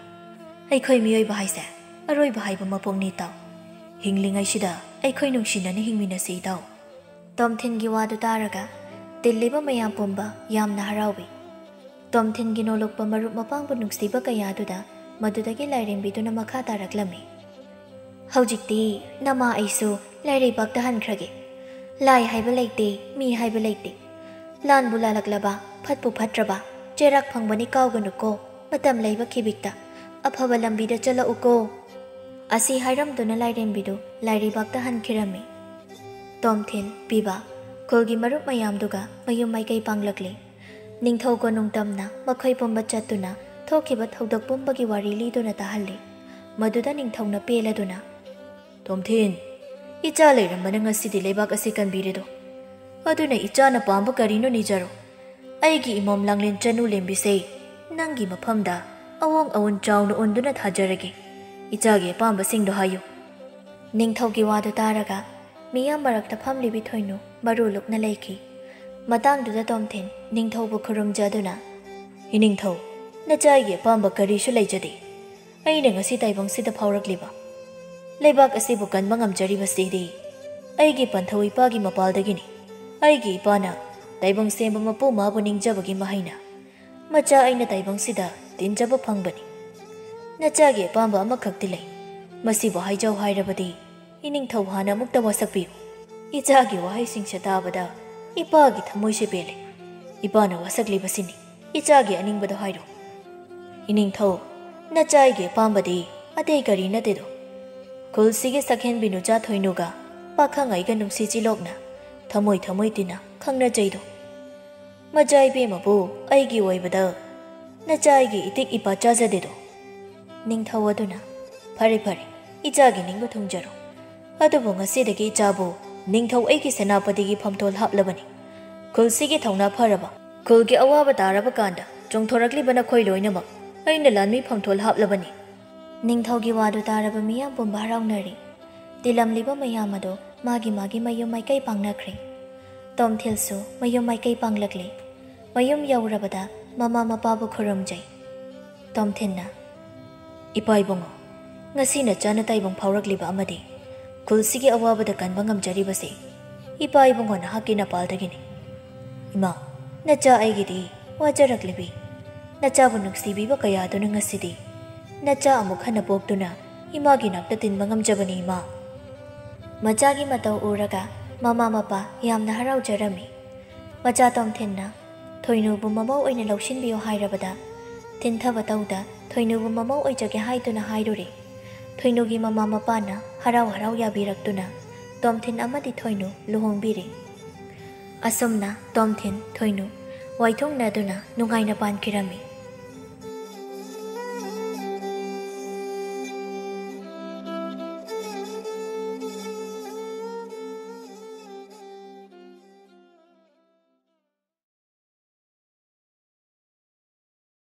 ꯑꯩꯈꯣꯏ ꯃꯤꯑꯣꯏꯕ ꯍꯥꯏꯁꯦ ꯑꯔꯣꯏꯕ ꯍꯥꯏꯕ ꯃꯄꯣꯛꯅꯤ ꯏꯇꯥꯎ꯫ ꯍꯤꯡꯂꯤꯉꯩꯁꯤꯗ ꯑꯩꯈꯣꯏ ꯅꯨꯡꯁꯤꯅꯅ ꯍꯤꯡꯃꯤꯟꯅꯁꯤ ꯏꯇꯥꯎ꯫" ꯇꯣꯝꯊꯤꯟꯒꯤ ꯋꯥꯗꯨ ꯇꯥꯔꯒ ꯇꯤꯜꯂꯤꯕ ꯃꯌꯥꯝ ꯄꯨꯝꯕ ꯌꯥꯝꯅ ꯍꯔꯥꯎꯏ꯫ ꯇꯣꯝꯊꯤꯟꯒꯤ ꯅꯣꯂꯨꯛꯄ ꯃꯔꯨꯞ ꯃꯄꯥꯡꯕꯨ ꯅꯨꯡꯁꯤꯕ ꯀꯌꯥꯗꯨꯗ ꯃꯗꯨꯗꯒꯤ ꯂꯥꯏꯔꯦꯝꯕꯤꯗꯨꯅ ꯃꯈꯥ ꯇꯥꯔꯛꯂꯝꯃꯤ꯫ "ꯍꯧꯖꯤꯛꯇꯤ ꯅꯃꯥ ꯑꯩꯁꯨ ꯂꯥꯏꯔꯩꯕꯥꯛꯇ ꯍꯟꯈ꯭ꯔꯒꯦ꯫ ꯂꯥꯏ ꯍꯥꯏꯕ ꯂꯩꯇꯦ, ꯃꯤ ꯍꯥꯏꯕ ꯂꯩꯇꯦ꯫ ꯂꯥꯟꯕꯨ ꯂꯥꯜꯂꯛꯂꯕ, ꯐꯠꯄꯨ ꯐꯠꯇ꯭ꯔꯕ, ꯆꯩꯔꯥꯛ ꯐꯪꯕꯅꯤ ꯀꯥꯎꯒꯅꯨꯀꯣ꯫ ꯃꯇꯝ ꯂꯩꯕ ꯈꯤꯕꯤꯛꯇ ꯑꯐꯕ ꯂꯝꯕꯤꯗ ꯆꯠꯂꯛꯎꯀꯣ꯫" ꯑꯁꯤ ꯍꯥꯏꯔꯝꯗꯨꯅ ꯂꯥꯏꯔꯦꯝꯕꯤꯗꯨ ꯂꯥꯏꯔꯩꯕꯥꯛꯇ ꯍꯟꯈꯤꯔꯝꯃꯤ꯫ ꯇꯣꯝꯊꯤꯟ, ꯄꯤꯕ, ꯈꯨꯜꯒꯤ ꯃꯔꯨꯞ ꯃꯌꯥꯝꯗꯨꯒ ꯃꯌꯨꯝ ꯃꯥꯏꯀꯩ ꯄꯥꯡꯂꯛꯂꯤ꯫ ꯅꯤꯡꯊꯧ ꯀꯣꯅꯨꯡ ꯇꯝꯅ ꯃꯈꯣꯏ ꯄꯨꯝꯕ ꯆꯠꯇꯨꯅ ꯊꯣꯛꯈꯤꯕ ꯊꯧꯗꯣꯛ ꯄꯨꯝꯕꯒꯤ ꯋꯥꯔꯤ ꯂꯤꯗꯨꯅ ꯇꯥꯍꯜꯂꯤ꯫ ꯃꯗꯨꯗ ꯅꯤꯡꯊꯧꯅ ꯄꯦꯜꯂꯗꯨꯅ, "ꯇꯣꯝꯊꯤꯟ, ꯏꯆꯥ ꯂꯩꯔꯝꯕꯅ ꯉꯁꯤꯗꯤ ꯂꯩꯕꯥꯛ ꯑꯁꯤ ꯀꯟꯕꯤꯔꯦꯗꯣ꯫ ꯑꯗꯨꯅ ꯏꯆꯥꯅ ꯄꯥꯝꯕ ꯀꯔꯤꯅꯣ ꯅꯤꯖꯔꯣ꯫ ꯑꯩꯒꯤ ꯏꯃꯣꯝ ꯂꯥꯡꯂꯦꯟ ꯆꯅꯨ ꯂꯦꯝꯕꯤꯁꯦ ꯅꯪꯒꯤ ꯃꯐꯝꯗ ꯑꯋꯣꯡ ꯑꯋꯣꯟ ꯆꯥꯎꯅ ꯑꯣꯟꯗꯨꯅ ꯊꯥꯖꯔꯒꯦ꯫ ꯏꯆꯥꯒꯤ ꯑꯄꯥꯝꯕꯁꯤꯡꯗꯣ ꯍꯥꯏꯌꯨ꯫" ꯅꯤꯡꯊꯧꯒꯤ ꯋꯥꯗꯨ ꯇꯥꯔꯒ ꯃꯤꯌꯥꯝ ꯃꯔꯛꯇ ꯐꯝꯂꯤꯕꯤ ꯊꯣꯏꯅꯨ ꯃꯔꯨ ꯂꯨꯛꯅ ꯂꯩꯈꯤ꯫ ꯃꯇꯥꯡꯗꯨꯗ ꯇꯣꯝꯊꯤꯟ ꯅꯤꯡꯊꯧꯕꯨ ꯈꯨꯔꯨꯝꯖꯗꯨꯅ, "ꯏꯅꯤꯡꯊꯧ, ꯅꯆꯥꯒꯤ ꯑꯄꯥꯝꯕ ꯀꯔꯤꯁꯨ ꯂꯩꯖꯗꯦ꯫ ꯑꯩꯅ ꯉꯁꯤ ꯇꯥꯏꯕꯪꯁꯤꯗ ꯐꯥꯎꯔꯛꯂꯤꯕ, ꯂꯩꯕꯥꯛ ꯑꯁꯤꯕꯨ ꯀꯟꯕ ꯉꯝꯖꯔꯤꯕꯁꯤꯗꯤ ꯑꯩꯒꯤ ꯄꯟꯊꯧ ꯏꯄꯥꯒꯤ ꯃꯄꯥꯜꯗꯒꯤꯅꯤ꯫ ꯑꯩꯒꯤ ꯏꯄꯥꯅ ꯇꯥꯏꯕꯪ ꯁꯦꯝꯕ ꯃꯄꯨ ꯃꯥꯕꯨ ꯅꯤꯡꯖꯕꯒꯤ ꯃꯍꯩꯅ ꯃꯆꯥ ꯑꯩꯅ ꯇꯥꯏꯕꯪꯁꯤꯗ ꯇꯤꯟꯖꯕ ꯐꯪꯕꯅꯤ꯫ ꯅꯆꯥꯒꯤ ꯑꯄꯥꯝꯕ ꯑꯃꯈꯛꯇꯤ ꯂꯩ꯫ ꯃꯁꯤꯕꯨ ꯍꯥꯏꯖꯧ ꯍꯥꯏꯔꯕꯗꯤ ꯏꯅꯤꯡꯊꯧ ꯍꯥꯟꯅ ꯑꯃꯨꯛꯇ ꯋꯥꯁꯛꯄꯤꯌꯨ꯫" ꯏꯆꯥꯒꯤ ꯋꯥꯍꯩꯁꯤꯡꯁꯦ ꯇꯥꯕꯗ ꯏꯄꯥꯒꯤ ꯊꯃꯣꯏꯁꯦ ꯄꯦꯜꯂꯦ꯫ ꯏꯄꯥꯅ ꯋꯥꯁꯛꯂꯤꯕꯁꯤꯅꯤ꯫ ꯏꯆꯥꯒꯤ ꯑꯅꯤꯡꯕꯗꯣ ꯍꯥꯏꯔꯣ꯫ ꯏꯅꯤꯡꯊꯧ, ꯅꯆꯥ ꯑꯩꯒꯤ ꯑꯄꯥꯝꯕꯗꯤ ꯑꯇꯩ ꯀꯔꯤ ꯅꯠꯇꯦꯗꯣ꯫ ꯈꯨꯜꯁꯤꯒꯤ ꯁꯛꯍꯦꯟꯕꯤ ꯅꯨꯆꯥ ꯊꯣꯏꯅꯨꯒ ꯄꯥꯈꯪ ꯑꯩꯒ ꯅꯨꯡꯁꯤ ꯆꯤꯂꯣꯛꯅ ꯊꯃꯣꯏ ꯊꯃꯣꯏ ꯇꯤꯟꯅ ꯈꯪꯅꯖꯩꯗꯣ꯫ ꯃꯆꯥ ꯏꯕꯦꯝꯃꯕꯨ ꯑꯩꯒꯤ ꯑꯣꯏꯕꯗ ꯅꯆꯥ ꯑꯩꯒꯤ ꯏꯇꯤꯛ ꯏꯄꯥ ꯆꯥꯖꯗꯦꯗꯣ꯫ ꯅꯤꯡꯊꯧ ꯑꯗꯨꯅ, "ꯐꯔꯦ ꯐꯔꯦ, ꯏꯆꯥꯒꯤ ꯅꯤꯡꯕ ꯊꯨꯡꯖꯔꯣ꯫ ꯑꯗꯨꯕꯨ ꯉꯁꯤꯗꯒꯤ ꯏꯆꯥꯕꯨ ꯅꯤꯡꯊꯧ ꯑꯩꯒꯤ ꯁꯦꯅꯥꯄꯇꯤꯒꯤ ꯐꯝꯇꯣꯜ ꯍꯥꯞꯂꯕꯅꯤ꯫ ꯈꯨꯜꯁꯤꯒꯤ ꯊꯧꯅꯥ ꯐꯔꯕ, ꯈꯨꯜꯒꯤ ꯑꯋꯥꯕ ꯇꯥꯔꯕ ꯀꯥꯟꯗ ꯆꯣꯡꯊꯣꯔꯛꯂꯤꯕ ꯅꯈꯣꯏ ꯂꯣꯏꯅꯃꯛ ꯑꯩꯅ ꯂꯥꯟꯃꯤ ꯐꯝꯊꯣꯜ ꯍꯥꯞꯂꯕꯅꯤ꯫ ꯅꯤꯡꯊꯧꯒꯤ ꯋꯥꯗꯨ ꯇꯥꯔꯕ ꯃꯤꯌꯥꯝ ꯄꯨꯝꯕ ꯍꯔꯥꯎꯅꯔꯤ꯫ ꯇꯤꯜꯂꯝꯂꯤꯕ ꯃꯌꯥꯝ ꯑꯗꯨ ꯃꯥꯒꯤ ꯃꯥꯒꯤ ꯃꯌꯨꯝ ꯃꯥꯏꯀꯩ ꯄꯥꯡꯅꯈ꯭ꯔꯦ꯫ ꯇꯣꯝꯊꯤꯜꯁꯨ ꯃꯌꯨꯝ ꯃꯥꯏꯀꯩ ꯄꯥꯡꯂꯛꯂꯦ꯫ ꯃꯌꯨꯝ ꯌꯧꯔꯕꯗ ꯃꯃꯥ ꯃꯄꯥꯕꯨ ꯈꯨꯔꯨꯝꯖꯩ꯫ ꯇꯣꯝꯊꯤꯟꯅ, "ꯏꯄꯥ ꯏꯕꯨꯡꯉꯣ, ꯉꯁꯤ ꯅꯆꯥ ꯅꯇꯥꯏꯕꯨꯡ ꯐꯥꯎꯔꯛꯂꯤꯕ ꯑꯃꯗꯤ ꯈꯨꯜꯁꯤꯒꯤ ꯑꯋꯥꯕꯗ ꯀꯟꯕ ꯉꯝꯖꯔꯤꯕꯁꯤ ꯏꯄꯥ ꯏꯕꯨꯡꯉꯣ ꯅꯍꯥꯛꯀꯤ ꯅꯄꯥꯜꯗꯒꯤꯅꯤ꯫ ꯏꯃꯥ, ꯅꯆꯥ ꯑꯩꯒꯤꯗꯤ ꯋꯥꯖꯔꯛꯂꯤꯕꯤ ꯅꯆꯥꯕꯨ ꯅꯨꯡꯁꯤꯕꯤꯕ ꯀꯌꯥꯗꯨꯅ ꯉꯁꯤꯗꯤ ꯅꯆꯥ ꯑꯃꯨꯛ ꯍꯟꯅ ꯄꯣꯛꯇꯨꯅ ꯏꯃꯥꯒꯤ ꯅꯥꯛꯇ ꯇꯤꯟꯕ ꯉꯝꯖꯕꯅꯤ ꯏꯃꯥ꯫" ꯃꯆꯥꯒꯤ ꯃꯇꯧ ꯎꯔꯒ ꯃꯃꯥ ꯃꯄꯥ ꯌꯥꯝꯅ ꯍꯔꯥꯎꯖꯔꯝꯃꯤ꯫ ꯃꯆꯥ ꯇꯣꯝꯊꯤꯟꯅ ꯊꯣꯏꯅꯨꯕꯨ ꯃꯃꯧ ꯑꯣꯏꯅ ꯂꯧꯁꯤꯟꯕꯤꯌꯨ ꯍꯥꯏꯔꯕꯗ, ꯊꯤꯟꯊꯕ ꯇꯧꯗ ꯊꯣꯏꯅꯨꯕꯨ ꯃꯃꯧ ꯑꯣꯏꯖꯒꯦ ꯍꯥꯏꯗꯨꯅ ꯍꯥꯏꯔꯨꯔꯦ꯫ ꯊꯣꯏꯅꯨꯒꯤ ꯃꯃꯥ ꯃꯄꯥꯅ ꯍꯔꯥꯎ ꯍꯔꯥꯎ ꯌꯥꯕꯤꯔꯛꯇꯨꯅ ꯇꯣꯝꯊꯤꯟ ꯑꯃꯗꯤ ꯊꯣꯏꯅꯨ ꯂꯨꯍꯣꯡꯕꯤꯔꯦ꯫ ꯑꯁꯨꯝꯅ ꯇꯣꯝꯊꯤꯟ ꯊꯣꯏꯅꯨ ꯋꯥꯏꯊꯨꯡꯅꯗꯨꯅ ꯅꯨꯡꯉꯥꯏꯅ ꯄꯥꯟꯈꯤꯔꯝꯃꯤ꯫